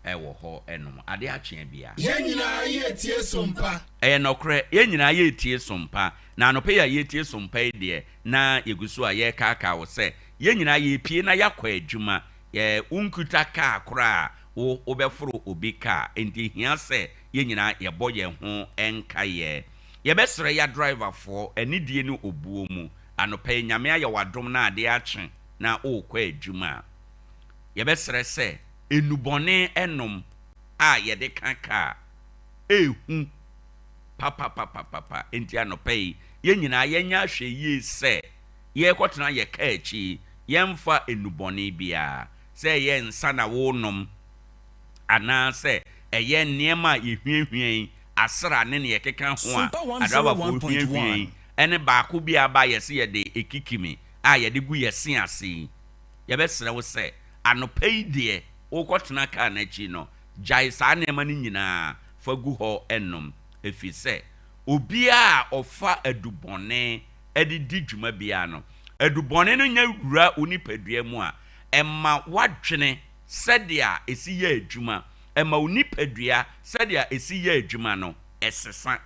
wɔ hɔ nom. Adeɛ akye biara. Yɛn nyinaa yɛretie Sompa. Ɛyɛ nɔkorɛ, yɛn nyinaa yɛretie Sompa. Na anɔpa yi a yɛretie Sompa yi deɛ, na yɛgu so a yɛrekaakaa wo sɛ, yɛn nyinaa yɛrepue na yɛakɔ adwuma. Yɛ, wonkuta kaa koraa a, wo, wobɛforo obi kaa. Enti ɛhia sɛ yɛn nyinaa yɛbɔ yɛn ho nkaeɛ. Yɛbɛsrɛ yɛ adriverfoɔ, anidie ne obuo mu, anɔpa yi, Nyame ayɛ wo adom na adeɛ akye na worekɔ adwuma a, yɛbɛsrɛ sɛ nnubɔne nom a yɛde ka kaa, ɛrehu papapapapa. Enti anɔpa yi, yɛn nyinaa yɛnyɛ ahwɛyie sɛ yɛrekɔtena yɛn kaa akyi yi, yɛmfa nnubɔne biara, sɛ ɛyɛ nsa na worenom, anaasɛ ɛyɛ nneɛma a yɛhwiahwia yi, asra ne nea ɛkeka ho a Sompa adrabafoɔ hwiahwia yi, 101.1. ɛne baako bi a aba a yɛse yɛde ekikimi a yɛde gu yɛn se ase yi, yɛbɛsrɛ wo sɛ anɔpa yi deɛ worekɔtena kaa no akyi no, gyae saa nneɛma no nyinaa fa gu hɔ nom, ɛfiri sɛ obiara a ɔfa adubɔne de di dwuma biara no, adubɔne no nya wura wo nipadua mu a, ɛma w'adwene sɛdeɛ ɛsi yɛ adwuma, ɛma wo nipadua sɛdeɛ ɛsi yɛ adwuma no, ɛsesa.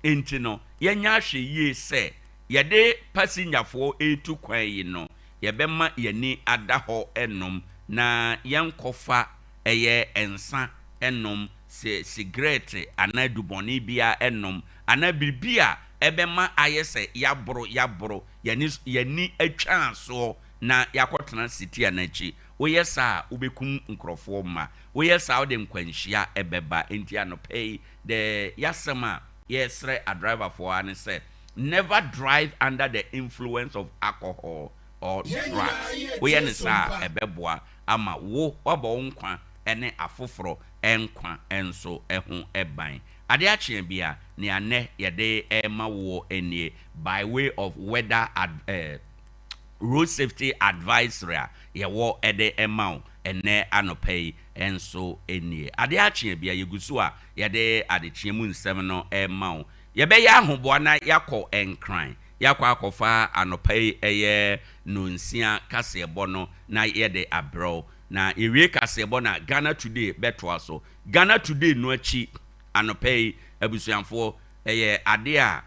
Enti no, yɛnyɛ ahwɛyie sɛ yɛde pasinyafoɔ retu kwan yi no, yɛbɛma yɛn ani ada hɔ nom na yɛnkɔfa ɛyɛ nsa nom, sigrɛte anaa adubɔne biara nom, anaa biribi a ɛbɛma ayɛ sɛ yɛaboro yɛaboro, yɛn ani atwa soɔ na yɛakɔtena sitia no akyi. Woyɛ saa a, wobɛkum nkurɔfoɔ mma. Woyɛ saa a, wode nkwanhyia bɛba. Enti anɔpa yi, the yɛasɛm a yɛresrɛ adriverfoɔ ara ne sɛ, never drive under the influence of alcohol or Yɛn nyinaa drugs. yɛretie Woyɛ no saa Sompa. a, ɛbɛboa ama wo, woabɔ wo nkwa ne afoforɔ nkwa nso ho ban. Adeɛ akye bi a, nea nnɛ yɛde rema woɔ nie, by way of weather ad, eh, road safety advisory a yɛwɔ de ma wo ɛnnɛ anɔpa yi nso nie. Adeɛ akye bi a, yɛgu so a yɛde adekyeɛ mu nsɛm no rema wo. Yɛbɛyɛ ahoboa na yɛakɔ Nkran, yɛakɔ akɔfa anɔpa yi ɛyɛ nnɔnsia kaseɛbɔ no na yɛde abrɛ wo. Na yɛwie kaseɛbɔ no a, Ghana Today bɛtoa so. Ghana Today no akyi anɔpa yi, abusuafoɔ, ɛyɛ adeɛ a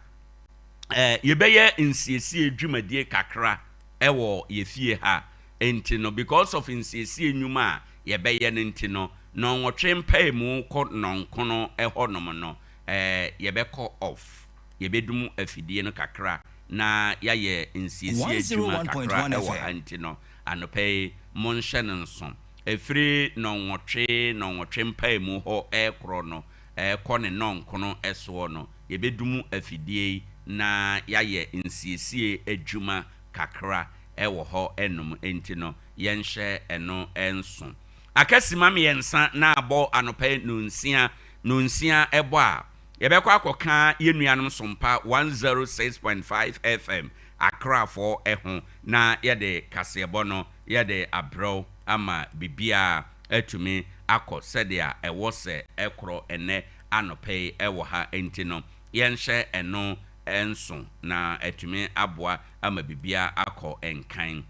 eh, yɛbɛyɛ nsiesie dwumadie kakra ɛwɔ yɛ fie ha. Nti no, because of nsiesie nnwuma a yɛbɛyɛ no nti no, nnɔnwɔtwe mpaemu kɔ nnɔnkono ɛhɔnom no, eh, yɛbɛkɔ off. Yɛbɛdum afidie no kakra na yɛayɛ nsiesie adwuma kakra 101.1 ɛwɔ ha FM. nti no, anɔpa yi, monhyɛ no nso. Ɛfiri nnɔnwɔtwe mpaemu hɔ ɛrekorɔ no, ɛrekɔ ne nnɔnkono ɛsoɔ no, yɛbɛdum afidie yi na yɛayɛ nsiesie adwuma kakra ɛwɔ hɔ ɛnom nti no, yɛnhyɛ ɛno nso. Akasima 3 na abɔ anɔpa yi 6:30, 6:30 ɛbɔ a, yɛbɛkɔ akɔka yɛn nuanom Sompa 106.5 FM Akrafoɔ ɛho na yɛde kaseɛbɔ no yɛde abrɛw ama biribiara atumi akɔ sɛdeɛ ɛwɔ sɛ ɛkorɔ ɛnɛ anɔpa yi ɛwɔ ha nti no, yɛnhyɛ ɛno nso na atumi aboa ama biribiara akɔ nkan.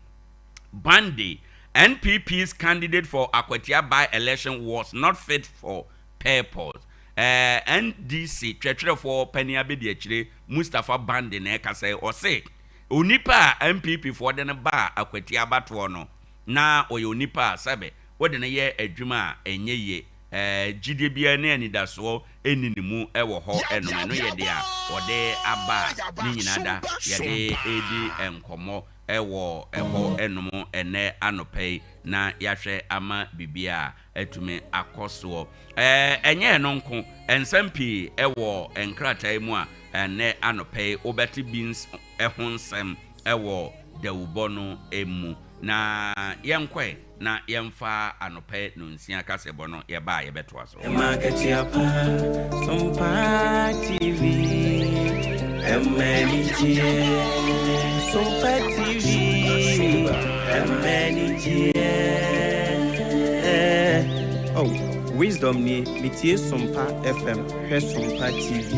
Bandi, NPP's candidate for Akwatia by-election was not fit for purpose. NDC twɛtwerɛfoɔ panin abɛdi akyire Mustapha Bandi na ɛka sɛ ɔse onipa a NPP foɔ de no baa Akwatia abatoɔ no na ɔyɛ onipa a sɛbe wode no yɛ adwuma a ɛnyɛ yie, gyidie biara ne anidasoɔ ɛnni ne mu ɛwɔ hɔ ɛnom. Ɛno yɛ deɛ a ɔde aba a ne nyinaa da yɛde ɛredi nkɔmmɔ ɛwɔ ɛhɔ ɛnom ɛnɛ anɔpa yi na yɛahwɛ ama biribiara atumi akɔ soɔ. Ɛnyɛ ɛno nko, nsɛm pii ɛwɔ nkrataa yi mu a ɛnɛ anɔpa yi wobɛte bi ɛho nsɛm ɛwɔ dawubɔ no mu. Na yɛnkɔe na yɛmfa anɔpa yi 6:30 kaseɛbɔ no yɛba a yɛbɛtoa so. Ɛma Sompa TV, ɛmɛnigyeɛ. Sompa TV, ɛmɛnigyeɛ. Oh, Wisdom nie, metie Sompa FM, hwɛ Sompa TV.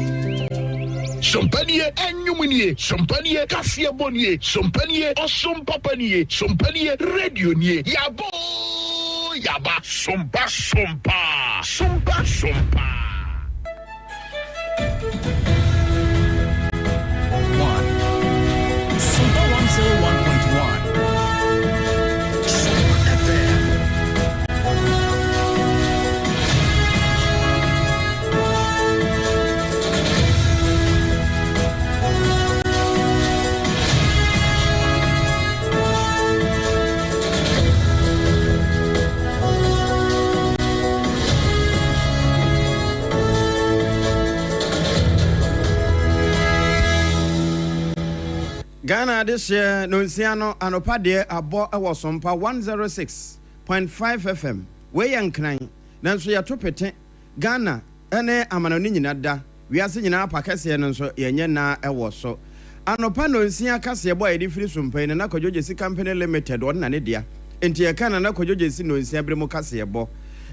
Sompanie, ɛnwom nie, Sompanie, kaseɛbɔ nie, Sompanie, ɔsom papa nie, Sompanie, radio nie, yɛabɔ. yaba. Sompa sompa. Sompa sompa. 1. Sompa 101.1. Sompa FM. Ghana adehyeɛ nonsia no anɔpa deɛ abɔ wɔ Sompa 106.5 FM. Wei yɛ Nkran, nanso yɛto pete Ghana ne amanɔne nyina da. Wiase nyinaa pa kɛseɛ no nso yɛnyɛ nna wɔ so. Anɔpa nonsia kaseɛbɔ a yɛde firi Sompa yi, Nana Kwadwo Gyesi Company Limited ɔno na ne dea. Enti yɛka Nana Kwadwo Gyesi nonsia bere mu kaseɛbɔ.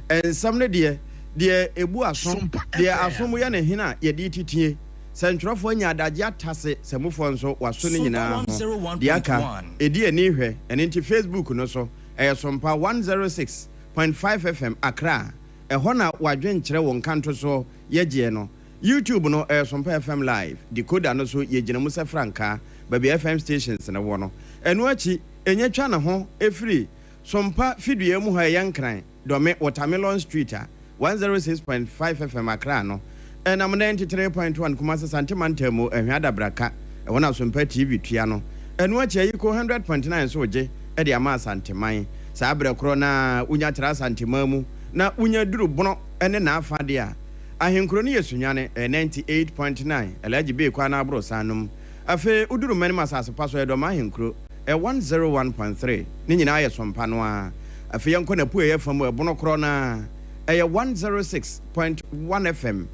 Nsɛm no deɛ, deɛ ɛbu aso, Sompa deɛ aso FM. mu yɛ ne hene a yɛde retitie. Sɛntwerɛfoɔ anya adagye atase sɛmufoɔ nso wɔaso ne Sompa nyinaa ho. Deɛ aka, 101.1. ɛdi ani hwɛ. Ɛno nti Facebook no so, ɛyɛ Sompa 106.5 FM Accra. Ɛhɔ na w'adwenkyerɛ wo nkantosoɔ yɛgyeɛ no. YouTube no, ɛyɛ Sompa FM Live. Decoder no so, yɛgyina mu sɛ frankaa, baabi a FM stations no wɔ no. Ɛno akyi, ɛnya twa ne ho firi Sompa fidua mu ha ɛyɛ Nkran, Dɔme, Watermelon Street a 106.5 FM Accra no, ɛnam 93.1 Kumasi Asante Mantam mu, Ahwea Adabraka, ɛhɔ na Sompa TV tua no. Ɛno akyi Ayiko 100.9 nso regye de ama Asanteman. Saa berɛ korɔ no ara wonya tra Asanteman mu na wonya duru Bono ne n'afa deɛ a, ahenkuro no yɛ Sunyani, ɛyɛ 98.9, Alhaji Bey kwan no aborosan no mu. Afei woduru Manim asase pa so, ɛyɛ Dɔma ahenkuro, ɛyɛ 101.3, ne nyinaa yɛ Sompa no ara. Afei yɛnkɔ n'apueeɛ fa mu, ɛbono korɔ no ara, ɛyɛ 106.1 FM,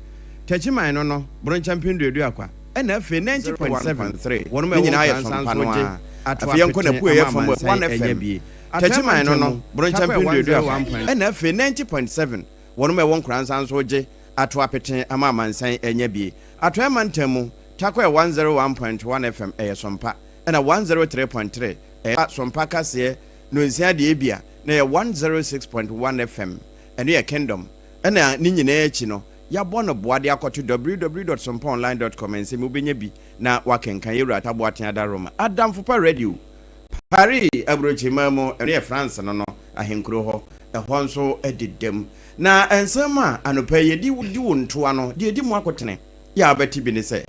Takyiman no no, Bronkyɛ Mpem Duaduakwa, ɛna afei 90.7, 1.3 ne Ne nyinaa nyinaa yɛ yɛ Sompa Sompa no no ara. ara. Afei Afei yɛnkɔ yɛnkɔ n'apueeɛ n'apueeɛ fa fa mu, mu, 1 1 FM, FM, Takyiman Takyiman no no no, no, Bronkyɛ Bronkyɛ Mpem Mpem Duaduakwa, Duaduakwa, ɛna afei 90.7, wɔnom a ɛwɔ Nkoranza nso regye ato apete ama amansan anya bie. Atɔeɛ mantam mu, Takorɛ 101.1 FM ɛyɛ Sompa, ɛna 103.3 ɛyɛ Sompa kaseɛ, Nonsia deɛ ebia na ɛyɛ 106.1 FM, ɛno yɛ Kingdom, ɛna ne nyinaa akyi no, yɛabɔ no boa de akɔto www.sompaonline.com nsɛm yi wobɛnya bi na woakenkan. Yɛwura Taboaten Adaroma, Adamfo Pa Radio, Paris aburokyiman mu, ɛno yɛ France no no ahenkuro hɔ, ɛhɔ nso dedam. Na nsɛm a anɔpa yi yɛde di wo ntoa no, deɛ ɛdi mu akotene yɛ a wobɛte bi ne sɛ.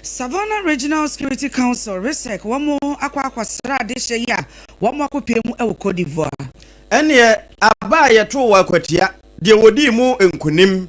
Savannah Regional Security Council, RESEC, wɔn akɔ akɔsra adehyɛ yi a wɔn akɔpie mu wɔ Cote d'Ivoire. Ɛnneɛ aba a yɛtoo wɔ Akwatia, deɛ wɔdii mu nkonim,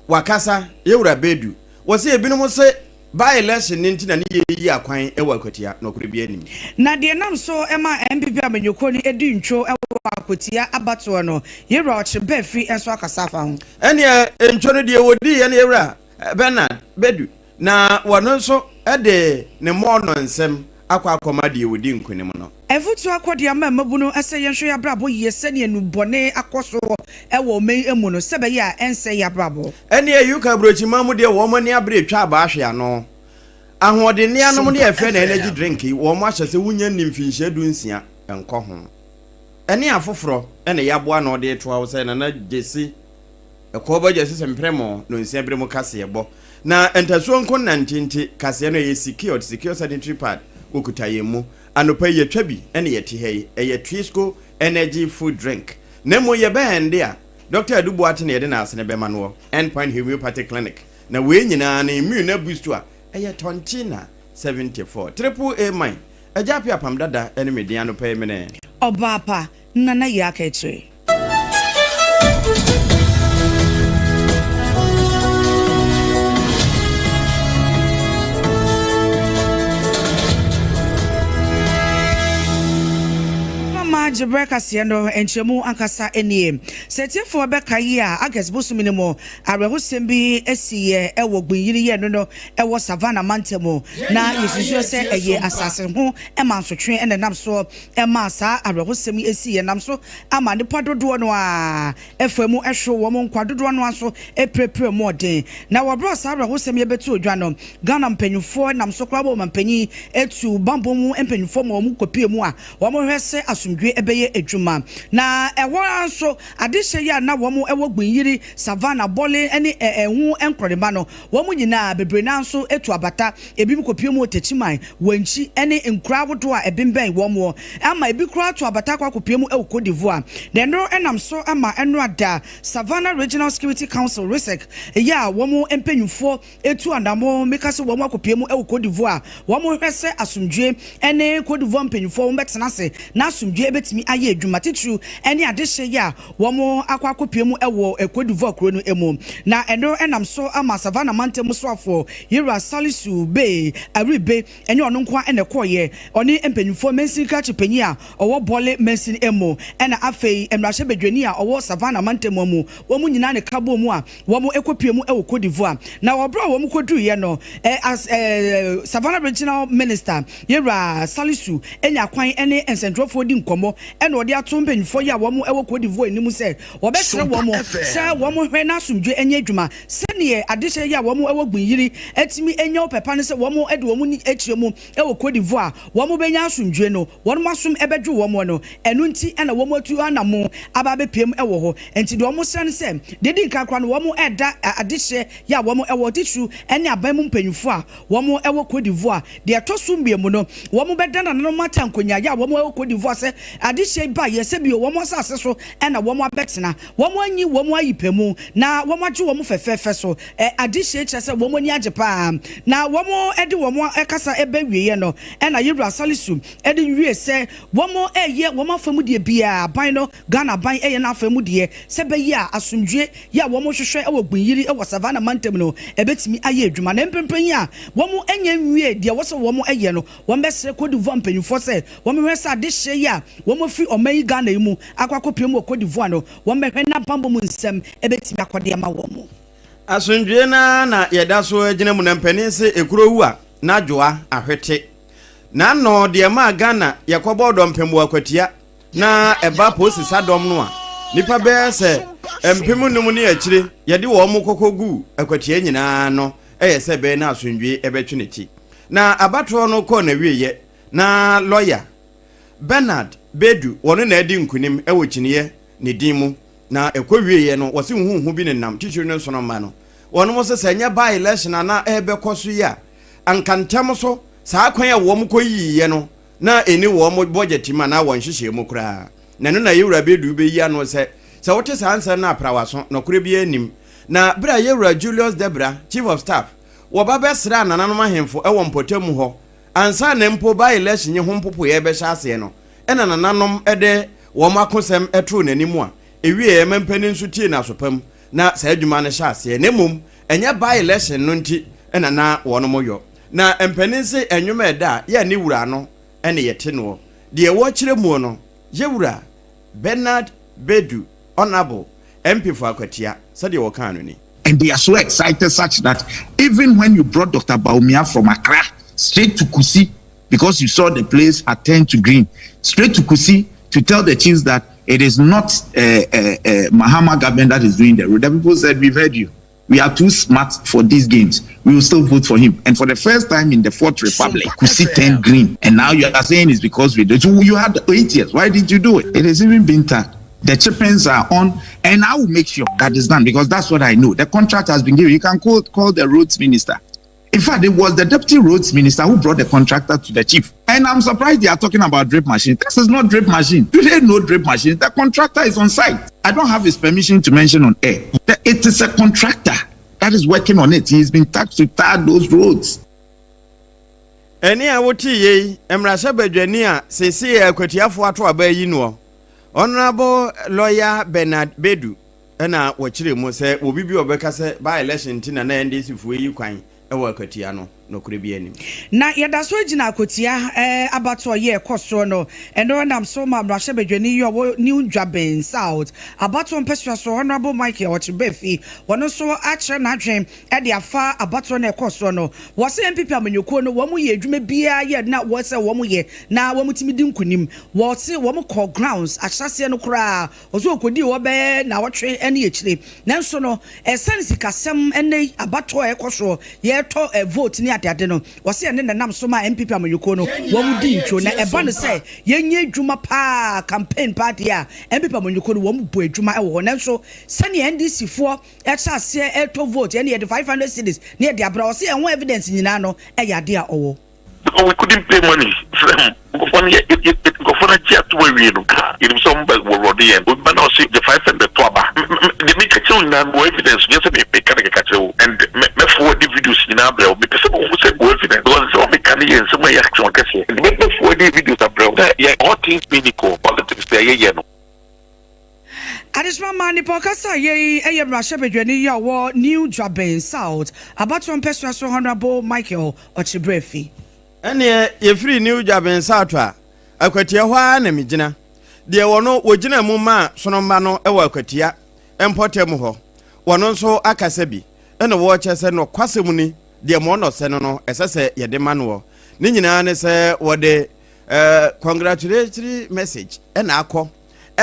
wakasa, Yɛwura Bedu. Wɔse ebinom se by election no nti na ne yɛreyi akwan wɔ Akwatia, nɔkorɛ biara nnim. Na deɛ ɛnam so ma NPP amanyɔkuo no di ntwo wɔ Akwatia abatoɔ no, Yɛwura Ɔkyere Baafi nso akasa afa ho. Ɛnneɛ ntwo no deɛ wɔdiiɛ no Yɛwura Bernard Bedu, na wɔno nso de ne mmɔɔ no nsɛm akɔ akɔma deɛ ɔdi nkonim no. Afotuo akɔdeɛ ama mmabunu sɛ yɛnhwɛ yɛn abrabɔ yie sɛdeɛ nnubɔne akɔ so wɔ ɔman yi mu no sɛ ɛbɛyɛ a ɛnsɛe yɛn abrabɔ. Ɛnneɛ UK aburokyiman mu deɛ wɔn ani abere retwa abaa ahwe ano. Ahoɔdennea nom ne Sompa yɛfrɛ no energy FM. drink yi wɔn ahyɛ sɛ wonya nni mfinhyia 16 nkɔ ho. Ɛne afoforɔ na yɛaboa ano de retoa wo sɛ Nana Gyasi Ɛkɔɔ bɛgya sɛ mprɛmo no nsia bere mu kaseɛbɔ. Na ntasuo nko nnante nti, kaseɛ no ɛyɛ secured, secure sanitary pad, wɔkuta yɛn mu. Anɔpa yi yɛtwa bi na yɛte ha yi, ɛyɛ Twisco Energy Food Drink. Na mmom yɛbɛn ɛnde a, Dɔkta Adu Boateng na yɛde n'asene bɛma noɔ, End Point Homeopathic Clinic. Na wei nyinaa no immune na boost a, ɛyɛ Tontina 74. Triple A mine, Agya Appiah Apam Dada ne me din anɔpa yi mene. Ɔbaa pa, Nana Yaa Kɛkyerɛ. Mama gyebrɛ kaseɛ no nkyerɛmu ankasa nie. Sɛ atiefoɔ bɛka yi a, August bosome no mu, awerɛhosɛm bi siiɛ wɔ Gbinyiri yɛ no no wɔ Savannah mantam mu. Yɛn Na nyinaa yɛsusuo sɛ yɛtie ɛyɛ Sompa. asase ho mansotwe na ɛnam soɔ maa saa awerɛhosɛm yi siiɛ nam so ama nnipa dodoɔ no ara fa mu hwerew wɔn nkwa, dodoɔ no ara nso pirapira mu ɔden. Na wɔ berɛ a saa awerɛhosɛm yi bɛtoo dwa no, Ghana mpanimfoɔ nam so koraa bɔɔ ɔmanpanin tuu bammɔ mu mpanimfoɔ ma wɔn kɔpue mu a wɔhwɛ sɛ asomdwoeɛ bɛyɛ adwuma. Na ɛhɔ ara nso, adehyeɛ yi a na wɔn wɔ Gbinyiri, Savannah, Bole ne ɛho nkorɔdema no, wɔn nyinaa, bebree no ara nso tu abata, ebinom kɔpue mu wɔ Techiman, Wankyi ne nkuro ahodoɔ a ɛbembɛn wɔn hɔ, ama ebi koraa atu abata akɔ akɔpue mu wɔ Cote d'Ivoire. Na ɛno nam so ma ɛnora da Savannah Regional Security Council, RESEC, yi a wɔn mpanyinfoɔ tu anamon meka sɛ wɔn akɔpue mu wɔ Cote d'Ivoire a wɔhwɛ sɛ asomdwoe ne Cote d'Ivoire mpanyinfoɔ wɔn bɛtena ase na asomdwoe bɛtumi ayɛ adwuma titiriw ne adehye yi a wɔn akɔ akɔpue mu wɔ Cote d'Ivoire kuro no mu. Na ɛno nam so ama Savannah mantam soafoɔ Yewura Salisu Bey Aribe Ɛnyɛ ɔno nko ara na ɛkɔeɛ, ɔne mpanimfoɔ, mansin krakye panin a ɔwɔ Bole mansin mu, ɛna afei mmarahyɛbadwani a ɔwɔ Savannah mantam mu, wɔn nyinaa na ɛka bɔɔ mu a wɔkɔpuee mu wɔ Cote d'Ivoire. Na wɔ berɛ a wɔkɔduruiɛ no, as Savannah Regional Minister, Yɛwura Salisu nyaa kwan ne nsɛntwerɛfoɔ di nkɔmmɔ ɛna ɔde ato mpanimfoɔ yi a wɔwɔ Cote d'Ivoire anim sɛ wɔbɛsrɛ wɔn sɛ wɔnhwɛ na asomdwoeɛ nyɛ adwuma Sɛdeɛ adehyeɛ yi a wɔn wɔ Gbinyiri atumi anya ɔpɛ pa ne sɛ wɔn de wɔn ani akyerɛ mu wɔ Cote d'Ivoire a wɔn bɛnya asomdwoeɛ no, wɔn asom bɛdwo wɔn no, ɛno nti na wɔn atu anamon aba abɛpiem wɔ hɔ. Enti deɛ wɔn srɛ ne sɛ, deɛ ɛdi nkan koraa no wɔn reda adehyeɛ yi a wɔn wɔ, titiriw ne aban mu mpanyinfoɔ a wɔn wɔ Cote d'Ivoire, deɛ ɛtɔ so mmiemu no, wɔn bɛda nananom atankonyaayɛ a wɔn wɔ Cote d'Ivoire sɛ adehyeɛ yi baeɛ sɛ bio wɔn asase so na wɔn abɛtena. Wɔanyi wɔn ayi pɛ mu, na wɔagye wɔn fɛfɛɛfɛ so. Ɛ, adehyeɛ kyerɛ sɛ wɔn ani agye paa. Na wɔde wɔn kasa reba awieɛ no, ɛna Yewura Salisu de wie sɛ wɔreyɛ wɔn afa mu deɛ biara, aban no, Ghana aban reyɛ n'afa mu deɛ, sɛ ɛbɛyɛ a asomdwoeɛ yɛ a wɔhwehwɛ wɔ Gbinyiri wɔ Savannah mantam no, ɛbɛtumi ayɛ adwuma. Na mprempren yi a wɔnnya nwiee deɛ ɛwɔ sɛ wɔyɛ no, Wɔbɛsrɛ Cote d'Ivoire mpanyimfoɔ sɛ wɔnhwɛ sɛ adehyeɛ yi a wɔafiri ɔman yi Ghana yi mu akɔ akɔpue mu wɔ Cote d'Ivoire no, wɔbɛhwɛ na bammɔ mu nsɛm bɛtumi akɔ de ama wɔn. Asomdwoeɛ no ara na yɛda so gyina mu na mpanin se ekuro wu a na dwoa ahwete. N'ano deɛ ɛmaa Ghana yɛkɔbɔɔ dɔmpem wɔ Akwatia na ɛba polisi sadɔm no a nnipa bɛyɛ sɛ 5000 ne akyire yɛde wɔn kɔkɔ guu Akwatia nyinaa no yɛ sɛ ɛbɛyɛ na asomdwoeɛ bɛtwe ne ti. Na abatoɔ no kɔɔ n'awieɛ na lɔya Bernard Bedu wɔno na adi nkunim wɔ kyiniiɛ ne din mu na ɛkɔ wieɛ no wɔse huhuhu bi nenam titiri no nsono mma no wɔnom se sɛ ɛnyɛ by election a na ɛrebɛkɔ so yi a anka ntɛm so saa kwan a wɔn kɔ yiiɛ no na ɛni wɔn bɔgyɛte mu anaa wɔn nhyehyɛɛ mu koraa na ɛno na Yewura Bedu bɛyi ano sɛ sɛ wote saa nsɛm no a pra w'aso nɔkorɛ biara nnim na berɛ a Yewura Julius Debra Chief of Staff Wɔba bɛsraa nananom ahemfo wɔ mpɔtam hɔ ansa na mpo by-election yi ho mpopoeɛ rebɛhyɛ aseɛ no, ɛna nananom de wɔn akosɛm too n'anim a ɛwieɛ mampanin nso tiee no aso pa mu na saa adwuma no hyɛ aseɛ na mmom ɛnyɛ by-election no nti na na wɔnom yɔ. Na mpanin se nnwom a ɛda a yɛ ne wura ano ne yɛte noɔ. Deɛ wɔkyerɛ muo no, Yɛwura Bernard Bedu, Honourable, MP for Akwatia, sɛdeɛ wɔkaa no ni. And they are so excited such that even when you brought Dr. Bawumia from Accra straight to Kusi, because you saw the place had turned to green, straight to Kusi to tell the chiefs that it is not Mahama government that is doing the road. The people said, we've heard you. We are too smart for these games. We will still vote for him. And for the first time in the Fourth Republic, Kusi turned green. And now you are saying it's because we did. So you had 8 years. Why did you do it? It is even been tarred. The chippings are on, and I will make sure that is done because that's what I know. The contract has been given. You can call the roads minister. In fact, it was the deputy roads minister who brought the contractor to the chief. And I'm surprised they are talking about drip machine. This is not drip machine. Do they know drip machine? The contractor is on site. I don't have his permission to mention on air. It is a contractor that is working on it. He's been tasked to tar those roads. Ɛne a wote yei, mmarahyɛbadwani a seesei akwatiafoɔ ato aba yi noɔ, Honourable Lawyer Bernard Bedu na wɔkyerɛ mu sɛ obi bi a ɔbɛka sɛ by election nti na na NDC foɔ yi kwan wɔ Akwatia no, nɔkorɛ biara nnim. Na yɛda so gyina Akwatia abatoɔ yɛ ɛkɔ soɔ no, ɛno nam so ma mmarahyɛbadwani yi a ɔwɔ New Dwabin South abatoɔ mpɛsoa so, Honourable Michael Ɔkyebɛfi, ɔno nso akyerɛ n'adwene de afa abatoɔ no a ɛkɔɔ soɔ no. Wɔse NPP amanyɔkuo no wɔn yɛ adwuma biara yɛ na wɔ sɛ wɔn yɛ na wɔn tumi di nkunim. Wɔse wɔn kɔɔ grounds ahyɛaseɛ no koraa wɔse wɔkɔdii hɔ bɛyɛ naawɔtwe ne akyire. Nanso no ɛsiane sikasɛm ɛnɛ yi abatoɔ a ɛkɔ soɔ yɛtɔ vote ne adeade no, wɔse ɛno na ɛnam so maa NPP amanyɔkuo no wɔn di ntwo. Na ɛba no sɛ yɛnyɛ adwuma paa, campaign paa deɛ a, NPP amanyɔkuo no wɔn bɔ adwuma wɔ hɔ. Nanso sɛdeɛ NDC foɔ hyɛ aseɛ retɔ vote, ɛne yɛde 500 cedis na yɛde abrɛ, wɔse ɛho evidence nyinaa no yɛ adeɛ a ɔwɔ. Because we couldn't pay money frɛ ho nkurɔfoɔ no yɛ yɛ nkurɔfoɔ no agye ato awie no ha yɛnim sɛ wɔn bɛ wɔwɔde yɛn obi ba na ɔse gye 500 to aba deɛ meka kyerɛ wo nyinaa mewɔ evidence nyɛ sɛ meka ne kɛkɛ kyerɛ wo and mɛ forward videos nyinaa brɛ wo mepɛ sɛ mehu sɛ mewɔ evidence because nsɛm a meka no yɛ nsɛm a ɛyɛ action kɛseɛ and mɛ forward videos abrɛ wo sɛ yɛ all things being equal politics deɛ yɛyɛ no. Adesoma maa nipa ɔkasa yei yɛ mmarahyɛbadwani yi a ɔwɔ New Juaben South abatoɔ mpɛsoa so Honourable Michael Ɔkyebrɛfi. Ɛnneɛ yɛfiri New Juaben South a, Akwatia hɔ ara na megyina. Deɛ wɔno wɔgyina mu maa Sonomma no wɔ Akwatia mpɔtam hɔ, wɔno nso akasa bi, ɛna wɔrekyɛ sɛ nɔkwasɛm ni, deɛ ma ɔnɔ sɛ no no, ɛsɛ sɛ yɛde ma noɔ. Ne nyinaa ne sɛ wɔde eh, congratulatory message ɛna akɔ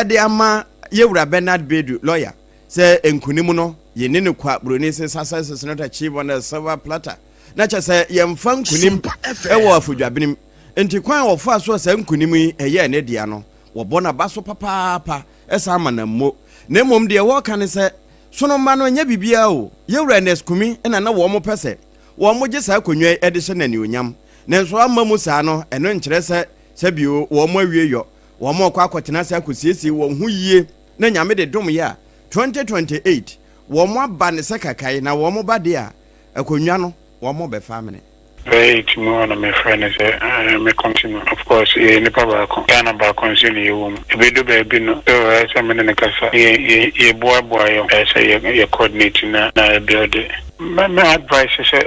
de ama Yewura Bernard Bedu, lawyer, sɛ nkunim no yɛnni no kwa, Buroni se success is not achieved on a silver platter, na kyɛ sɛ yɛmfa nkunim wɔ afodwabenem. Nti kwan a wɔfaa so a saa nkunim yi ɛyɛɛ ne dea no, wɔbɔ n'aba so papaapa san ma no ammo. Na mmom deɛ wɔreka ne sɛ, sono mma no ɛnyɛ biribiara o, Yewura Ernest Kumi na na wɔn pɛ sɛ wɔn gye saa akonnwa yi de hyɛ no anuonyam. Nanso amma mu saa no, ɛno nkyerɛ sɛ sɛbio wɔn awie yɔ. Wɔrekɔ akɔtena ase akɔsiesie wɔn ho yie na Nyame de dom yɛ a, 2028 wɔn aba ne sɛ kakae na wɔn ba deɛ a, akonnwa no wɔn bɛfa amene. Bɛyɛ 8 mu hɔ na me frɛ no sɛ me continue of course yɛyɛ nipa baako Ghana baako nso na yɛwɔ mu ɛbɛdu baabi no so ɛyɛ sɛ me ne no kasa yɛ yɛ yɛ boa boa yɛn ho ɛyɛ sɛ yɛ yɛ coordinate na na yɛ build Mɛ mɛ advice sɛ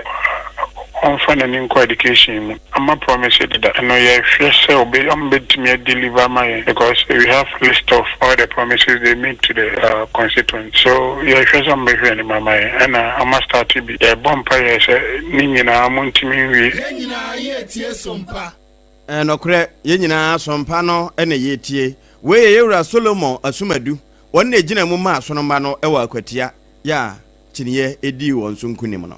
ɔnfa n'ani nkɔ education mu. Ama promise deda. Ɛno yɛ hwɛ sɛ ɔbɛ ɔmo bɛtumi a deliver ama yɛn because we have list of all the promises they made to the uh, constituents. So yɛ hwɛ sɛ ɔmo bɛhwɛ anim ama yɛn. Ɛna ɔmo start bi. Yɛ bɔ mpa yɛ sɛ ne nyinaa ɔmo ntumi nwie. Yɛn nyinaa yɛretie sompa. Ɛɛ, nɔkorɛ, yɛn nyinaa sompa no na yɛretie. Wei yɛ yɛn wura Solomon Asumadu. Ɔno na ɛgyina mu maa asono mma no wɔ Akwatia. Yɛ a. kyiniiɛ dii wɔn so nkonim no.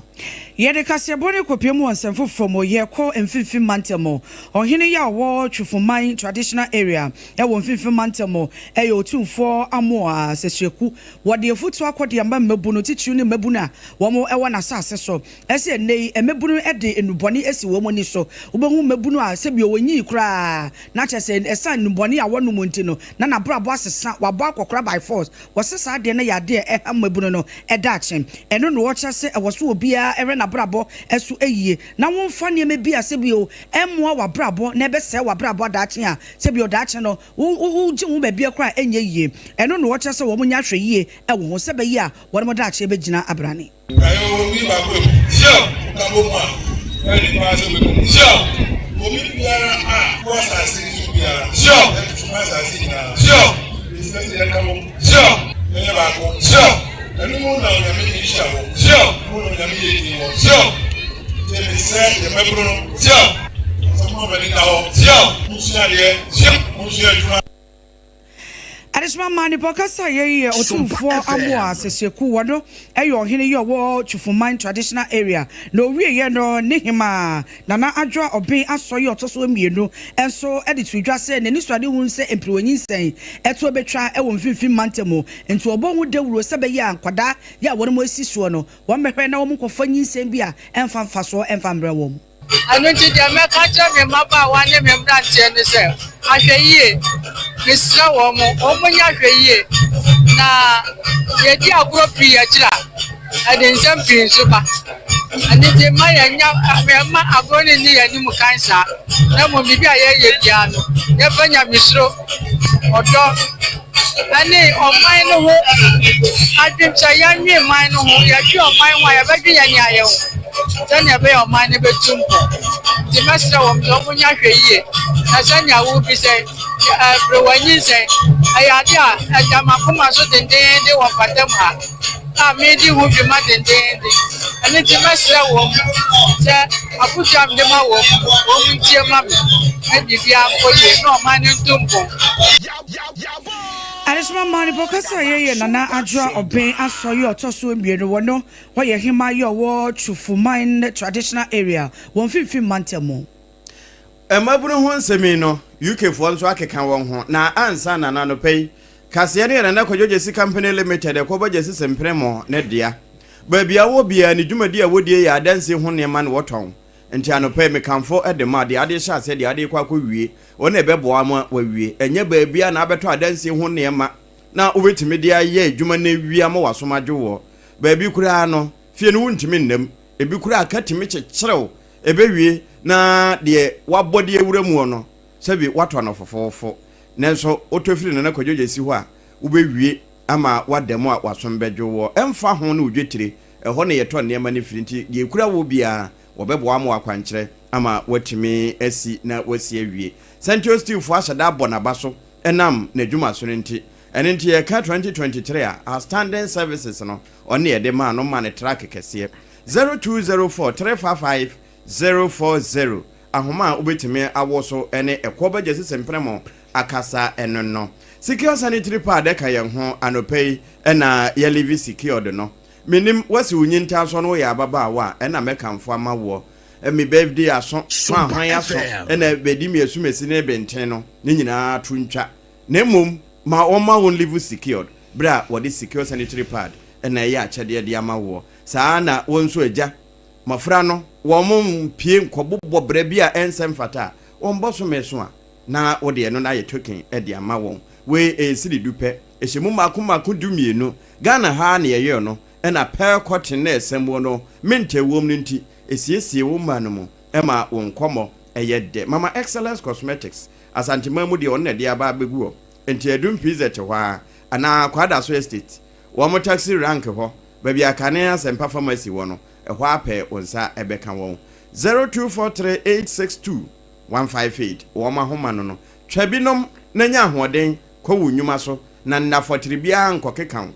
Yɛde kaseɛbɔ no kɔpue mu wɔ nsɛm foforɔ mu. Yɛkɔ Mfimfini Mantam mu. Ɔhene yi a ɔwɔ Twufuman Traditional Area wɔ Mfimfini Mantam mu yɛ Otumfoɔ Amoah Sɛsɛku. Wɔde afutuo akɔ de ama mmabunu, titiriw ne mmabunu a wɔwɔ n'asase so. Ɛsɛ nnɛ yi mmabunu de nnubɔne asi wɔn ani so. Wobɛhu mmabunu a sɛbio wɔnyii koraa na kyerɛ sɛ ɛsiane nnubɔne a wɔnom nti no na n'abrabɔ asesa, wabɔ akɔkora by force. Wɔse saa adeɛ no yɛ adeɛ a ɛha mmabunu no daakye. Ɛno na wɔkyerɛ sɛ ɛwɔ sɛ obiara hwɛ n'abrabɔ so yie na womfa nneɛma bi a sɛbio ɛmmoa w'abrabɔ na ɛbɛsɛe w'abrabɔ daakye a sɛbio daakye no wogye wo ho baabi koraa a ɛnyɛ yie. Ɛno na wɔkyerɛ sɛ wɔnyɛ ahwɛyie wɔ ho sɛ ɛbɛyɛ a wɔn daakye bɛgyina abrane. Kae omi baako emu. Sure. Woka bɔ mu a, ɛyɛ den paa sɛ wobɛka mu. Sure. Omi biara a wɔ asase yi so biara. Sure. Ɛtutu ma asase nyinaa. Sure. Enti na sɛ yɛka bɔ mu. Sure. Yɛnyɛ baako. Sure. Ɛno mu na Onyame nhyira wɔ. Sure. Mu na Onyame yɛ din wɔ. Sure. Nti mesrɛ yɛn mmabunu no. Sure. Sɛ mo ani nna hɔ. Sure. Monsua adeɛ. Sure. Monsua adwuma. Adesoma maa nipa ɔkasa yɛ yi yɛ Otumfoɔ Amoah Sesieku wɔno yɛ ɔhene yi ɔwɔ Twufuman Traditional Area na ɔwieɛ no ne hemaa Nana Adwoa Ɔben Asɔ yi ɔtɔ so mmienu nso de too dwa sɛ n'anisoadehunu sɛ mperewanyinsɛn ɛtoɔ bɛtwa wɔ mfimfini mantam mu nti ɔbɔ ho dawuro sɛ bɛyɛ a nkwadaa yi a wɔnom asi soɔ no wɔmmɛhwɛ na wɔn nkɔfa nyinsɛn bi a ɛmfa mfasoɔ ɛmfa mmerɛ wɔn. Ɛno nti, deɛ mɛka akyerɛ me mmabaawa ne me mmeranteɛ ne sɛ, ahwɛyie, mesrɛ wɔn, wɔnyɛ ahwɛyie, na yɛdi agorɔ pii akyiri a, ɛde nsɛm pii nso ba. Ɛno nti, mma yɛnnya, mma agorɔ no nni yɛn anim kan saa, na mmom biribi a yɛreyɛ biara no, yɛmfa nyamesuro, ɔdɔ, ne ɔman no ho adwene, sɛ yɛnwen man no ho, yɛdwen ɔman ho a, yɛbɛdwen yɛn nea yɛn ho. sɛnea ɛbɛyɛ a ɔman no bɛtu mpɔn. Nti mɛsrɛ wɔn sɛ wɔnyɛ ahwɛyie na sɛnea wobisa yi, berewa nyinsɛn, ɛyɛ ade a ɛda m'akoma so dendeenden wɔ mpɔtam ha a meredi ho dwuma dendeenden. Ɛno nti mɛsrɛ wɔn sɛ afotu a mede ma wɔn no, wɔn ntie ma me na biribiara nkɔ yie na ɔman no ntu mpɔn. Adehyema maa ne bɔkasa a yɛyɛ Nana Adwoa Ɔben Asɔre a ɔtɔ so mmienu wɔ no hɔ yɛ hemaa yi a ɔwɔ Twufuman Traditional Area wɔ Mfimfini Mantam mu. Mmabunu ho nsɛm yi no, UK foɔ nso akeka wɔn ho, na ansa na no anɔpa yi, kaseɛ no yɛ Nana Kwadwo Gyasi Company Limited ɛkɔbɔ Gyasi Sempremo ne dea. Baabi a wɔ biara, ne dwumadi a wɔdie yɛ adansie ho nneɛma na wɔtɔn. Nti anɔpa yi, mekamfo de ma deɛ ade rehyɛ aseɛ, deɛ ade rekɔ akɔwie, wɔn na ɛbɛboa ama wawie. Ɛnyɛ baabiara na abɛtɔ adansie ho nneɛma na wobɛtumi de ayɛ adwuma no awie ama w'asom adwo woɔ. Baabi koraa no, fie no wontumi nna mu. Ebi koraa ka tumi kyekyere wo, ɛbɛwie na deɛ woabɔ de awura muɔ no, sɛbi woatɔ no fofoofo. Nanso wotɔ firi Nana Kwadwo Gyasi hɔ a, wobɛwie ama woada mu a w'asom bɛdwo woɔ. Ɛmfa ho ne wo dwetire, ɛhɔ na yɛtɔ nneɛma no firi nti deɛ ɛkura woɔ biara, Wɔbɛboa ama wo akwankyerɛ ama woatumi asi na woasi awie. Sɛntio Steelfoɔ ahyɛ da abɔ n'aba so ɛnam n'adwumaso no nti. Ɛno nti yɛreka 2023 a, Outstanding Services no, ɔno na yɛde maa no ma no truck kɛseɛ. 0204 355 040 Ahoma a wobɛtumi awo so ne ɛkoɔ bɛgye sese mprɛmo akasa ɛno no. Secure Sanitary Pad ɛka yɛn ho anɔpa yi ɛna yɛ live secured no. Menim, woasi wo nyintaa so na woyɛ ababaawa a, ɛna mɛkamfo ama woɔ. Me birthday aso, hwan hwan aso, ɛna bɛdi me asumasi ne benten no, ne nyinaa to ntwa. Na mmom, ma wɔmma wo live secured berɛ a wɔde secure sanitary pad na ɛyɛ akyɛdeɛ de ama woɔ. Saa ara na wo nso agya, mmɔfra no, wɔn mpue nkɔbobɔ bra bi a ɛnsɛ mfata a, wɔn bɔsome so a, na wode ɛno no ayɛ token de ama wɔn. Wei ɛyɛ sidi du pɛ. Ɛhyɛ mu mmaako mmaako 12. Ghana ha ara na yɛyɛɛ no, ɛna pearl cotton na ɛsɛm wɔ no, mint a ɛwom no nti, ɛsiesie wo mma no mu ma wo nkɔmmɔ yɛ dɛ. Mama Excellence Cosmetics, Asanteman mu deɛ ɔno na ɛde aba abɛgu hɔ. Nti Adum PZ hɔ ara, anaa Kwadaso Estate, wɔn taxi rank hɔ, baabi a kane Asɛmpa Pharmacy wɔ no, ɛhɔ ara pɛ wo nsa bɛka wɔn. 0243 862 158, wɔn ahoma no no. Twa bi nom na nya ahoɔden kɔ wo nnwuma so na nna fɔtere biara nkɔkeka wo.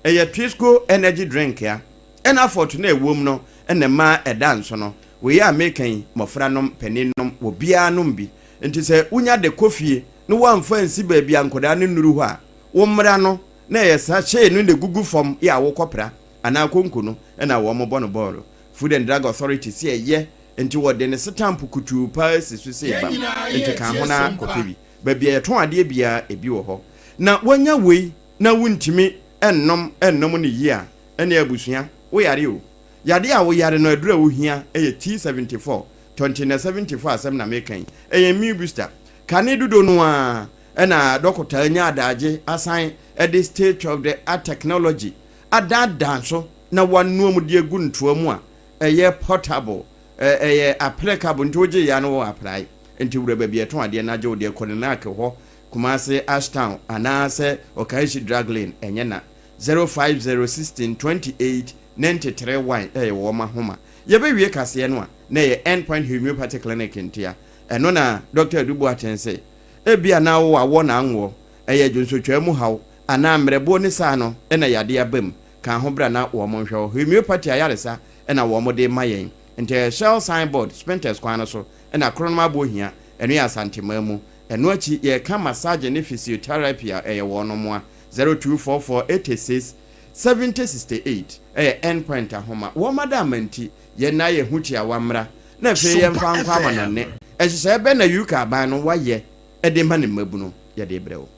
Ɛyɛ Twisco energy drink a ɛna fɔt no a ɛwom no na ɛma ɛda nso no. Wei a meka yi mmɔfra nom, panin nom, obiara nom bi. Nti sɛ wonya de kɔ fie na woamfa ansi baabi a nkwadaa no nnuru hɔ a, wo mmara no na ɛyɛ sachet no na ɛgugu fam yɛ a wokɔpra anaa konko no na wɔbɔ no bɔɔlo. Food and Drug Authority se ɛyɛ nti wɔde ne setampo kutuu paa si so sei bam nti ka ho na kɔpɛ bi. Baabi a yɛtɔn adeɛ biara ebi wɔ hɔ. Na woanya wei na wontumi nnom nnom no yie a, ɛnneɛ abusua, woyare o. Yadeɛ a woyare no aduro a wohia yɛ T74, tɔnte 74 asɛm na meka yi, ɛyɛ immune booster. Kane dodo no ara na dɔkota anya adaagye asan de state of the art technology adaadaa nso na wanoa mu de agu ntoa mu a ɛyɛ portable, ɛyɛ applicable nti wogye yɛ a na wo apply. Nti wura baabi a yɛtɔn adeɛ no agye wo deɛ kɔ Nenac hɔ, Kumasi Ashtown anaasɛ Okaishie Drug Lane ɛnyɛ na. 050 16 28 93 1 ɛyɛ wɔn ahoma. Yɛbɛwie kaseɛ no a na ɛyɛ End Point Homeopathy Clinic ntia. Ɛno na Dɔkta Adu Boateng se ebia na wo awɔ na anwoɔ, ɛyɛ dwonsotwaa mu haw anaa mmerɛboɔ ne saa no na yadeɛ aba mu. Ka ho bra na wɔn nhwɛ wo. Homeopathy ayaresa na wɔn de ma yɛn. Nti ɛyɛ Shell sign board Spintex kwan no so na Kronom aboɔ hia, ɛno yɛ Asanteman mu. Ɛno akyi yɛreka massage ne physiotherapy a ɛyɛ wɔnom a, 0244 86 70 68 ɛyɛ End Point ahoma. Wɔn adaama nti yɛn nna yɛ ho tiawa mmra na afei yɛmfa nkɔ amanɔnne. Nhyehyɛeɛ bɛn na UK aban no wayɛ de ma ne mmabunu? Yɛde rebrɛ wo.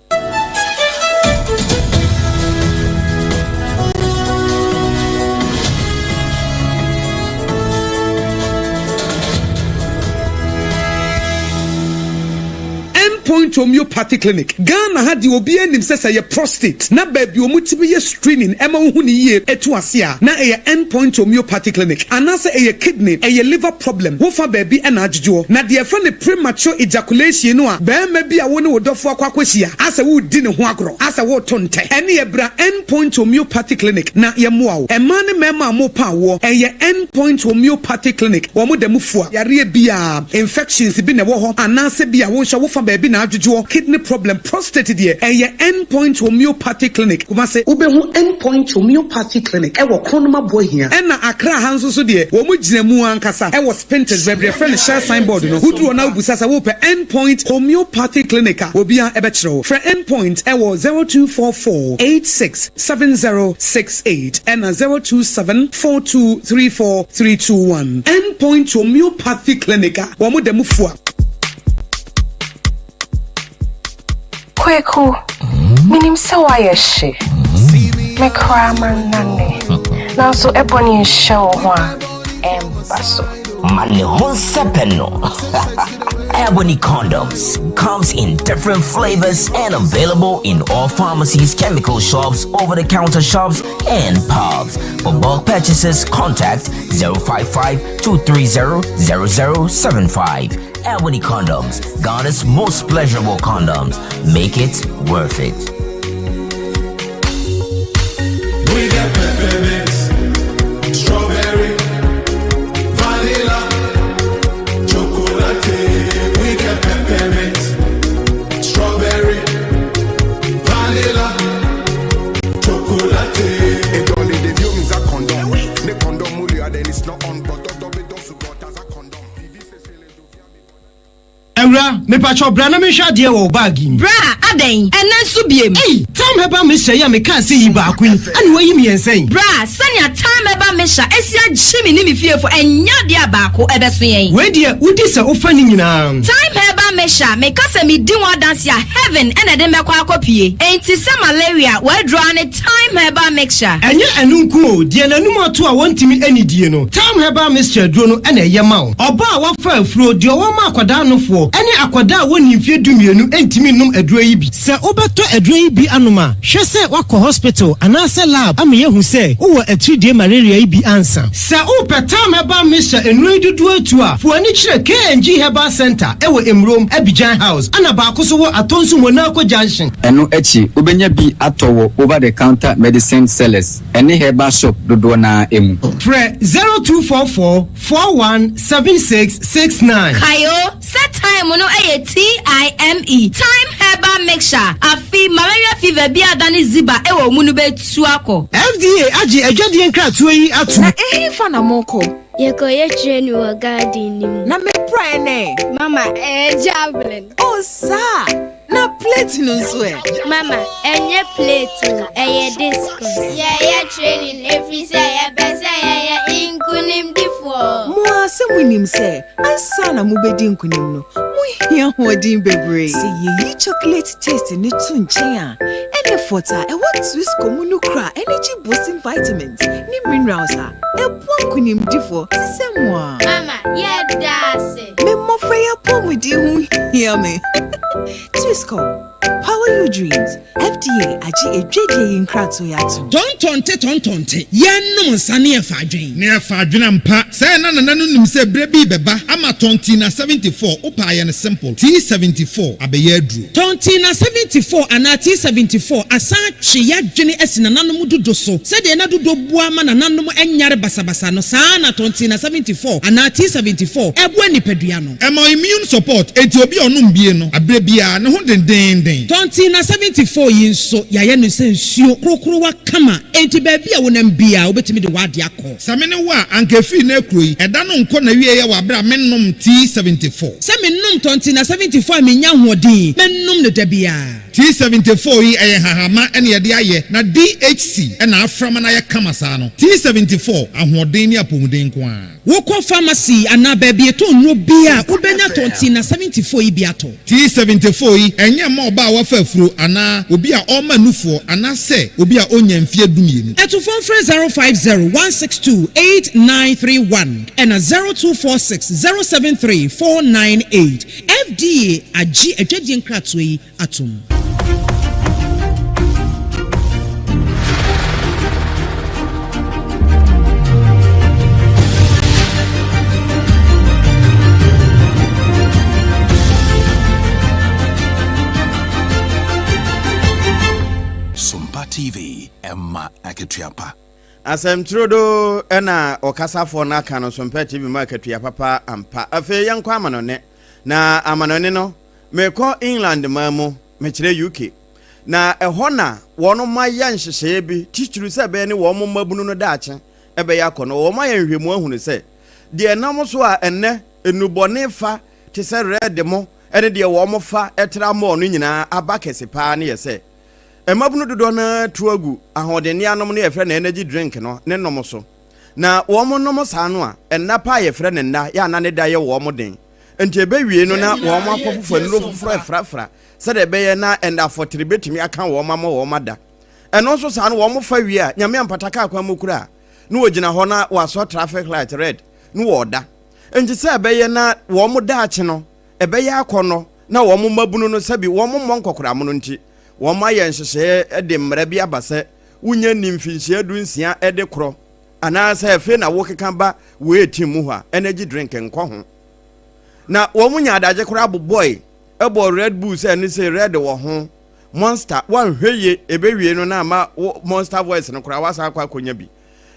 End Point Homeopathy Clinic, Ghana ha deɛ obiara nim sɛ sɛ ɛyɛ prostate na baabi a wɔtumi yɛ screening ɛma wohu no yie ɛtu ase a na ɛyɛ End Point Homeopathy Clinic anaasɛ ɛyɛ kidney, ɛyɛ liver problem wofa baabi ɛna adwodwoɔ na deɛ yɛfrɛ no premature ejaculation no a barima bi a wo ne wo dɔfo akɔ akɔhyia asɛ woredi ne ho agorɔ asɛ woreto ntɛ ɛneɛ bra End Point Homeopathy Clinic na yɛmmoa wo. Mmaa ne mmarima a morepa awoɔ ɛyɛ End Point Homeopathy Clinic wɔn da mu fua yareɛ biara infections bi na ɛwɔ hɔ anaasɛ bi a wo nso wofa baabi na adwodwo. dwodwoɔ, kidney problem, prostate deɛ, ɛyɛ End Point Homeopathy Clinic, Kumasi. Wobɛhu End Point Homeopathy Clinic wɔ Kronum Aboahia. Ɛna Accra ha nso so deɛ, wɔn gyina mu ankasa wɔ Spintex, baabi a yɛfrɛ no Shell sign board no. Woduru hɔ na wobisa sɛ wopɛ End Point Homeopathy Clinic a, obiara bɛkyerɛ wo. Frɛ End Point wɔ 0244 86 7068 ɛna 027 42 34 321. End Point Homeopathy Clinic a wɔn da mu fua. Kweku, menim sɛ woayɛ hye. Me koraa mannane. Nanso ɛbɔne nhyɛ wo ho a, ɛmba so. Ma ne ho nsɛpɛ no. Ebony condoms comes in different flavors and available in all pharmacies, chemical shops, over-the-counter shops, and pubs. For bulk purchases, contact 055 230 0075. Ebony condoms, Ghana's most pleasurable condoms. Make it worth it. We get peppermint, strawberry, vanilla, chocolate. We get peppermint, strawberry, vanilla, chocolate. Awura, mepakyɛw bra na menhwɛ adeɛ wɔ wo bag yi mu. Bra, adɛn? Ɛnnɛ nso biem? Ei! Thyme Herbal Mixture yi a mekaa sɛ yi baako yi, ɛna woayi mmiɛnsa yi? Bra, sɛnea Thyme Herbal Mixture asi agye me ne me fiefo, ɛnyɛ adeɛ a baako ɛbɛso yɛn. Wei deɛ, wodi sɛ wofa ne nyinaa. Thyme Herbal Mixture, meka sɛ medi ho adanse a, heaven na ɛde me bɛkɔ akɔpue. Enti sɛ malaria, w'aduro ara ne Thyme Herbal Mixture. Ɛnyɛ ɛno nko o, deɛ n'anum ato a wɔntumi nnidie no, Thyme Herbal Mixture aduro no na ɛyɛ ma wo. Ɔbaa a wafa afuro, deɛ ɔwɔ ma akwadaa nofoɔ, ne akwadaa a wɔnnii mfeɛ dumienu ntumi nnom aduro yi bi. Sɛ wobɛtɔ aduro yi bi anom a, hwɛ sɛ woakɔ hospital anaasɛ lab ama yɛahu sɛ wowɔ atiridie malaria yi bi ansa. Sɛ wopɛ Thyme Herbal Mixture nnuro yi dodoɔ atu a, fa w'ani kyerɛ KNG Herbal Centre wɔ Mmrom, Abidjan House, ɛna baako nso wɔ Atonsu Monaco Junction. Ɛno akyi, wobɛnya bi atɔ wɔ over-the-counter medicine sellers ne herbal shop dodoɔ no ara mu. Frɛ 0244 41 76 69. Kae o, sɛ thyme no yɛ TIME, Thyme Herbal Mixture, afe malaria fever bi a adane ziba wɔ wo mu no bɛtu akɔ. FDA agye adwadie nkratoɔ yi atom. Na ɛhefa na morekɔ? Yɛkɔyɛ training wɔ garden no mu. Na me praeɛ no ɛ? Mama, ɛyɛ javelin. Oh, saa! Na plate no nso ɛ? Mama, ɛnyɛ plate o, ɛyɛ discus. Yɛyɛ training ɛfiri sɛ yɛpɛ sɛ yɛyɛ nkonimdifoɔ. Mo ara sɛ monim sɛ ansa na mobɛdi nkonim no, mohia ahoɔden bebree. Sɛ yɛyi chocolate taste no to nkyɛn a, ɛne fɔt a ɛwɔ Twisco mu no kura energy boosting vitamins ne minerals a ɛboa nkonimdifoɔ te sɛ mo ara. Mama, yɛda ase. Me mmɔfra yi apɔwmuden ho hia me. Twisco, power your dreams. FDA agye adwadie yi nkratoɔ yi atom. Tɔntɔnte tɔntɔnte, yɛnnom nsa ne yɛfa adwen. Ne yɛfa adwene ampa. Sɛɛ na nana no nim sɛ berɛ bi rebɛba ama Tɔntina 74, wopɛ a yɛ no simple, T74 abɛyɛ aduro. Tɔntina 74 anaa T74 asan atwe y'adwene asi nananom dudo so. Sɛdeɛ na dudo boa ma nananom nyare basabasa no, saa ara na Tɔntina 74 anaa T74 boa nipadua no. Ɛma immune support, enti obi a ɔnom bie no, aberɛ biara, ne ho dendeenden. Tɔntina 74 yi nso, yɛayɛ no sɛ nsuo korokorowa kama, enti baabi a wonam biara, wobɛtumi de w'adeɛ akɔ. Sɛ me ne wo a, anka ɛfiri nnɛ rekuro yi, ɛda no nkɔ n'awieɛ wɔ aberɛ a mennom T74. Sɛ menom Tɔntina 74 a mennya ahoɔden, mɛnom no da biara. T74 yi ɛyɛ nhahamma na yɛde ayɛ na DHC na afra ma no ayɛ kama saa no. T74, ahoɔden ne apɔmuden nko ara. Wokɔ pharmacy anaa baabi yɛtɔn nnuro biara a, wobɛnya Tɔntina 74 yi bi atɔ. T74 yi ɛnyɛ mma ɔbaa a wafa afuro anaa obi a ɔrema nufoɔ anaasɛ obi a ɔnnya mfeɛ dumienu. Atufoɔ mfrɛ 050 162 8931 ɛna 0246 073 498. FDA agye adwadie nkratoɔ yi atom. Sompa TV, ɛma akatua pa. Asɛm turodoo na ɔkasafoɔ no aka no, Sompa TV ma akatua papa ampa. Afei yɛnkɔ amanɔne. Na amanɔne no, Merekɔ England man mu, mekyerɛ UK, na ɛhɔ na wɔnom ayɛ nhyehyɛeɛ bi titiriw sɛ ɛbɛyɛ ne wɔn mmabunu no daakye ɛbɛyɛ akɔnnɔ. Wɔn ayɛ nhwɛmu ahunu sɛ deɛ ɛnam so a ɛnnɛ nnubɔne fa te sɛ red mo ne deɛ wɔn fa tra mall no nyinaa aba kɛse paa no yɛ sɛ mmabunu dodoɔ no ara tu agu ahoɔdenne anom no yɛfrɛ no energy drink no ne nom so. Na wɔn nom saa no a, nna pa a yɛfrɛ no nna yɛ a na ne da yɛ wɔn den. Nti ɛbɛwie no na wɔn akɔfofa nnuro foforɔ afrafra sɛdeɛ ɛbɛyɛ na nna afɔtere bɛtumi aka wɔn ama wɔn ada. Ɛno nso saa no wɔn fa wie a, Nyame ampata kaa kwan mu koraa na wɔgyina hɔ na wɔasɔ traffic light red na wɔreda. Nti sɛ ɛbɛyɛ na wɔn daakye no ɛbɛyɛ akɔnnɔ na wɔn mmabunu no sɛbi wɔn mmɔ nkɔkoramono nti, wɔn ayɛ nhyehyɛeɛ de mmara bi aba sɛ wonya nni mfinhyia dunsia de korɔ anaasɛ afei na wokeka ba wei team mu hɔ a, energy drink nkɔ ho. Na wɔn nya adagye koraa bobɔe bɔɔ Red Bull sɛ ɛno sei red wɔ ho, Monster, woanhwɛ yie ɛbɛwie no na ama wo Monster voice no koraa woasan akɔ akɔnya bi.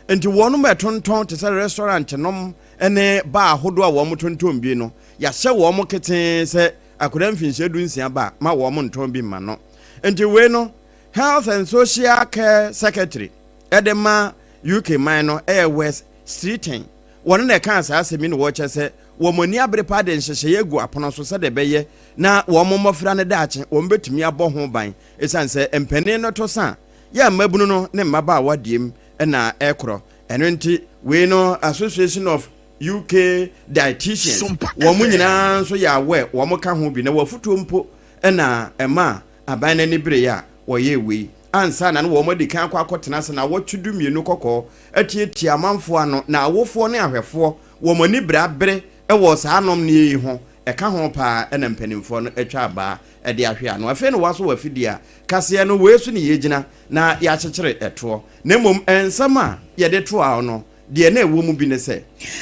Nti wɔnom ɛtontɔn te sɛ restaurant nom ne bar ahodoɔ a wɔn tontɔn bi no, yɛahyɛ wɔn ketee sɛ akwadaa mfinhyia dunsia ba a, ma wɔn ntɔn bi mma no. Nti wei no, Health and Social Care Secretary de ma UK man no yɛ Wes Streeting. Wɔno na ɛkaa saa asɛm yi na wɔkyerɛ sɛ wɔn ani abere paa de nhyehyɛeɛ agu apono so sɛdeɛ ɛbɛyɛ na wɔn mmɔfra no daakye wɔn bɛtumi abɔ ho ban ɛsiane sɛ mpanin no to sa a, yɛ a mmabunu no ne mmabaawa deɛm na ɛkorɔ. Ɛno nti wei no Association of UK Dietitians wɔn nyinaa nso yɛ aware wɔn ka ho bi na wɔn afutuo mpo na ɛmaa Aban no ani beree a wɔyɛɛ wei ansa na na wɔadi kan akɔ akɔtena ase nnawɔtwe dumienu kɔkɔɔ atiatia amanfoɔ ano na awofoɔ ne ahwɛfoɔ wɔn ani bere abere wɔ saa anomneɛ yi ho ɛka ho paa na mpanimfoɔ no atwa abaa de ahwe ano. Afei na wɔasɔ wɔ afidie a kaseɛ no wei so ne yɛgyina na yɛakyekyere ɛtoɔ na mmom nsɛm a yɛde toa no Deɛ na ɛwɔ mu bi ne sɛ.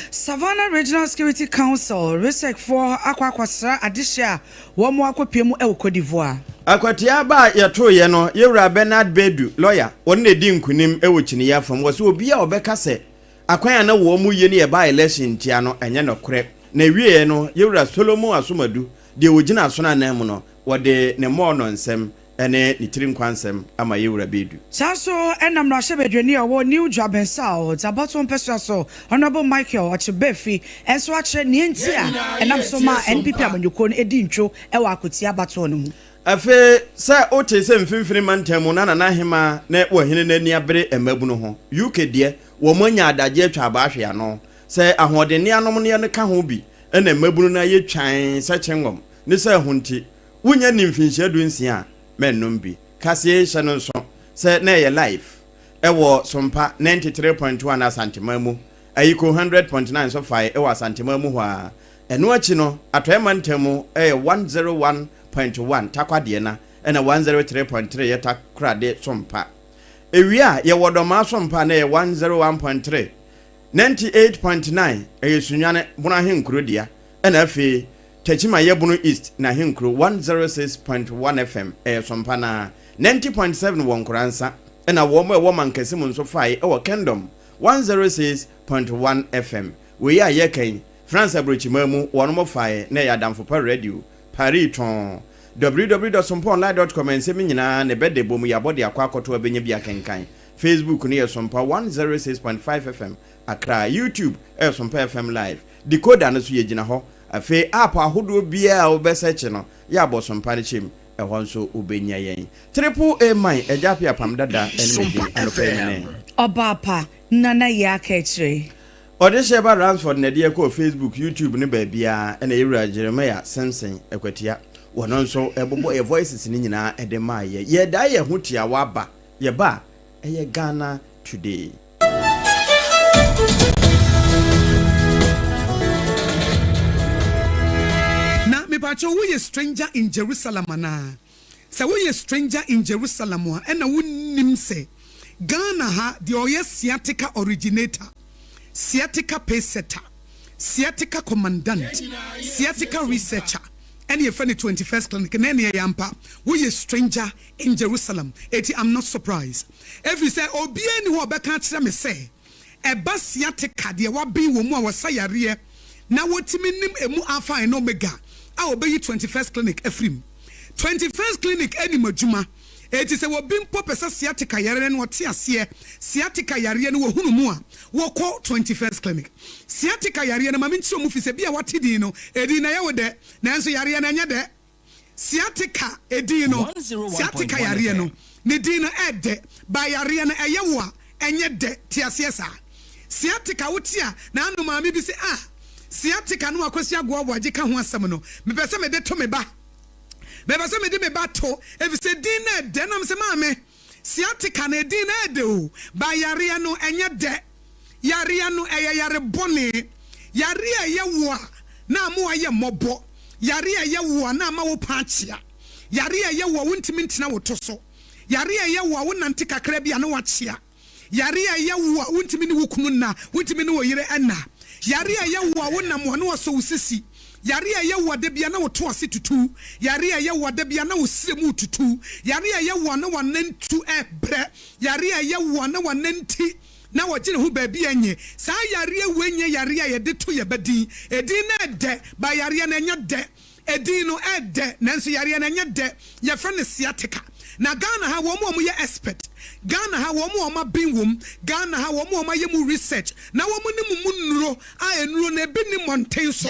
Savannah Regional Security Council, RESEC, foɔ akɔ akɔsra adehyeɛ a wɔn akɔpue mu wɔ Cote d'Ivoire. Akwatia aba a yɛtoeɛ no, Yɛwura Bernard Bedu, lɔya, ɔno na ɛdii nkunim wɔ kyiniiɛ afam. Wɔse obiara a ɔbɛka sɛ akwan a na wɔn yɛ no yɛ by election ntia no, ɛnyɛ nɔkorɛ. Na ɛwieɛ no, Yɛwura Solomon Asomadu, deɛ ɔgyina asono anan mu no, wɔde ne mmɔɔ nsɛm ne ne tiri nkwa nsɛm ama yɛn wura Bedu. Saa nso na mmarahyɛbadwani a ɔwɔ New Juaben South abatoɔ mpɛsoa so, Honourable Michael Ɔkyebɛfi nso akyerɛ nea nti a ɛnam so maa NPP amanyɔkuo no dii ntwo wɔ Akotia abatoɔ no mu. Afei sɛ wotee sɛ mfimfini mantam mu na Nana Ahemaa ne Ɔhene no ani abere mmabunu ho, UK deɛ wɔn anya adagye atwa abaa ahwe ano sɛ ahoɔdenne anomneɛ no ka ho bi na mmabunu no ayɛ twann sɛ kyengɔm ne sɛ ɛho nti Wonnya nnii mfinhyia dunsia a, mɛnnom bi. Kaseɛ yi hyɛ no nso sɛ na ɛyɛ live wɔ Sompa 93.1 Asanteman mu. Ayiko 100.9 nso fae wɔ Asanteman mu hɔ ara. Ɛno akyi no, Atɔeɛ Mantam mu yɛ 101.1 Tarkwa-Deɛna ɛna 103.3 yɛ Takoradi Sompa. Ɛwie a, yɛwɔ Dɔmaa Sompa a na ɛyɛ 101.3, 98.9 ɛyɛ Sunyani Bono Ahenkuro dea ɛna afei Techiman yɛ Bono East na Ahenkuro 106.1 FM ɛyɛ Sompa no ara, 90.7 wɔ Nkoransa ɛna wɔn a ɛwɔ Mankessim nso fae ɛwɔ Kingdom 106.1 FM. Wei a yɛreka yi, France aburokyiman mu wɔnom fae na ɛyɛ Adamfo Pa Radio, Paris tɔnn. www.sompaonline.com Nsɛm yi nyinaa na ɛbɛda ɛbɔ mu yɛabɔ de akɔ akɔto abɛnya bi akenkan. Facebook no yɛ Sompa 106.5 FM Accra, YouTube ɛyɛ Sompa FM Live. Decoder no so yɛgyina hɔ. Afei app ahodoɔ biara a wobɛ search no, yɛ abɔsompa no kyɛm, ɛhɔ nso wobɛnya yɛn. Triple A man, Agya Appiah Apam Dada ne me din anɔpa yi me ne. Ɔbaa pa, Nana Yaa Kaakyire. Ɔdehyeɛ ba Ransford na ɛde yɛn kɔɔ Facebook, YouTube ne baabiara, ɛna yɛwura Jeremiah Simpson Akwatia, wɔno nso ɛbobɔ yɛ voices no nyinaa de maa yɛ. Yɛdae yɛn ho tiawa aba, yɛba a, ɛyɛ Ghana Today. Na mepakyɛw woyɛ stranger in Jerusalem anaa? Sɛ woyɛ stranger in Jerusalem a ɛna wonnim sɛ Ghana ha deɛ ɔyɛ sciatica originator, sciatica pacesetter, sciatica commandant, sciatica researcher ɛne yɛfrɛ no 21st clinic na ɛne ɛyɛ ampa woyɛ stranger in Jerusalem eti I'm not surprised. Efisɛ obiara nni hɔ a ɔbɛka akyerɛ me sɛ ɛba sciatica, deɛ waben wɔ mu a wɔsa yareɛ na wɔtumi nim emu alpha and omega. a ɔbɛyi 21st Clinic afiri mu. 21st Clinic nim adwuma, enti sɛ obi mpo pɛ sɛ sciatica yare no ɔte aseɛ, sciatica yareɛ no wɔhunu mu a, wɔkɔ 21st Clinic. Sciatica yareɛ no, ma menkyerɛ mu fi sɛ bi a woate din no, edin no ɛyɛ wo dɛ, nanso yareɛ no ɛnyɛ dɛ. Sciatica edin no, sciatica yareɛ no, ne din no ɛdɛ, but yareɛ no ɛyɛ wo a, ɛnyɛ dɛ, te aseɛ saa. Sciatica wote a, na ano maame bi se ah, sciatica no Akwasi Agoa Aboagye ka ho asɛm no, mepɛ sɛ mede to me ba. Mepɛ sɛ mede me ba to, efisɛ din no ɛdɛ. Na mese maame, sciatica no edin no ɛdɛ o, but yareɛ no ɛnyɛ dɛ. Yareɛ no ɛyɛ yare bɔne. Yareɛ a ɛyɛ wo a na ama woayɛ mmɔbɔ. Yareɛ a ɛyɛ wo a na ama wo paa akyea. Yareɛ a ɛyɛ wo a wontumi ntena wo to so. Yareɛ a ɛyɛ wo a wonante kakra bi a na woakyea. Yareɛ a ɛyɛ wo a wontumi ne wo kunu nna, wontumi ne wo yere nna. Yareɛ a ɛyɛ wo a wonam a na wɔasɔ wo sisi. Yareɛ a ɛyɛ wo a da biara na wo to ase tutu. Yareɛ a ɛyɛ wo a da biara na wo srɛ mu retutu. Yareɛ a ɛyɛ wo a na w'anantu rebrɛ. Yareɛ a ɛyɛ wo a na w'ananti na wɔgye ne ho baabi a ɛnyɛ. Saa yareɛ wei nyɛ yareɛ a yɛde to yɛn ba din. Edin no ɛdɛ, but yareɛ no ɛnyɛ dɛ. Edin no ɛdɛ, nanso yareɛ no ɛnyɛ dɛ. Yɛfrɛ no sciatica. Na Ghana ha wɔn a wɔyɛ expert, Ghana ha wɔn a wɔaben wɔ mu, Ghana ha wɔn a wɔayɛ mu research na wɔnim mu nnuro a nnuro no ebi nni mmɔnten so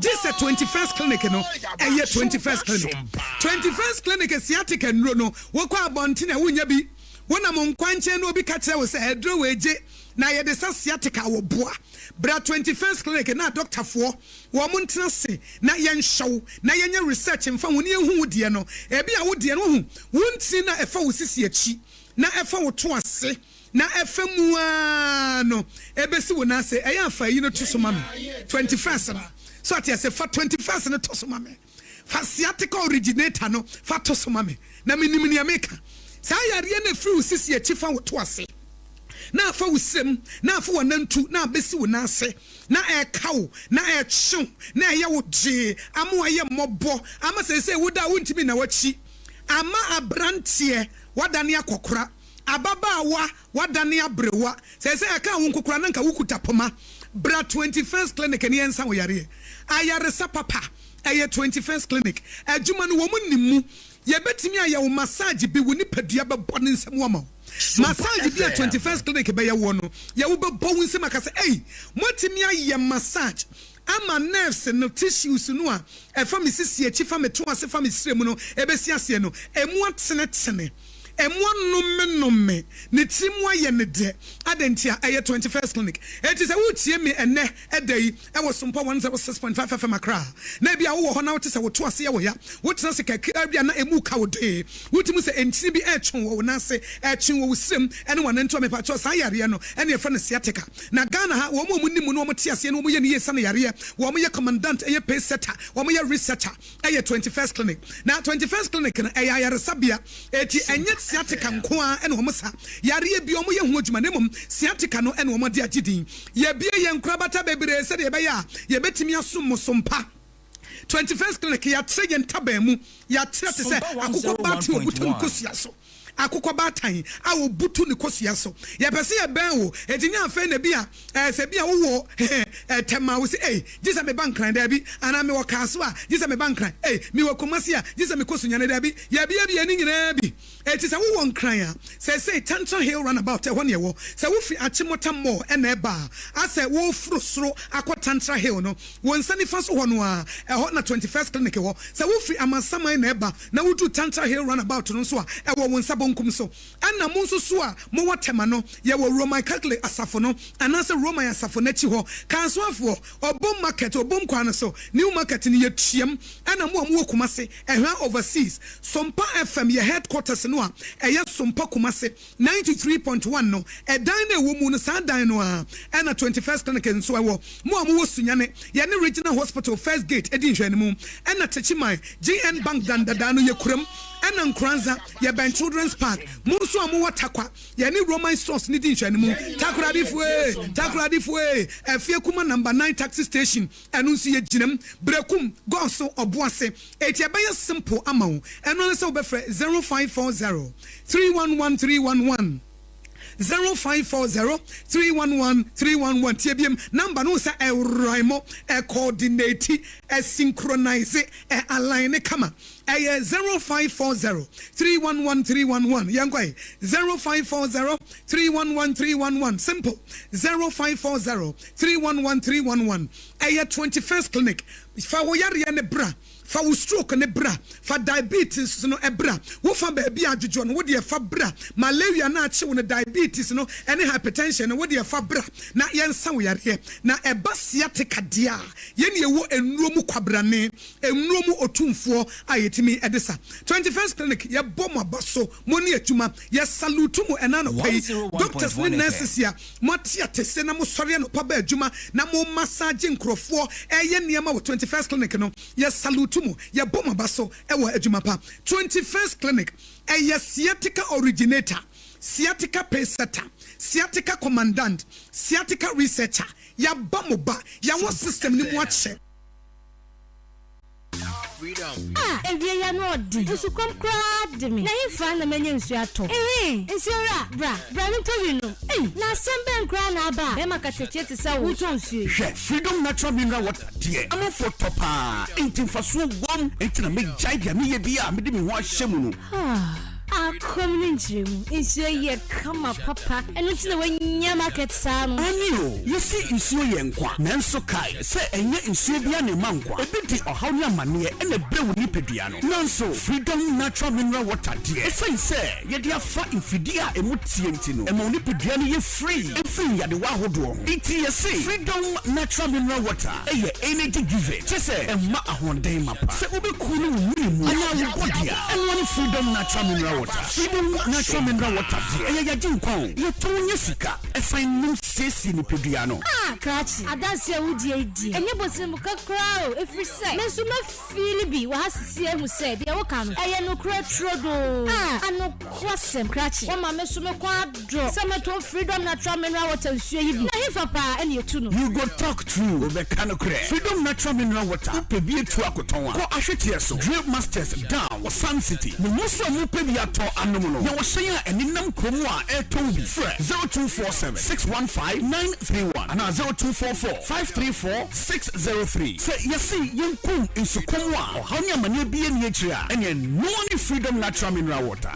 gye sɛ 21st Clinic no, ɛyɛ 21st Clinic. 21st Clinic sciatica nnuro no, wokɔ abɔnten a wonnya bi. Wonam nkwankyɛn na obi ka kyerɛ wo sɛ aduro wei gye na yɛde sa sciatica a, wɔboa. Bra 21st Clinic na adɔktafoɔ wɔn ntena ase na yɛnhwɛ wo na yɛnyɛ research mfa ho na yɛnhu wo deɛ no. Ebia wo deɛ no, woahu, wo ntini no a ɛfa wo sisi akyi na ɛfa wo to ase na ɛfa mu ara no ɛbɛsi wo nan ase. Ɛyɛ a fa ayi no to so ma me, 21st no. So ate aseɛ? Fa 21st no to so ma me. Fa sciatica originator no fa to so ma me na menim nea meka. Saa yareɛ no ɛfiri wo sisi akyi fa wo to ase na afa wo srem na afa w'anantu na abɛsi wo nan ase na ɛreka wo na ɛrekye wo na ɛyɛ wo gyee ama woayɛ mmɔbɔ ama seesei woda a wontumi nna w'akyi ama aberanteɛ woadane akɔkora Ababaawa, woadane aberewa. Seesei ɛkaa wo nko koraa na anka wokuta poma. Bra 21st Clinic na yɛnsa wo yareɛ. Ayaresa papa, ɛyɛ 21st Clinic. Adwuma no, wɔn nim mu. Yɛbɛtumi ayɛ wo massage bi, wo nipadua bɛbɔ ne nsam ama wo. Massage bi a 21st Clinic bɛyɛ woɔ no, yɛ wobɛbɔ wo nsam aka sɛ, Ei, moatumi ayɛ massage ama nerves no, tissues no a ɛfa me sisi akyi, fa me to ase, fa me srɛ mu no ɛbɛsi aseɛ no, ɛmu atenetene. Ɛmu anomenome, ne tiri mu ayɛ no dɛ. Adɛn ntia? Ɛyɛ 21st Clinic. Enti sɛ woretie me ɛnnɛ da yi wɔ Sompa 106.5 FM Accra a, na ebia wowɔ hɔ na wote sɛ wo to ase yɛ wo ya, wotena ase kakraa bi a na emu reka wo dee, wotumi hu sɛ ntini bi retwe wɔ wo nan ase, ɛretwe wɔ wo srem ne w'anantu a, mepakyɛw saa yareɛ no na yɛfrɛ no sciatica. Na Ghana ha, wɔn a wɔnim mu na wɔte aseɛ na wɔyɛ no yie sane yareɛ, wɔyɛ commandant, ɛyɛ pace setter, wɔyɛ researcher. Ɛyɛ 21st Clinic. Na 21st Clinic no, ɛyɛ ayaresabea. Enti ɛnyɛ sciatica nko ara na wɔsa. Yareɛ biara wɔyɛ ho adwuma, na mmom sciatica no na wɔde agye din. Yɛabue yɛn nkorabata bebree sɛdeɛ ɛbɛyɛ a yɛbɛtumi asom mo so mpa. 21st Clinic, yɛatrɛ yɛn ntaban mu. Yɛatrɛ te sɛ akokɔ baatan a ɔbutu ne kosua so. Akokɔ baatan a ɔbutu ne kosua so. Yɛpɛ sɛ yɛbɛn wo, enti nyɛ afei na ebia ɛɛ sɛ ebia wowɔ ɛɛ Tɛma a wose ei gye sɛ meba Nkran, daabi, anaa mewɔ Kasoa a gye sɛ meba Nkran, ei mewɔ Kumasi a gye sɛ mekɔ Sunyani, daabi, yɛabiabia ne nyinaa bi. Enti sɛ wowɔ Nkran a, seesei Tantra Hill Runabout ɛhɔ na ɛwɔ. Sɛ wofiri Achimota Mall na ɛba a, asɛ woreforo soro akɔ Tantra Hill no, wo nsa nifa so hɔ no ara, ɛhɔ na 21st Clinic wɔ. Sɛ wofiri Amansaman na ɛba na woduru Tantra Hill Runabout no nso a, ɛwɔ wo nsa bonkum so. Ɛna mo nso so a mowɔ Tema no, yɛwɔ Roman Catholic Asafo no anaasɛ Roman Asafo no akyi hɔ. Kansoafoɔ, Obom Market, Obom kwan no so, New Market no, yɛtuam. Ɛna mo a mowɔ Kumasi, Ɛhwa Overseas, Sompa FM, yɛ headquarters no a ɛyɛ Sompa Kumasi 93.1 no, ɛdan no a ɛwɔ mu no, saa dan no ara ɛna 21st Clinic nso ɛwɔ. Mo a mowɔ Sunyani, yɛne Regional Hospital First Gate di nhwɛanimu. Ɛna Techiman, GN Bank dan dadaa no, yɛkura mu. Ɛna Nkoranza, yɛbɛn Children's Park. Mo nso a mowɔ Tarkwa, yɛne Roman Stores no di nhwɛanimu. Takoradifoɔ ee, Takoradifoɔ ee, Afie Kuma Number 9 Taxi Station, Ɛno nso yɛgyina mu. Berekum, Gɔso, Ɔboase. Enti ɛbɛyɛ simple ama wo. Ɛno ara ne sɛ wobɛfrɛ 0540 311 311. 0540 311 311. Tie biem, number no sɛ ɛrhyme, ɛcoordinate, ɛsynchronise, ɛalign kama. Ɛyɛ 0540 311 311. Yɛnkɔ 0540 311 311. Simple, 0540 311 311. Ɛyɛ 21st Clinic. Fa wo yareɛ ne bra, fa wo stroke ne bra, fa diabetes no ɛbra, wofa baabi adwodwo no wode ɛfa bra, malaria no akye wo no, diabetes no ɛne hypertension no, wode ɛfa bra na yɛnsa wo yareɛ. Na ɛba sciatica deɛ a, yɛne ɛwɔ nnuro mu kwabrane, nnuro mu otumfoɔ a yɛtumi ɛde sa. 21st Clinic, yɛbɔ mo aba so, mo ne adwuma. Yɛ salute mo ɛna anɔpa yi, doctors ne nurses a moate atese na mosɔre anɔpa ba adwuma na mo massage nkurɔfoɔ, ɛyɛ nneɛma wɔ 21st Clinic no. Yɛ salute mo, yɛbɔ mo aba so ɛwɔ adwuma pa. 21st Clinic ɛyɛ sciatica originator, sciatica pacesetter, sciatica commandant, sciatica researcher. Yɛaba mo ba, yɛwɔ system no mu akyɛ. Ah, ewie ya no ɔde nsukɔm koraa de me na hefa na manya nsuo atɔ? Ehe, nsuo wura, bra bra me ntɔ bi nom. Ei, na asɛm bɛn koraa na aba a bɛrima katakyie te sɛ wo wotɔ nsuo yi? Hwɛ, Freedom Natural Mineral Water deɛ, amanfoɔ tɔ paa, enti mfasoɔ wom. Enti na megyae deɛ meyɛ biara a mede me ho ahyɛ mu no. Akɔm ne nkyerɛmu, nsuo yɛ kama papa, ɛno nti na wanya market saa no. Aane o, yɛse nsuo yɛ nkwa, nanso kae sɛ ɛnyɛ nsuo biara na ɛma nkwa. Ebi de ɔhaw ne amanneɛ na ɛbrɛ wo nipadua no. Nanso Freedom Natural Mineral Water deɛ, ɛsiane sɛ yɛde afa mfidie a ɛmu teɛ nti no, ɛma wo nipadua no yɛ free firi nyadewa ahodoɔ ho. Enti yɛse Freedom Natural Mineral Water yɛ energy giving, kyerɛ sɛ ɛma ahoɔden mapa. Sɛ wobɛkunu wo mene mu anaa wo body a, ɛnoa ne Freedom Natural Mineral Water. Freedom Natural Mineral Water deɛ, ɛyɛ yagye nkwa o. Yɛtɔn nyɛ sika, ɛsan nom siesie nipadua no. Ah, krakye, adanse a wodie yi deɛ, ɛnyɛ bosremka koraa o, ɛfiri sɛ, me nso mafeeli bi wɔ ha sisi ahu sɛ deɛ woka no, ɛyɛ nokorɛ turodoo. Ah, anokwasɛm, krakye, woama me nso me kɔn adɔ sɛ mɛtɔn Freedom Natural Mineral Water nsuo yi bi. Na hefa paa ɛna yɛtu no? You go talk true, wobɛka nokorɛ. Freedom Natural Mineral Water, wopɛ bi atu akotɔn a, kɔ ahweteɛ so, Drill Masters Down wɔ Sun City. Na mo nso a mopɛ bi atɔ anom no, yɛwɔ hyɛn a ɛnenam kurom a ɛretɔn bi. Frɛ 0247 615 931 anaa 0244 534 603. Sɛ yɛse yɛnkum nsukɔm a ɔhaw ne amanneɛ biara nni akyire a, ɛneɛ noa ne Freedom Natural Mineral Water.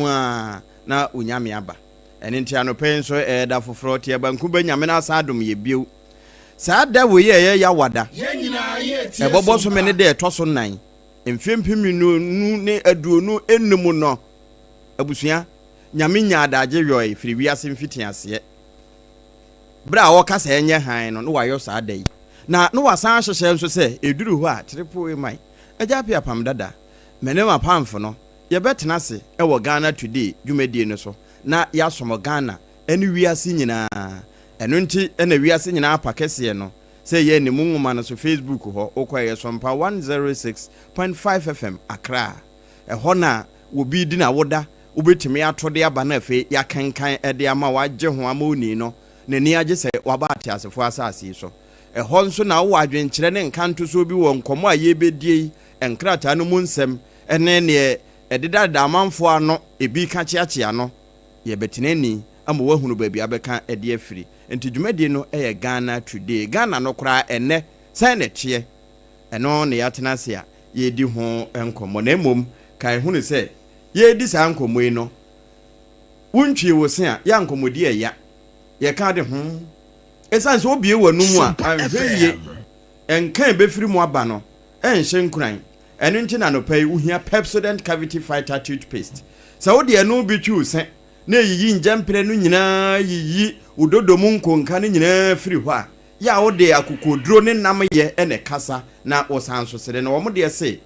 ara na Onyame aba. Ɛno nti anɔpa yi nso ɛyɛ da foforɔ, te abanku bɛ Nyame no asan adom yɛ bio. Saa da wei a ɛyɛ Yawa da, ɛbɔ bɔsome ne da ɛtɔ so nnan, mfeɛ 2025 no, abusua, Nyame nyaa adagye yɔe firi wiase mfitiaseɛ. Berɛ a ɔka sɛ ɛnyɛ hann no, na wayɔ saa da yi. Na na wasan ahyehyɛ nso sɛ ɛduru hɔ a, Triple A man, Agya Appiah Pam Dada, me ne m'apamfo no, Yɛbɛtena ase wɔ Ghana Today dwumadie no so na yɛasom Ghana ne wiase nyinaa. Ɛno nti na wiase nyinaa apa kɛseɛ no sɛ yɛn ne mu nwoma no so Facebook hɔ wokɔ ɛyɛ Sompa 106.5 FM Accra. Ɛhɔ na obi di n'awoda wobɛtumi ato de aba na afei yɛakenkan de ama wo agye ho ama onii no n'ani agye sɛ waba ateasefoɔ asase yi so. Ɛhɔ nso na wowɔ adwenkyerɛ ne nkantosoɔ bi wɔ nkɔmmɔ a yɛrebɛdie yi nkrataa no mu nsɛm ne neɛ ɛdedadeda amanfoɔ ano, ebi ka kyeakyea no, yɛbɛtena ani ama woahunu baabi abɛka de afiri. Nti dwumadie no yɛ Ghana Today. Ghana no koraa ɛnnɛ, sɛn na ɛteɛ? Ɛno na yɛatena ase a yɛredi ho nkɔmmɔ. Na mmom, kae hunu sɛ, yɛredi saa nkɔmmɔ yi no, wontwii wo se a, yɛ a nkɔmmɔdi ɛya. Yɛka ade ho. Ɛsiane sɛ wobue w'anom a, anhwɛ yie, nka a ɛbɛfiri mu aba no nhyɛ nkuran. Ɛno nti na anɔpa yi wohia Pepsodent Cavity Fighter Toothpaste. Sɛ wode ɛno bi twi wo se na eyiyi ngyɛmprɛ no nyinaa yiyi wo dodo mu nkonka no nyinaa firi hɔ a, yɛ a wode akokoɔduro ne nnamyɛ na ɛkasa na wosan nso sere. Na wɔn deɛ se,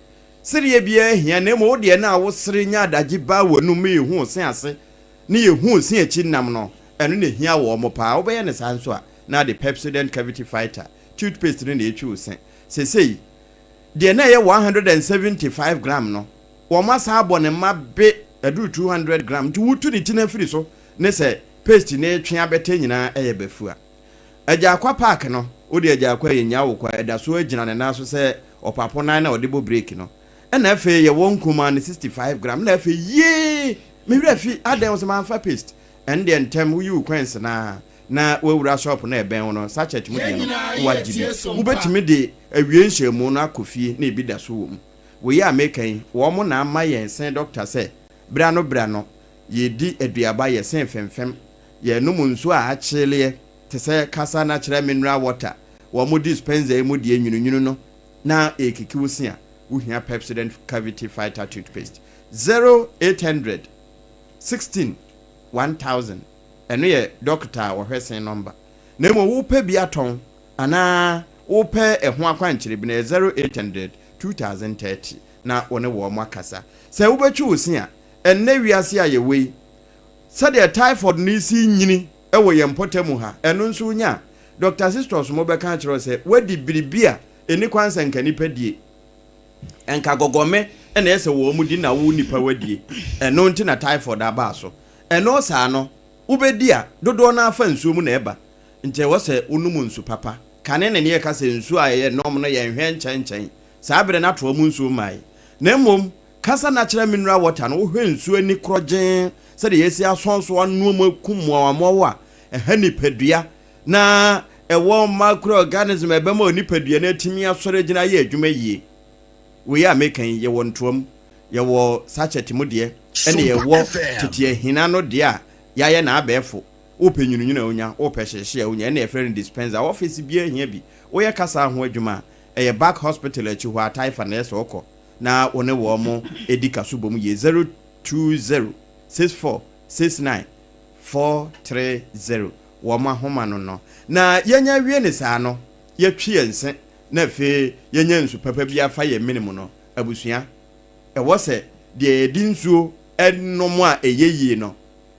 sereɛ biara hia na mmom wo deɛ no a wosere nya adagye ba w'anum ma yɛhu wo se ase ne yɛhu wo se akyi nnam no, ɛno na ɛhia wɔn paa. Wobɛyɛ no saa nso a, na ade Pepsodent Cavity Fighter Toothpaste no na ɛtwi wo se. Seesei, Deɛ na ɛyɛ 175 gram no, wɔasan abɔ no mma be aduru 200 gram, nti wotu ne ti no afiri so ne sɛ paste no retwe abɛtɛ nyinaa ɛyɛ bafua. Agyaakwa park no, wode Agyaakwa a yɛnnya wo kwa, ɛda so ara gyina ne nan so sɛ ɔpapo nan na ɔde bɔ breki no. Ɛna afei yɛwɔ nkumaa no 65 gram, ɛna afei yee! Me werɛ afi, adɛn wo sɛ mamfa paste? Ɛndeɛ ntɛm woyi wo coins no ara na woawura shop no a ɛbɛn wo no, sachet mu deɛ no, na woagye bi. Wobɛtumi de awie nhyiamu no akɔ fie na ebi da so wɔ mu. Wei a meka yi, wɔn na ama yɛn se dɔkta sɛ berɛ ano berɛ ano yɛdi aduaba, yɛse femfem, yɛnom nsuo a akyeleɛ te sɛ kasa na kyerɛ mineral water, wɔn dispenser yi mu deɛ nwununwunu no na ɛrekiki wo se a, wohia Pepsodent Cavity Fighter Toothpaste. 0800 16 1000. Ɛno yɛ dɔkta a ɔhwɛ sen nɔmba. Na mmom wopɛ bi atɔn anaa wopɛ ɛho akwankyerɛ bi no, ɛyɛ 0800 2030 na wo ne wɔn akasa. Sɛ wobɛtwe wo se a, ɛnnɛ wiase a yɛwɔ yi, sɛdeɛ typhoid no resi renyini wɔ yɛn mpɔtam ha, ɛno nso wonya a, Dɔkta Sistos mo bɛka akyerɛ wo sɛ woadi biribi a ɛnni kwan sɛ nka nipa die. Nka gɔgɔme na ɛyɛ sɛ wɔn di na wo nipa wadie. Ɛno nti na typhoid abaa so. Ɛno saa no, wobɛdi a, dodoɔ no ara fa nsuo mu na ɛba. Nti ɛwɔ sɛ wonom nsu papa. Kane na ne yɛka sɛ nsuo a yɛnom no yɛnhwɛ nkyɛnkyɛn. Saa berɛ no atoa mu nsuo mmae. Na mmom, kasa na kyerɛ mineral water no, wohwɛ nsuo ani korɔgyenn sɛdeɛ yɛasi asɔn so anoa mu akum mmoawammoawa a ɛha nipadua na ɛwɔ microorganism a ɛbɛma onipadua no atumi asɔre agyina ayɛ adwuma yie. Wei a meka yi, yɛwɔ ntoa mu, yɛwɔ sachet mu deɛ, ɛna yɛwɔ tete ahina no deɛ a yɛayɛ no abɛɛfo. Wopɛ nwununwunu a wonya, wopɛ hyehyee a wonya, ɛna yɛfrɛ no dispenser. Ɔfese biara hia bi. Woyɛ kasa ho adwuma a, ɛyɛ Back Hospital akyi hɔ a, Taifa na ɛyɛ sɛ wokɔ na wo ne wɔn di kaso bom yie. 020 64 69 430 wɔn ahoma no no. Na yɛnya wie no saa no, yɛtwe yɛn se na afei yɛnya nsu papa bi afa yɛn mene mu no, abusua, ɛwɔ sɛ deɛ yɛde nsuo nom a ɛyɛ yie no,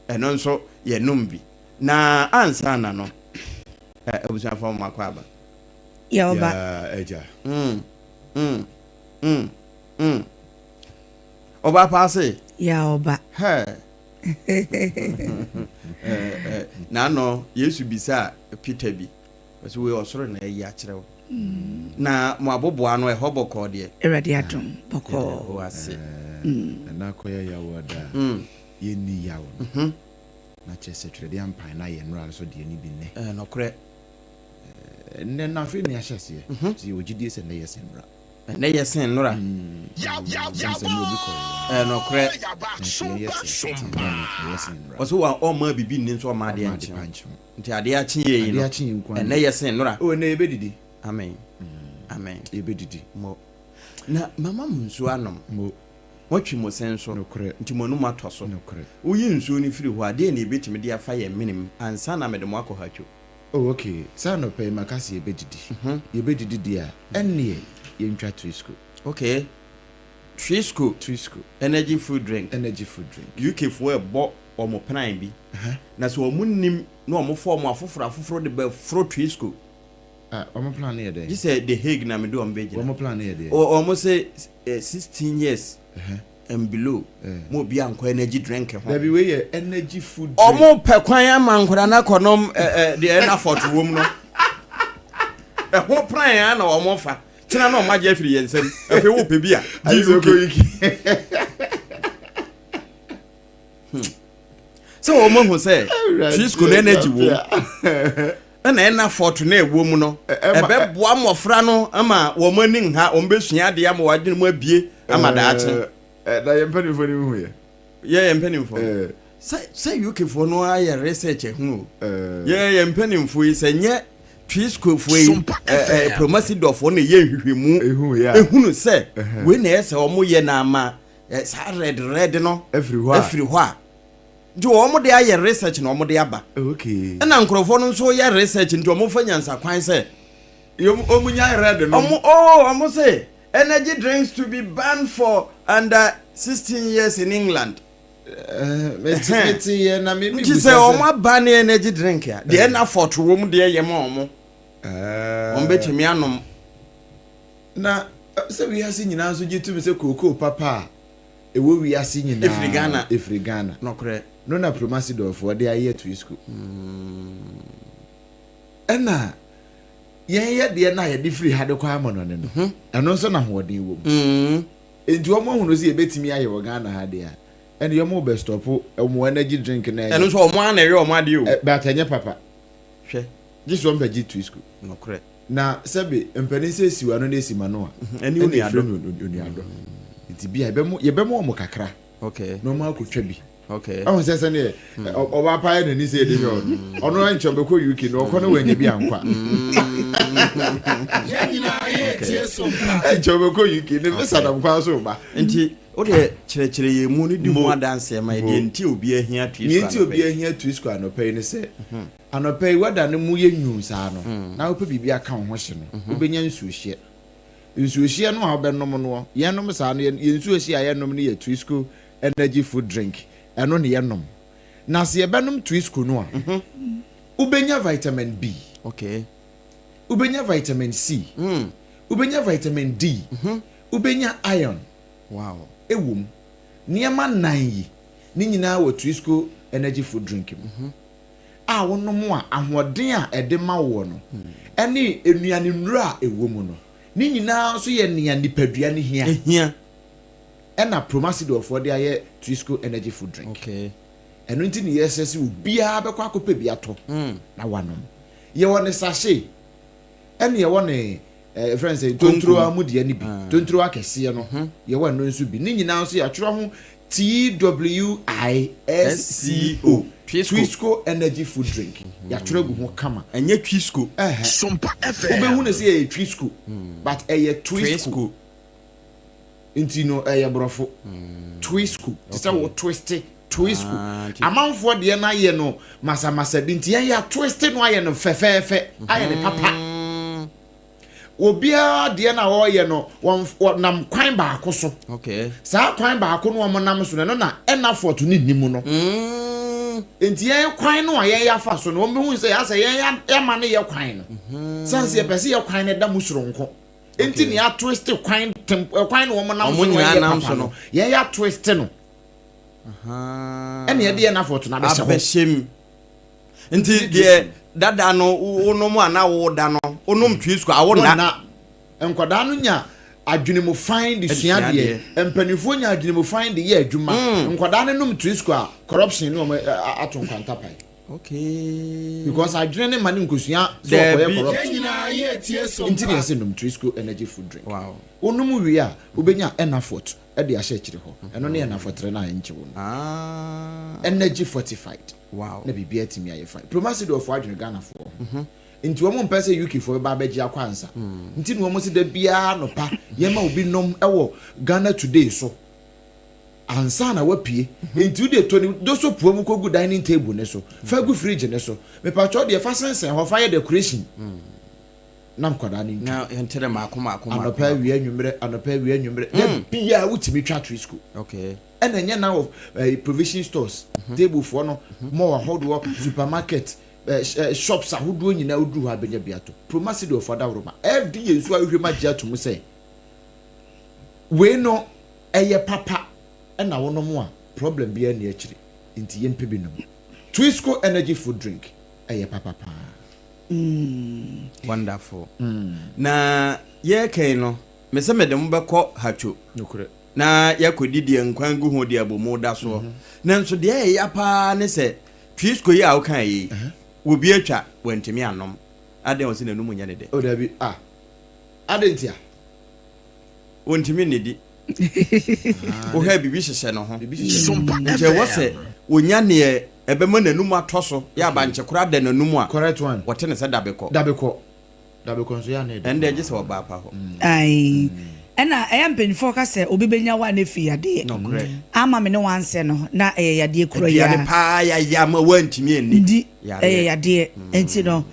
ɛno nso yɛnom bi. Na ansa na no, abusuafoɔ mo akɔ aba. Yɛ ɔba. Yaa agya. Mm, mm, mm, mm. Ɔba paase. Yɛ ɔba. Hɛ. N'ano Yesu bisaa Peter bi. Ɔsɛ wei ɔsoro na ayi akyerɛ wo. Na mo aboboa no ɛhɔ bɔkɔɔ deɛ. Awurade adom bɔkɔɔ. Yɛda Yehowa ase. Nana akɔyɛ yaw da a yɛnni yaw no na kyerɛ sɛ Twɛdeɛ ampan na ayɛ nnora no so deɛ no bi nnɛ. Nokorɛ. Nnɛ no afei na yɛahyɛ aseɛ nti yɛwɔ gyidie sɛ nnɛ yɛ sen nnora. Ɛnɛ yɛ sen nnora. Sɛn sɛ ne obi kɔeɛ. Ɛyɛ nɔkorɛ. Nanso yɛn yɛ te ase nti ɛnɛ no ɛyɛ sen nnora. Ɔse wa ɔmma bibi nni nso ɔmma adeɛ Ɔmma adepa nkye nkye wo. Nti adeɛ akye yɛ yi Adeɛ no akye yɛn nko ara ɛnɛ yɛ sen nnora. Oh ɛnɛ yɛbɛdidi. Amen amen. Yɛbɛdidi. Mo na mama mo nsuo anom. Mo. Moatwi mo se nso. Nokorɛ. Nti mo anum atɔ so. Nokorɛ. Woyi nsuo no firi hɔ a, deɛn na yɛbɛtumi de afa yɛn menem ansa na mede mo akɔ Hatcho? Oh ok, sɛ anɔpa yi maka sɛ yɛbɛdidi, yɛbɛdidi deɛ a, ɛnneɛ yɛntwa Twisco. Ok, Twisco. Twisco. Energy food drink. Energy food drink. UK foɔ ɛbɔ wɔn plan bi, na sɛ wɔn nnim na wɔn fa wɔn afoforo afoforo de bɛforo Twisco. Ah, wɔn plan no yɛ dɛn? Gye sɛ The Hague na mede wɔn bɛgyina. Wɔn plan no yɛ deɛn? Wɔn se 16 years and below mo obi ankɔ energy drink ho. Dabi wei yɛ energy food drink. Wɔn pɛ kwan ama nkwadaa no akɔnom deɛ ɛna fɔt wɔm no. Ɛho plan a na wɔn fa. Kyena na wɔn agye afiri yɛn nsam. Afei wo pɛ bi a, gye UK. Hmm. Sɛ wɔn ahu sɛ Twisco no energy wom. Ɛna ɛna fɔt na ɛwɔ mu no ɛbɛboa mmɔfra no ama wɔn ani nha, wɔn bɛsua adeɛ ama wɔn adwene mu abie ama daakye. Na yɛn mpanimfoɔ no hu yɛ. Yɛ yɛn mpanimfoɔ. Sɛ sɛ UK foɔ no ayɛ research ɛho o. Yɛ yɛn mpanimfoɔ yi sɛ nyɛ Twisco foɔ yi ɛɛ Promasidor foɔ na ɛyɛ nhwehwɛmu ehunu sɛ wei na ɛyɛ sɛ wɔn yɛ na ama saa red red no afiri hɔ a. Nti wɔn de ayɛ research na wɔn de aba. Okay. Ɛna nkurɔfoɔ no nso yɛ research nti wɔn fa nyansa kwan sɛ. Wɔn nya red no. Wɔn oh wɔn se energy drinks to be banned for under 16 years in England. Mete mete yɛ na me mi Nti busa sɛ sɛ. wɔn aba ne energy drink a deɛ ɛna fɔto wɔm deɛ yɛ ma wɔn. Wɔn bɛtumi anom. Na sɛ wiase nyinaa nso gye tum sɛ kookoo papa a ɛwɔ wiase nyinaa Ɛfiri Ghana. ɛfiri Ghana. Nɔkorɛ. No na Promasidorfoɔ de ayɛ Twisco. Ɛna yɛn yɛ deɛ no a yɛde firi ha de kɔ amɔnɔne no, ɛno nso na ahoɔden wɔ mu. Enti wɔn ahunu sɛ yɛbɛtumi ayɛ wɔ Ghana ha deɛ a, ɛne wɔn bɛ stɔpo wɔn energy drink no. Ɛno nso wɔn ara na ɛyɛ wɔn adeɛ o. But ɛnyɛ papa. Hwɛ. Gye sɛ wɔn bɛgye Twisco. Nɔkorɛ. Na sɛbe mpanin sɛ esiw ano na esi ma no a, Ɛne ɛna onuadɔ. efrɛ no onuadɔ. Nti bi a yɛbɛmo yɛbɛma wɔn kakra Okay. na wɔn akotwa bi. Okay. Ɛho sɛ sɛdeɛ ɔ- ɔbaa pa yɛ n'ani sɛ yɛde hwɛ ɔno. Ɔno nkyɛn ɔbɛkɔ UK na ɔkɔ na wanya bi ankɔ a. Yɛn nyinaa yɛretie Sompa. Ɛnkyɛ ɔbɛkɔ UK ne visa nam kwan so reba. Nti wo deɛ kyerɛkyerɛ yɛn mu ne di ho Mo. adanseɛ ma yɛ Mo. deɛ nti a obiara hia Nea Twisco nti anɔpa yi. obiara hia Twisco anɔpa yi ne sɛ, Anɔpa yi weather no mu yɛ nwunu saa no, na wopɛ biribi aka wo ho hye no, wobɛnya nsuohyeɛ. Nsuohyeɛ no a wobɛnom noɔ, yɛnom saa no, yɛn nsuohyeɛ a yɛnom no yɛ Twisco Energy Food Drink, ɛno ne yɛnom. Na sɛ yɛbɛnom Twisco no a, wobɛnya vitamin B, wobɛnya vitamin C, wobɛnya vitamin D, wobɛnya iron wɔ mu. Nneɛma nnan yi, ne nyinaa wɔ Twisco Energy Food Drink mu. a wonom a, ahoɔden a ɛde ma woɔ no, ne nnuanennuro a ɛwɔ mu no, ne nyinaa nso yɛ nea nipadua no hia. Hia. Ɛna Promasidorfoɔ de ayɛ Twisco Energy Food Drink. Okay. Ɛno nti na yɛsrɛ sɛ obiara bɛkɔ akɔpɛ bi atɔ na wanom. Yɛwɔ ne sachet, ɛna yɛwɔ ne eh, yɛfrɛ no sɛ tontorowa mu deɛ no bi, ah. tontorowa kɛseɛ no, mhm. yɛwɔ ɛno nso bi. Ne nyinaa nso yɛatwerɛ ho TWISCO, Twisco Energy Food Drink. Mhm. Yɛatwerɛ gu ho kama. Ɛnyɛ Twisco. Sompa FM. Wobɛhu no sɛ ɛyɛ Twisco, hmm. but ɛyɛ Twisco. Nti no ɛyɛ borɔfo. Hmm. Twisco. Te sɛ wo twiste Twisco. Ah, Amanfoɔ deɛ no ayɛ no masamasa bi nti yɛn yɛ atwiste no ayɛ no fɛfɛɛfɛ ayɛ no papa. Hmm. Obiara deɛ no a ɔreyɛ no, wɔnam kwan baako so. Saa kwan baako no a wɔnam so no, ɛno na ɛna fɔto ne nni mu no. Mm. Nti yɛn kwan no a yɛn yɛafa so no, wɔn bɛhu sɛ asɛ yɛn yɛama no yɛ kwan no. Mm-hmm. Sɛn sɛ yɛpɛ sɛ yɛ kwan no da mu soronko. Nti ne yɛatwiste kwan tem kwan no wɔn nam so no yɛ papa no. Yɛn yɛatwiste no. Ɛna yɛde yɛn afɔto no abɛhyɛ hɔ. Abɛhyɛ mu. Nti deɛ dada no wonom a na woda no wonom twi sukuu a wonna. Nkwadaa no nya adwene mu fann de sua adeɛ. Mpanimfoɔ nya adwene mu fann de yɛ adwuma. Mm. Nkwadaa no nom twi sukuu a corruption ne wɔn ato nkwanta pae. Okay. Because adwene ne ma ne nkosua sɛ ɔkɔyɛ corrupt. Nti na yɛsɛ nom Trisco energy food drink. Wow. Wonom wie a, wobɛnya Enafort de ahyɛ akyire hɔ. Ɛno ne Enafort no a ɛnkye wo no. Ah. Energy fortified. Wow. Na biribiara atumi ayɛ fine. Promasidorfoɔ adwene Ghanafoɔ ho. Nti wɔn mpɛ sɛ UK foɔ bɛba abɛgye akɔ ansa. Nti na wɔn se da biara anɔpa yɛma obi nom wɔ Ghana Today so ansa na wapue. Nti wode tɔ ne doso pua mu kɔgu dining table ne so, fa gu fridge ne so. Mepakyɛw deɛ fa sensɛn hɔ, fa yɛ decoration na nkwadaa no ntwa. Na yɛnkyerɛ mmaako mmaako mmaako. Anɔpa awia anwummerɛ, anɔpa awia anwummerɛ. Da biara wotumi twa Trisco. Okay. Ɛna ɛnyɛ na wɔ eh, provision stores, table foɔ no, mall ahodoɔ, supermarket, eh, eh, shops ahodoɔ nyinaa woduru hɔ abɛnya bi atɔ. Promasidor foɔ adaworoma. FDA nso ahwehwɛ mu agye ato mu sɛ wei no ɛyɛ papa ɛna wonom a problem biara nni akyire nti yɛmpɛ bi nom. Twisco energy food drink ɛyɛ papa paa. Wonderful. Na yɛreka no, me sɛ mede mo bɛkɔ Hatcho. Nokorɛ. Na yɛakɔdi deɛ nkwan gu ho deɛ abomu da soɔ. Nanso deɛ ɛyɛ ya paa ne sɛ Twisco yi a wokaa yi, obi atwa, wantumi annom. Adɛn ɔse n'anum nyɛ ne dɛ? Oh dabi, ah, adɛn ntia? Ɔntumi nnidi. Wohwɛ a biribi hyehyɛ ne ho. Nti ɛwɔ sɛ ɔnya neɛ ɛbɛma n'anum atɔ so, yɛ a bankye koraa da n'anum a, Correct one. wɔte ne sɛ dabekɔ. Dabekɔ. Dabekɔ nso yɛ a na ɛdɛ Ɛnde paa. gye sɛ ɔbaa pa hɔ. Ae. Ɛna ɛyɛ mpanyinfoɔ ka sɛ obi bɛnya wo a na ɛfiri yadeɛ. Nokorɛ. Ama me ne wo ansɛ no na ɛyɛ yadeɛ kura yi Aduane ara. paa yayɛ ama woantumi anni. Ndi. Yareɛ. Ɛyɛ yadeɛ. Nti no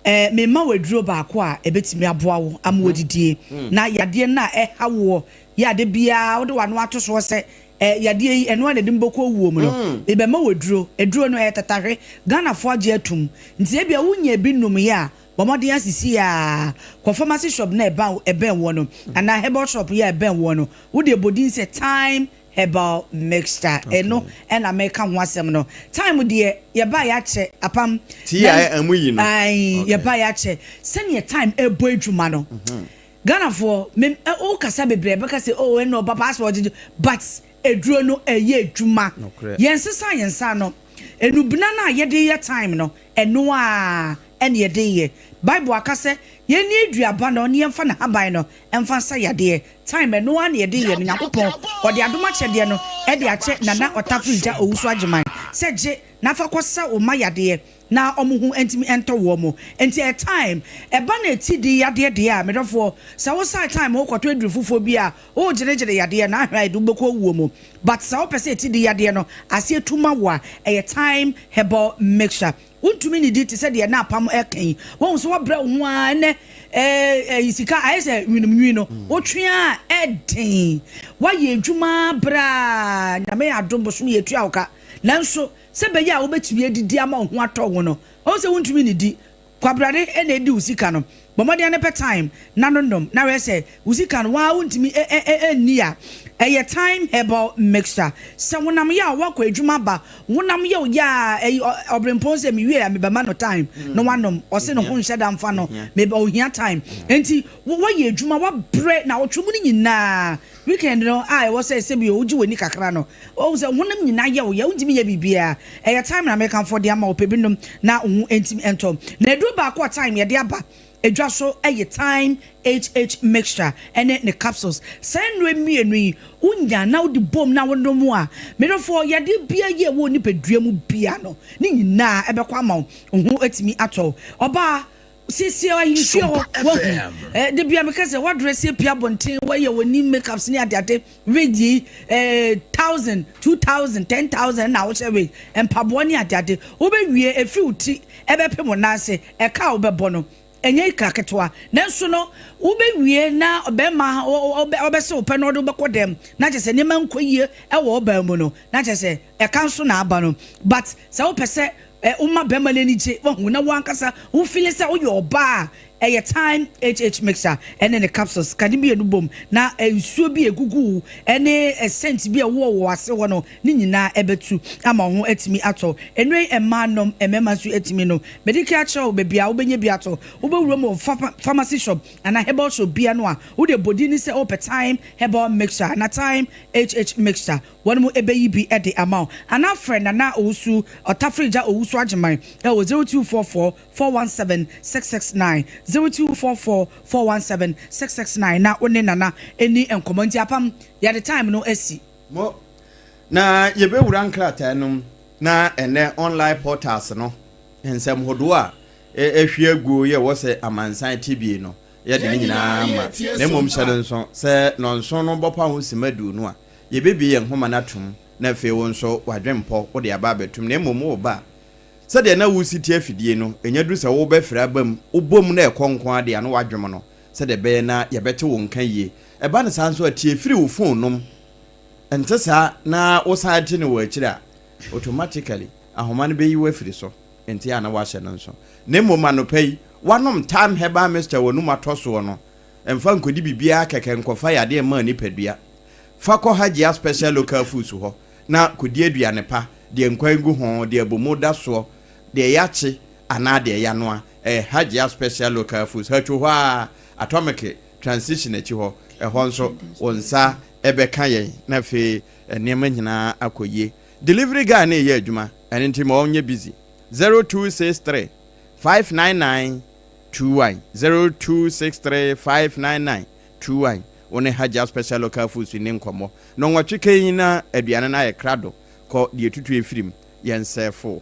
eh, mema wo aduro baako a ɛbɛtumi aboa wo ama woadidie. Na yadeɛ no a ɛha woɔ yɛ a da biara wode w'ano ato soɔ sɛ eh, yadeɛ yi ɛno ara na ɛde me bɛkɔ owuo mu no, mebɛma wo aduro. Aduro no ɛyɛ tatahwe. Ghanafoɔ agye atum. Nti ebia wonyaa bi nnomyɛ a, bɔ mmɔden ara sisi ara kɔ pharmacy shop no a ɛbɛn woɔ no anaa herbal shop yi a ɛbɛn woɔ no. Wode bɔ din sɛ Thyme Herbal mixture ɛno ɛna meka ho asɛm no. Time deɛ yɛbaeɛ akyɛ apam. Tea a ɛmu yi no. Ae yɛbaeɛ akyɛ sɛdeɛ time ɛbɔ adwuma no. Ghanafoɔ me wo kasa bebree ɛbɛka sɛ oh ɛna ɔba paa sɛ ɔgyegye but aduro no ɛyɛ adwuma. Yɛn sesa yɛn nsa ano. Nnubena no a yɛde yɛ time no ɛno ara ɛna yɛde yɛ. Bible aka sɛ yɛnni aduaba no na yɛmfa n'ahaban no mfa nsa yadeɛ. Time ɛno ara na yɛde yɛ no Nyankopɔn ɔde adom akyɛdeɛ no de akyɛ Nana Ɔtafiri Gya Owusu Agyeman sɛ gye na fa kɔ sa wo mma yadeɛ na ɔmo ho ntumi ntɔ wɔn nti ɛyɛ time ɛba na ɛti di yadeɛ deɛ a medɔfoɔ sɛ wo sa time wo kɔtɔ aduru foforɔ bi a wo gyene gyene yadeɛ na ahwɛ a ɛde wo bɛkɔ owuo mu but sɛ wo pɛ sɛ ɛti di yadeɛ no aseɛ tu ma wo a ɛyɛ time herbal mixture Wontumi nnidi te sɛ deɛ na apam reka yi. Woahu sɛ woabrɛ wo ho ara ɛnnɛ ɛɛ sika ayɛ sɛ nwinom nwi no wotwe a ɛden. Woayɛ adwuma brɛ a Nyame adom bosome yɛtua wo ka. Nanso sɛ ɛbɛyɛ a wobɛtumi adidi ama wo ho atɔ wo no, woahu sɛ wontumi nnidi. Kwabrane na edi wo sika no. Bɔ mmɔden ara na pɛ thyme na no nom na hwɛ sɛ wo sika no waa wontumi nni a. Ɛyɛ thyme herbal mixture. Sɛ honam yaw woakɔ adwuma aba honam yɛ wo ya a ɛyi ɔbrempɔn sɛ mewie a mebɛma no thyme na wanom ɔse ne ho nhyɛ da mfa no meba ohia thyme. Enti woayɛ adwuma woabrɛ naawɔtwe mu no nyinaa weekend no a ɛwɔ sɛ sɛbi wogye w'ani kakra no Wohu sɛ honam nyinaa yɛ wo ya, wontumi nyɛ biribiara. Ɛyɛ thyme na mekamfo de ama wo, pɛ bi nom na wo ho ntumi ntɔ. Na aduro baako a thyme yɛde aba dwa so yɛ Thyme HH Mixture ne ne capsules. Saa nnuro mmienu yi, wonya na wode bom na wonom a, me dɔfoɔ, yadeɛ biara yi a ɛwɔ wo nipadua mu biara no, ne nyinaa ɛbɛkɔ ama wo, wo ho atumi atɔ wo. Ɔbaa, siesie ahemfie hɔ, woahu. Eh, da biara meka sɛ, woadrɛse apue abɔnten, woayɛ w'anim makeups ne adeade, Wig yi eh, thousand, 2000, 10,000 na wohyɛ wig, mpaboa ne adeade. Wobɛwie, ɛfiri wo ti ɛbɛpem wo nan ase, ɛka a wobɛbɔ no, ɛnyɛ ka ketewa. Nanso no, wobɛwie na bɛrima ɔbɛse wo pɛ na ɔde wo bɛkɔ dɛm, na kyerɛ sɛ nneɛma nkɔ yie wɔ ɔbaa mu no, na kyerɛ sɛ ɛka nso na aba no. But sɛ wopɛ sɛ woma bɛrima no ani gye, wahu, na wo ankasa wo feeli sɛ woyɛ ɔbaa a, Ɛyɛ Thyme HH mixture ɛne ne capsules. Ka ne mmienu bom na nsuo bi a ɛgugu wo ɛne scent bi a ɛwɔ wɔ ase hɔ no ne nyinaa ɛbɛtu ama wo ho atumi atɔ. Nnuro yi mmaa nom, mmarima nso atumi nom. Mede ka akyerɛ wo baabi a wobɛnya bi atɔ. Wobɛwura mu wɔ pharmacy shop anaa herbal shop biara no a, wode bɔ din sɛ wopɛ Thyme herbal mixture anaa Thyme HH mixture. Wɔnom bɛyi bi de ama wo. Anaa frɛ Nana Owusu, Ɔtafrigya Owusu Agyeman wɔ 0244 417 669, 0244 417 669 na wo ne Nana nni nkɔmmɔ. Nti apam, yɛde time no asi. Mo, na yɛbɛwura nkrataa no mu na ɛnnɛ online portals no nsɛm hodoɔ a ɛhwie aguo yɛ wɔ sɛ amansan tebie no yɛde ne nyinaa ma na mmom hyɛ no nso sɛ nɔnson no bɔpa ho sima du no a Yɛbɛbue yɛn nhoma no atom na afei wo nso w'adwempɔ wode aba abɛtom na mmom wo ba a, sɛdeɛ na woresi te afidie no, ɛnya duru sɛ worebɛfiri aba mu, wobɔ mu na ɛkɔ nko ara deɛ a na woadwom no sɛdeɛ ɛbɛyɛ na yɛbɛte wo nka yie. Ɛba no saa nso a, tie firi wo phone no mu. Ɛnte saa na wosan te no wɔ akyire a, automatically ahoma no bɛyi wo afiri so. Enti a na woahyɛ no nso. Na mmom anɔpa yi, woanom Thyme Herbal Mixture w'anum atɔ soɔ no, mfa nkɔdi biribiara kɛkɛ nkɔfa yadeɛ mma wo nipadua. Fa kɔ Hajia Special Local Foods hɔ na kɔdi aduane pa, deɛ nkwan gu ho, deɛ abomu da soɔ, deɛ yɛakye anaa deɛ yɛanoa. Ɛyɛ Hajia Special Local Foods. Hatwo hɔ ara, Atomic Transition akyi hɔ. Ɛhɔ nso, wo nsa bɛka yɛn na afei nneɛma nyinaa akɔ yie. Delivery guy no reyɛ adwuma, ɛno nti ma ɔnyɛ busy. 0263 599 21, 0263 599 21. Wo ne Hajia Special Local Foods nni nkɔmmɔ. Nnɔnwɔtwe kann na aduane no ayɛ krado. Kɔ deɛ tutu ɛfiri mu. Yɛnsɛɛfo.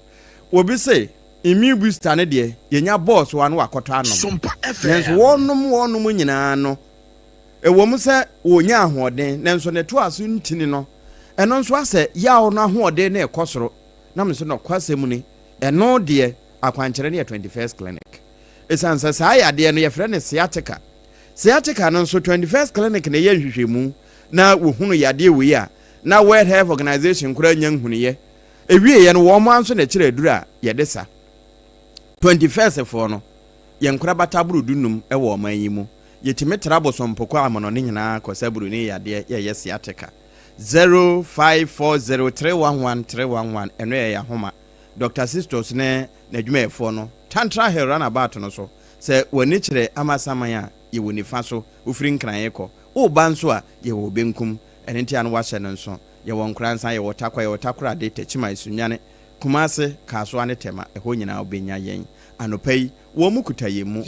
Obi se, Immune booster no deɛ, yɛnya bɔɔ so a na wakɔtɔ anom. Nanso wɔnom wɔnom nyinaa no, ɛwɔ mu sɛ wɔnya ahoɔden, nanso ne toa so ntini no, ɛno nso asɛ yaw no ahoɔden no rekɔ soro. Na me nso nɔkwasɛm ni, ɛno deɛ akwankyerɛ no yɛ 21st Clinic. Ɛsiane sɛ saa yadeɛ no yɛfrɛ no sciatica. Sciatica no nso 21st Clinic na ɛyɛ nhwehwɛmu na wɔhunu yadeɛ wei a na World Health Organization koraa nnya nhunuiɛ. Ɛwieɛ no wɔn ara nso na ɛkyerɛ aduro a yɛde sa. 21st foɔ no, yɛn nkorabata aboro dunum wɔ ɔman yi mu. Yɛtumi tra Bosompoko amono no nyinaa kɔ sa buroni yadeɛ yɛyɛ sciatica. 0540311311 ɛno yɛ yɛn ahoma. Dɔkta Sistos ne n'adwumayɛfoɔ no, Tantra Hill Runabout no so. Sɛ w'ani kyerɛ Amasaman a, yɛwɔ nifa so, wofiri Nkran rekɔ. Woreba nso a, yɛwɔ benkum. Ɛno nti a na woahyɛ no nso. Yɛwɔ Nkoransa, yɛwɔ Tarkwa, yɛwɔ Takoradi, Techiman, Sunyani, Kumasi, Kasoa ne Tema. Ɛhɔ nyinaa wobɛnya yɛn. Anɔpa yi, wɔn kuta yɛn mu na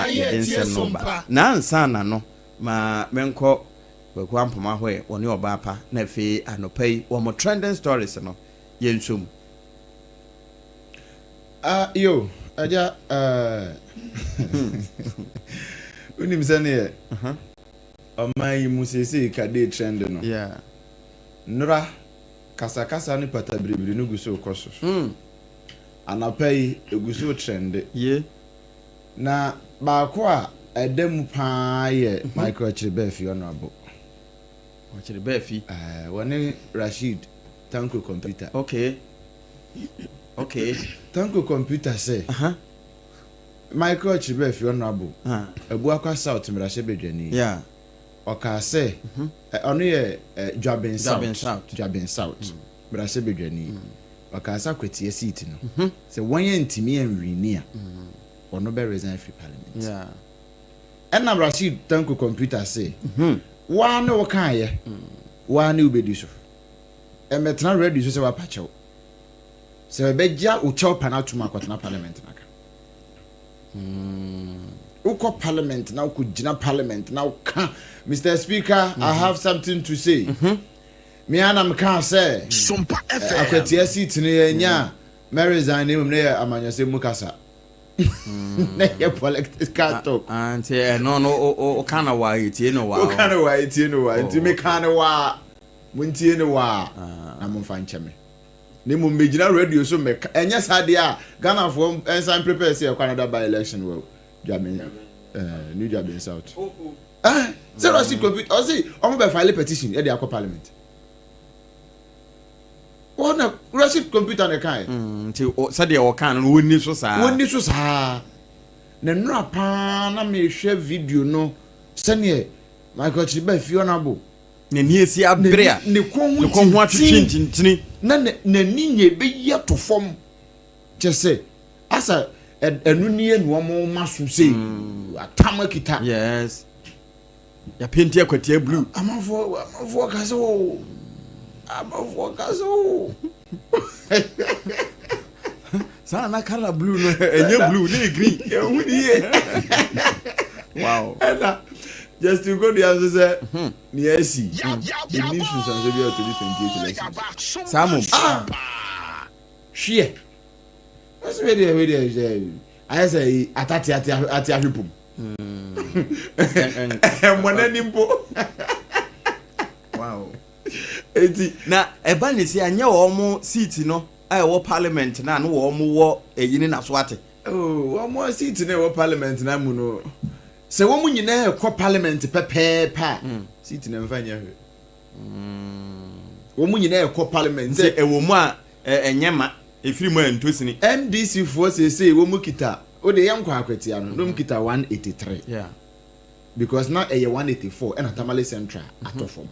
yɛde nsɛm no reba. Na ansa na no, ma menkɔ Kwaku Ampoma hɔ ɛ, wɔne ɔbaa pa, na afei anɔpa yi, wɔn trending stories no, yɛnsɔ mu. Ah yo, agya eh, wonim sɛneɛ ɔman yi mu seesei kade trend no, nnora kasakasa ne patabiribiri no gu so rekɔ so. Anɔpa yi, ɛgu so retrɛnde. Na baako a ɛda mu pa ara yɛ Michael Kyerебɛɛfi Honourable. Ɔkyere bɛɛ fi. Ɛɛ, wɔne Rasheed Tanko Computer. Okay. Okay. Tanko Computer sɛ. Uh -huh. Michael Kyerебɛɛfi Honourable. Uh -huh. Abuakwa South mmarahyɛbadwani. Yeah. Ɔkaa sɛ, mm -hmm. ɔno yɛ uh, Dwabin South. Dwabin South. Dwabin South. Mm. Mmarahyɛbadwani. Mm. Ɔkaa sɛ akwatia seat no. Mm -hmm. Sɛ wɔn antumi anwini a, mm. ɔno bɛ resign firi parliament. Yeah. Ɛna Rasheed Tanko Computer se, Wo ara ne wo kaeɛ, wo ara ne wobɛdi so. Mmɛtena radio so sɛ woapa kyɛw. Sɛ bɛbɛgya wo kyɛw pa no atom akɔtena parliament no aka. Wokɔ parliament na wokɔgyina parliament na woka, Mister Speaker, I have something to say. Me ara na mekaa sɛ, Akwatia seat no yɛanya a, mɛresign na mmom na ɛyɛ amanyɔsɛm mu kasa. na yɛ political talk. Ah, nti ɛno no o ka no wa etie no wa. O ka no wa etie no wa nti me ka no wa mo ntie no wa na mo nfa nkyɛ me. Ne mo mbɛgyina radio so mbɛka ɛnyɛ saa deɛ a Ghanafoɔ nsan prepare sɛ yɛkɔ another by election wɔ Dwaben eh, New Dwaben South. Eh, sɛ Rashid Kofi ɔsi ɔmo bɛ file petition ɛde akɔ parliament. Wɔn na Rashid computer na ɛkae. Mm, nti sɛdeɛ wɔka no no wɔnni so saa. Wɔnni so saa. Na nnora paa na mehwɛ video no sɛdeɛ Michael Kyiriba fi ɔnabo. N'ani asi abere a ne kɔn ho ne kɔn ho atwetwe ntintini. Na n'ani nyɛ bɛyi ato fam. Kyɛ sɛ asa ɛno nie na wɔn ma so sei atam akita. Yes. Yɛpenti akwatia blue. Amanfoɔ amanfoɔ kasa o. Amanfoɔ kasa o. Saa na kala blue no ɛnyɛ blue ne yɛ green. Ehu ni yie. Wow. Ɛna Justin Kodua nso sɛ nea asi ɛni nsunsuansoɔ bi a 2028 elections. Saa mom. Ah! Hweɛ. Ɛsɛ wei deɛ wei deɛ sɛ ayɛ sɛ atate ate ate ahwe pom. Ɛmmɔ n'ani mpo. Wow. Eti. Na ɛba ne sɛ anyɛ wɔn seat no a ɛwɔ parliament no a na wɔn wɔ ɛyi ne naso ate. Oh, wɔn seat no ɛwɔ parliament na mu no sɛ wɔn nyinaa ɛkɔ parliament pɛpɛɛpɛ a seat no mfa nyɛ hwɛ. Wɔn nyinaa ɛkɔ parliament. Nti ɛwɔ mu a ɛnyɛ ma ɛfiri mu a ɛntɔ sini. NDC foɔ seesei wɔn kita o de yɛn nkɔ akwatia no na wɔn kita 183. Yeah. Because na ɛyɛ 184 ɛna Tamale Central atɔ fam.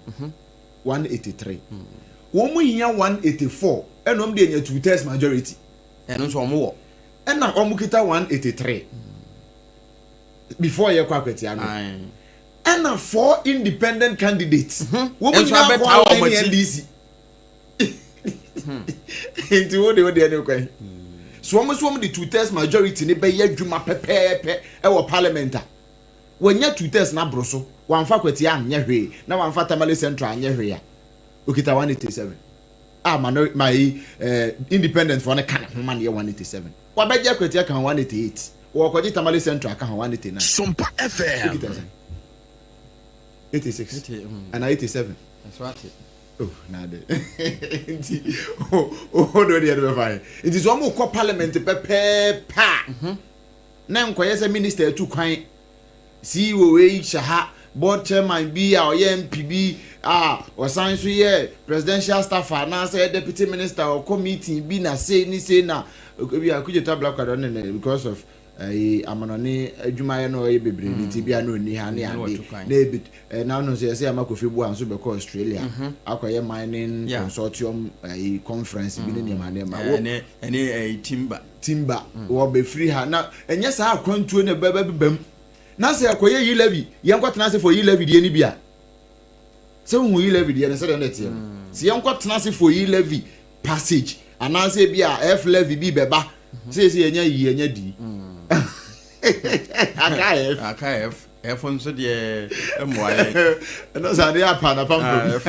183. Wɔn hia 184 ɛna wɔn de anya two thirds majority. Ɛno nso wɔn wɔ. Ɛna wɔn kita 183 before yɛ kɔ akwatia no. Ɛna four independent candidates. Wɔn nyinaa kɔ align ne NDC. Nti wo de wo deɛ ne kwan. So wɔn nso wɔn de two thirds majority ne bɛyɛ adwuma pɛpɛɛpɛ ɛwɔ parliament a. Wɔnya two thirds na aboro so. Wɔamfa akwatia anyɛ hwee na wɔamfa Tamale Central anyɛ hwee a. Okita 187. A minor ma yi eh, independent foɔ no ka ne ho ma ne yɛ 187. Wabɛgye akwatia ka ho 188. Wɔkɔgye Tamale Central ka ho 189. Sompa FM. Okita sɛn? 86 ana 87. Ɛso ate. Oh, na de. Nti o do deɛ no bɛfa yɛ. Nti sɛ wɔn kɔ parliament pɛpɛɛpɛ a na nkɔyɛ sɛ minister atu kwan CEO wei hyɛ ha board chairman bi a ɔyɛ MP bi a ɔsan so yɛ presidential staff anaasɛ deputy minister ɔkɔ meeting bi na sei ne sei na ebi a Okudzeto Ablakwa dɔ ne ne because of ɛyi amanɔne adwumayɛ no ɔyɛ bebree ne ti bi a na ɔni ha ne ade na ebi ɛna no nso yɛsɛ ama Kofi Boa nso bɛkɔ Australia akɔyɛ mining consortium ɛyi conference bi ne nneɛma nneɛma. Ɛne ɛne ɛyi timber. Timber wɔbɛfiri ha na ɛnyɛ saa akwantuo na ɛbɛbɛ bɛm na sɛ ɛkɔyɛ yi levy yɛn kɔ tena ase for yi levy deɛ ni bi a sɛ wohu yi levy deɛ no sɛdeɛ na ɛteɛ no sɛ yɛn kɔ tena ase for yi levy passage anaasɛ bi a F levy bi bɛba sɛ yɛsɛ yɛnya yi yɛnya di aka F aka F F nso deɛ mmoa yɛ ɛno sɛ adeɛ apa na pampam F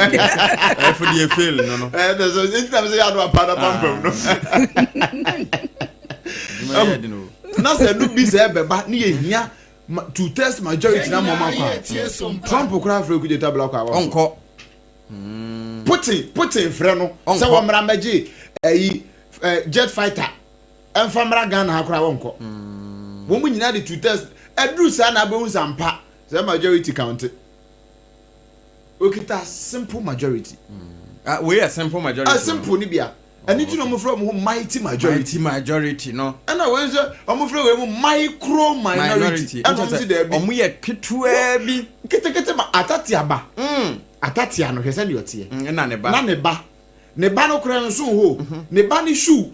deɛ fail no no ɛno sɛ ɛnti na sɛ yɛ ano apa na pampam no na sɛ ɛno bi sɛ ɛbɛba ne yɛhia two thirds majority na mɔma kɔ a Trump koraa frɛ Okudzeto Ablakwa a ɔnkɔ Putin Putin frɛ no sɛ wɔmmra mmɛgye ɛyi jet fighter ɛmfa mmra Ghana ha koraa wɔnkɔ wɔn nyinaa de two thirds ɛduru saa na abɛhu sɛ ampa sɛ majority count okita simple majority. Ah, wei yɛ simple majority. Ah, simple ni bia. Ɛno ti na wɔn frɛ wɔn ho mighty majority. Mighty majority no. Ɛna wɔn nso wɔn frɛ wɔn mu micro minority. Ɛna wɔn si dɛbi. Wɔn yɛ ketewa bi. Ketekete ma atatea ba. Atatea no hwɛ sɛ deɛ ɔteɛ. Ɛna ne ba. Na ne ba. Ne ba no koraa nso hɔ. Ne ba ne shoe.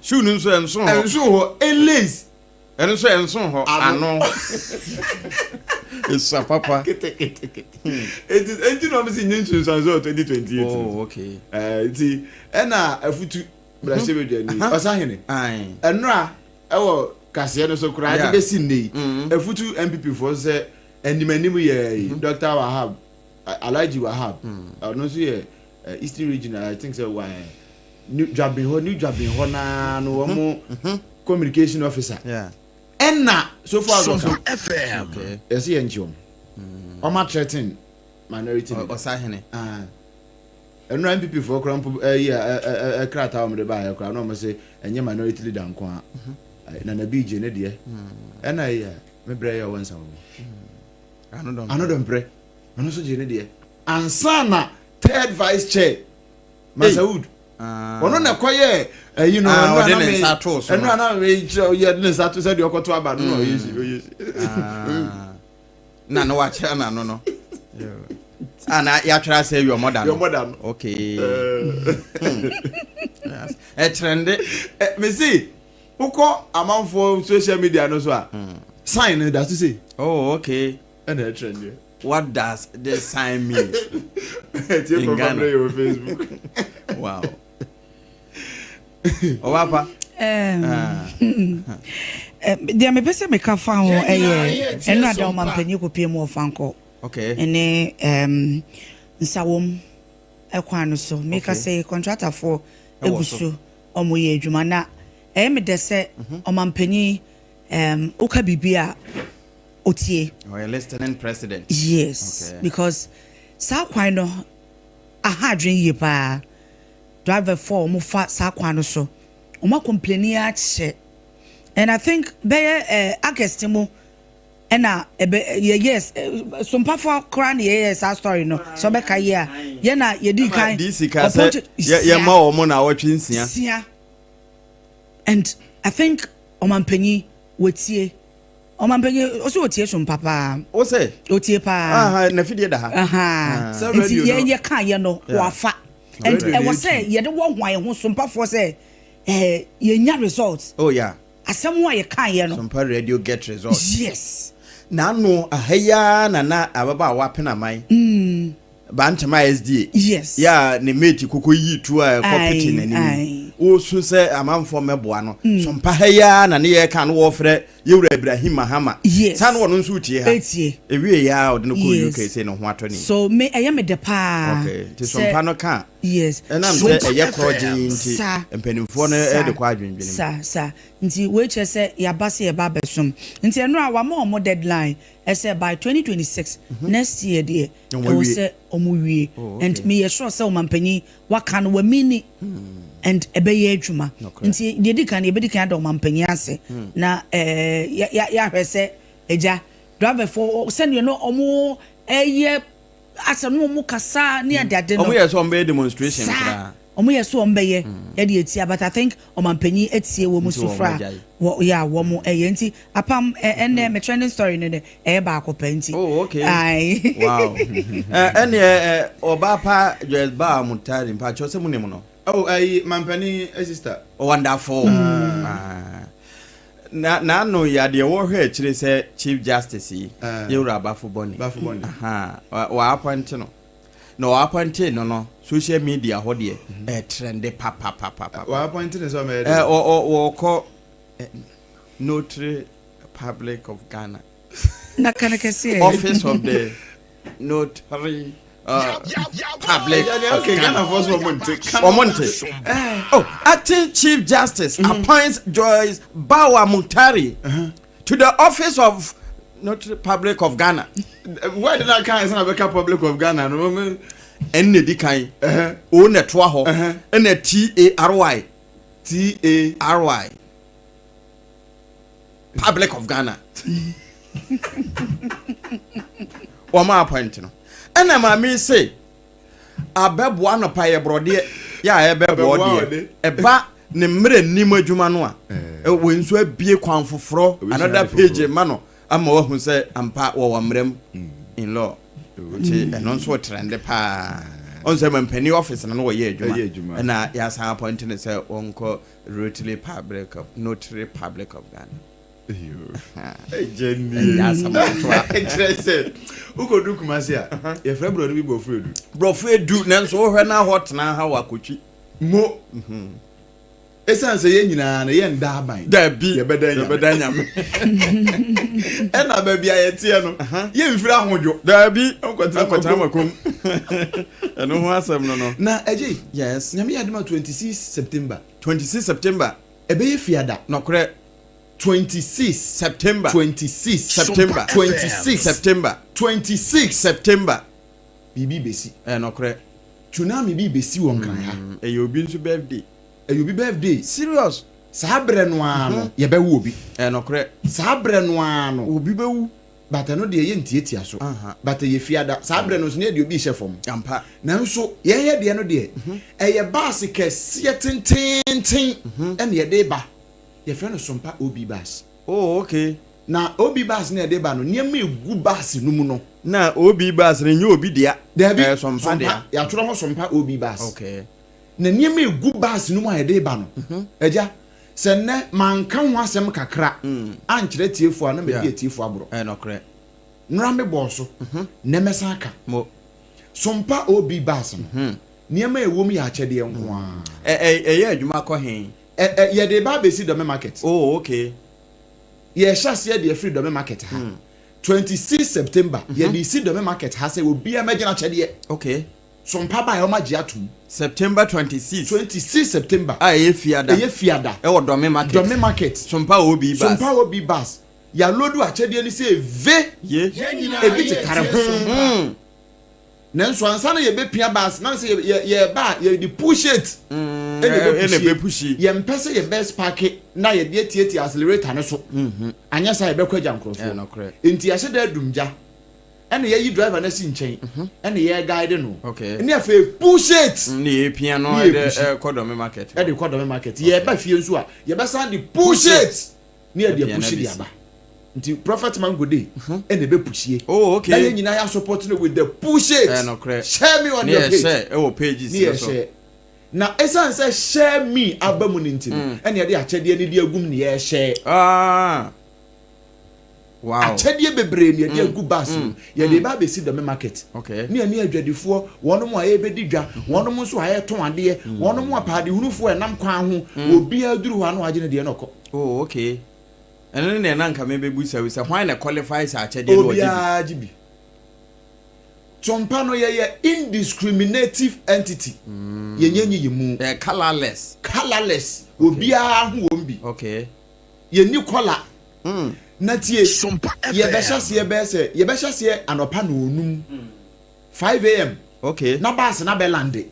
Shoe no nso ɛnso hɔ. Ɛnso hɔ. Elace. Ɛno nso ɛnso hɔ. Ano. Esua papa. Ketekete. Eti eti na wɔn si nye nsunsuanso wɔ 2028. Oh okay. Ɛɛ nti ɛna afutu brasebedwa ni ɔsahene. Ɛnura ɛwɔ kaseɛ no so koraa ɛde bɛsi nne yi. Afutu NPP foɔ sɛ anim anim yɛ yi Dr. Wahab Alhaji Wahab ɔno nso yɛ Eastern region I think sɛ wa New Dwabin hɔ New Dwabin hɔ naa no wɔn communication officer. Ɛna so far as ɔka yɛsɛ yɛn nkye wɔn wɔn atrɛten minority leader ɔsahene ɛnura NPP foɔ koraa mpo ɛyi ɛ krataa wɔn de ba ayɛ koraa na wɔn sɛ ɛnyɛ minority leader nko a Nana Bii gye ne deɛ ɛna ɛyɛ me brɛ yɛ ɔwɔ nsa wɔn ano dɔmprɛ ɔno nso gye ne deɛ ansa na third vice chair Masaud. Ɔno na ɛkɔyɛ ɛyi no. Ah, ɔde ne nsa too so. Ɛno ana kyerɛ yɛ de ne nsa to sɛ deɛ ɔkɔto aba no na ɔyɛ si ɔyɛ si. Na na wakyerɛ n'ano no. Ah, na yɛatwerɛ asɛ your mother no. Your mother no. Okay. Ɛtrɛnde. Mesi wokɔ amanfoɔ social media no so a sign no da so sei. Oh, okay. Ɛna ɛtrɛnde. What does this sign mean in Ghana? Facebook. Wow. Ɔwapa. Deɛ mepɛ sɛ meka fa ho ɛyɛ ɛno ada ɔmampanyin kɔpie mu ɔfa nkɔ ɛne nsawom ɛkwan no so meka sɛ kɔntratafoɔ ɛgu so ɔmo yɛ adwuma na ɛyɛ me dɛ sɛ ɔmampanyin woka biribi a otie. Ɔyɛ listening president. Yes, okay. Because saa kwan no aha adwene yie paa. Driver fo a wɔn fa saa kwan no so, wɔn acomplaini akyɛ. And I think bɛyɛ August mu ɛna ɛbɛ yɛ yes sompafo koraa na yɛyɛ saa story no sɛ ɔbɛka yie a yɛ na yɛdi kan. DC ka sɛ yɛ ma wɔn na awɔtwe nsia. Sia and I think ɔmampanyin wɔtie. Ɔmampanyin ɔsɛ otie so mpa paa. O sɛ. Otie paa. Aha na fidie da ha. Aha nti yɛn yɛ kan yɛ no wafa and ɛwɔ sɛ yɛde wɔ ho ayɛ ho so mpafoɔ sɛ ɛɛ yɛnya result. Oh yeah. Asɛm a yɛ kan yɛ no. Sompa radio get result. Yes. N'ano aha yi ara na na ababaawa penaman. Mm. Bantama SDA. Yes. Yɛ a ne mate koko yii tuo a ɛkɔ pete n'anim. Ɔresu sɛ amanfoɔ mmɛboa no. So mpa ha yi ara na ne yɛreka no wɔrefrɛ Yɛwura Ibrahim Mahama. Yes. Saa na ɔno nso retie ha. Etie. Ewie yɛ a ɔde no kɔɔ Yes. UK sei ne ho atɔ ne. So me ɛyɛ me dɛ paa. Okay. Nti so Sɛ mpa no ka a. Yes. Ɛnam sɛ ɛyɛ korɔgyenn nti Saa. mpanimfoɔ no Saa. de kɔ adwendwene mu. Saa saa. Nti wei kyerɛ sɛ yɛaba sɛ yɛba abɛsom. Nti ɛno a wama wɔn deadline ɛsɛ by 2026 next year deɛ ɛwɔ sɛ ɔmo wie and meyɛ sure sɛ ɔmanpanyin waka no wamini and ɛbɛyɛ adwuma nti deɛ di kan no yɛbɛdi kan ada ɔmanpanyin ase na ɛɛ yɛahwɛ sɛ agya driverfoɔ sɛdeɛ no ɔmo ɛyɛ asɛ no ɔmo kasa ne adeade no ɔmo yɛ sɛ ɔmo bɛyɛ demonstration saa koraa. Ɔmo yɛ so ɔmo bɛyɛ ɛde atia but I think ɔmanpanyin atie wɔn Nti wɔn sufrɛ a agyae. wɔ yɛ a wɔn ɛyɛ nti apam ɛ ɛnɛ me trending story no dɛ ɛyɛ baako pɛ nti Oh okay. ae. Wow. Ɛ ɛneɛ ɛ ɔbaa pa Joyce Baa Mutari mpakyɛw sɛ mo nim no? Oh ɛyi mampanin sister. Wonderful. Ah. Na n'ano yɛ adeɛ wɔhwɛ akyire sɛ Chief Justice yi yɛwura Bafo Bɔne. Bafo Bɔne. Aha. Wa appoint no. Na wɔ appointee no no social media hɔ deɛ ɛtrɛnde papapapapa. Wɔ appointee no sɛ ɔmɛyɛ dɛ. Ɛ ɔ ɔ wɔkɔ Notary Public of Ghana. Na ka no kɛseɛ. Office of the Notary uh, Public of okay, Ghana. Ghana for so wɔn nte. Wɔn nte. Oh, acting Chief Justice mm -hmm. appoints Joyce Bawa Muntari uh -huh. to the office of Notary Public of Ghana. Word na kan sɛ na bɛka Public of Ghana no. Ɛn na edi kan. O na ɛtoa hɔ. Ɛna T A R Y. T A R Y. Public of Ghana. Wɔn appoint no. Ɛna maame se abɛboa anɔpa yɛ borɔdeɛ yɛ a ɛbɛboɔ deɛ ɛba ne mmerɛ nim adwuma no a wei nso abie kwan foforɔ another page ma no ama wahu sɛ ampa wɔwɔ mmerɛ mu in law nti ɛno nso trende paa ɔn sɛ mampanin office no no wɔyɛ adwuma ɛna yɛasan appoint no sɛ wɔnkɔ Rotary Public of Notary Public of Ghana. Kyerɛ sɛ wokɔdu Kumase a yɛfrɛ borɔno bi borɔfo edu. Borɔfo edu nanso wohwɛ na hɔ tena ha wɔ akotwi. Mo ɛsiane sɛ yɛn nyinaa no yɛn da aban. Dabi yɛbɛda nyame. Yɛbɛda nyame. Ɛna baabi a yɛteɛ no yɛmfiri ahodwo. Dabi nkɔtena makom. Ɛno ho asɛm no no. Na ɛgye. Yes. Nyame yɛ adom a 26 September. 26 September. Ɛbɛyɛ fiada. Nɔkorɛ. 26 September. 26 September. 26 September. 26 September. Biribi bɛsi. Ɛyɛ nɔkorɛ. Tsunami bi bɛsi wɔ Nkran ha. Ɛyɛ obi nso birthday. Ɛyɛ obi birthday. Serious. Saa berɛ no ara no, yɛbɛwo obi. Ɛyɛ nɔkorɛ. Saa berɛ no ara no. Obi bɛwu. But ɛno deɛ yɛ ntiatia so. But ɛyɛ fiada. Saa berɛ no nso na yɛde obi rehyɛ fam. Nanso yɛn yɛ deɛ no deɛ, ɛyɛ baase kɛseɛ tenteenten ɛna yɛde ba. Yɛfrɛ no Sompa OB bus. Oh, okay. Na OB bus no a yɛde ba no, nneɛma egu bus no mu no. Na OB bus no nyɛ obi dea. Daabi, Ɛyɛ Sompa dea. Yɛatwerɛ ho Sompa OB bus. Okay. Na nneɛma egu bus no mu a yɛde ba no, agya, Sɛ nnɛ manka ho asɛm kakra ankyerɛ atiefoɔ a, na madi atiefoɔ aborɔ. Ɛyɛ nɔkorɛ. Nnora mebɔɔ so, nnɛ mɛsan aka. Sompa OB bus no, nneɛma a ɛwɔ mu yɛ akyɛdeɛ nko ara. Ɛyɛ adwuma kɔ he? Yɛde reba abɛsi Dome Market. Oh, okay. Yɛrehyɛ aseɛ de afiri Dome Market ha. 26 September, yɛde resi Dome Market ha sɛ obiara mmɛgye n'akyɛdeɛ. Okay. Sompa baeɛ wɔn agye atom. September 26. 26 September. A ɛyɛ Fiada. Ɛyɛ Fiada. Ɛwɔ Dome Market. Dome Market. Sompa OB bus. Sompa OB bus. Yalodu akyɛdeɛ no sɛ ve. Ye. Ebi tetare ho. Nanso ansa na yɛbɛpia bus na sɛ yɛba a yɛde push it. Ɛna ɛbɛpushi. Yɛmpɛ sɛ yɛbɛ sparke na yɛde atiatia accelerator no so. Anyɛ saa yɛbɛkɔ agya nkurɔfoɔ. Enti yɛahyɛ da adum gya. Ɛna yɛyi driver no asi nkyɛn ɛna yɛ guide no ɛne afei push it ne yɛpia no ɛde kɔ Dome market ɛde kɔ Dome market yɛba fie nso a yɛbɛsan de push it ne yɛde apushi de aba nti prophet mango day ɛna ɛbɛ pushie oh okay na yɛn nyinaa yɛ support no with the push it share me on your page ɛwɔ pages ne yɛ share na ɛsan sɛ share me aba mu ne nti no ɛna yɛde akyɛdeɛ ne de agum ne yɛ share ah. Wow. Akyɛdeɛ bebree na yɛde agu bus mu. Yɛde reba abɛsi Dome market. Okay. Ne yɛne adwadifoɔ, wɔnom a ɛrebɛdi dwa, wɔnom nso a ɛretɔn adeɛ, wɔnom a paadehunufoɔ a ɛnam kwan ho, obiara duru hɔ a na wagye ne deɛ na ɔkɔ. Oh, okay. Ɛno ne deɛ na nka mebɛbusa wo sɛ hwan na qualify sɛ akyɛdeɛ no ɔgye bi? Obiara gye bi. Sompa no yɛyɛ indiscriminative entity. Yɛnyɛ nyiyimu. Ɛyɛ colourless. Colourless. Obiara ho wɔm bi. Okay. Yɛnni kɔla. Na tie, yɛbɛhyɛ aseɛ bɛyɛ sɛ, yɛbɛhyɛ aseɛ anɔpa nɔɔnum, 5 am. Okay. Na baase no abɛlande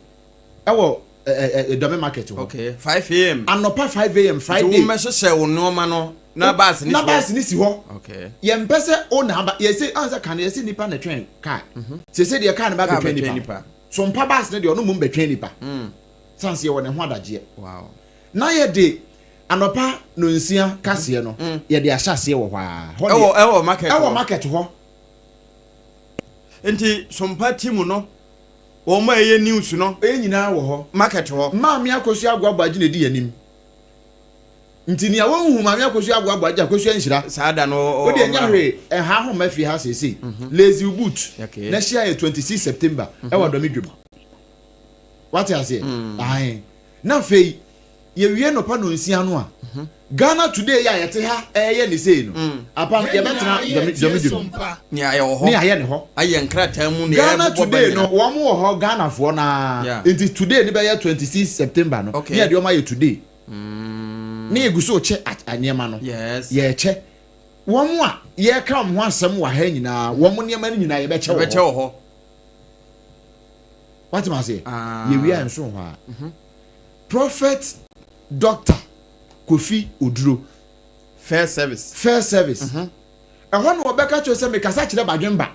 ɛwɔ ɛ ɛ Dome market hɔ. Okay, 5 am. Anɔpa 5 am Friday. Nti womɛhyehyɛ wo nneɛma no na baase no si hɔ. Na baase no si hɔ. Okay. Yɛmpɛ sɛ wo na aba, yɛse, ɔn sɛ kan no yɛse nipa na ɛtwɛn kaa. Sese deɛ kaa no ba bɛtwɛn nipa. So mpa baase no deɛ ɔno mmom bɛtwɛn nipa. Sanse yɛwɔ ne ho adagyeɛ. Wow. Na yɛde Anɔpa nonsia kaseɛ no, yɛde ahyɛ aseɛ wɔ hɔ ara. Hɔ deɛ, Ɛwɔ ɛwɔ market ɛwɔ hɔ. market hɔ. Nti Sompa team no, wɔn a ɛyɛ news no. Yɛn nyinaa wɔ hɔ. Market hɔ. Maame Akosua Agoa Boagye na ɛdi yɛn anim. Nti nea wɔnhu Maame Akosua Agoa Boagye, Akosua Nhyira. Saa da no ɔ Wo deɛ ɔmmra nyɛ hɔ. hwee, ɛnha ho mma fie ha seesei. Lazy wo boot Okay. na hyia yɛn 26 September ɛwɔ Dɔme Dwam. Wate aseɛ? Ae. Na afei. Yɛwie nɔpa nonsia no a, Ghana Today yi a yɛte ha ɛreyɛ ne sei no, apa no yɛbɛtena dwame dwam Ne ayɛ wɔ hɔ. Ne ayɛ ne hɔ. Ayɛ nkrataa mu ne Ghana ɛbobɔ ba Today no, nyina. wɔn wɔ hɔ Ghanafoɔ no ara. Nti Today no bɛyɛ 26 September no, ne yɛde wɔn ayɛ Today. Ne yɛgu so rekyɛ nneɛma no. Yɛrekyɛ. Wɔn a yɛreka wɔn ho asɛm wɔ ha nyinaa, wɔn nneɛma no nyinaa yɛbɛkyɛ wɔ hɔ. Yɛbɛkyɛ wɔ hɔ. Wate ma aseɛ? Yɛwie a nso wɔ hɔ a. Prophet Doctor Kofi Oduro. First service. First service. Ɛhɔ na ɔbɛka kyerɛ sɛ mekasa kyerɛ badwemba.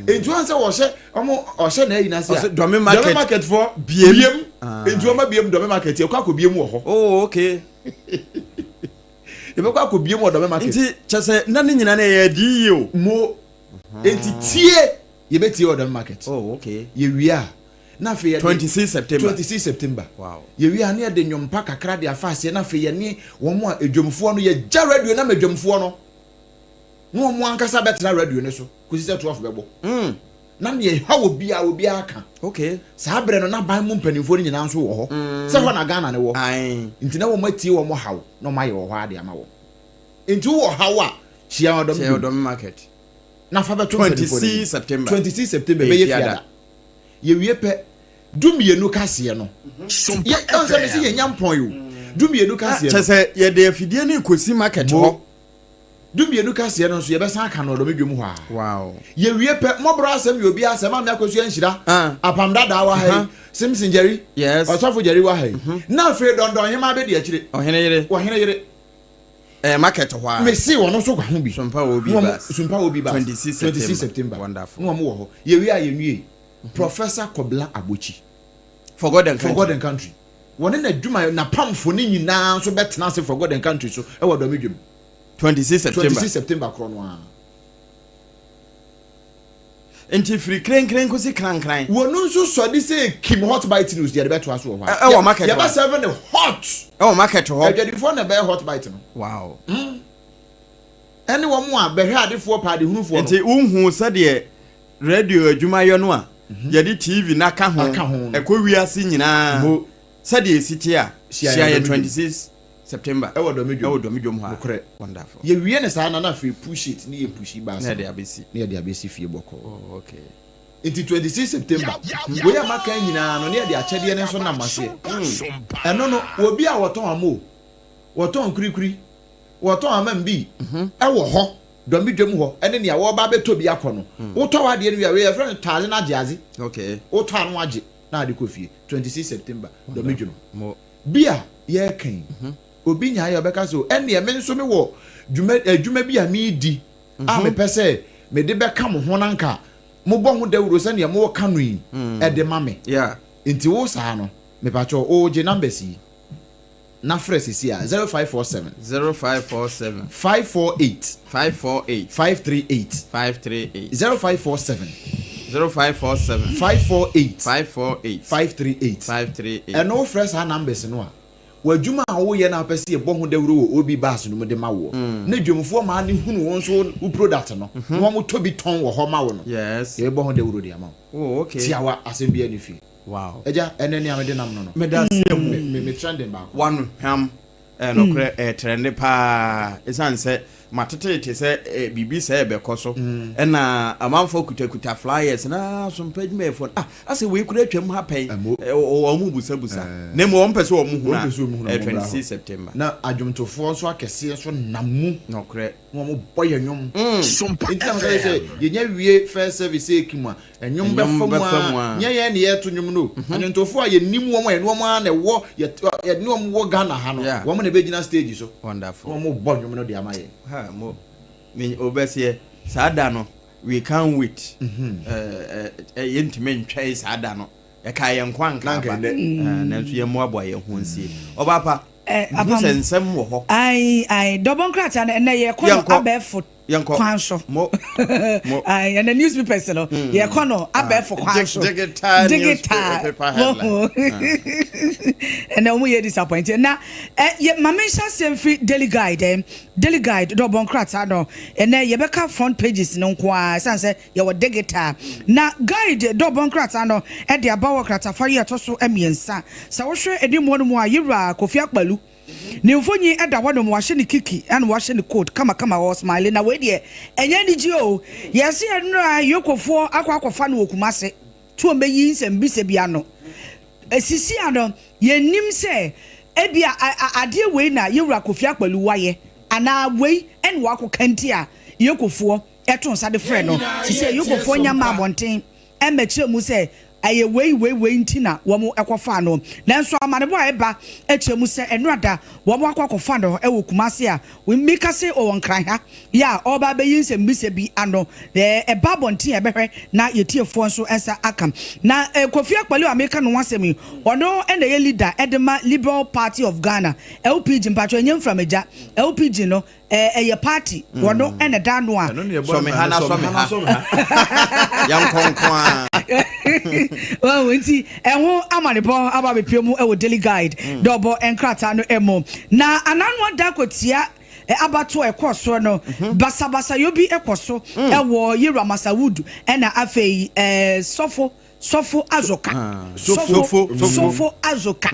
Nti wɔn sɛ wɔhyɛ wɔn ɔhyɛ na ayi n'ase a. Dɔme market. Dɔme market fɔ. Biem. Biem. Nti wɔn abiem dɔme market yɛ kɔ akɔ biem wɔ hɔ. Oh okay. Yɛbɛkɔ akɔ biem wɔ dɔme market. Nti kyɛ sɛ na ne nyinaa no ɛyɛ adi yie o. Mo. Nti tie yɛbɛtie wɔ dɔme market. Oh okay. Yɛwie a. Na afei yɛde 26 September. 26 September. Wow. Yɛwie a na yɛde nnwom pa kakra de afa aseɛ na afei yɛne wɔn a adwamfoɔ no yɛgya radio no ama adwamfoɔ no na wɔn ankasa bɛtena radio no so kɔsi sɛ 12 bɛbɔ. Mm. Na deɛ ɛha obiara obiara ka. Okay. Saa berɛ no na ban mu mpanimfoɔ no nyinaa nso wɔ hɔ. Mm. Sɛ hɔ na Ghana no wɔ. Ae. Nti na wɔn atie wɔn haw na wɔn ayɛ wɔ hɔ ade ama wɔn. Nti wowɔ haw a hyia ɔdɔm Hyia ɔdɔm market. Na fa bɛto mpanimfoɔ no anim. 26 September. 26 September ɛbɛyɛ fiada. Yɛwie pɛ, dumienu kaseɛ no. Yɛ ɔn sɛ mesi yɛnya mpɔn yi o. Dumienu kaseɛ no. Kyɛ sɛ yɛde afidie no rekɔsi market hɔ. Dumienu kaseɛ no nso yɛbɛsan aka no ɔdɔm dwam hɔ a. Wow. Yɛwie pɛ, mmɔborɔ asɛm yɛ obi asɛm, Maame Akosua Nhyira, Apam Dadaa wɔ ha yi, Simpson Jerry, Yes. Ɔsɔfo Jerry wɔ ha yi. Na afei Dɔndɔnhemaa bɛdi akyire. Ɔhene yere. Ɔhene yere. Ɛyɛ market hɔ a. Mese wɔn nso ka ho bi. Sompa OB Na wɔn- bus. Sompa OB bus. 26 26 September. September. Wonderful. Na wɔn wɔ hɔ. Yɛwie a yɛnwie. Professor Kobla Abotsi. For God and For country. God and country. Wɔne n'adwuma n'apamfo ne nyinaa nso bɛtena ase for God and country so ɛwɔ Dɔmi dwam. 26 September. 26 September korɔ no ara. Nti firi krenkren kosi krankran. Wɔn nso sɔ de sɛ Kim Hot Bite News deɛ de bɛtoa so wɔ hɔ a. Ɛ- ɛwɔ market hɔ. Yɛbɛ serve ne hot. Ɛwɔ market hɔ. Adwadifoɔ na ɛbɛyɛ hot bite no. Wow. Ɛne wɔn a bɛhwɛ adefoɔ pa adehunufoɔ no. Nti wohu sɛdeɛ radio adwumayɛ no a yɛde TV no aka ho Aka ho no. ɛkɔ wiase nyinaa Mo. sɛdeɛ ɛsi te a Hyia hyia yɛn yɛn 26 September Ɛwɔ Dɔmi dwam. ɛwɔ Dɔmi dwam hɔ a. Nokorɛ. Wonderful. Yɛwie ne saa na na afei push it ne yɛ push baasa. Na yɛde abɛsi. Ne yɛde abɛsi fie bɔkɔɔ. Oh, okay. Nti 26 September wei a maka nyinaa no ne yɛde akyɛdeɛ no nso nam aseɛ. Ɛno no obi a wɔtɔn amo, wɔtɔn kurikuri, wɔtɔn amambi ɛwɔ hɔ Dɔmi dwam hɔ ɛne nea wɔreba abɛtɔ bi akɔ no. Wotɔ w'adeɛ no wie a wei yɛfrɛ no tɔ adze na agye adze. Okay. Wotɔ ano agye na ade kɔ fie. 26 September Dɔmi dwam. Mo. Bi a yɛreka yi, obi nyaeɛ a ɔbɛka sɛ ɛnneɛ me nso mewɔ dwuma adwuma bi a meredi a mepɛ sɛ mede bɛka mo ho na nka mobɔ ho dawuro sɛdeɛ moreka no yi ɛde ma me. Yeah. Nti wo saa no, mepakyɛw wogye numbers yi na frɛ sisi a 0547 0547 548 548 538 538 0547 0547 548 548 538 538. Ɛno wofrɛ saa numbers no a w'adwuma a woyɛ na wopɛ sɛ yɛbɔ ho dawuro wɔ OB bus no mu de ma woɔ na dwamfoɔ maa ne hunu wo nso wo product no na wɔn tɔ bi tɔn wɔ hɔ ma wo no Yes. yɛbɛbɔ ho dawuro de ama wo. Oh, okay. Tiawa asɛm bi ani fie. Wow. Agya ɛnɛ nea mede nam no no Meda ase mu. me me me trending baako. Wano hwam nokorɛ ɛtrɛnde paa ɛsiane sɛ mateteete sɛ biribi sɛ ɛbɛkɔ so ɛna amanfoɔ kutakuta flyers na sompa adwumayɛfoɔ no ah asɛ wei kura atwam ha pɛn Ɛmo. Wɔn mu busabusa na mmom wɔn pɛ sɛ wɔn hunu Wɔn pɛ sɛ wɔn hunu a, a wɔn bra hɔ. 26 September Na adwomtofoɔ nso akɛseɛ nso nam mu nokorɛ na wɔn bɔ yɛn nnwom. Sompa Nti na meka sɛ yɛnya wie first service eki mu a ɛnwom Ɛnwom bɛfa mu bɛfa mu a a. nyɛ yɛn ne yɛto nnwom no anwontofoɔ a yɛnim wɔn a yɛne wɔn a na ɛwɔ yɛne wɔn wɔ Ghana ha no Yeah. wɔn na ɛbɛgyina stage so na Wonderful. wɔn bɔ nnwom no de ama yɛn. Ha mo me obɛseɛ saa da no we can't wait. Yɛntumi ntwɛn saa da no ɛka yɛn nko anka Na anka aba ɛnnɛ. Nanso yɛmmoaboa yɛn ho nsie ɔba pa Apam. hu sɛ nsɛm wɔ hɔ. Ayi ayi dɔbɔ nkrataa no ɛnɛ yɛkɔ no Yɛnkɔ. abɛɛfo Yɛnkɔ. kwan so. Mo mo. Ayi ɛnɛ newspapers no yɛkɔ no abɛɛfo kwan so. Digital Digital. newspaper headline. Ɛnɛ wɔn yɛ disappointed na ɛ yɛ maame nhyɛ aseɛ mfiri Daily Guide Daily Guide dɔbɔ nkrataa no ɛnɛ yɛbɛka front pages no nko ara ɛsan sɛ yɛwɔ digital na Guide dɔbɔ nkrataa no ɛde aba wɔ kratafa yi a ɛtɔ so mmiɛnsa. Sɛ wohwɛ anim hɔ no mu a, yɛwura Kofi Akpaloo ne mfonyin ɛda hɔ nom, wahyɛ ne kiki ɛna wahyɛ ne coat kamakama wɔ smile. Na wei deɛ ɛnyɛ anigye o, yɛse ɛnora yokofoɔ akɔ akɔfa no wɔ Kumase to wɔn bɛyi nsɛmbisa bi ano esisi ano. Yɛnim sɛ ebi a adeɛ wei na yɛwura Kofi Akpaloo wayɛ anaa wei ɛna wakɔ kanti a yokofoɔ ɛto nsa de frɛ no sisi a yokofoɔ nya ma abɔnten ɛmɛkyerɛ mu sɛ ɛyɛ wei wei wei nti na wɔn ɛkɔfa no. Nanso amanebɔ a ɛba ɛkyerɛ mu sɛ ɛnora da wɔn akɔ akɔfa no ɛwɔ Kumase a mmika se ɔwɔ Nkran ha yɛ a ɔreba abɛyi nsɛmbisa bi ano. Ɛba abɔnten a ɛbɛhwɛ na yɛtiefoɔ nso nsa aka. Na Kofi Akpaloo a meka no ho asɛm yi, ɔno ɛna ɛyɛ leader ɛde ma Liberal Party of Ghana, LPG. Mpatwɛ ɛnyɛ mframagya, LPG no ɛyɛ party, wɔno ɛna da ano a Ɛno ne yɛbɔ Sɔmi ha na sɔmi ha. Yɛnkɔ nko a. Well, nti ɛho amanebɔ aba abɛpie mu ɛwɔ Daily Guide dɛ ɔbɔ nkrataa no mu. Na anano ada akɔtia abato a ɛkɔ soɔ no, basabasayɔ bi ɛkɔ so ɛwɔ yɛwura Masawudu ɛna afei sɔfo Azoka. Sofo. Sɔfo Azoka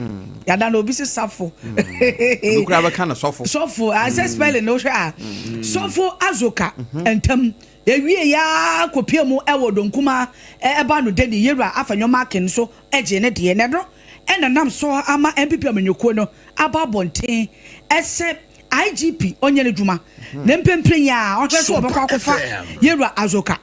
yada na obi si safo. Obi koraa bɛka no sɔfo. Sɔfo asɛ spelling no hwɛ a sɔfo Azoka ntam ewie ya kɔpie mu ɛwɔ Donkuma ɛba no dedi yɛwura Afenyo-Markin nso ɛgye ne deɛ na ɛno ɛna nam so ama NPP amanyɔkuo no aba abɔnten ɛsɛ IGP ɔnyɛ ne dwuma na mpempren yi a ɔhwɛ so ɔbɛkɔ akɔfa yɛwura Azoka.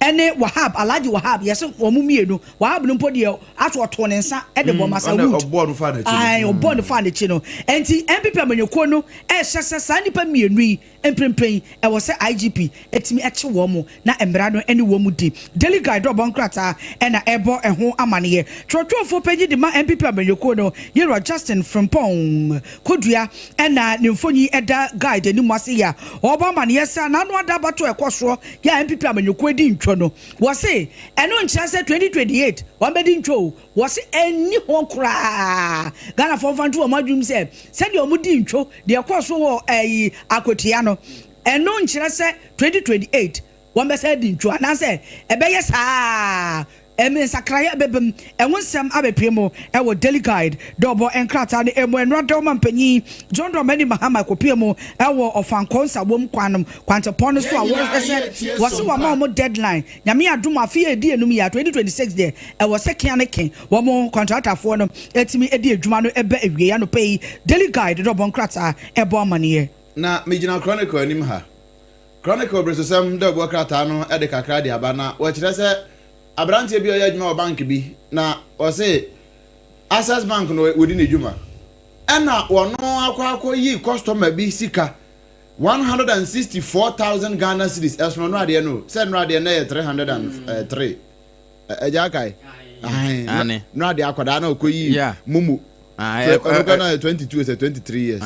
ɛne Wahab, Alhaji Wahab, yɛse wɔn mmienu, Wahab no mpo deɛ aso ɔtoo ne nsa de bɔɔ Masa Wood. Ɔbɔɔ no faa n'akyi no. Ae, ɔbɔɔ no faa n'akyi no. Ɛnti NPP amanyɔkuo no ɛrehyɛ sɛ saa nnipa mmienu yi mprempren ɛwɔ sɛ IGP tumi kye wɔn na mmara no ne wɔn di. Daily Guide dɔbɔ nkrataa na ɛrebɔ ɛho amaneɛ. Twerɛtwerɛfoɔ panyin de ma NPP amanyɔkuo no, Yerua Justin Frimpong Kodua na ne mfonyin da Guide anim ase yi a ɔrebɔ amaneɛ sɛ n'ano ada abatoɔ a ɛkɔ soɔ yɛ a NPP amanyɔkuo di ntwo no. Wɔse ɛno nkyerɛ sɛ 2028 wɔbɛdi ntwo o. Wɔse ɛnni hɔ koraa. Ghanafoɔ mfa nto wɔn adwenem sɛ sɛdeɛ wɔdi ntwo deɛ ɛkɔɔ so wɔ ɛyi Akwatia no, ɛno nkyerɛ sɛ 2028 wɔbɛsan adi ntwo anaasɛ ɛbɛyɛ saa ara. Nsakraeɛ bɛba mu. Ɛho nsɛm abɛpue mu wɔ Daily Guide dɔɔbɔ nkrataa no mu. Ɛnnora Dɔɔma Mpanyin John Dramani Mahama kɔpue mu wɔ Ɔfankɔɔ Nsawam kwan kwantepɔn no so a wɔhwɛ sɛ wɔse wɔama wɔn deadline. Nyame adom afe a ɛdi anum yi a 2026 deɛ ɛwɔ sɛ kea ne ke wɔn kɔntratafoɔ no atumi de adwuma no ba awieɛ. Anɔpa yi Daily Guide dɔɔbɔ nkrataa ɛbɔ amaneɛ. Na megyina Chronicle anim ha. Chronicle beresosɛm dawubɔ krataa no de kakra de aba na wɔkyerɛ sɛ aberanteɛ bi a ɔyɛ adwuma wɔ bank bi na ɔse Access Bank na wɔdi ne dwuma ɛna wɔno akɔ akɔyi customer bi sika 164,000 Ghana cedis. Ɛsono nnora deɛ no sɛ nnora deɛ na ɛyɛ 303 ɛgya akae nnora deɛ akwadaa na ɔkɔyi momo ɔno kɔ na 22 sɛ 23 years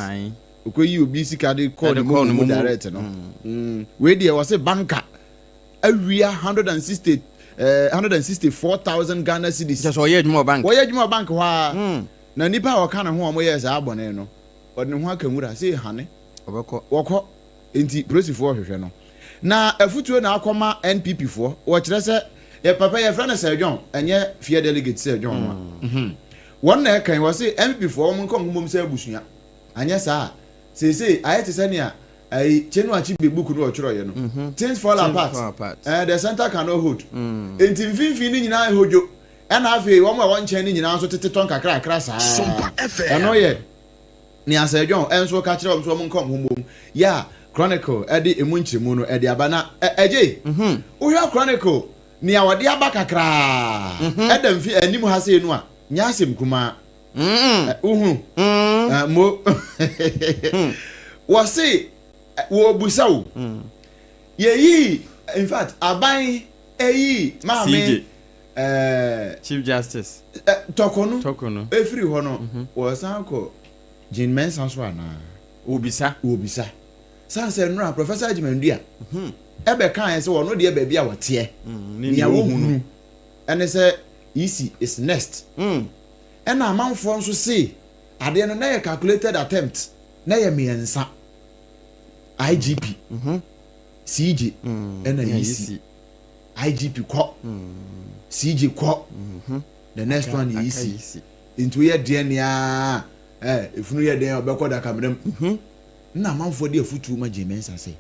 ɔkɔyi obi sika de kɔɔ ne momo mu direct no. Wei deɛ wɔse banker awia 160 164,000 Ghana cedis. Kyɛ sɛ ɔyɛ adwuma wɔ bank. Wɔyɛ adwuma wɔ bank hɔ a na nipa a ɔka ne ho a wɔyɛɛ saa bɔne no ɔde ne ho aka nwura sɛ hane. Ɔbɛkɔ. Wɔkɔ nti polisifoɔ hwehwɛ no na afutuo na akɔma NPP foɔ. Wɔkyerɛ sɛ yɛ papa yɛfrɛ no Sir John, ɛnyɛ fear delegate Sir John no a wɔn na ɛkan wɔ se NPP foɔ wɔn nkɔ nkomom sɛ abusua anyɛ saa a seesei ayɛ te sɛ nea ayi Chinua Achebe book no ɔtwerɛeɛ no, Things Fall Apart, the center cannot hold. Nti mfimfini no nyinaa ɛhodwo ɛna afei wɔn a wɔn nkyɛn no nyinaa nso tete tɔ nkakrakra saa. Ɛno yɛ nea Sir John nso ka kyerɛ wɔn sɛ wɔn nka wɔn ho mmom yɛ a Chronicle de emu nkyerɛmu no de aba. Na ɛgye wohwɛ Chronicle nea wɔde aba kakraa ɛda mfi anim ha sei no a nyɛ asɛm kumaa. Wohunu mo wɔse wɔbusa wo yɛyii in fact aban ɛyii maame Chief Justice Tɔkɔno ɛfiri hɔ no wɔsan kɔ Jean Mensa so anaa? Wɔbisa. Wɔbisa. San sɛ nnora Professor Agyeman-Duah ɛbɛkaeɛ sɛ ɔno deɛ baabi a wɔteɛ nea wɔhunu ɛne sɛ EC is next. Ɛna amanfoɔ nso se adeɛ no na yɛ calculated attempt, na yɛ mmiɛnsa, IGP, CJ ɛna EC. IGP kɔ, CJ kɔ, the next one yɛ EC. Nti woyɛ deɛ nea efunu yɛ deɛ ɔbɛkɔ dakamena mu. Na amanfoɔ de afutuo ma Jean Mensa sɛ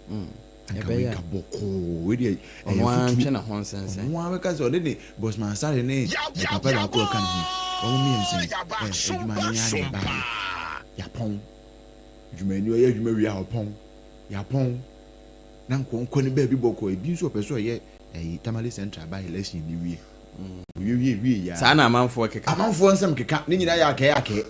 anka wei ka bɔkɔɔ, wei deɛ ɛyɛ afutuo. Ɔno ara bɛka sɛ ɔde ne Bosman Asare ne ne papa baako a ɔka ne ho, wɔn mmiɛnsa yi adwuma no yɛ ara na ɛbaeɛ. Yɛapɔn adwumayɛni ɔyɛ adwuma wie a ɔpɔn, yɛapɔn na nka ɔnkɔ ne baabi bɔkɔɔ. Ebi nso ɔpɛ sɛ ɔyɛ ɛyi Tamale Central by election ne wie. Owie wie wie ya. Saa na amanfoɔ keka. Amanfoɔ nsɛm keka ne nyinaa yɛ akɛɛ akɛɛ.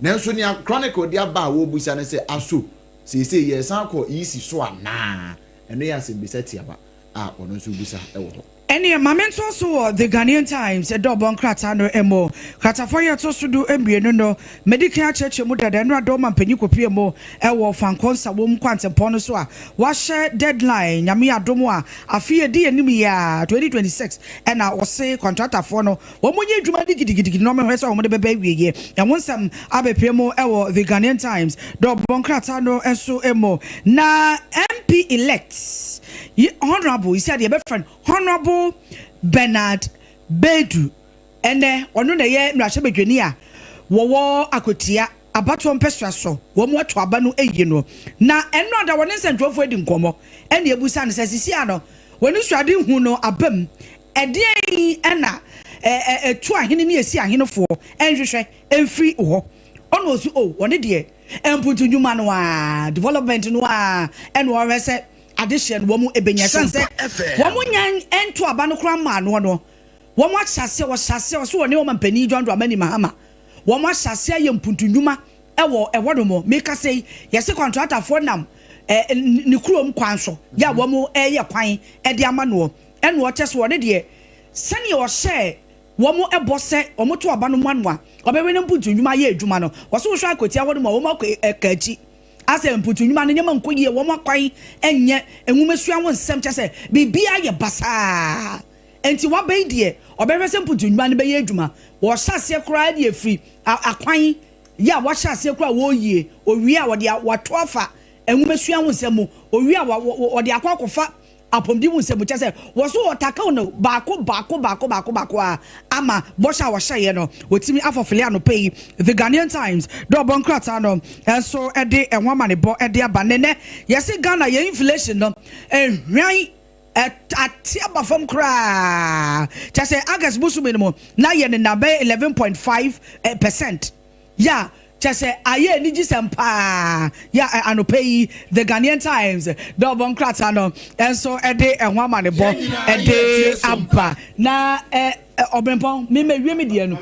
Nanso nea Chronicle de aba a wɔrebisa ne sɛ aso seesei yɛresan akɔ EC so anaa? Ɛno yɛ asɛmmisa tiawa a ɔno nso rebisa wɔ hɔ. Ɛneɛ ma mentoa so wɔ The Ghanaian Times dɔɔbɔ nkrataa no mu. Kratafa yi a ɛtɔ so du mmienu no, madi kan akyerɛkyerɛ mu dada. Nnora dɔɔma mpanyin kɔpue mu wɔ Fankɔ Nsawam kwantempɔn no so a wɔahyɛ deadline, Nyame adom a, afe yi a ɛdi anim yi ara, 2026, ɛna wɔse kɔntratafoɔ no wɔnyɛ adwuma no gidigidigidi na wɔnhwɛ sɛ wɔde bɛba awieɛ. Ɛho nsɛm abɛpue mu wɔ The Ghanaian Times dɔɔbɔ nkrataa no nso mu. Na MP elect yi Honourable, yi sɛ deɛ yɛbɛfrɛ no Honourable Bernard Baidu, ɛnɛ ɔno na ɛyɛ mmarahyɛbadwani a wɔwɔ Akwatia abatoɔ mpɛsoa so, wɔn ato aba no ayi no. Na ɛno ada wɔne nsɛntwerɛfoɔ adi nkɔmmɔ ɛna ebusa no sɛ sisi ano wɔn suade hu no aba mu, ɛdeɛn ɛna ɛtu ahene ne esi ahenefoɔ ɛnhwehwɛ ɛmfiri hɔ. Ɔna ɔsi o wɔne deɛ mpuntu nnwuma no a development no a ɛna ɔhwɛ sɛ adehyeɛ no wɔn bɛnya. Ɛsiane sɛ wɔn nya nto aba no koraa mmaa noɔ no, wɔn ahyɛ aseɛ, wɔhyɛ aseɛ, wɔso wɔne ɔmampanin John Dramani Mahama, wɔn ahyɛ aseɛ ayɛ mpuntu nnwuma wɔ ɛhɔ nom. Mekasa yi, yɛse kɔntratafoɔ nam ne kurom kwan so yɛ a wɔn reyɛ kwan de ama noɔ. Ɛna ɔkyɛ sɛ ɔno deɛ sɛdeɛ ɔhyɛɛ wɔn bɔ sɛ wɔto aba no ma no a, ɔbɛwe ne mpuntu nnwuma ayɛ adwuma no. Wɔse wohwɛ akwatia hɔ nom a, wɔn akɔ ɛka akyi. Asɛ mpuntu nnwuma no nneɛma nkɔ yie, wɔn akwan nyɛ, nwomasua ho nsɛm kyɛ sɛ biribiara yɛ basaa. Enti waba yi deɛ, ɔbɛhwɛ sɛ mpuntu nnwuma no bɛyɛ adwuma. Wɔhyɛ aseɛ koraa de afiri akwan yɛ a wɔahyɛ aseɛ koraa a wɔreyie, owie a wɔde wato afa nwomasua ho nsɛm mu, owie a wɔde akɔ akɔfa apɔmuden mu nsɛm mu, kyerɛ sɛ wɔ so wɔtackle no baako baako baako baako baako ara ama bɔhyɛ a wɔhyɛeɛ no wɔtumi afɔfele anɔpa yi. The Ghanaian Times dɛ ɔbɔ nkrataa no nso de ɛho amanebɔ de aba. Nnɛ yɛse Ghana yɛn inflation no ɛhwan ate aba fam koraa, kyerɛ sɛ August bosome no mu na yɛ nenam bɛyɛ 11.5%. Ya, kyerɛ sɛ ayɛ anigyesɛm paa. Ya, anɔpa yi, The Ghanaian Times dɔɔbɔ nkrataa no nso de ɛho amanebɔ de aba. Na Ɔbenpɔn, me mawie me deɛ no.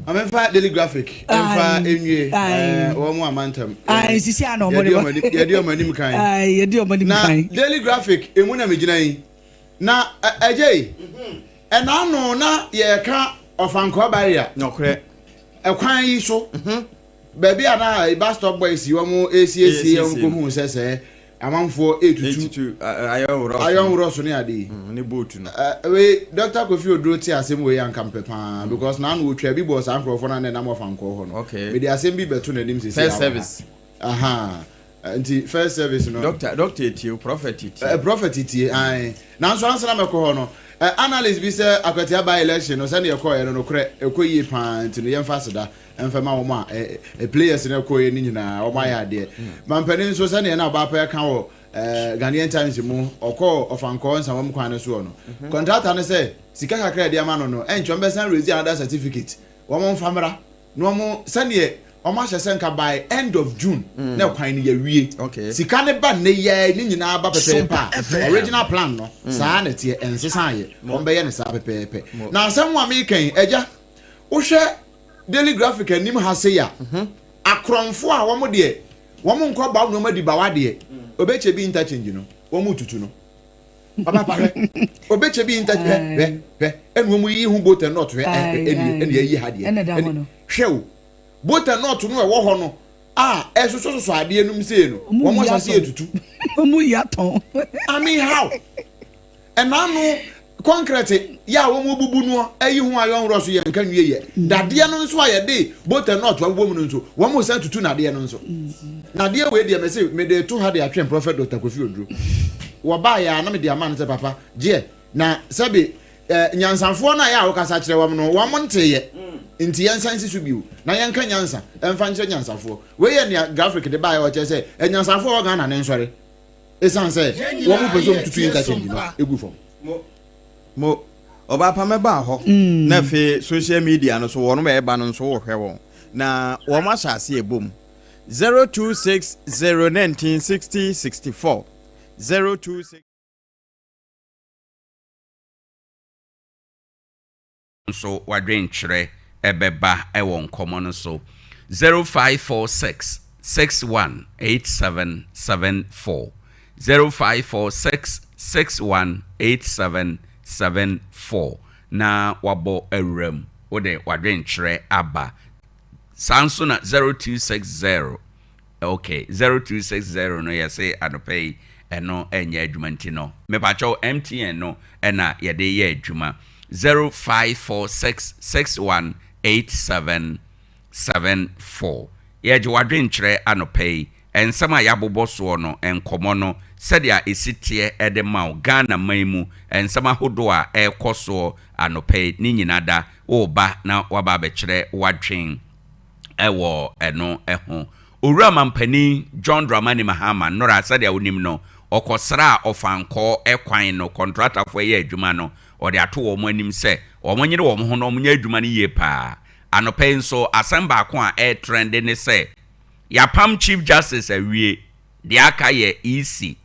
Maame Daily Graphic mfa nwie wɔn mu amantam. Sisi ano wɔn de ba. Yɛdi wɔn anim kan. Yɛdi wɔn anim kan. Na Daily Graphic emu na megyina yi. Na ɛgye yi, ɛna ano na yɛka ɔfankɔɔ barrier. Nɔkorɛ. Ɛkwan yi so, baabi a na bus stop boys yi wɔn esiesie wɔn kɔ hu sɛ sɛ amanfoɔ etutu iron rods ne ade yi. Ne boat no. Wei Dr. Kofi Oduro te asɛm wei anka mpɛ paa because n'ano otwa bi bɔ saa nkurɔfoɔ no a na ɛnam ɔfankɔɔ hɔ no. Mede asɛm bi bɛto n'anim sisi First service. Aha. Nti first service no. Doctor doctor etie o prophet tie. Eh, prophet tie ae. Nanso ansa na mɛkɔ hɔ no, eh, analyst bi sɛ Akwatia by election no sɛnea ɛkɔɔeɛ no nokorɛ ɛkɔ yie paa nti no yɛmfa aseda mfa ma wɔn a eh, eh, players no ɛkɔɔeɛ no nyinaa wɔn ayɛ adeɛ. Mampanin nso sɛnea na ɔbaa pɛ ka wɔ eh, Ghanaian Times mu ɔkɔɔ ɔfankɔɔ nsawam kwan no soɔ no, kɔntrata no sɛ sika kakra a yɛde ama no no ɛnkyɛ wɔbɛsan raise another certificate wɔn mfa mmra na wɔn sɛdeɛ wɔn ahyɛ sɛ nka by end of June mm. na kwan no yɛwie sika ne ba nnɛ yɛ ne nyinaa ba pɛpɛɛpɛ a original plan no mm. saa na ɛteɛ ɛnsesa yɛ wɔn bɛyɛ no saa pɛpɛɛpɛ na asɛm a meka yi agya wohwɛ Daily Graphic anim ha se ya mhm. akorɔmfo a wɔn deɛ wɔn nkɔ ba nneɛma di bawa deɛ mm. obekyɛ bi interchange no wɔn tutu no. Papa pa hwɛ. Obekyɛ bi nta hwɛ hwɛ hwɛ. Ɛna wɔn yi ho boat and nut hwɛ ɛni ɛni ɛyi ha deɛ. Ɛni hwɛ o. Boat and nut no ɛwɔ hɔ no a ɛsosɔsosɔ adeɛ num sei no wɔn ahyɛ aseɛ etutu. Wɔn yi atɔn. I mean how? Ɛna ano concrete yɛ a wɔn bubu no ɛyi ho ayɔnworɔ so yɛ nka nwie yɛ. Dadeɛ no nso a yɛde boat and nut abobɔ mu no nso wɔn san tutu nadeɛ no nso. Nadeɛ wei deɛ mese mede to ha de atwɛn Prophet Doctor Kofi Oduro. Wɔbaeɛ a na mede ama no sɛ papa gyeɛ na sɛbe eh, nyansafoɔ no a yɛ a wokasa kyerɛ wɔn no wɔn nteeɛ nti yɛnsan nsi so bio na yɛnka nyansa ɛmfa nkyerɛ nyansafoɔ. Wei yɛ nea graphic de baeɛ ɔkyerɛ sɛ anyansafoɔ wɔ Ghana ne nsɔre ɛsiane sɛ wɔn pɛ sɛ wɔn tutu interchange no egu fam. Mo ɔbaa pa mɛbaa hɔ na afei social media no so wɔn ɛba no nso wɔhwɛ wɔn na wɔn ahyɛ ase ɛbom 0260 1960 64 026. Nso w'adwenkyerɛ bɛba wɔ nkɔmmɔ no so 0546 61 87 74 0546 61 87 74 na wabɔ awuram wode w'adwenkyerɛ aba saa nso na 0260 Ok 0260 no yɛse anɔpa yi ɛno ɛnyɛ adwuma nti no mepakyɛw MTN no ɛna yɛde yɛ adwuma 0546618774 yɛgye wadwenkyerɛ anɔpa yi nsɛm a yɛabobɔ soɔ no nkɔmɔ no sɛdeɛ ɛsi teɛ ɛde ma wo Ghana man mu nsɛm ahodoɔ a ɛrekɔ soɔ anɔpa yi ne nyina da woba na waba abɛkyerɛ wadwen wɔ ɛno ho. Owura Mampanin John Dramani Mahama nnora sɛdeɛ wonim no, ɔkɔsraa Ɔfankɔɔ kwan no, kɔntratafoɔ ɛyɛ adwuma no, ɔde ato wɔn anim sɛ wɔnyere wɔn ho na wɔnyɛ adwuma no yie paa. Anɔpa yi nso, asɛm baako a ɛretrɛnde ne sɛ, yɛapam Chief Justice awie, deɛ aka yɛ EC.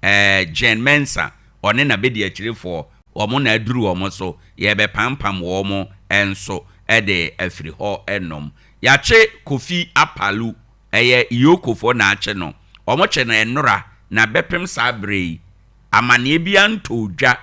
Ɛɛ Jean Mensa, ɔne n'abadiakyirefoɔ, wɔn na aduru wɔn so, yɛrebɛpampam wɔn nso de afiri hɔ nom. Yɛakye Kofi Apalu, ɛyɛ Eokofoɔ na akye no. Wɔkye no nnora, na bɛpem saa berɛ yi, amaneɛ biara ntɔɔ dwa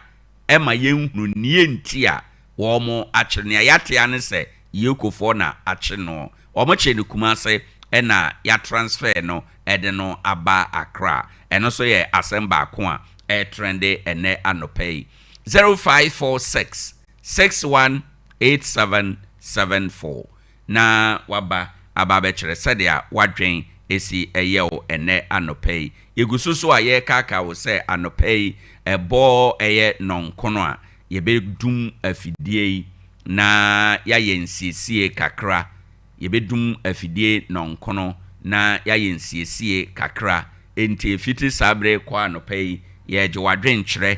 ma yɛnhunu neɛ nti a wɔakye no. Nea yɛate ara ne sɛ Eokofoɔ na akye no. Wɔkyee no Kumase ɛna yɛatransfer no de no aba Accra. Ɛno nso yɛ asɛm baako a ɛretrɛnde ɛnnɛ anɔpa yi. 0546 61 8774 na waba aba abɛkyerɛ sɛdeɛ w'adwen si yɛ wo ɛnnɛ anɔpa yi. Yɛgu so so a yɛrekaakaa wo sɛ anɔpa yi ɛbɔ ɛyɛ nnɔnkono a yɛbɛdum afidie yi na yɛayɛ nsiesie kakra. Yɛbɛdum afidie nnɔnkono na yɛayɛ nsiesie kakra. Enti ɛfiti saa berɛ yi kɔ anɔpa yi, yɛregye w'adwenkyerɛ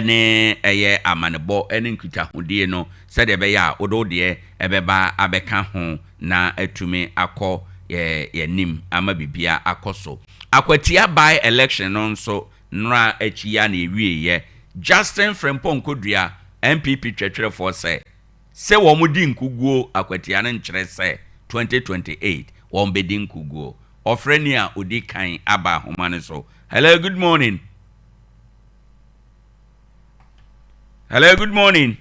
ne ɛyɛ amanebɔ ne nkitahodie no sɛdeɛ ɛbɛyɛ a wode wo deɛ ɛbɛba abɛka ho na atumi akɔ yɛn anim ama biribiara akɔ so. Akwatia by election no nso nnora akyi yi ara na ɛwieeɛ. Justin Frimpong Kodua, NPP twɛtwerɛfoɔ sɛ, sɛ wɔn di nkuguo akwatia no nkyerɛ sɛ 2028 wɔn bɛdi nkuguo. Ɔfrɛni a ɔdi kan aba ahoma no so. Hello, good morning. Hello, good morning.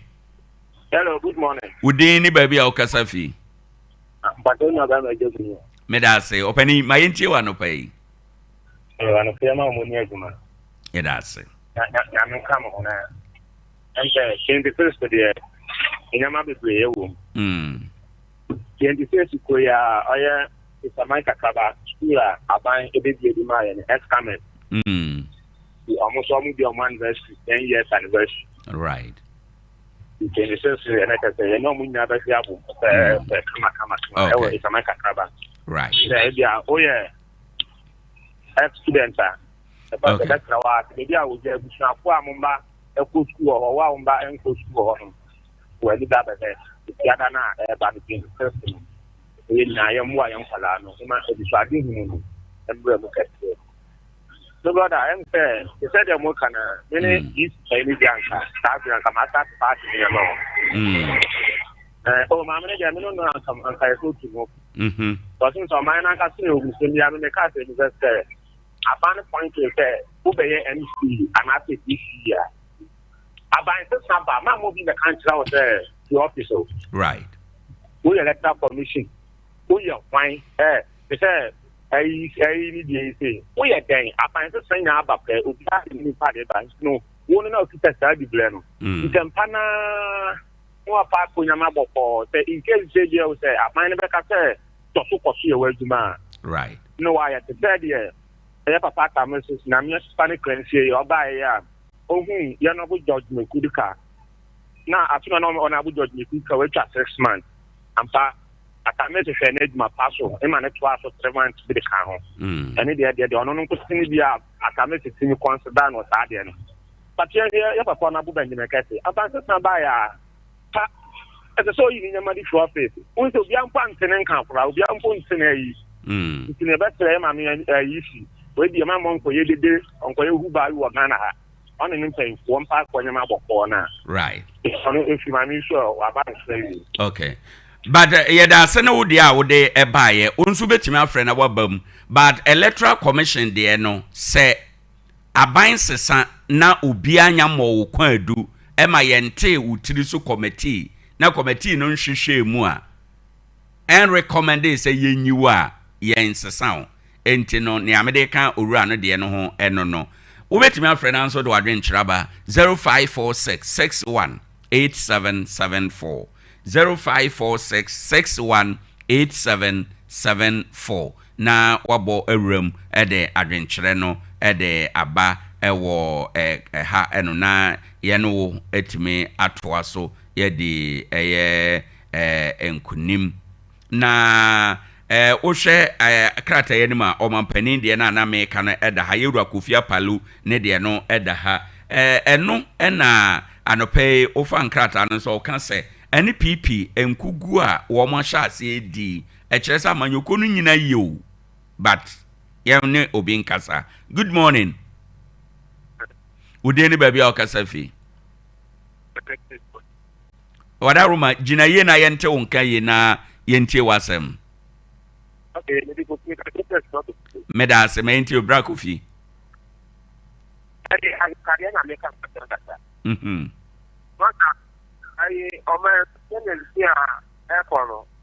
Hello, good morning. Wo din ne baabi a wokasa fi? Mpatɛ nua bɛrima agya bi ni. Meda ase. Ɔpani, ma yɛntie wɔ anɔpa yi. Ɛyɛ anɔpa yi ma wɔn ni adwuma. Yɛda ase. Na na na menka mo ho na ɛmpɛ 21st deɛ nneɛma bebree wɔ mu. 21st kɔ yi a ɔyɛ Nsaman Kakraba school a aban ebebie de maa yɛn no Escamed. Nti ɔmo nso ɔmo di ɔmo anniversary 10 years anniversary. Right. Nti ne sɛ so yɛ na kyerɛ sɛ yɛne ɔmo nyinaa bɛhwe abom pɛpɛɛpɛ kama kama kama ɛwɔ Nsaman Kakraba. Right. Sɛ ebi a woyɛ ex student a ɛba sɛ bɛtena hɔ a baabi a wogya abusuafo a mo mma ɛkɔ sukuu wɔ hɔ wo a wo mma ɛnkɔ sukuu wɔ hɔ no wɔ ani da bɛbɛ efiada no a ɛreba no 21st no. Yɛn nyinaa yɛmmoa yɛn nkwadaa no ma anisoadehunu no mmra mu kɛseɛ. Me brother, ɛm sɛ te sɛ deɛ moka no me ne GC sɛe no bi anka saa bere anka maasa ate paati ne nneɛma hɔ. Oh, maame no deɛ me no no anka anka yɛ sɛ otu ho. Because sɛ ɔman no ankasa yɛ omusɛm bi a me meka sɛ bi sɛ sɛ aban no point sɛ wobɛyɛ MC anaasɛ DC a aban sesa ba ma mo bi bɛka nkyerɛ wo sɛ fi office o. Right. Woyɛ electoral commission woyɛ hwan ɛ te sɛ ɛyi ɛyi ne deɛ yi sei woyɛ dɛn aban sesa nyinaa aba pɛ obiara de ne nipa de ba nti no wo no na okita saa dibrɛ no ntɛmpa naa na wafa akonyama bɔkɔɔ sɛ in case sɛ deɛ wo sɛ aban no bɛka sɛ tɔ so kɔ so yɛ w'adwuma a right na wayɛ te sɛ deɛ ɛyɛ papa atame so na meɛ fa ne kransie yɛ ɔbaeɛ a ohun yɛn ɔbo George Mekudika na afe na ɔno abo George Mekudika watwa 6 months ampa Atame hwehwɛ n'adwuma pa so ma no toaa so 3 months bi de ka ho. Ɛne deɛ deɛ deɛ ɔno no nko sini bi a Atame tumi consider no saa deɛ no. But yɛ yɛ yɛ papa no abo Benjamin Kɛse. Abansesa baeɛ a pa ɛsɛ sɛ ɔyi ne nneɛma de fi office. Wohu sɛ obiara mpo ante ne nka koraa, obiara mpo nte ne ayi. Nti na ɛbɛsrɛ yɛ maame ayi si. Wei deɛ ma mmɔ nkɔyɛ dede, ɔnkɔyɛ hubaa bi wɔ Ghana ha. Ɔne ne mpanyinfoɔ mpa akɔ nneɛma bɔkɔɔ no a. Right. Ɔno efi maame yi so a waba nsra yi. Okay. But yɛda ase ne wo deɛ a wode ɛbaeɛ. Wo nso bɛtumi afrɛ na waba mu. But Electoral Commission deɛ no sɛ aban sesa na obiara nya mmɔɔ wo kwaadu ɛma yɛntee wo tiri so committee na committee no nhwehwɛɛ mu a ɛnrecommendee sɛ yɛnyi wo a yɛnsesa wo. Enti no, nea mede reka owura no deɛ no ho no no. Wobɛtumi afrɛ no ara nso de w'adwenkyerɛ aba 0546 61 8774, 0546 61 8774, na woabɔ awura mu de adwenkyerɛ no de aba wɔ ha no na yɛne wo atumi atoa so yɛadi ɛyɛ nkonim. Na wohwɛ krataa yi anim a, ɔmampanin deɛ no a na meka no da ha, Yɛwura Kofi Apalu ne deɛ no da ha. Ɛno na anɔpa yi wofa nkrataa no nso ɔka sɛ ɛne PP nkuguo a wɔn ahyɛ aseɛ di, ɛkyerɛ sɛ amanyɔkuo no nyina yie o, but yɛn ne obi nkasa. Good morning. Wo din ne baabi a wokasa fi? Wada Roma, gyina yie na yɛnte wo nka yie na yɛntie w'asɛm. Meda ase, ma yɛntie wo, Bra Kofi. Mhm.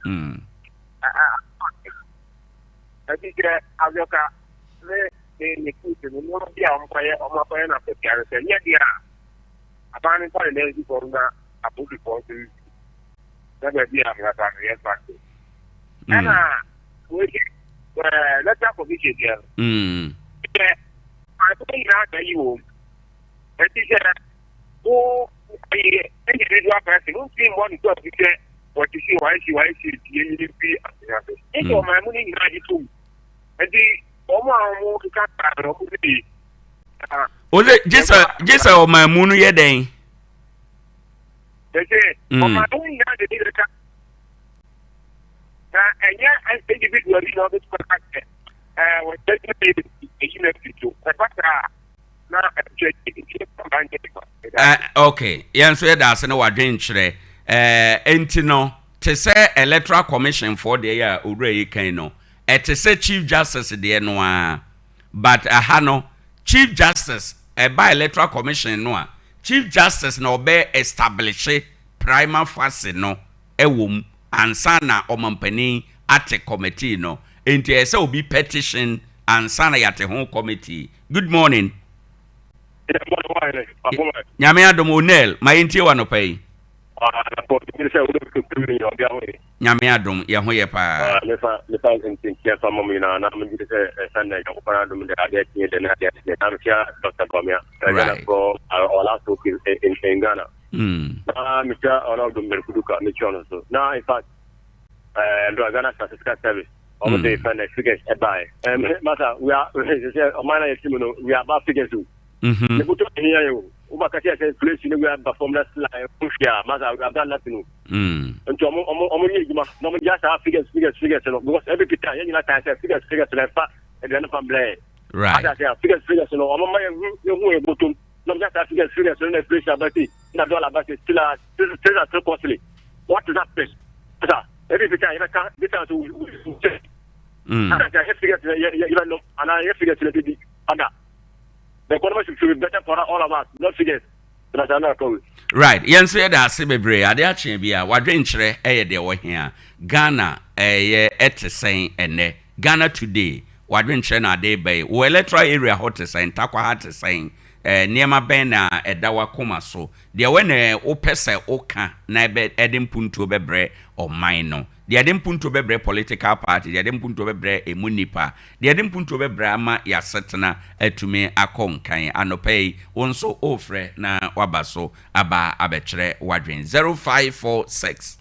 Mm. Aban no mfa ne nan nsi fam na apolisifoɔ nso nsi na baabi a mmara no yɛmfa nto. Ɛna wei ɛɛ electoral commission deɛ no. Sɛ ade nyinaa na ayi wɔm. Ɛti sɛ wo ɛyɛ individual person wontumi mmɔ ne sɛ sɛ wɔte si wɔayɛ si wɔayɛ si nti yɛnyini mfi akonnwa so. Nti ɔman mu no nyinaa gye tom. Nti wɔn a wɔn keka saa no wɔn de Ose gye sɛ gye sɛ ɔman mu no yɛ dɛn? Ɛsɛ ɔman mu nyinaa de bi bɛka na ɛnyɛ individual bi na ɔbɛtumi aka sɛ ɛɛ wɔkyɛ sɛ eyi na fi so ɛba saa na ɛkyɛ nti ɛba nkyɛ nipa. Ok, yɛn nso yɛda ase ne wadwenkyerɛ. Ɛɛ nti no te sɛ electoral commission foɔ deɛ yɛ a owura yi kan no ɛte sɛ chief justice deɛ no ara. But ɛha no Chief Justice ɛba Electoral Commission no a, Chief Justice na ɔbɛ establishe prima facie no ɛwɔ mu ansa na ɔmampanin ate committee no. Enti ɛyɛ sɛ obi petition ansa na yɛate ho committee. Good morning. Nyame adom Onel, ma yɛntie wo anɔpa yi. Nyame adom yɛ ho yɛ paa. Mefa mefa nkyia fa ma mo nyinaa na megye di sɛ ɛsan na Nyankopɔn adom de adeɛ kye de ne adeɛ kye na mekyia Dr. Bawumia Ghana for our last hope in, in, in Ghana. Na mekyia Honorable Mmerikuduka mekyia ɔno nso na in fact ɛɛ Ghana Statistical Service wɔn de fɛn na figures ɛbaeɛ. Ɛɛ masa we are sɛ ɔman na yɛte mu no we are about figures o. Ne botɔ hia yɛ o. Woba ka kyerɛ sɛ inflation ne wei aba fam na sila ɛho hwɛ a masa we have done nothing o. Nti ɔmo ɔmo ɔmo nyɛ adwuma na ɔmo gya saa figures figures figures no because every time yɛn nyinaa kan sɛ figures figures na ɛfa aduane fa mbrɛ yɛn. Right. Ata sɛ figures figures no ɔmo ma yɛn hu yɛn hu yɛn bɔtɔm na ɔmo gya saa figures figures no na inflation aba sei na dollar aba sei still a things are still costly. What is that place? Asa every time yɛbɛka this time so we we we. Ata sɛ yɛ figures yɛ yɛ yɛbɛnom anaa yɛ figures na bɛdi ada. The economy should be better for all of us, not figures. Right, yɛn nso yɛda ase bebree. Ade akye bi a wadwenkyerɛ ɛyɛ deɛ wɔhia. Ghana ɛyɛ ɛte sɛn ɛnɛ? Ghana today, wadwenkyerɛ na ade ba yi. Wɔ electoral area hɔ te sɛn? Ntakwa ha te sɛn? Ɛɛ nneɛma bɛn na ɛda wakoma so? Deɛ wɛ na wopɛ sɛ woka na ɛbɛ ɛde mpuntuo bɛbrɛ ɔman no. Deɛ ɛde mpuntuo bɛbrɛ political party, deɛ ɛde mpuntuo bɛbrɛ ɛmu nnipa, deɛ ɛde mpuntuo bɛbrɛ ama y'asetena atumi akɔ nkan. Anɔpa yi, wo nso worefrɛ na woaba so aba abɛkyerɛ w'adwene. 0546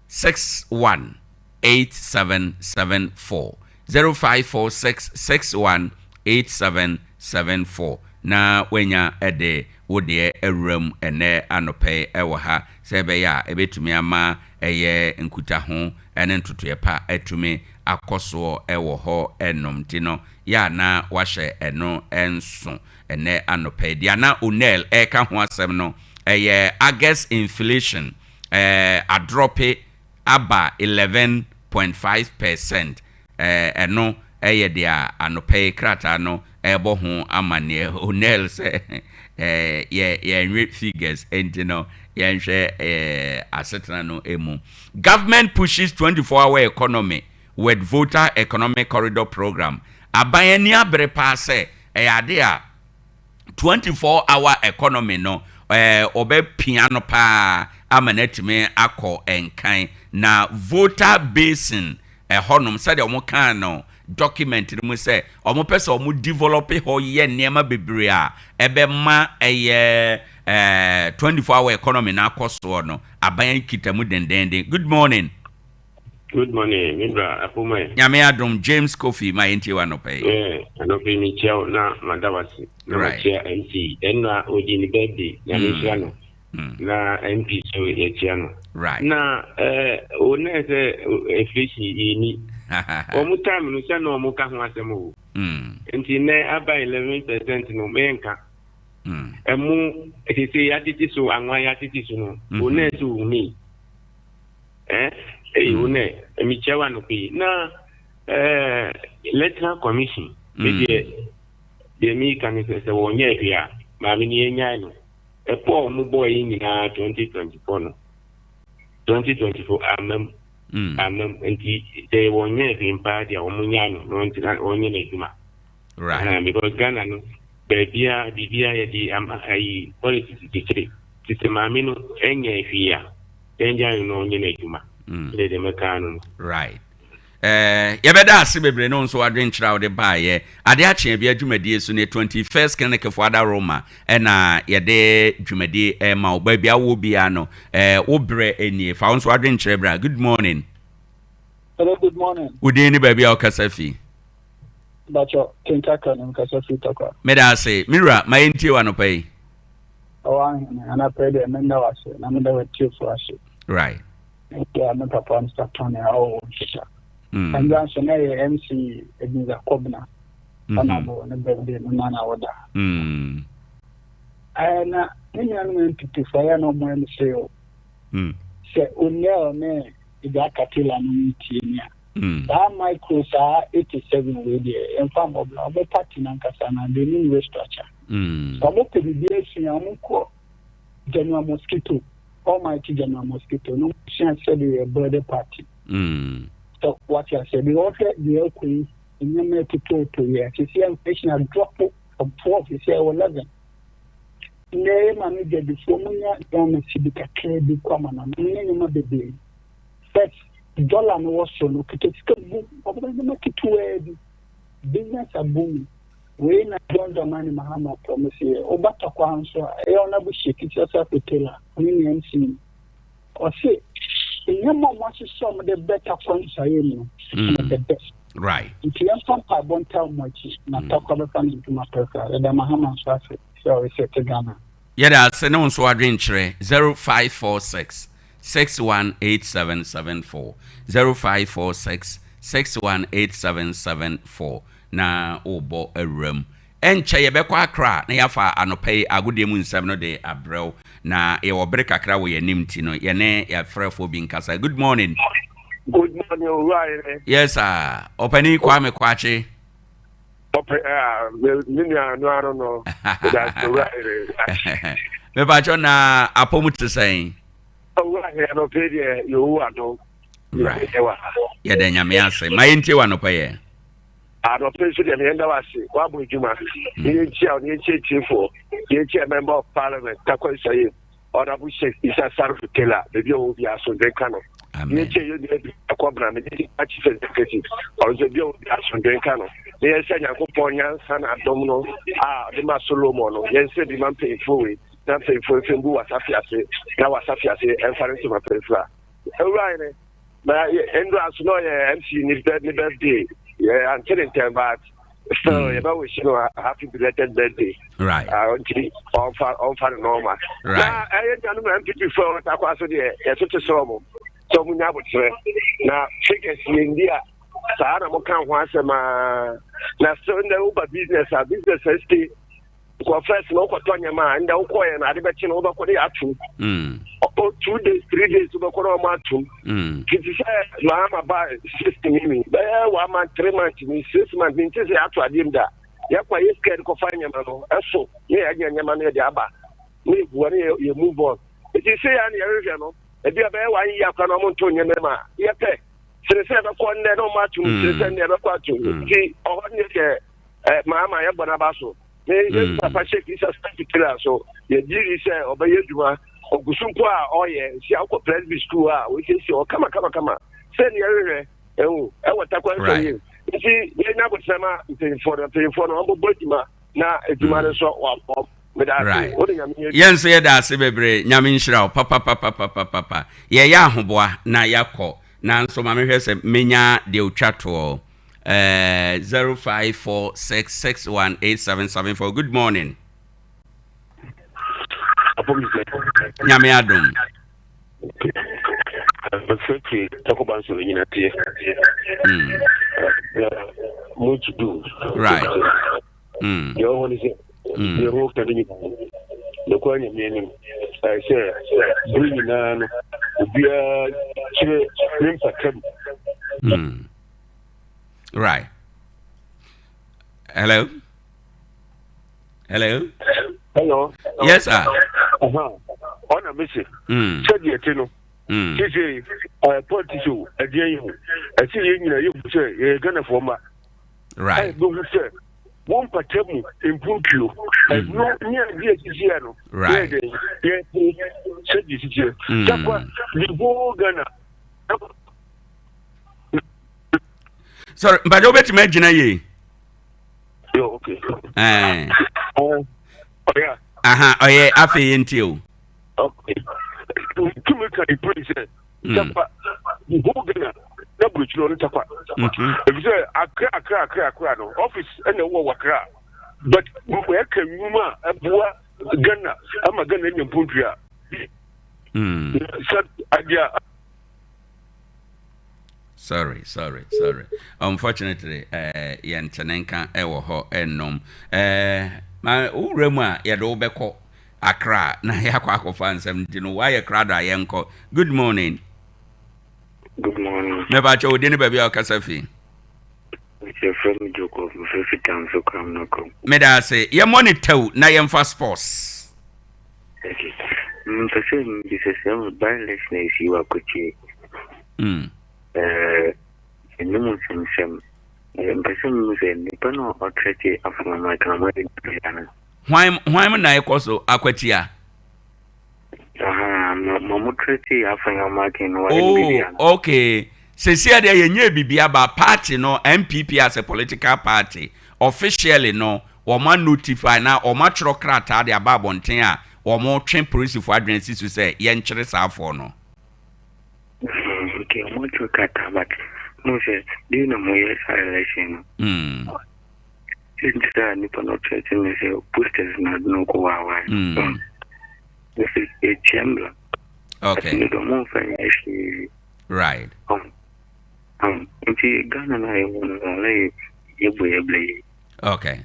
61 8774 0546 61 8774 na woanya de wo deɛ awura mu ɛnnɛ anɔpa yi wɔ ha sɛ ɛbɛyɛ a ɛbɛtumi ama ɛyɛ nkutaho ne ntotoeɛ pa atumi akɔ soɔ wɔ hɔ nom nti no, yɛ a na wahyɛ ɛno nso ɛnnɛ anɔpa yi. Deɛ na O'Neill reka ho asɛm no, ɛyɛ August inflation adrɔpe aba 11.5 percent. Ɛno yɛ deɛ anɔpa yi krataa no rebɔ ho amanneɛ. O'Neill sɛ yɛ yɛnwe figures nti no yɛnhwɛ asetena no mu. Government pushes 24 hour economy with Volta Economic Corridor Program. Aban ani abere paa sɛ ɛyɛ ade a 24 hour economy no wɔbɛpia no paa ama no atumi akɔ nkan. Na Volta Basin ɛhɔnom sɛdeɛ wɔn kaa no document no mu sɛ wɔn pɛ sɛ wɔn develop hɔ yɛ nneɛma bebree a ɛbɛma ɛyɛ ɛɛ 24 hour economy no akɔ soɔ no aban kita mu dendenden. Good morning. Good morning, me bra Apoma. Nyame adom James Kofi ma yɛntie wo anɔpa yi. Yeah, anɔpa yi mekyia wo na mada wo ase na makyia MC ɛnna ɔdi ne birthday Nyame nhyira no. Na MP so yɛkyia no. Right. Na eh, wo na sɛ inflation yi ni. Wɔn time no sɛ na wɔn ka ho asɛm o. Nti nɛ aba 11% no mɛnka. Ɛmo sese yɛatete so anwa yɛatete so no wo nɛ so wo mi eh ei wo nɛ mekyia wo anɔpa yi na eh electoral commission me deɛ deɛ meka ne sɛ sɛ wɔnyɛ hwee a maame no yɛnyae no ɛpɔ a wɔn bɔɔ yi nyinaa 2024 no 2024 amam amam nti sɛ wɔnyɛ hwee mpaa deɛ wɔn nyae no na wɔntena wɔnyɛ n'adwuma. Right. Uh, because Ghana no, baabia biribiara yɛde ama ayi politics kyekyere. Te sɛ maame no ɛnyɛ hwee a, yɛngya no na ɔnyɛ n'adwuma. Ɛde deɛ mɛka no no. Right. Eh, yɛbɛda ase bebree ne wo nso w'adwenkyerɛ a wode baeɛ. Ade akye abia dwumadie so ne 21st Clinic fo adaworoma ɛna yɛde dwumadie ɛma wo. Baabi a wowɔ biara no, eh, wo berɛ nie. Fa wo nso w'adwenkyerɛ bra. Good morning. Hello, good morning. Wo din ne baabi a wokasa fi? Bakyɛ, King Kaka na mekasa firi Tarkwa. Meda ase, me wura, ma yɛntie wo anɔpa yi. Ɔwɔ ahene, anɔpa yi deɛ menda wo ase na meda w'atiefoɔ ase. Right. Mekyia me papa Mr. Tony a ɔwɔ Nsuta. Ɛnda nso na ɛyɛ MC Ebenezer Kobena, Honorable ne birthday no na na woda. Ɛɛ na me nuanom NPP foɔ ɛyɛ na ɔmo ɛm sere o. Sɛ O'Neill ne Agya Katila no tie me a. Saa micro saa 87 wei deɛ yɛmfa mmɔ bra. Ɔmo party no ankasa no they need restructure. Sɛ ɔmo pɛ biribi asua a ɔmo nkɔ General Mosquito, Almighty General Mosquito na ɔmo sua sɛdeɛ yɛ build party. Sɛ wate aseɛ because ɔhwɛ deɛ ɛkɔ yi nneɛma ɛtotɔɔtɔ yi a sisi inflation adrɔpo from 12 sisi ɛwɔ 11. Nnɛ yɛ maame dwadifoɔ ɔmo nya Ghana cedi kakraa bi kɔ amanaman ne nneɛma bebree. First dollar no wɔ soro no okita sika gu ɔbɛbɛ nneɛma ketewaa bi business are booming wei na John Dramani Mahama promise yɛ woba Tarkwa nso a ɛyɛ ɔnabo Sheikh Issa Sarfo Taylor ɔne ne MC ɔse nneɛma a wɔahyehyɛ wɔn de bɛ Tarkwa nsuaeɛ mu no ɛyɛ the best right nti yɛmfa mpaebɔ ntaa wɔn akyi na Tarkwa bɛfa ne ntoma pɛfɛ a yɛda Mahama nso ase sɛ ɔresɛte Ghana. Yɛda ase ne wo nso w'adwenkyerɛ 0546 618774 0546 618774 na wobɔ awura mu. Ɛnkyɛ yɛbɛkɔ Accra na yɛafa anɔpa yi agodie mu nsɛm no de abrɛ wo. Na yɛwɔ bere kakra wɔ yɛn anim nti no yɛne yɛafrɛfoɔ bi nkasa. Good morning. Good morning, Owura Ayere. Yes sir. Ɔpanin Kwame Kwakye. Ɔpɛ a me nua no ano no. Meda ase Owura Ayere. Mepakyɛ na apɔmu te sɛn? Owura Ayere anɔpa yi deɛ Yehowa adom. Right. Yɛda Nyame ase. Ma yɛntie wɔ anɔpa yɛ. Anɔpa yi so deɛ meyɛnda wo ase. Woabɔ adwuma. Ne yɛnkyia wo, ne yɛnkyia atiefoɔ, ne yɛnkyia member of parliament Tarkwa Nsayim, Honorable Sheikh Issa Sarfo Taylor, baabi a ɔwɔ biara asomdwoe nka no. Ne yɛnkyia yɛn nua bi Kɔbena, me ne chief executive, ɔno nso baabi a ɔwɔ biara asomdwoe nka no. Ne yɛnhyɛ Nyankopɔn nyansa na adom no a ɔde ma Solomon no, yɛnsrɛ bi ma mpanyimfoɔ wei, na mpanyimfoɔ mfa ngu w'asafe ase, na w'asafe ase ɛmfa ne ntoma pa mfira. Ewura hene, na ndura so na ɔyɛ MC ne ne birthday. Yɛ ante ne ntɛm but still mm. yɛbɛ wish no happy belated birthday. Right. Ah, nti ɔnfa ɔnfa no normal. Right. Na ɛyɛ nuanom MPP fo a wɔta kɔ aso deɛ yɛtoto srɛ ɔmo sɛ ɔmo nya abotrɛ na figures yɛn di a saa na mo ka ho asɛm aa na still ndɛ woba business a business ɛsti. Kɔ first na wokɔtɔ nneɛma a ndɛ wokɔɛ no ade bɛkye no wobɛkɔ ne yɛatom. Mm. O two days three days wobɛkɔ na ɔmo atom. Mm. Fiti sɛ mahama ba system yi mi bɛyɛ one month three months ni six months ni nti sɛ yɛato adeɛ mu da. Yɛkɔ a yɛ sika yɛde kɔfa nneɛma no ɛso ne yɛanya nneɛma no yɛde aba ne yɛbua ne yɛ move on. Nti sɛ yɛ a ne yɛhwehwɛ no ebi a bɛyɛ one year koraa na ɔmo nto nneɛma mu a yɛpɛ sene sɛ yɛbɛkɔ nnɛ na ɔmo atom sene sɛ nnɛ yɛbɛkɔ atom nti ɔhɔ ne yɛ eh, maama yɛbɔ n'aba so ne yɛ mm. papa sheik isa santitira so yɛgye di sɛ ɔbɛyɛ adwuma ɔgu so mpo a ɔyɛ si akɔ presby school a wɔsiesie hɔ kama kama kama sɛ ne yɛhwehwɛ ɛhu ɛwɔ takwa nsɛm yi nti yɛnya abotena ma mpanyinfoɔ no mpanyinfoɔ no wɔbɛbɔ adwuma na adwuma no nso wɔabɔ yɛn nso yɛda ase bebree nyame nhyira wo papapapapapa yɛyɛ ahoboa na yɛakɔ nanso ma mehwɛ sɛ menya deɛ otwa toɔ Eh, 0546618774. Good morning. Nyame adom. Much do. Right. Deɛ ɔwɔ ne sɛ. Deɛ ho ka no nyinaa no, nokware Nyame anim, ɛyɛ sɛ bere nyinaa no, obiara kyerɛ ne mpata mu. Right. Hello? Hello? Hello? Yes, sir. Ɔna mese, sɛdeɛ ɛte no, seesei politics o, ɛdeɛ yi o, ɛsɛ yɛn nyinaa yɛhu sɛ yɛyɛ Ghanafoɔ mma. Right. Ɛbɛhu sɛ wɔn mpata mu mpuntuo ɛno ne adeɛ sisiɛ no right yɛ yɛpere sɛdeɛ sisiɛ takwa the whole Ghana. Sorry, mpakyɛ wobɛtumi agyina yie? Yo, okay. Eh. Ɔyɛ. Aha, ɔyɛ afei yɛntie o. Okay. Tumi ka ipire sɛ takwa the whole Ghana na burokyiri ɔno takwa. Efisɛ Accra Accra Accra Accra no office ɛna ɛwɔ wɔ Accra but ɛka nnwuma a ɛboa Ghana ama Ghana anya mpuntua. Sɛ adeɛ Sorry, sorry, sorry. Unfortunately, eh, yɛntene nka ɛwɔ hɔ ɛnnom. Eh, ma wowura mu a yɛde wo bɛkɔ Accra na yɛakɔ akɔfa nsɛm nti no woayɛ krado a yɛnkɔ. Good morning. Good morning. Mepakyɛ wo din ne baabi a wokasa fi. Yɛfrɛ me Jacob, mefrɛ fi Tamso Kram no krom. Meda ase. Yɛmmɔ ne tɛw na yɛmfa sports. Okay. Mepɛ sɛ mebisa sɛ by election a ɛsii wɔ Akotie. Mm. Eh, ɛno mu nsɛmsɛm. Mepɛ sɛ mehu sɛ nipa no a ɔtrɛte afomama kan mo adi no. Hwan hwan na ɛkɔ so akwatia? Aha, ma mo trɛte afomama kan no wɔayɛ no biribi ana? Oh, okay. Sesia deɛ yɛnyɛ biribi aba party no NPP as a political party officially no wɔn a notify na wɔn atwerɛ krataa de aba abɔnten a wɔn twe polisifoɔ adwene si so sɛ yɛnkyere saa foɔ no. Okay, wɔn atwerɛ krataa but mo sɛ deɛ na mo yɛ saa election no. Sɛ nti sɛ nipa no ɔkyerɛ ne sɛ posters na ade no kɔ waawae. Ne sɛ ɛtia mmla. Okay. Ne dɛ ɔmo nfa nyɛ hwee. Right. Nti Ghana na yɛwɔ no na yɛ yɛbɔ yɛ blɛ yi. Okay.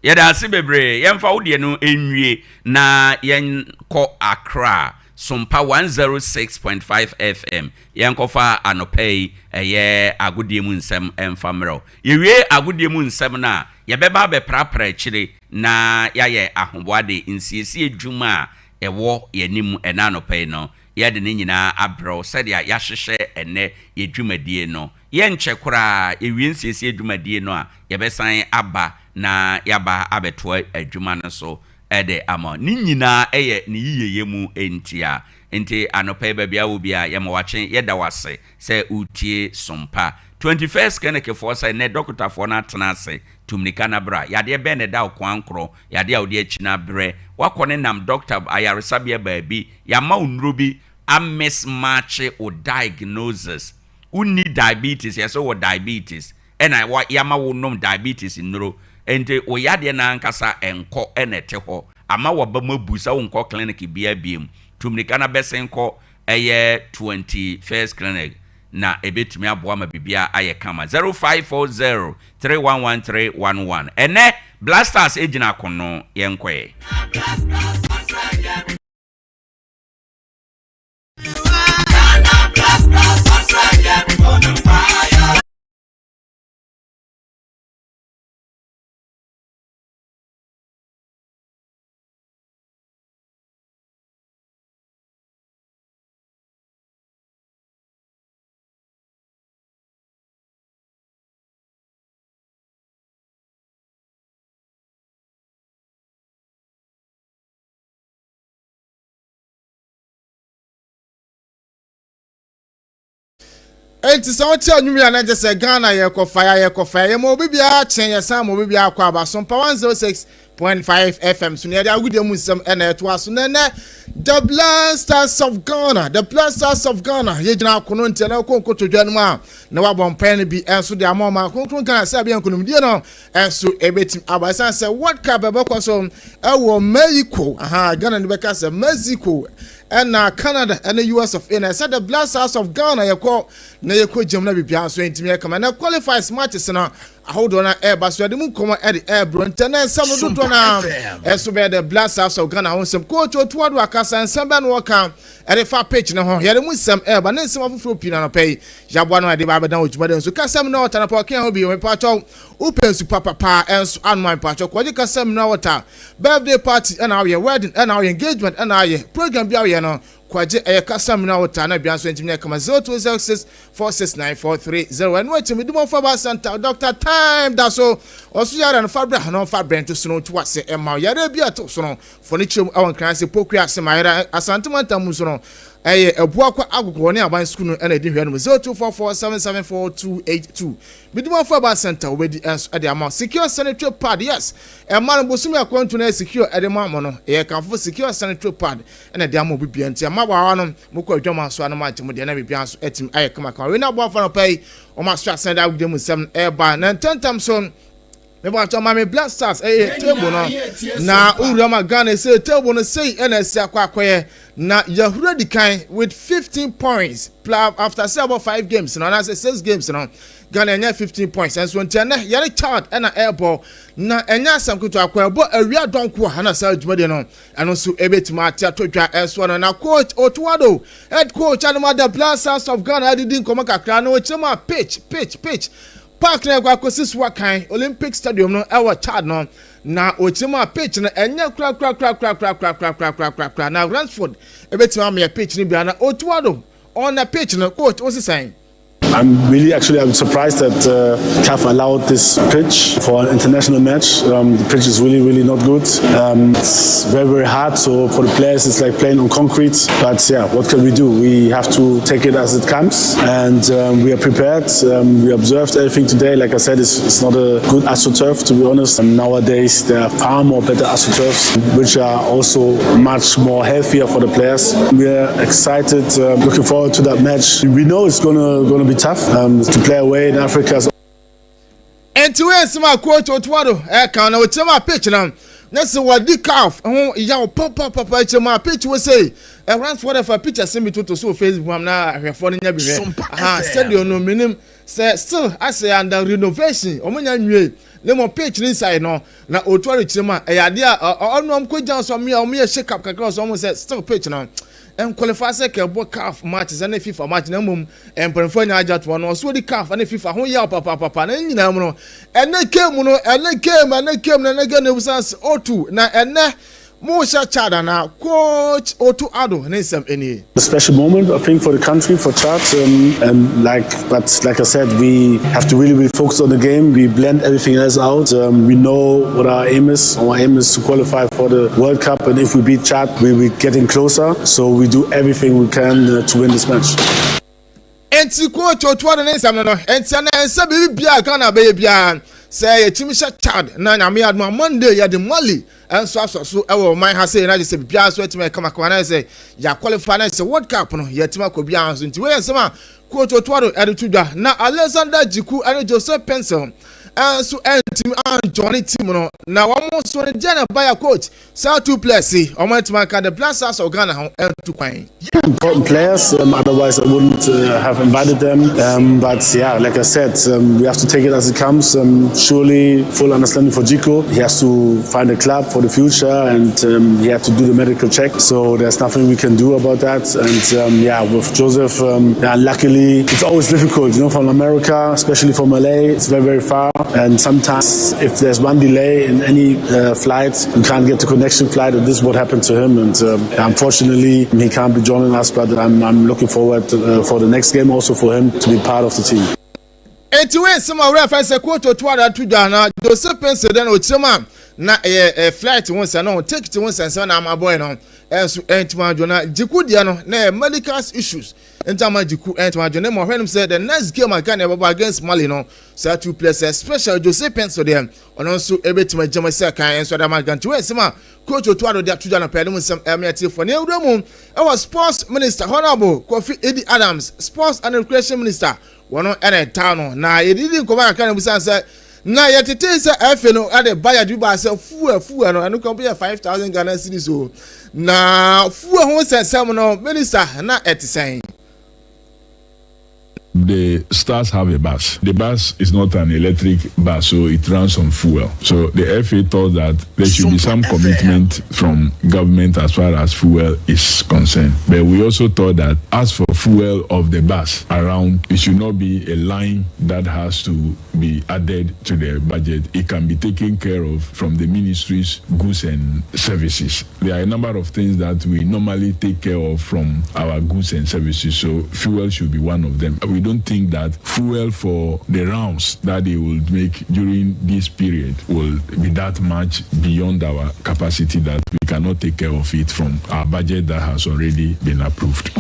Yɛda ase bebree. Yɛmfa wo deɛ no nwie na yɛnkɔ Accra, Sompa 106.5 FM. Yɛnkɔfa anɔpa yi ɛyɛ agodie mu nsɛm mfa mmerɛ wo. Yɛwie agodie mu nsɛm no a, yɛbɛba abɛprapra akyire na yɛayɛ ahoboa de nsiesie dwuma a ɛwɔ yɛn anim ɛnnɛ anɔpa yi no, yɛde ne nyinaa abrɛ wo sɛdeɛ yɛahyehyɛ ɛnnɛ yɛn dwumadie no. Yɛnkyɛ koraa, yɛwie nsiesie dwumadie no a, yɛbɛsan aba na yɛaba abɛtoa adwuma no so de ama wo. Ne nyinaa yɛ ne yiyeyɛ mu ntia. Nti anɔpa yi baabi a wɔ biara, yɛma wakye, yɛda wo ase sɛ woretie Sompa. 21st Clinic foɔ sɛ nnɛ dɔkotafoɔ no atena ase, tu mmirika na bra. Yadeɛ bɛn na ɛda wo koankorɔ? Yadeɛ a wode akyi no abrɛ. Woakɔ ne nam dɔkta ayaresabea baabi, yɛama wo nnuro bi amismatche wo diagnosis. Wonni diabetes, yɛse wowɔ diabetes ɛna yɛama wo nom diabetes nnuro. Nti wo yadeɛ no ankasa ɛnkɔ ɛna ɛte hɔ. Ama w'aba mu abu sɛ wonkɔ clinic biara biom. Tu mmirika na bɛsen kɔ ɛyɛ 21st clinic na ɛbɛtumi aboa ma biribiara ayɛ kama. 0540 311311. Ɛnɛ Black Stars gyina akono, yɛnkɔ ɛ. Enti sɛ wote anwum yi a na kyerɛ sɛ Ghana yɛkɔ fire yɛkɔ fire yɛma obi biara kyɛn yɛsan ma obi biara kɔ aba so mpa 106.5 FM so na yɛde agodie mu nsɛm ɛna ɛtoa so na ɛnɛ The Black Stars of Ghana, The Black Stars of Ghana, yɛgyina akono nti ɛna kɔ nkotodwa no mu a na wabɔ mpae no bi nso de ama ɔma kronkron Ghana sɛ abɛyɛ nkonimdie no nso ɛbɛtumi aba. Ɛsiane sɛ World Cup ɛbɛkɔ so ɛwɔ Mexico, aha Ghana no bɛka sɛ Mexico ɛna Canada ɛne US of A na ɛsɛ The Black Stars of Ghana yɛkɔ na yɛkɔ gyam na biribiara nso ɛntumi ɛkama na qualifies matches no ahodoɔ no ɛreba so yɛde mu nkɔmmɔ ɛde ɛrebrɛ ntɛ na nsɛm no dodoɔ no ara ɛso bɛyɛ the Black Stars of Ghana ho nsɛm. Coach Otto Addo akasa, nsɛm bɛn na wɔka ɛde fa pitch no ho? Yɛde mu nsɛm ɛreba ne nsɛm afoforɔ pii na anɔpa yi yɛaboa no a yɛde ba abɛdan wɔ dwumadi nso kasa mineral water na pa ɔkea ho bi. Mepakyɛw, wopɛ nsu papapaa ɛnso anoma, mepakyɛw kɔgye kasa mineral water. Birthday party ɛna woyɛ, wedding ɛna woyɛ, engagement ɛna ayɛ, program bi a woyɛ no, kwagye ɛyɛ kasa mineral water na bia nso ntumi yɛ kama. 0206 469430. Ɛno akyi medumɔfo aba center Dr Time da so ɔso yare no fa bra na ɔmfa brɛ nto so no nto ase ɛma yare bi a ɛto so no fɔ ne kyerɛ mu ɛwɔ Nkran ase Pokua ase ma yɛrɛ Asante mantam mu nso no ɛyɛ Abuakwa Agogo ne aban sukuu no ɛna ɛdi hwɛ no mu. 0244774282 medumɔfo aba center wobɛdi ɛnso ɛde ama. Secure sanitary pad, yes, ɛma no bosomi akwantu no ɛyɛ secure ɛde ma mo no. Ɛyɛ kamfo Secure sanitary pad ɛna ɛde ama obi bia nti ama wawa no mokɔ adwama so anam agye mo deɛ na biribia nso atumi ayɛ kamakama. Wei na aboafa no pa yi wɔn aso asan de agudie mu nsɛm ɛreba na ntɛntɛm so. Mebatɔ maame Black Stars ɛyɛ table no na owura ma Ghana sɛ table no sei ɛna ɛsi akɔ akɔyɛ na yɛhura di kan with 15 points plus after sɛ ɛbɔ 5 games no anaasɛ 6 games no, Ghana ɛnyɛ 15 points. Ɛnso nti ɛnɛ yɛne Chad ɛna ɛrebɔ na ɛnyɛ asɛm ketewa akɔ ɛbɔ awia dɔnko a ɛna saa dwumadie no ɛno nso ɛbɛtumi ate ato dwa ɛsoɔ no. Na coach Otto Addo, head coach anoma the Black Stars of Ghana, adidi nkɔmmɔ kakra na ɔkyerɛ mu a pitch park na ɛkɔ akɔsi so akan Olympic Stadium no ɛwɔ Chad no na ɔkyerɛ mu a pitch no ɛnyɛ korakorakorakorakorakorakorakorakoraa na Ransford ɛbɛtumi ama yɛ pitch no bia. Na Otto Addo on the pitch no, coach osisan. I'm really actually I'm surprised that CAF allowed this pitch for an international match. The pitch is really, really not good. It's very, very hard. So for the players, it's like playing on concrete. But yeah, what can we do? We have to take it as it comes, and we are prepared. We observed everything today. Like I said, it's not a good AstroTurf, to be honest. And nowadays there are far more better AstroTurfs, which are also much more healthier for the players. We are excited, looking forward to that match. We know it's gonna be tough to play away in Africa. Nti wei nsɛm a coach Otto Addo ɛka na ɔkyerɛ mu a pitch no na sɛ wɔdi CAF ho yaw papapapa akyerɛ mu a pitch wɔ sɛ ɛranfoɔ dɛ fa picture sɛm bi toto so wɔ Facebook am na ahwɛfoɔ no nya bi hwɛ. Aha stadium no minim sɛ still asɛ under renovation, wɔn nya nwie ne mo pitch ne inside no. Na Otto Addo kyerɛ mu a ɛyɛ adeɛ a ɔno ɔmo kɔ gyina so ɔmo yɛ shake up kakra so ɔmo sɛ still pitch no nqualify sɛ kɛbɔ CAF match sɛ ne FIFA match, na mmom mpanimfoɔ anya agya toɔ no ɔso di CAF ne FIFA ho yaw papapapa. Na nyinaa mu no ɛnɛ game no ɛnɛ game no ebusa sɛ otu na ɛnɛ mo hyɛ Chad ana? Coach Otto Addo ne nsɛm nie. A special moment, I think, for the country, for Chad. And like, but like I said, we have to really, really focus on the game. We blend everything else out. We know what our aim is. Our aim is to qualify for the World Cup, and if we beat Chad, we will be getting closer. So we do everything we can to win this match. Nti coach Otto Addo ne nsɛm no nti ɛna ɛnsɛ biribi biara Ghana bɛyɛ biara sɛ yɛtumi hyɛ Chad na Nyame adom a Monday yɛde Mali nso asɔ so ɛwɔ ɔman ha sɛ yɛn agye sɛ biribiara nso atumi ɛkamakama na sɛ yɛaqualify na sɛ World Cup no yɛatumi akɔ biara nso. Nti wei yɛ nsɛm a coach Otto Addo ɛde to dwa. Na Alexander Djiku ɛne Joseph Paintsil ɛnso ɛntumi anjoin team no na wɔn nso no deɛ na baya coach saa two players yi wɔn antumi aka the Black Stars of Ghana ho ɛntu kwan. Important players, otherwise I wouldn't have invited them. But yeah, like I said, we have to take it as it comes. Surely, full understanding for Djiku. He has to find a club for the future, and he had to do the medical check. So there's nothing we can do about that. And yeah, with Joseph, yeah, luckily it's always difficult from America, especially from LA. It's very, very far, and sometimes if there's one delay in any flight, you can't get the connection flight, and this is what happened to him. And unfortunately, he can't be joining us, but I'm looking forward to, for the next game also for him to be part of the team. Eti wei nsɛm a wɔrɛ fɛn sɛ coach Otto Addo ato dwa. Na Joseph Paintsil dɛ na ɔkyerɛ mu a Na ɛyɛ eh, flight ho nsɛm no, ticket ho nsɛnsɛm na ama boy no nso ɛntumi adwo. Na Djiku deɛ no, na ɛyɛ medical issues nti ama Djiku ɛntumi adwo. Ne ma ɔhwɛ no sɛ the next game a Ghana ɛbɛbɔ against Mali no, saa two players especially Jose Pencil deɛ, ɔno nso ɛbɛtumi agyina mu sɛ kan nso ɛde ama Ghana. Nti wei nsɛm a coach Otto Addo de ato dwa no pɛɛ no mu nsɛm ɛma atiefoɔ. Na yɛwura mu ɛwɔ sports minister Honourable Kofi Idi Adams, sports and recreation minister, Wɔn na ɛtaa no. Na yɛdidi nkɔmmɔ kakra na bisa sɛ, na yɛtetee sɛ ɛfe no ɛde bayard bi baa sɛ fuel fuel no ɛno kora yɛ 5000 Ghana cedis o. Na fuel ho nsɛnsɛm no minister na ɛte sɛn? The stars have a bus. The bus is not an electric bus, so it runs on fuel. So the FA thought that there should be some commitment from government as far as fuel is concerned. But we also thought that as for fuel of the bus around, it should not be a line that has to be added to the budget. It can be taken care of from the ministry's goods and services. There are a number of things that we normally take care of from our goods and services, so fuel should be one of them. We don't think that fuel for the rounds that they will make during this period will be that much beyond our capacity that we cannot take care of it from our budget that has already been approved.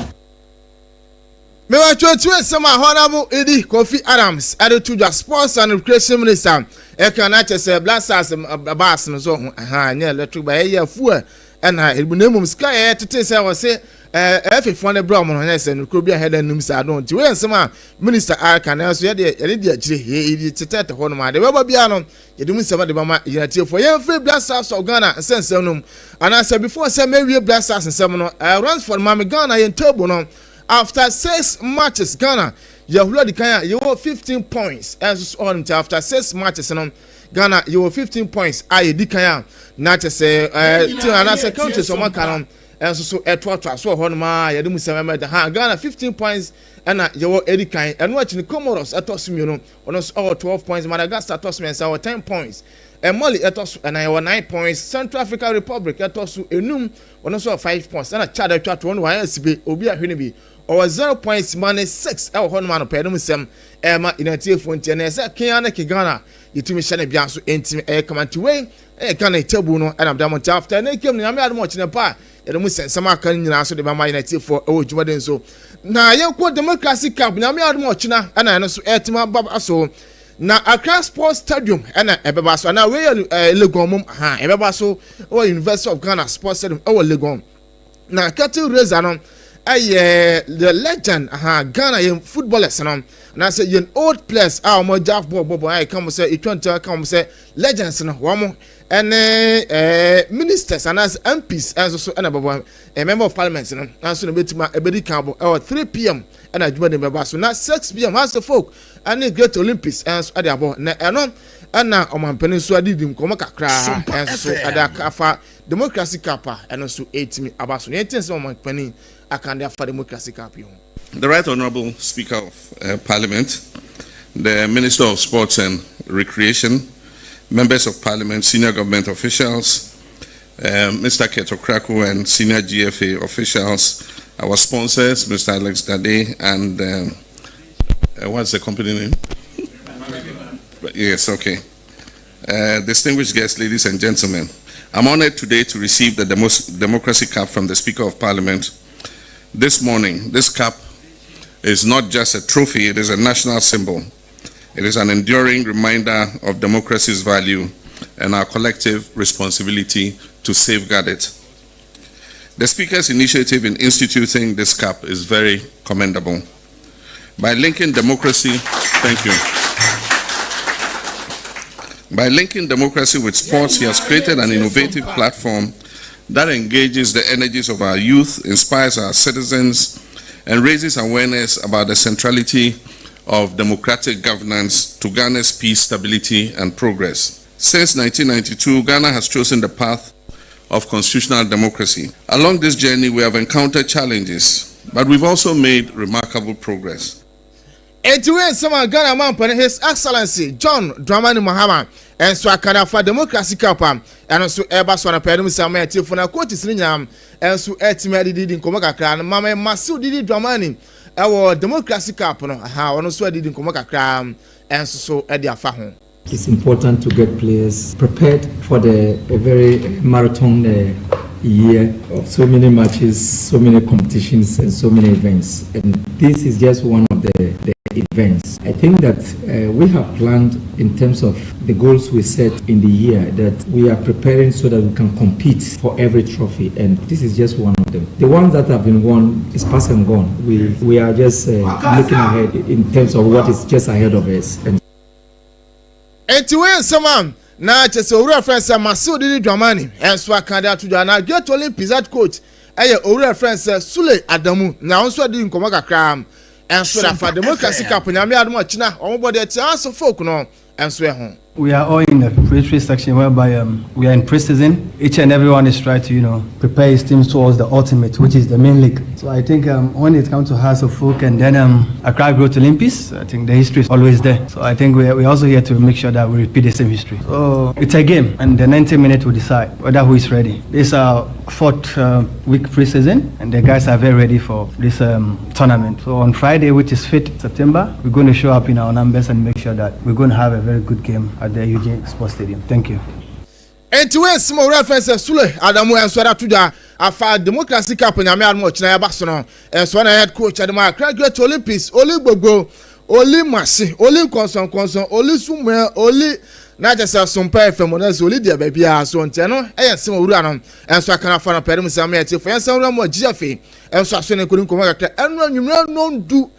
Mewatwerɛtwerɛ nsɛm a Honourable Idi Kofi Adams de to dwa, Sports and Recreation Minister, ɛka na kyɛ sɛ Black Stars bus no so ho ha nyɛ electric ba ɛyɛ fuel ɛna ɛbu na mmom sika yɛ tete sɛ wɔse ɛfefoɔ no brɛ ɔmo no nyɛ sɛ nokuro bi a hɛda num saa no nti woyɛ nsɛm a minister aka nanso yɛde yɛde di akyire yɛde tetɛte hɔ nom ade bɛba biara no Yɛde mu nsɛm de bɛma yɛn atiefoɔ. Yɛmfiri Black Stars of Ghana nsɛnsɛm no mu. Anaasɛ before sɛ mɛwie Black Stars nsɛm no, uh, Ransford ma me Ghana yɛn table no. After six matches, Ghana yɛhoro adi kan a yɛwɔ 15 points. Ɛnso so ɔnom nti after six matches no, Ghana yɛwɔ 15 points a yɛdi kan a na kyɛ sɛ uh, team anaasɛ countries wɔn aka no ɛnso so ɛtoatoa so wɔ hɔnom a yɛde mu nsɛm ɛmɛ da ha Ghana 15 points ɛna yɛwɔ edi kan. Ɛno akyi no Comoros ɛtɔ so mmienu. Ɔno nso ɔwɔ 12 points. Madagascar tɔ so mmiɛnsa wɔ 10 points. Mali ɛtɔ so ɛnan wɔ 9 points. Central African Republic ɛtɔ so enum, ɔno nso wɔ 5 points. Ɛna Chad atwa to ɔno wayɛ asibe, obi ahwɛ no bi. Ɔwɔ 0 points ma ne 6 ɛwɔ hɔnom anɔpa ɛnum nsɛm ɛma Unitiefoɔ nti ɛnɛ sɛ Kenya ne Ghana yɛtumi hyɛ no bia nso ɛntimi ɛyɛ kama nti wei ɛyɛ Ghana table no ɛna meda mo nti after ɛnɛ game no Nyame adom ɔkyena pa a Yɛde mu nsɛnsɛm a aka no nyinaa nso de bɛma yɛn atiefoɔ wɔ dwumadie so. Na yɛnkɔ Democracy Cup, Nyame adom ɔkyena ɛna ɛno nso ɛretumi aba so. Na Accra Sports Stadium ɛna ɛbɛba so, anaa wei yɛ eh, Legon mom, ha ɛbɛba so wɔ University of Ghana Sports Stadium ɛwɔ Legon. Na curtain raiser no ɛyɛ the legend, ha Ghana yɛn footballers no, anaasɛ yɛn old players a wɔn agya bɔɔl bɔɔl a yɛka wɔn sɛ yɛtwa ntua ka wɔn sɛ legends no, wɔn ɛne ɛɛ ministers anaasɛ MPs nso so ɛna bɛbɔ ɛɛ member of parliament no nso na ebetumi ebedi kan bɔ ɛwɔ 3 pm ɛna adwuma de bɛba so na 6 pm House of Folk ɛne Great Olympics nso ɛde abɔ na ɛno ɛna ɔmampanin nso adidi nkɔmɔ kakra nso so ɛde afa democracy cup a ɛno nso ɛtumi aba so na yɛn ti nsɛm ɔmampanin aka de afa democracy cup yi ho. The Right Honourable Speaker of uh, Parliament, the Minister of Sports and Recreation, members of Parliament, senior government officials, um, Mr. Keto Kraku and senior GFA officials, our sponsors, Mr. Alex Dade and um, uh, what's the company name? Yes, okay. Uh, distinguished guests, ladies and gentlemen, I'm honored today to receive the Demos Democracy Cup from the Speaker of Parliament this morning. This cup is not just a trophy, it is a national symbol. It is an enduring reminder of democracy's value and our collective responsibility to safeguard it. The Speaker's initiative in instituting this cup is very commendable. By linking democracy, thank you. By linking democracy with sports, he has created an innovative platform that engages the energies of our youth, inspires our citizens, and raises awareness about the centrality of democratic governance to Ghana's peace, stability, and progress. Since 1992, Ghana has chosen the path of constitutional democracy. Along this journey, we have encountered challenges, but we've also made remarkable progress. Enti wei nsɛm a Ghana mampanin His Excellency John Dramani Mahama nso aka no afa Democracy Cup a ɛno nso ɛreba so anɔpa yi no mu sɛ ama atiefo na coaches no nyinaa nso atumi adididi nkɔmmɔ kakra no Mame Masew Didi Dramani ɛwɔ Democracy Cup no ha ɔno nso adidi nkɔmmɔ kakra nso so de afa ho. It's important to get players prepared for the a very marathon uh, year of so many matches, so many competitions, and so many events. And this is just one of the, the events. I think that uh, we have planned in terms of the goals we set in the year that we are preparing so that we can compete for every trophy, and this is just one of them. The ones that have been won is past and gone. We we are just uh, looking ahead in terms of what is just ahead of us. And Enti wei yɛ nsɛm a na kyerɛ sɛ owura frɛ sɛ Masew Didi Dramani nso aka de ato dwa. Na Great Olympics head coach yɛ owura frɛ sɛ Sule Adamu na ɔno nso adi nkɔmmɔ kakra nso de afa Democracy Cup Nyame adom ɔkyena wɔn bɔ de atia House Folk no nso ho. We are all in the preparatory section whereby um, we are in pre-season. Each and everyone is trying to, you know, prepare his teams towards the ultimate, which is the main league. So I think um, when it comes to House of Folk and then um, Accra Growth Olympics, I think the history is always there. So I think we are, we're also here to make sure that we repeat the same history. So it's a game, and the 90 minutes will decide whether who is ready. This is our fourth uh, week preseason, and the guys are very ready for this um, tournament. So on Friday, which is 5th September, we're going to show up in our numbers and make sure that we're going to have a very good game at the UJ Sports Stadium. Thank you. Enti wei nsɛm a owura fɛn sɛ Sule Adamu nso de ato dwa afa Democracy Cup Nyame adom ɔkyena ɛba so no nso na head coach de ma Accra Great Olympics Oli Gbogbo Oli Mase Oli Nkɔnsɔnkɔnsɔn Oli Sumue Oli na kyɛ sɛ sompa FM no sɛ Oli deɛ baabiara so nti ɛno ɛyɛ nsɛm owura no nso aka no afa no pɛre mu sɛ ama yɛte fo yɛn nsa wura mu a GFA nso aso ne nkɔdi nkɔmmɔ kakra ɛno anwummerɛ nondu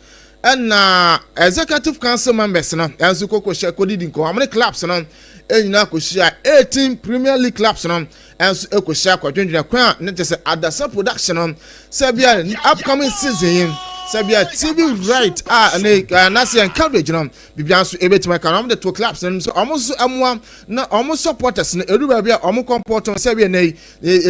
Ɛna Executive Council members no nso kɔ kɔhyia kɔdidi nkɔmmɔ. Wɔn ne clubs no nyinaa kɔhyia. 18 Premier League clubs no nso kɔhyia kɔdwendwene kwan a ne kyɛ sɛ Adasa production no sɛ bia upcoming season yi sɛ bia TV right a ne anaasɛ yɛn coverage no biribiara nso ebetumi aka no. Wɔn de to clubs no nso wɔn nso mmoa na wɔn supporters no edu baabi a wɔn kɔmpɔtɔn sɛ bia na yi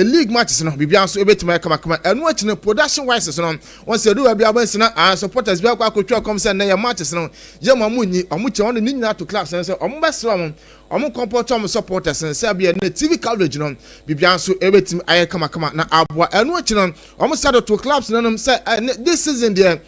league matches no biribiara nso ebetumi ayɛ kamakama. Ɛno akyi no production wise no Wɔn sɛ edu baabi a wɔn sena ah supporters bi akɔ akɔtwa kɔm sɛ nnɛ yɛ matches no yɛ mu ɔmo nyi ɔmo kyɛ wɔn de ne nyinaa to clubs no sɛ ɔmo bɛsrɛ ɔmo ɔmo kɔmpɔtɔ ɔmo supporters no sɛ ɛbɛyɛ nnɛ TV coverage no biribiara nso ebetumi ayɛ kamakama na aboa. Ɛno akyi no ɔmo sa de to clubs no nom sɛ ɛnɛ this season deɛ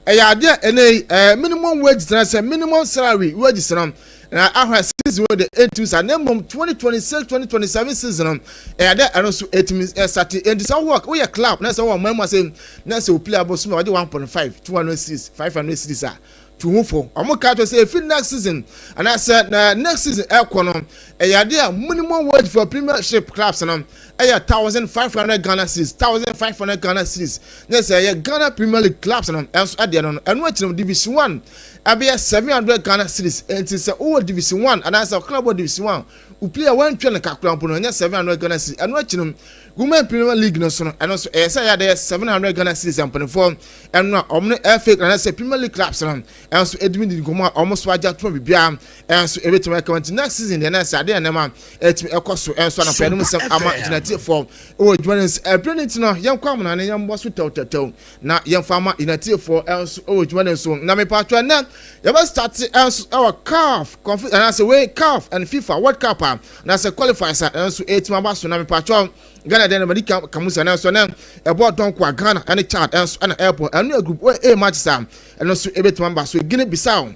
ɛyɛ adeɛ ɛnɛ yi ɛɛ minimum wage na sɛ minimum salary wages no na ahwɛ season wei de ɛntumi saa na mmom 2026 2027 season no ɛyɛ dɛ ɛno nso ɛtumi ɛsate. Ɛnti sɛ wowɔ woyɛ club na sɛ wowɔ ɔman mu ase na sɛ wo player bɔ sum a wɔde 1.5 200 series 500 series a tu ho fo. Wɔn ka kyerɛ sɛ efi next season anaasɛ na next season ɛkɔ no ɛyɛ adeɛ a minimum wage for premiership clubs no ɛyɛ 1500 Ghana cedis, 1500 Ghana cedis ne sɛ ɛyɛ Ghana Premier League clubs no ɛnso ɛdeɛ no no. Ɛno akyi no Division One ɛbɛyɛ 700 Ghana cedis. Nti sɛ wowɔ Division One anaasɛ club wɔ Division One wo player wantwa no kakra mpo no ɛnyɛ 700 Ghana cedis. Ɛno akyi no Women Premier League no so no ɛno nso ɛyɛ sɛ ɛyɛ adeɛ 700 Ghana cedis. Mpanimfoɔ ɛno a wɔn ne FA anaasɛ Premier League clubs no ɛnso ɛdimi di nkɔmɔ a wɔn so agye ato biribiara ɛnso ɛbɛtumi ɛka. Nti next season deɛ na ɛsɛ adeɛ nneɛma ɛtumi ɛkɔ so ɛnso anapɛ no mu sɛm ama gyinatiefoɔ ɛwɔ adwuma no nso ɛberɛ no nti no yɛnkɔ amena ne yɛmbɔ so tɛwtɛwtɛw na yɛmfa ama gyinatiefoɔ ɛnso ɛwɔ adwuma no nso. Na mepatwɛ nnɛ yɛbɛ start ɛnso ɛwɔ CAF conf anaasɛ wei CAF and FIFA World Cup a anaasɛ qualifiers a ɛnso ɛtumi aba so. Na mepatwɛ Ghana deɛ no madi ka ka mu sɛ nanso ɛnɛ ɛbɔ dɔnko a Ghana ɛne Chad ɛnso ɛna ɛbɔ ɛno yɛ group A matches a ɛno nso ɛbɛtumi aba so. Guinea Bissau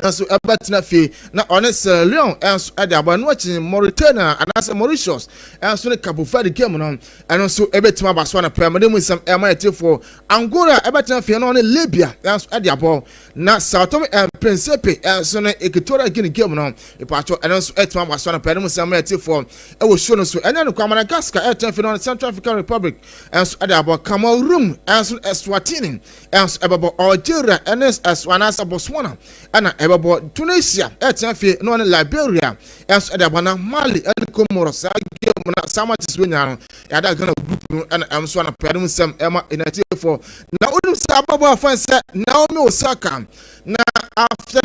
nso ɛbɛtena fie na ɔne Sierra Leone nso ɛde abɔ. Ɛno akyi Mauritania anaasɛ Mauritius nso ne Cabo Verde game no ɛno nso ɛbɛtumi aba so anɔpɛ mede mu nsɛm ɛma ɛtifoɔ. Angola ɛbɛtena fie na ɔne Libya nso ɛde abɔ na Sao Tome and Principe nso ne Equatorial Guinea game no ipatwo ɛno nso ɛtumi aba so anɔpɛ mede mu nsɛm ɛma ɛtifoɔ ɛwɔ show no so. Ɛnyɛ no kwa Madagascar ɛtena fie na ɔne Central African Republic nso ɛde abɔ. Cameroon nso Eswatini nso ɛbɛbɔ. Algeria ɛne ɛso anaasɛ Botswana ɛna ɛbɛbɔ. Tunisia ɛtena fie na ɔne Liberia ɛnso ɛde aba. Na Mali ɛne Comoros saa game na saa matches wɔ nyinaa no ɛada Ghana group no ɛna ɛnso ana pɛɛ no nsɛm ɛma ɛnatiefoɔ. Na wonim sɛ ababɔ afan sɛ Naomi Osaka na after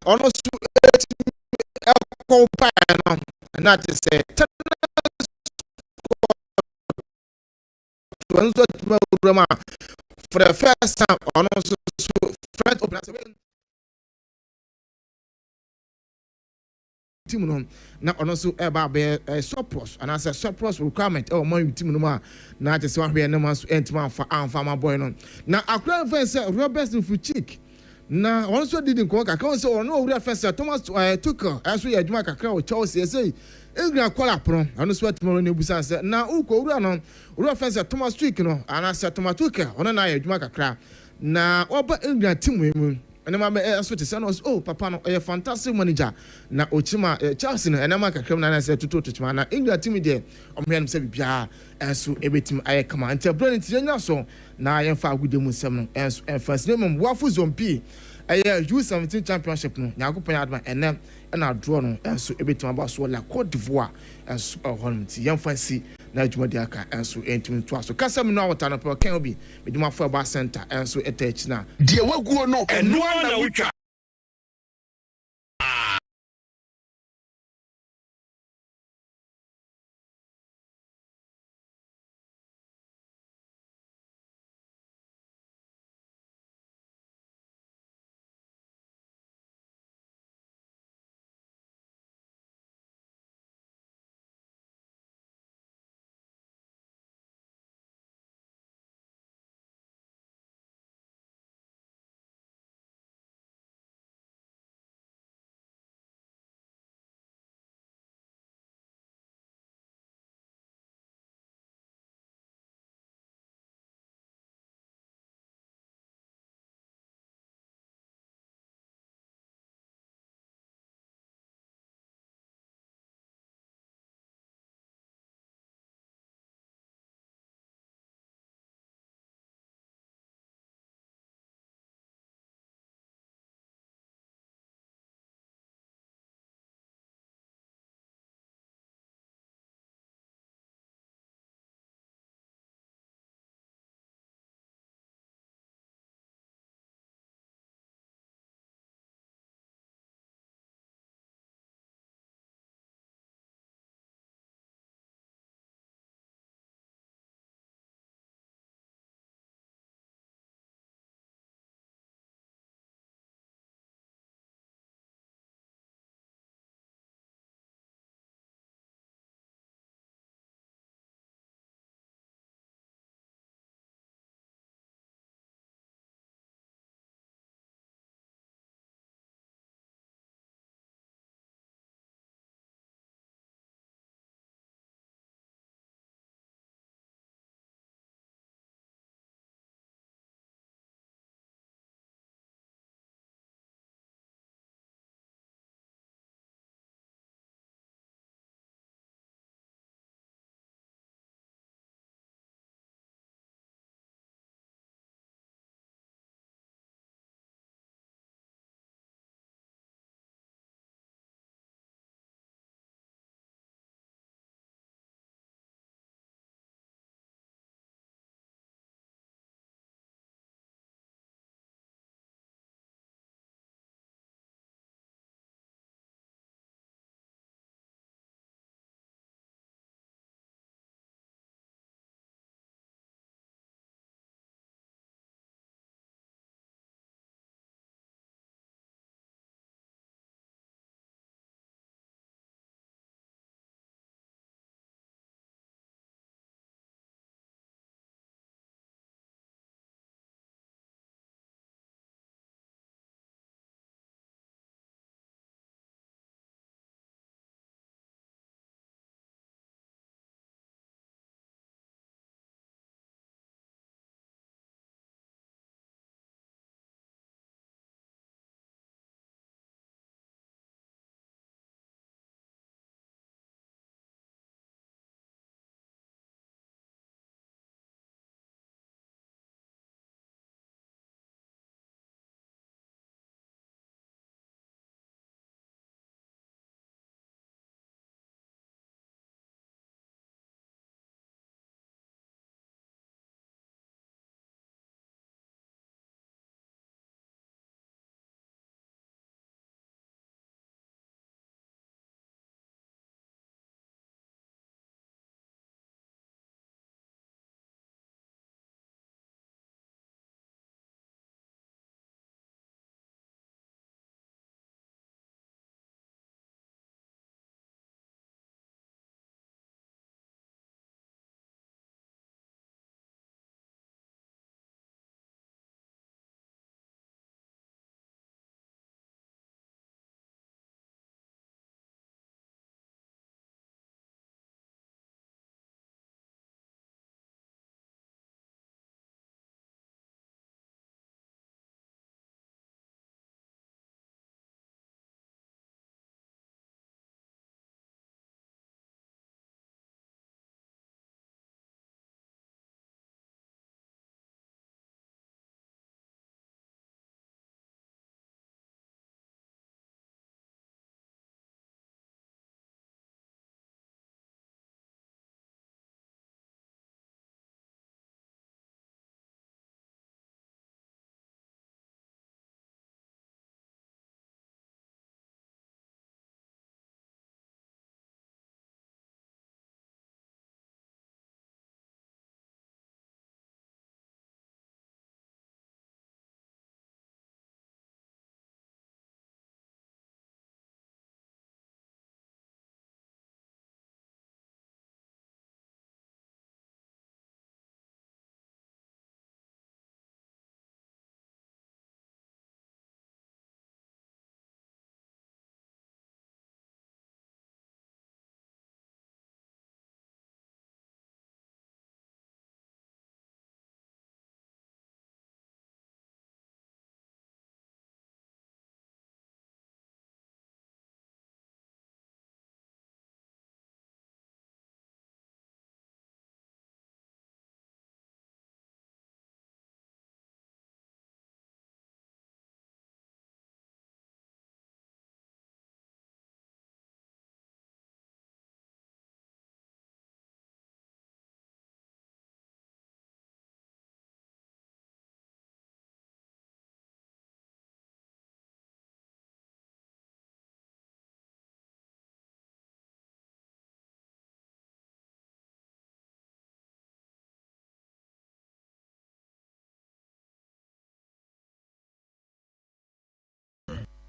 ɔno nso ɛtumi ɛkɔ baeɛ no na te sɛ tennis ɔno nso atumi awura mu a for the first time ɔno nso so French Open ase team no na ɔno nso ɛba abɛyɛ ɛ surplus anaasɛ surplus requirement ɛwɔ Man U team no mu a na kyerɛ sɛ wahwɛ ne ma nso ɛntumi amfa amfa ama boy no. Na akora no fɛn sɛ Robert Fuchik Na ɔno nso didi nkɔmmɔ kakra, wohu sɛ ɔno owura fɛ sɛ Thomas Tuchel nso yɛ adwuma kakra wɔ Chelsea. Ɛsei England kɔla pono, ɔno nso atumi ɔno ne busan sɛ na wokɔ owura no, owura fɛ sɛ Thomas Tuchel no anaasɛ Thomas Tuchel ɔno na ayɛ adwuma kakra na waba England team mu. Nneɛma bɛ nso te sɛ na ɔsɛ oh papa no ɔyɛ fantastic manager na ɔkyima Chelsea no nneɛma kakra mu na sɛ tutu tokyima na England team deɛ ɔmo hwɛ no sɛ biribiara nso ɛbɛtumi ayɛ kama nti ɛberɛ no nti yɛnya so na yɛmfa agodie mu nsɛm no nso ɛmfa nsi na mmom Wafu Zone P ɛyɛ U17 Championship no Nyankopɔn yɛ adom a ɛnɛ ɛna draw no nso ɛbɛtumi aba so wɔ La Cote d'Ivoire nso ɛwɔ hɔnom nti yɛmfa nsi na dwumadi aka nso ɛntumi ntoa so kasa mu no a wɔta no pɛ ɔkɛn obi Medwumafo ɛba center nso ɛta akyi na. Deɛ waguo no, ɛno ara na wotwa.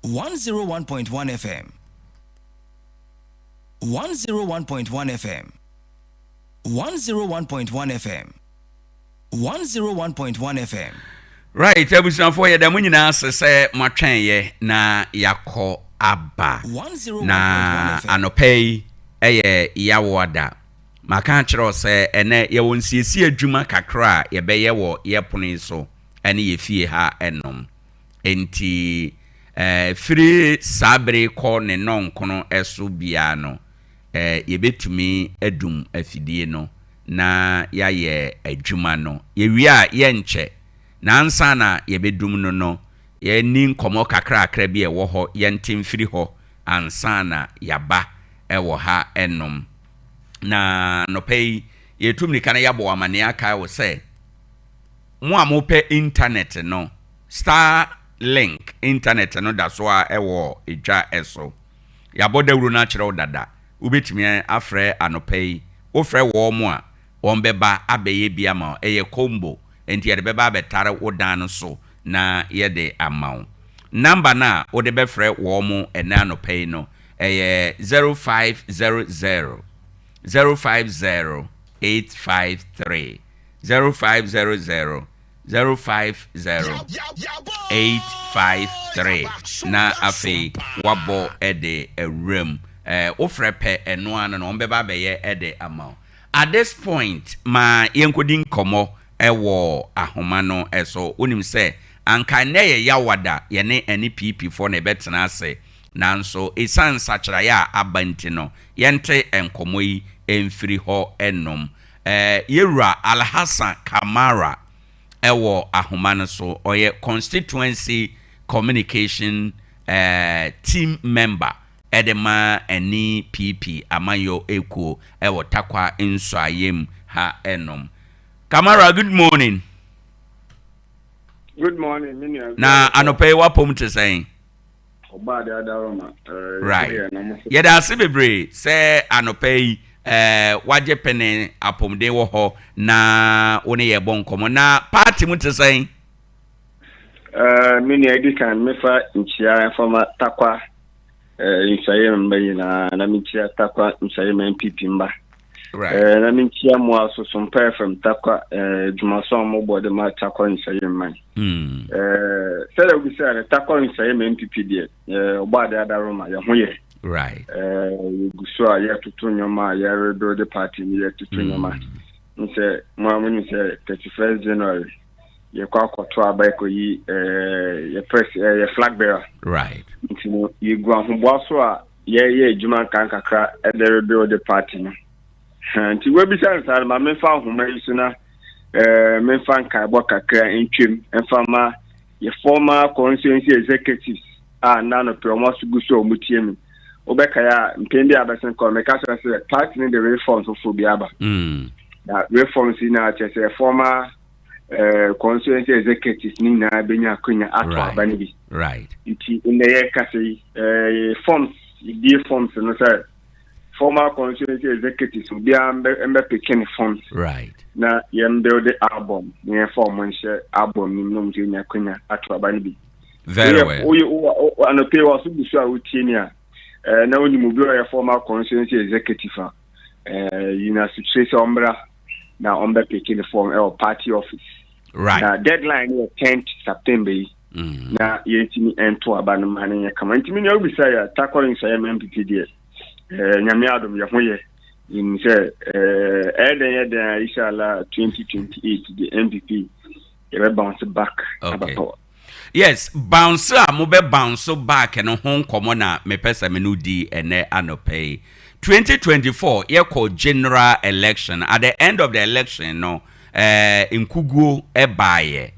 101.1 FM 101.1 FM 101.1 FM 101.1 FM. Right abusuafoɔ yɛda mo nyinaa ase sɛ moatwɛn yɛ na yɛakɔ aba. Na anɔpa yi ɛyɛ Yawoada. Maka akyerɛ wo sɛ ɛnɛ yɛwɔ nsiesie adwuma kakra a yɛbɛyɛ wɔ yɛ pono yi so ɛne yɛ fie ha ɛnom. Enti firi saa bere yi kɔ ne nnɔnkono so biara no, yɛbɛtumi adum afidie no na yɛayɛ adwuma no. Yɛwie a, yɛnkyɛ, na ansa na yɛbɛdum no no, yɛnni nkɔmmɔ kakrakra bi a ɛwɔ hɔ, yɛnte mfiri hɔ ansa na yɛaba wɔ ha nom. Na anɔpa yi, yɛretu mmirika na yɛabɔ wo amanneɛ akae wo sɛ, Mo a mopɛ intanɛt no, Starlink intanɛt no da so ara wɔ dwa so. Yɛabɔ dawuro no akyerɛ wo dada. Wobɛtumi afrɛ anɔpa yi. Wofrɛ wɔn a, wɔbɛba abɛyɛ bi ama wo. Ɛyɛ combo, enti yɛde bɛba abɛtare wo dan no so na yɛde ama wo. Number no a wode bɛfrɛ wɔn ɛnnɛ anɔpa yi no, ɛyɛ 0500 050 853. 0500 050 853 na afei wabɔ de awura mu. Eh, wofrɛ pɛ ɛno ara no na wɔbɛba abɛyɛ de ama wo. At this point, ma yɛnkɔdi nkɔmmɔ wɔ ahoma no so. Wonim sɛ anka nnɛ yɛ Yawada, yɛne NPP foɔ na yɛbɛtena ase. Nanso ɛsiane nsakyeraeɛ a aba nti no, yɛnte nkɔmmɔ yi mfiri hɔ nnom. Yɛwura Alhassan Kamara wɔ ahoma no so. Ɔyɛ Constituency Communication Team Member de ma NPP amanyɔ ekuo wɔ Tarkwa Nsuaem ha nom. Kamara, good morning. Good morning, me nua. Na anɔpa yi w'apɔm te sɛn? Ɔbaa de adaroma. Right. Yɛda ase bebree sɛ anɔpa yi eh, wagye pene apɔmuden wɔ hɔ na wo ne yɛ bɔ nkɔmmɔ. Na party mu te sɛn? Eh, me nua edi kan mefa nkyia mfama Tarkwa eh, nsuaeɛ mma nyinaa na menkyia Tarkwa nsuaeɛ mma NPP mma. Right. Eh, na menkyia mo a so Sompa FM Tarkwa eh, dwumaso a mobɔ de ma Tarkwa nsuaeɛ mma yi. Hmm. Eh, sɛdeɛ wobisaa no Tarkwa nsuaeɛ ma NPP deɛ eh, ɔbɔ ade adaroma yɛ ho yɛ. Right. Eh, yɛgu so a yɛtoto nneɛma a yɛrebuild party no yɛtoto hmm. nneɛma. Nsɛ mo a monim sɛ 31st January yɛkɔ akɔto aba yɛkɔyi eh, yɛ press eh, yɛ flag bearer. Right. Nti no yɛgu ahoboa so a yɛyɛ adwuma nkankakra de rebuild party no. Nti woabisa no saa no ma memfa nhoma yi so na eh, memfa nkaebɔ kakra ntwam mfa ma yɛ former constituency executives a nna anɔpɛ wɔn aso gu so a wɔtie me. Wobɛkae a mpɛn bi a abɛsen kɔ meka kyerɛ sɛ party no de reforms foforɔ bi aba. Mm. Na reforms yi na kyerɛ sɛ former eh, constituency executives ne nyinaa bɛnya akonya ato aba no bi. Right. Nti nnɛ yɛkasa yi eh, forms yɛbie forms no sɛ former constituency executives obiara mbɛ mbɛ peke ne forms. Right. Na yɛn build album na yɛn fa wɔn nhyɛ album nim na wɔn nso nya akonya ato aba no bi. Very well. Woyɛ wo anɔpɛ wɔ so gu so a wotie ni a eh, na wonim obi a ɔyɛ former constituency executive a eh, yi na sokyire sɛ ɔmmra na ɔmbɛ peke ne form ɛwɔ party office. Right. Na deadline yɛ 10th September yi. Mm. Na yɛntumi nto aba no ma no nyɛ kama. Ntumi nea wobisa yɛ Tarkwa Nsuaeɛ ma MPP deɛ eh, Nyame adom yɛ ho yɛ. Nim sɛ eh, ɛyɛ dɛn yɛ dɛn a inshallah 2028 de MPP yɛbɛ bounce back aba Okay. power. Yes, bounce a mobɛ bounce back no ho nkɔmmɔ na mepɛ sɛ me ne wo di ɛnɛ anɔpa yi. 2024 yɛkɔ general election, at the end of the election no eh, nkuguo baeɛ.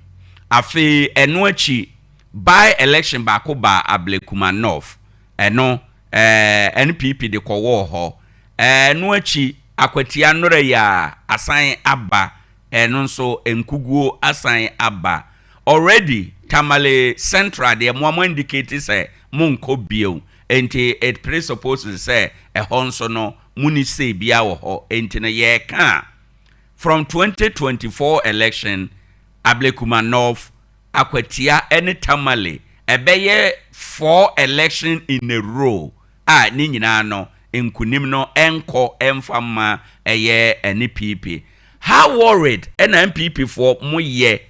Afei ɛno akyi by election baako baa Ablekuma North, ɛno eh, NPP de kɔwɔɔ hɔ. Eh, ɛno akyi Akwatia nnora yi a asan aba Ɛno nso nkuguo asan aba. Already Tamale central deɛ moa mo indicate sɛ monkɔ bio enti it presupposes sɛ ɛhɔ nso no monni say biara wɔ hɔ enti no yɛreka a from 2024 election Ablekuma North, Akwatia ne Tamale Ɛbɛyɛ four election in a row a ne nyinaa no nkunim no ɛnkɔ ɛmfa mma ɛyɛ NPP. How worried ɛna NPP foɔ mo yɛ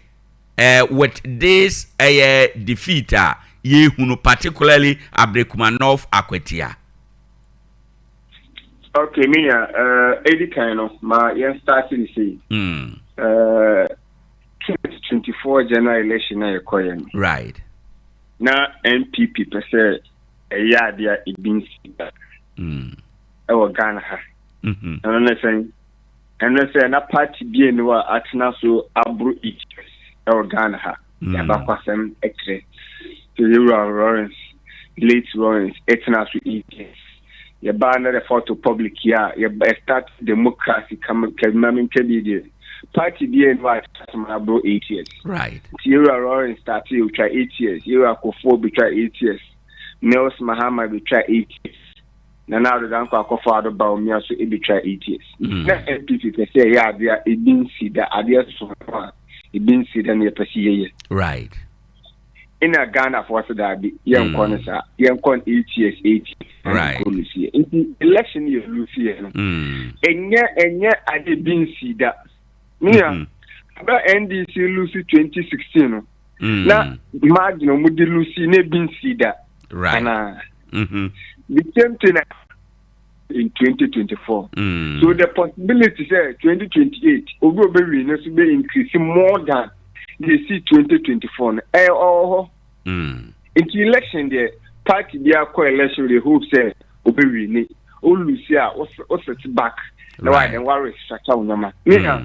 eh, with this ɛyɛ defeat a yɛhunu particularly Abrekuma North Akwatia? Okay, me nua, uh, edi kan no, ma yɛn start ne sei. Uh, 2024 general election na yɛkɔyɛ no. Right. Na NPP pɛ sɛ ɛyɛ adeɛ a ebi nsi da. Ɛwɔ Ghana ha. Mm-hmm. Ɛno ne sɛn? Ɛno sɛ na party bi ani hɔ a atena so aboro eight years ɛwɔ Ghana ha. Yɛabakwasɛm kyerɛ sɛ yɛwura Lawrence, late Lawrence, ɛtena so eight years. Yɛbaa na the fourth republic yi a yɛ start democracy kam kama mentwa bi deɛ party bi ani hɔ a atena so ma aboro eight years. Right. Nti yɛwura Lawrence start yɛ otwa eight years, yɛwura Kufuor betwa eight years, Mills Mahama betwa eight years. Nana Addo Dankwa Akufo Addo Bawumia nso betwa eight years. Na NPP pɛ sɛ ɛyɛ adeɛ a ebi nsi da, adeɛ soronko a ebi nsi da na yɛpɛ sɛ yɛyɛ. Right. Ɛna Ghanafoɔ sɛ daabi, yɛnkɔ no saa, yɛnkɔ no eight years, eight years. Right. Ɛna kɔ lusi yɛ. Nti election yɛ lusi yɛ no. Ɛnyɛ ɛnyɛ adeɛ ebi nsi da. Nua, abɛ NDC lusi 2016 no. Na margin ɔmo de lusi na ebi nsi da. Right. Anaa. Mm-hmm. The same thing in 2024. So the possibility say 2028 obi obi win no so be increase more than they see 2024 no. Eh oh. Nti election there party bi akɔ election they hope say obi win. O lose a o sit back. Na why then worry structure wo nyama. Me ha.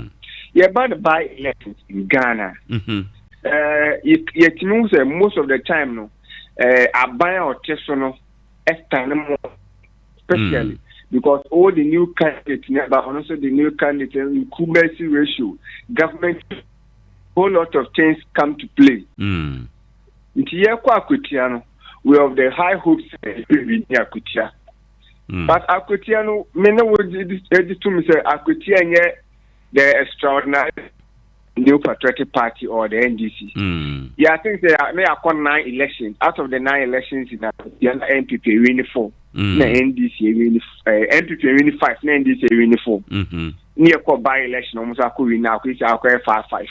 Ye ba the by elections in Ghana. Eh yetimi say most of the time no eh aban a ɔte so no stand more especially because all the new candidates never also the new candidate incumbency ratio government whole lot of things come to play. Nti yɛkɔ Akwatia no we have the high hopes sɛ yɛbɛwi ne Akwatia. But Akwatia no me ne wo gye tom sɛ Akwatia nyɛ the extraordinary New Patriotic Party or the NDC. Yeah, I think they are, may have 9 elections. Out of the 9 elections in the NPP win 4, na NDC win NPP win 5, na NDC win 4. Near called by election, almost I could win now, because I could 5 5.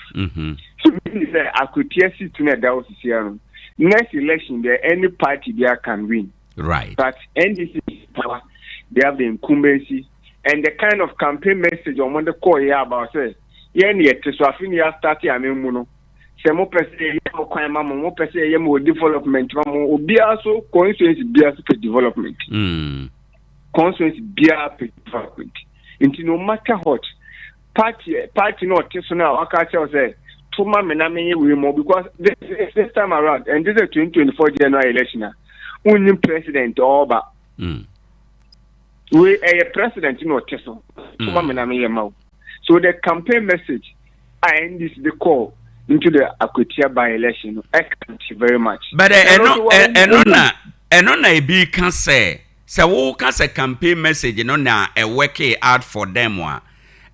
So, meaning that I could TSC to that was here. Next election, there any party there can win. Right. But NDC power, they have the incumbency and the kind of campaign message on the call here about say. Yɛn ne yɛte so afe ne yɛastarte ame mu no sɛ mopɛ sɛ yɛyɛ mo kwan ma mo mopɛ sɛ yɛyɛ mo development ma mo obiara so constituency biara so pɛ development. Constituency biara pɛ development. Nti no matter what party no ɔte so no a waka kyerɛw sɛ to ma me na menyɛ wei mo because this time around and this is 2024 general election a wonnim president ɔɔba. Wei ɛyɛ president na ɔte so to ma me na menyɛ ma wo. So the campaign message a NDC they call into the Akwatia by election, I can't very much. But eno na ebi ka say se wo ka say campaign message no na e work out for them a.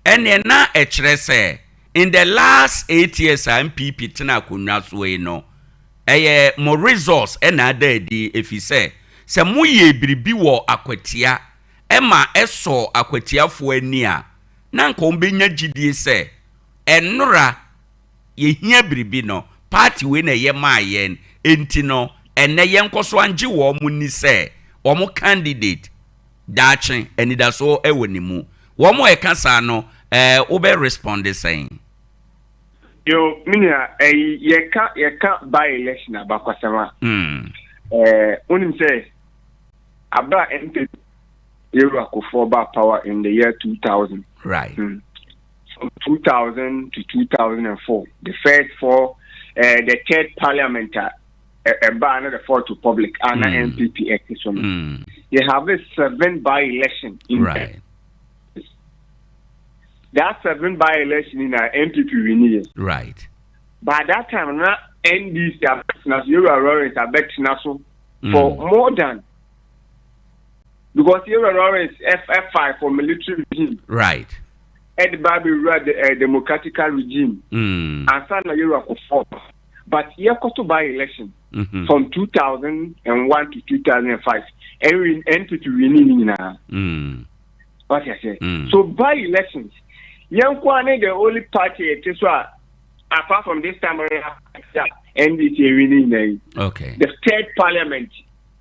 Ene na e kire say in the last 8 years NPP tena akonwa so e no eye mo resource e na ada adi efi say se mo ye biribi wo Akwatia e ma eso Akwatiafo ani a na nka ombenya gidie sɛ ɛnora yɛhia biribi no party wei na ɛyɛ maa yɛn enti no ɛnɛ yɛnkɔ so angye wɔn mo ni sɛ wɔn candidate daakye anidasoɔ ɛwɔ ne mu wɔn mo ɛka saa no wobɛ respond sɛn. Yo minia ɛyi yɛka by election abakwasɛm a wonim sɛ abra NPP Yewura Kufuor ba power in the year 2000. Right. From 2000 to 2004, the first four, the third parliament, uh, the fourth republic, and NPP mm. You have a 7 by election. In right. That 7 by election in our NPP we need. Right. By that time, now NDC Yewura Lawrence for more than. Because Yewura Lawrence F5 for military regime. Right. Ed Babi the democratic regime. And Sana Yewura Kufuor. But here comes to by election. Mm-hmm. From 2001 to 2005, NPP winning ne nyinaa. Wate aseɛ? So by elections, yɛn nko ara ne the only party ɛte so a apart from this time NDC winning nyinaa yi. Okay. The third parliament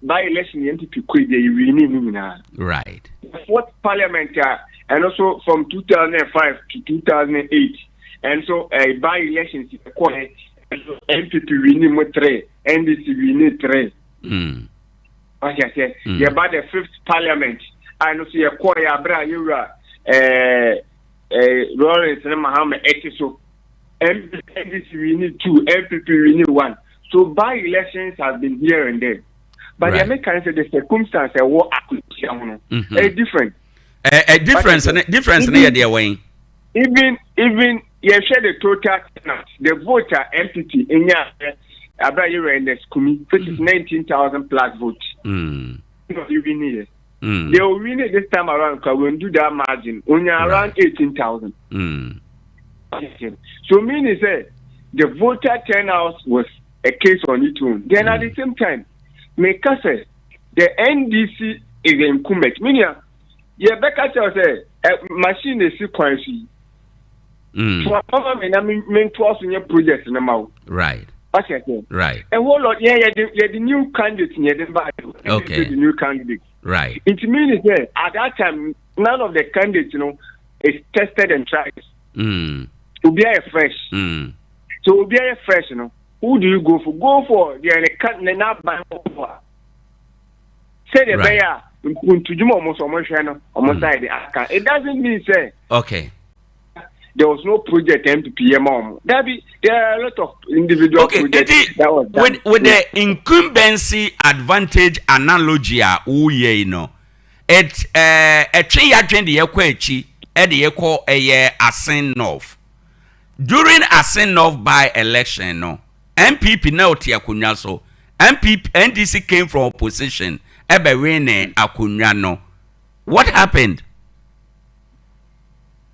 by election yɛn NPP kɔ yi deɛ winning ne nyinaa. Right. The fourth parliament a ɛno so from 2005 to 2008 ɛnso ɛɛ by elections kɔ yɛ ɛnso NPP winning mu three NDC winning three. Wate aseɛ? Yɛba the fifth parliament a ɛno so yɛkɔɔ yɛ abere a yɛwura ɛɛ ɛɛ Lawrence ne Mahama ɛte so. NDC winning two, NPP winning one. So by elections have been here and there. But deɛ meka ne sɛ the circumstance ɛwɔ akwanhyia ho no ɛyɛ different. Ɛ ɛ difference ne difference ne yɛ deɛ wɛn. Even even yɛhwɛ the total turnout, the vote a NPP nyaa abere a yɛwura Ernest Kumi, which is 19,000 plus vote. Na ɔde wini yɛ. Deɛ owini this time around kora wɔn do that margin, onya around 18,000. So meaning sɛ the voter turnout was a case on its own. Then at the same time, meka sɛ the NDC is the incumbent. Meaning yɛbɛka kyerɛ sɛ ɛ machine na esi kwan so yi. To ama me na mentoa so nyɛ project no ma wo. Right. Wate aseɛ? Right. A whole lot yɛn yɛde yɛde new candidate na yɛde ba. Okay. The new candidate. Right. Nti meaning sɛ at that time none of the candidates you know, is tested and tried. Obiara yɛ fresh. So obiara yɛ fresh no, who do you go for? Go for deɛ ne ka ne n'aban wɔ hɔ a. Sɛdeɛ ɛbɛyɛ a mpuntudwuma a wɔn nso wɔhwɛ no wɔn side aka. It doesn't mean sɛ. Okay. There was no project NPP yɛ ma wɔn. Dabi, there are a lot of individual okay, projects eti, that was done. With, with the incumbency advantage analogy a woyɛ yi no, it ɛtwe uh, yɛadwen de yɛkɔ akyi ɛde yɛkɔ ɛyɛ Asen North. During Asen North by election no, NPP na ɔte akonnwa so. NPP, NDC came from opposition ɛbɛ winne akonnwa no. What happened?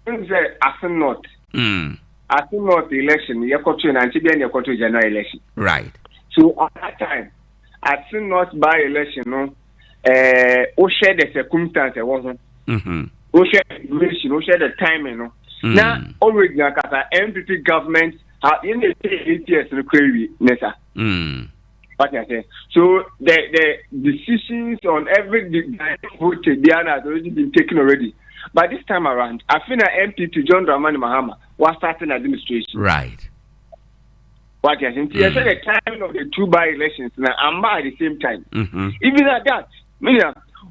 N sɛ Asen North. Asen North election yɛkɔto na nkyɛ bia na yɛkɔto general election. Right. So at that time, Asen North by election no, eh, wohwɛ the circumstance ɛwɔ ho. Wohwɛ duration, wohwɛ the timing no. Na already ankasa NPP government ha yɛn na ɛsɛ 8 years no kura wie ne sa. What I say. So the the decisions on every vote biara has already been taken already. But this time around, I feel that NPP John Dramani Mahama was starting administration. Right. What I say. Mm. the timing of the two by elections now amma at the same time. Even at that, meaning,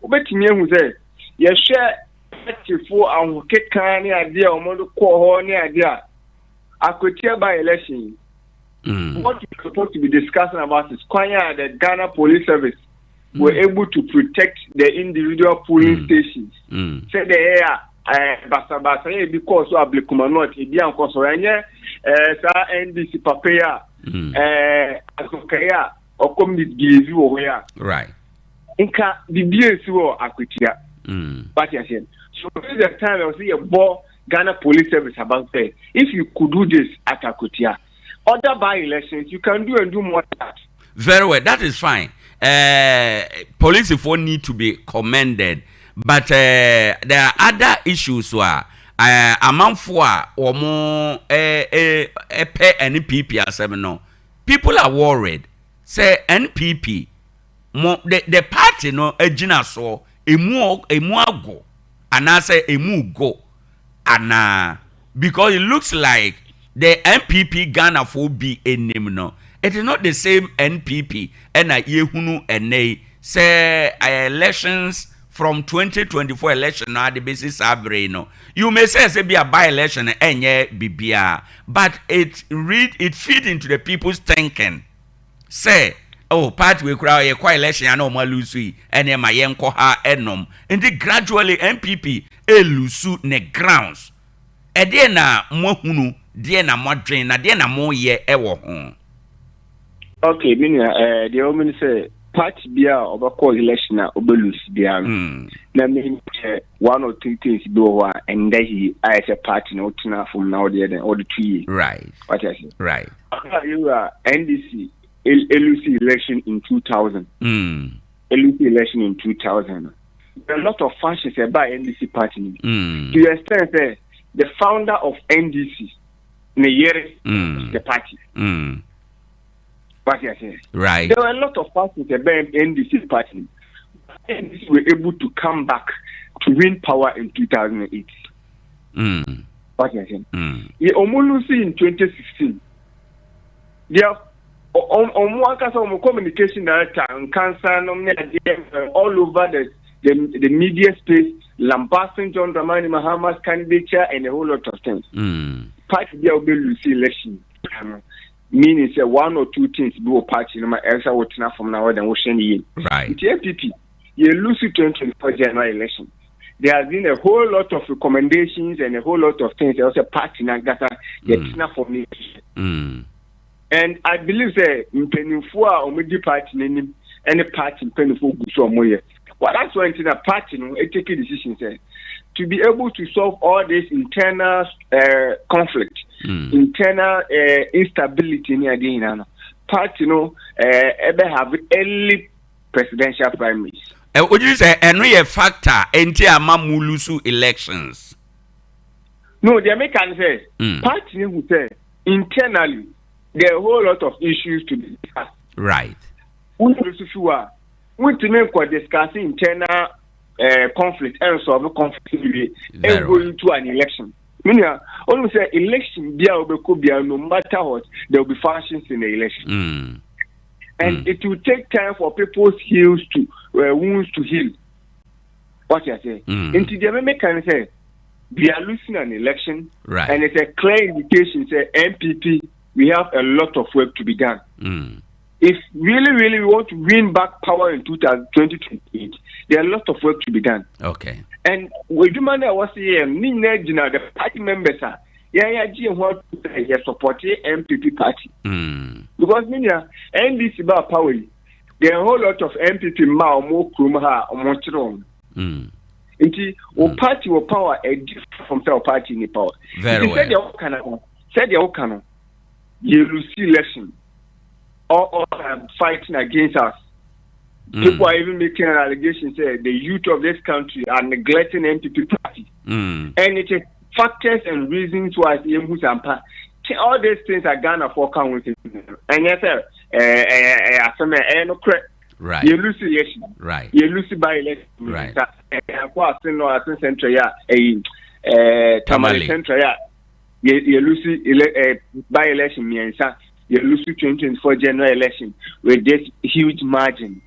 wobɛtumi ehu sɛ yɛhwɛ partyfoɔ ahokeka ne adeɛ a wɔde kɔɔ hɔ ne adeɛ a Akwatia by election. What we supposed to be discussing about is kwan a the Ghana Police Service were able to protect the individual polling stations. Sɛdeɛ ɛyɛ a ɛɛ basabasa yɛ ebi kɔɔ so Ablekuma North ebi ankɔ so ɛnyɛ ɛɛ saa NDC papa yi a ɛɛ asokɛyɛ a ɔkɔ misbehave wɔ hɔ yi a. Right. Nka bibi esi wɔ Akwatia. Wate aseɛ. So this is the time ɛwɔ sɛ yɛbɔ Ghana Police Service about sɛ if you could do this at Akwatia, other by elections you can do and do more than that. Very well, that is fine. Polisifoɔ need to be commended, but there are other issues a amanfoɔ a wɔn pɛ NPP asɛm no, people are worried sɛ NPP mo the the party no agyina soɔ emu emu ago anaasɛ emu go anaa because it looks like the NPP Ghanafoɔ bi anim no it is not the same NPP ɛna yɛhunu ɛnɛ yi sɛ elections from 2024 election no ade bɛsi saa bere yi no. You may say sɛ bi a by election ɛnyɛ biribiara, but it read it feed into the people's thinking sɛ oh party wei koraa yɛkɔ election a na wɔn alose yi ɛne ɛma yɛnkɔ ha ɛnom nti gradually NPP ɛlose ne grounds. Ɛdeɛ na moahunu, deɛ na moadwen, na deɛ na moyɛ ɛwɔ ho? Okay, me nua, eh, deɛ ɛwɔ mu ne sɛ party bi a ɔbɛkɔ election a ɔbɛlose biara no, na me sɛ one or two things bi wɔ hɔ a ɛnda yie ayɛ sɛ party na wotena fam na wode yɛ dɛn wode to yie. Right. Wate ase? Right. Ɔka yɛwura NDC Elusi election in 2000. Elusi election in 2000. There are a lot of functions about NDC party. To the extent that the founder of NDC, Neyere, the party. What you say? Right. There were a lot of parties about NDC party. NDC were able to come back to win power in 2008. What you say? Yeah, Omolusi in 2016. They are ɔmo ankasa ɔmo communication director nkansa nom ne adeɛ all over the the the media space lambasting John Dramani Mahama's candidature and a whole lot of things. Party bi a wobɛ lose election no meaning sɛ one or two things bi wɔ party no ma ɛsɛ wotena fam na wɔde wohyɛ ne yie. Right. Nti NPP yɛ lose 2024 general election. There has been a whole lot of recommendations and a whole lot of things ɛwɔ sɛ party no ankasa yɛtena fam ne yɛhwɛ. And I believe sɛ mpanyinfoɔ a wɔn di party n'anim ɛne party mpanyinfoɔ gu so wɔn yɛ. Well, that's why nti na party no take a decision sɛ to be able to solve all this internal conflict, internal instability ne adeɛ nyinaa no, party no ɛbɛ have early presidential primaries. Ɛ wogye di sɛ ɛno yɛ factor nti ama mo lose elections? No, deɛ meka ne sɛ party no hu sɛ internally there are a whole lot of issues to be discussed. Right. Wo lose fi hɔ a, wontumi nkɔ discuss internal conflict and solve conflict wie and go into an election. Me nua, onim sɛ election bia wobɛkɔ bia no matter what, there will be factions in the election. And it will take time for people's heels to wounds to heal. What you say? Nti deɛ mɛmɛka ne sɛ we are losing an election, right? And it's a clear indication say NPP we have a lot of work to be done. If really, really we want to win back power in 2028, there are a lot of work to be done. Okay. And adwuma no a wɔsi yɛ no, ne nyinaa gyina the party members a yɛn yɛagye yɛn ho ato sɛ yɛ support NPP party. Because ne nua NDC ba power yi, there are a whole lot of NPP mma a wɔn kurom ha a wɔn kyerɛ wɔn. Nti o party wɔ power a different from sɛ o party ni power. Very Nti well. sɛdeɛ wɔka no, sɛdeɛ wɔka no, yɛ lose election. All are fighting against us. People are even making an allegation say the youth of this country are neglecting NPP party. And it is factors and reasons why Sampa. All these things are Ghana for count. And yes, sir, no correct. Right. You lose election. Right. You lose by election. Right. Central, yeah, Tamale Central, yeah. You lose by election, you lose 2024 general election with this huge margin.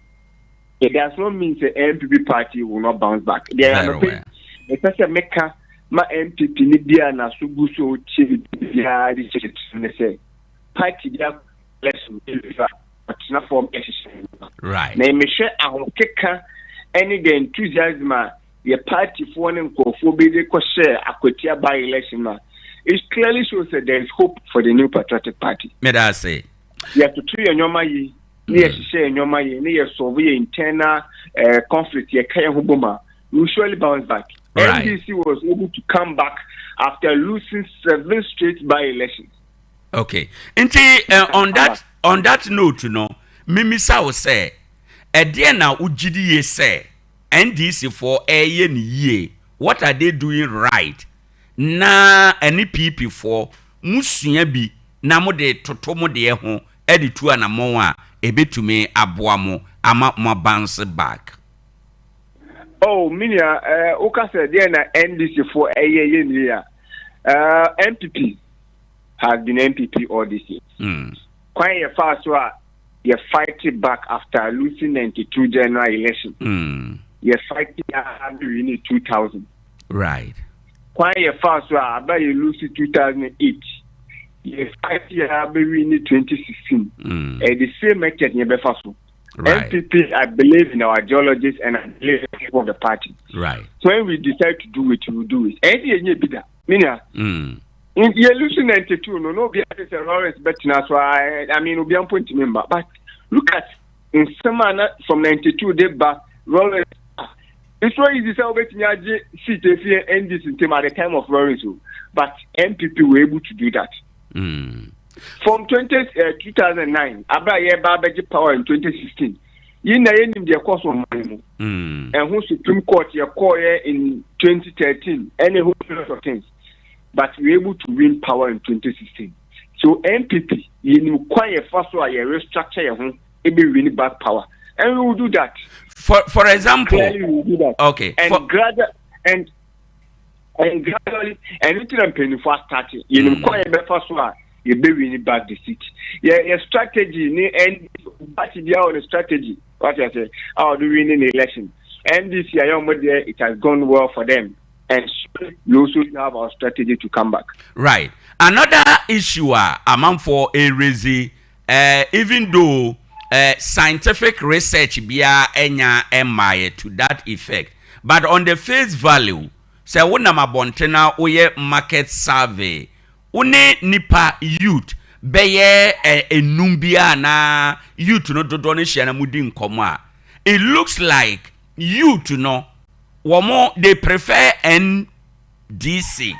It does not mean the NPP party will not bounce back. There are no especially meka ma NPP ni bia na so gu so chi bia di chi ne say party bia election na form election. Right. Na me hwe ahokeka any the enthusiasm your party for ne nkofo bi de ko share akwatia by election na. It clearly shows that there is hope for the New Patriotic Party. May I say? You have to treat your ye, share your ye, solve your internal conflict, your Kaya will surely bounce back. Right. NDC was able to come back after losing 7 straight by elections. Okay. Nti on that note, no, Mimisa will say, Ediana Ujidi say, NDC for a year, what are they doing right? Na any PP for musua bi na mo de toto mo de ho e de tu anamon a ebetumi aboa mo ama mo bounce back. Oh, minia o ka se de na NDC for eye ni ya. NPP has been NPP all this year. Kwan ye fa so a ye fight back after losing 92 general election. Ye fight in 2000. Right. Kwan ye fa so a aba ye lose 2008. Ye fight ye be win 2016. The same method ye be fa so. Right. NPP, I believe in our ideologies and I believe in the people of the party. Right. When we decide to do it, we will do it. And ye be that. Minia. Ye lose 92 no no be say Lawrence better so I mean obi am point member, but look at in some from 92 they back Lawrence. It's not easy to say seat if NDC at the time of Lawrence, but NPP were able to do that. From 20, uh, 2009, abere a yɛba abɛgye power in 2016, yi na yɛnim deɛ ɛkɔ so ɔman mu. Ɛho Supreme Court yɛkɔɔyɛ in 2013, ɛne whole lot of things. But we were able to win power in 2016. So NPP, yɛnim kwan yɛfa so a yɛ restructure yɛn ho ebe win back power. And we will do that. For for example, Clearly we will do that. Okay. And for, gradually, and and gradually, and it na mpanyinfo asate. Yɛnim kwan yɛbɛfa so a yɛbɛ win back the seat. Yɛ yɛ strategy ni NDC party bi a wɔ ne strategy. What you say? A ɔde win the election. NDC ayɛ wɔn deɛ it has gone well for them. And we also have our strategy to come back. Right. Another issue a amanfoɔ erezi eh, even though eh, scientific research biara ɛnya ɛmmaeɛ to that effect, but on the face value, sɛ wonam abɔnten na woyɛ market survey, wo ne nipa youth bɛyɛ eh, enum biara anaa youth no dodoɔ no hyia na modi nkɔmmɔ a, it looks like youth no wɔn they prefer NDC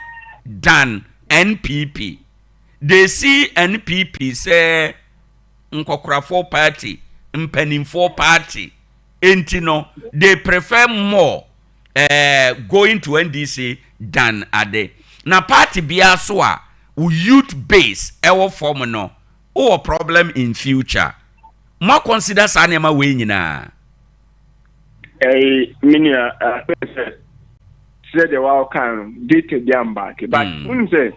than NPP. They see NPP sɛ nkɔkorafoɔ party, mpanimfoɔ party. Enti no, they prefer more eh, going to NDC than ade. Na party biara so a wo youth base ɛwɔ fam no, wowɔ problem in future. Mo consider saa nneɛma wei nyinaa? Ɛyi, me nua, afɛ sɛ sɛ deɛ wɔaka no data bi ambaake but wonim sɛ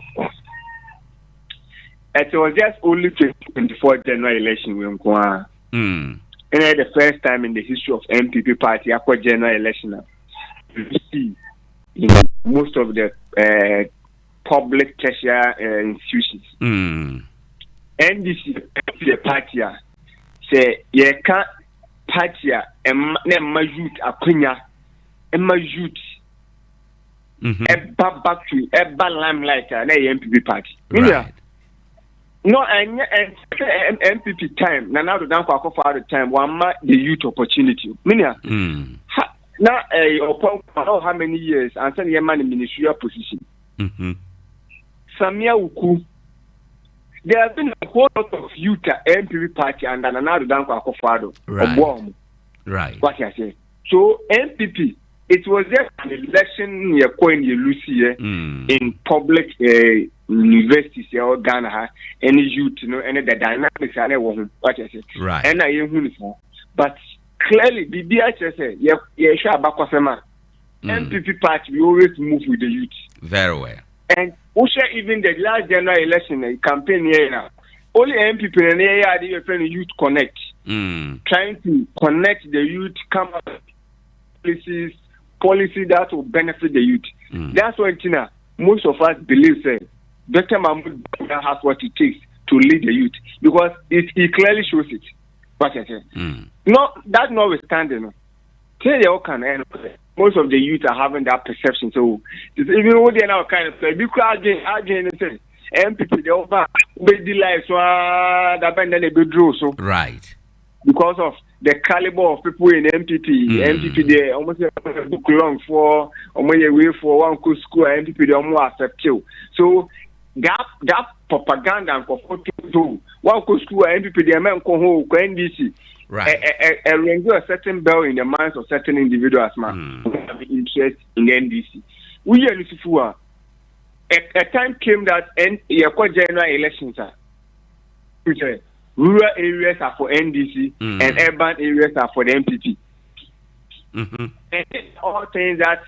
it was just only 2024 general election wei nko ara ɛna the first time in the history of NPP party akɔ general election a you see in most of the uh, public tertiary uh, institutions. NDC the party a sɛ yɛka party a ɛma na ɛma youth akonya ɛma youth ɛba back to ɛba limelight a na ɛyɛ NPP party. Right. No, ɛnyɛ ɛnsɛ NPP time na Nana Addo Dankwa Akufo-Addo time wama the youth opportunity. Minia. Ha na ɛyɛ ɔpɔ oh, how many years ansa na yɛma no ministerial position. Samia Wuku. There have been a whole lot of youth at NPP party under Nana Addo Dankwa Akufo-Addo. Right. Ɔboa Right. What you say? So NPP, it was just an election yɛ kɔ in yɛ in public uh, universities yɛ Ghana ha ɛne youth no ɛne the dynamics a na ɛwɔ ho. What you say? Right. Ɛna yɛn hu ne saa. But clearly, biribi akyerɛ sɛ yɛ yɛhwɛ abakɔsɛm a NPP party we always move with the youth. Very well. And wohwɛ even the last general election uh, campaign here now, only NPP na yɛyɛ ade yɛfrɛ no youth connect. Trying to connect the youth, come up with policies, policy that will benefit the youth. That's why Tina, most of us believe say Dr. Mahmoud Bawumia has what it takes to lead the youth because it, he clearly shows it. What I say. No, that notwithstanding, tell you can and most of the youth are having that perception. So even what they are now kind of because again, say NPP they over be life so that bend then they draw so right because of the caliber of people in NPP. NPP they almost book long for almost a way for one go school NPP they almost accept you. So that that propaganda and to one go school NPP they men go home NDC. Right. A, a, a, a, a certain bell in the minds of certain individuals, man, who have interest in NDC. We are Lucifer. A, a time came that N, general elections are rural areas are for NDC and urban areas are for the NPP. And these are all things that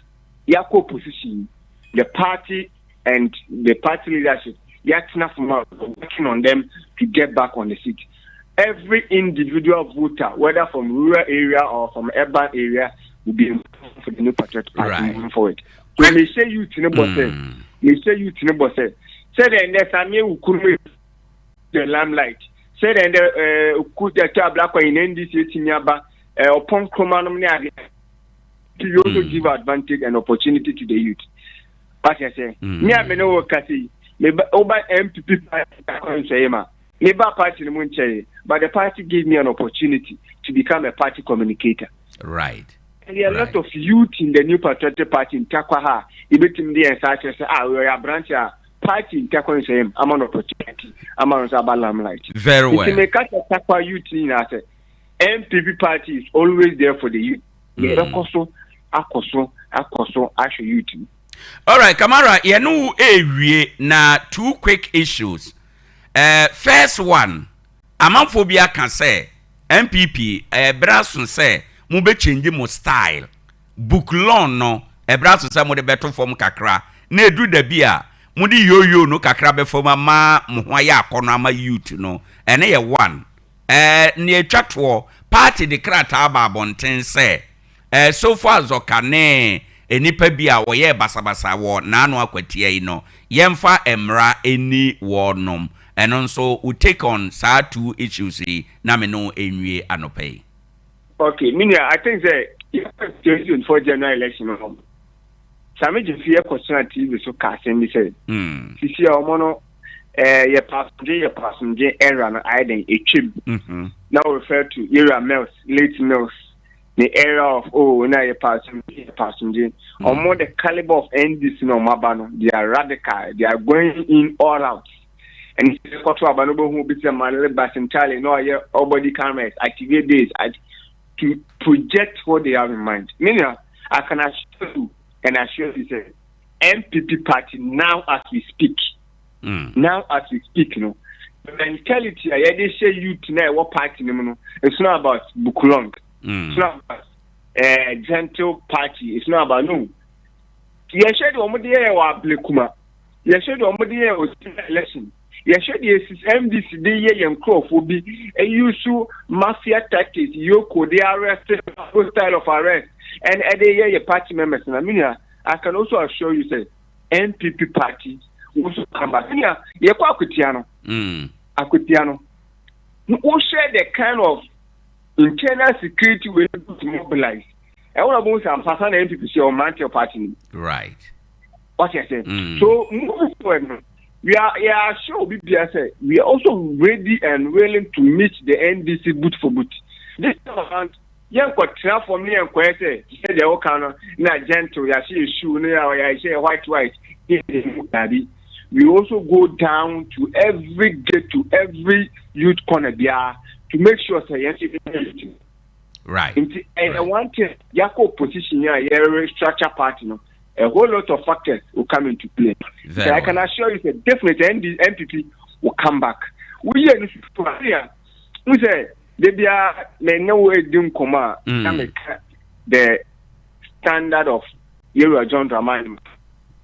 Yako position, the party and the party leadership, Yatina Fuma, working on them to get back on the seat. Every individual voter, whether from rural area or from urban area, will be important for the New Patriotic Party Right. moving forward. When they say youth, no boss, they say youth, no boss. Say then there's a me who the limelight. Say then the uh, black in NDC Tinyaba, upon Kromanum you also give advantage and opportunity to the youth. What I say, me I me no work me over MPP party me ba party no mu but the party gave me an opportunity to become a party communicator. Right. And there are a lot of youth in the New Patriotic Party in Tarkwa ha. Ebetumi de nsa akyerɛ sɛ ah wɔyɛ aberante a Party ntakwa nsɛm ama no opportunity ama no nso aba limelight. Very well. Nti meka kyerɛ Tarkwa youth nyinaa sɛ NPP party is always there for the youth. Yɛbɛkɔ so akɔ so akɔ so ahwɛ youth no. Alright, Kamara, yɛne wo ɛrewie na two quick issues. Uh, first one, amanfoɔ bi aka sɛ NPP ɛberɛ aso sɛ mobɛ change mo style. Book loan no, ɛberɛ aso sɛ mode bɛto fam kakra na ɛduru da bi a mode yo-yo no kakra bɛfa mu ama mo ho ayɛ akɔnnɔ ama youth no. Ɛno yɛ one. Ɛɛ, nea ɛtwa toɔ, party de krataa baa abɔnten sɛ ɛɛ, Sofo Azɔka ne nnipa bi a wɔyɛɛ basabasa wɔ n'ano akwatia yi no, yɛmfa mmara nni wɔnom. Ɛno nso, wo take on saa two issues yi na me ne wo nwie anɔpa yi. Okay, me nua, I think sɛ yɛkɔ 2024 general election no, Sammy Gyamfi kɔtena TV so ka asɛm bi sɛ, sisi a wɔn no eh, yɛ pasomdwe yɛ pasomdwe era no ayɛ dɛn etwam. Mm-hmm. Na wɔ refer to Yera Mills, late Mills, the era of oh na yɛ pasomdwe yɛ pasomdwe. Wɔn mm. the caliber of NDC na wɔn aba no, they are radical, they are going in all out. Ɛne sɛ kɔto aba no bɛhu obi sɛ Manele Basintale na ɔyɛ all body cameras, activate this, to project what they have in mind. Meanwhile, I can assure you and assure you say NPP party now as we speak, mm. now as we speak, you know, the mentality a yɛde hyɛ youth na ɛwɔ party no mu no, it's not about bukulong, mm. it's not about uh, gentle party, it's not about no. Yɛhwɛ deɛ wɔn de yɛ wɔ ablekuma, yɛhwɛ deɛ wɔn de yɛ wɔ election. Yɛhwɛ deɛ sis MDC de yɛ yɛn nkurɔfoɔ bi, use mafia tactics, yoko de arrest, style of arrest, and ɛde yɛ yɛ party members na me nua, I can also assure you sɛ NPP party will also come back. Me nua, yɛkɔ akwatia no, mm. akwatia no, wohwɛ the kind of internal security we able to mobilize. Ɛwɔ na bɔn sɛ ampasa na NPP sɛ ɔmante party ni. Right. What you say? Mm. So moving forward, no, we are we are sure obi bia sɛ we are also ready and willing to meet the NDC boot for boot. This time around, yɛn kɔ tena fam ne yɛn kɔɛ sɛ sɛ deɛ ɔka no na gentle yɛahyɛ yɛ shoe no yɛ yɛahyɛ yɛ white white daabi. We also go down to every gate to every youth corner biara to make sure sɛ yɛn nso yɛ Right. Nti ɛyɛ one thing yɛakɔ opposition a yɛ restructure party no a whole lot of factors will come into play. Very so I can assure you that definitely ND, NPP will come back. Woyɛ no fufu a n sɛ de bia me ne wo edi nkɔmɔ a na meka the standard of Yewura John Dramani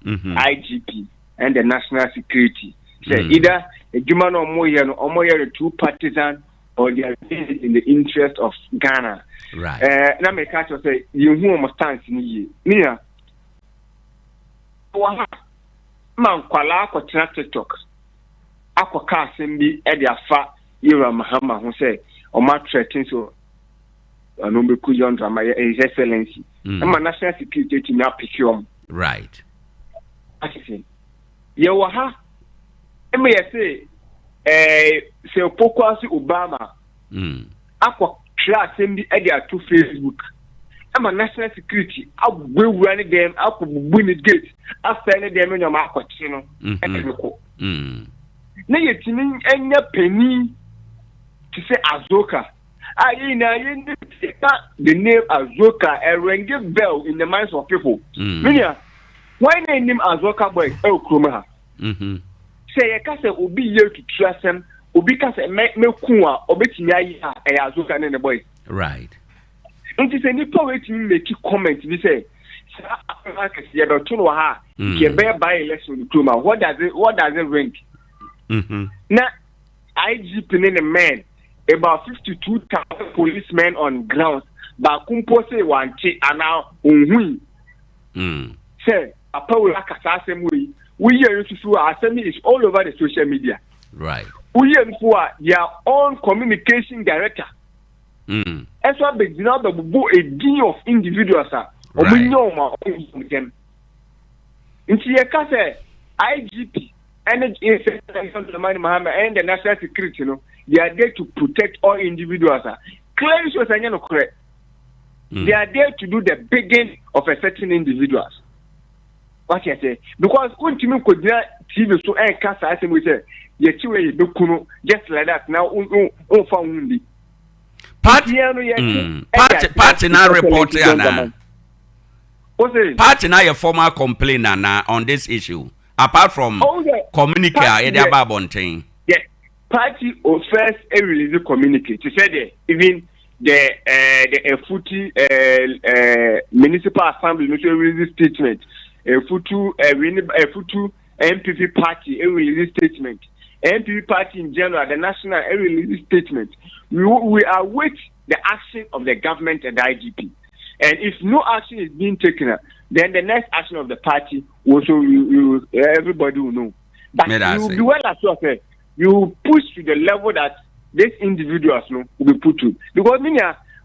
mm-hmm. IGP and the national security. Sɛ mm. either adwuma no ɔmo yɛ no ɔmo yɛ no too partisan or they are doing it in the interest of Ghana. Right. Eh, na meka kyerɛ sɛ yɛhu wɔn stance no yie. Me nua, wɔ ha ma nkwalaa akɔtena TikTok akɔka asɛm bi de afa Yewura Mahama ho sɛ wɔn atrɛten so ɔno bɛku John Dramani His Excellency. Ɛma national security atumi apeke wɔn. Right. Asese. Yɛwɔ ha ma yɛse ɛɛ sɛ Opokuase Obama mm. akɔ twerɛ asɛm bi de ato Facebook ama national security abɛwura ne dɛm akɔ bubu ne gate asɛe ne dɛm nneɛma akɔkye no mhm. ɛde ne kɔ mm. na yɛtumi anya panin te sɛ Azoka a yɛn nyinaa yɛn the name Azoka a ringing bell in the minds of people. Mm. Minia, Hwan na nnim Azoka Boys wɔ kurom ha? Sɛ yɛka sɛ obi yɛ tutu asɛm, obi ka sɛ mɛ mɛku a, ɔbɛtumi ayɛ a, ɛyɛ Azoka ne ne boys. Right. Nti sɛ nipa wei tumi make comment bi sɛ saa asɛm akɛse yɛbɛto no wɔ ha a, nti yɛbɛyɛ by election wɔ ne kurom a, what does it what does it ring? Mm-hmm. Na IGP ne ne men about 52,000 policemen on ground baako mpo se wante anaa onhui. Mm. Sɛ papa wei aka saa asɛm wei, woyi ɛno nso so a asɛm is all over the social media. Right. Woyi ɛno so a their own communication director. Mm. Ɛso abɛgyina abɛbobɔ edin of individuals a wɔn nyɛ wɔn a wɔn yi wɔn Nti yɛka sɛ IGP ɛne John Dramani Mahama ɛne the national security no they are there to protect all individuals a clearly shows ɛnyɛ nokorɛ. Mm. They are there to do the bidding of a certain individuals. Wate aseɛ? Because wontumi nkɔgyina TV so ɛnka saa asɛm wei sɛ yɛkyi wei yɛbɛku no just like that na womfa wo ho ndi. Party, mm, party, party na report ana? Party na yɛ formal complaint ana on this issue apart from oh, yeah. communique a yɛde aba abɔnten. Yeah. Party o first e release communique to say that even the uh, the Efuti uh, uh, municipal assembly no so release statement. Efutu uh, Efutu NPP party e release statement. NPP party in general, the national e release statement. We we await the action of the government and the IGP. And if no action is being taken, then the next action of the party also you, you, everybody will know. But you will be well assured eh, you push to the level that these individuals no will be put to. Because meaning,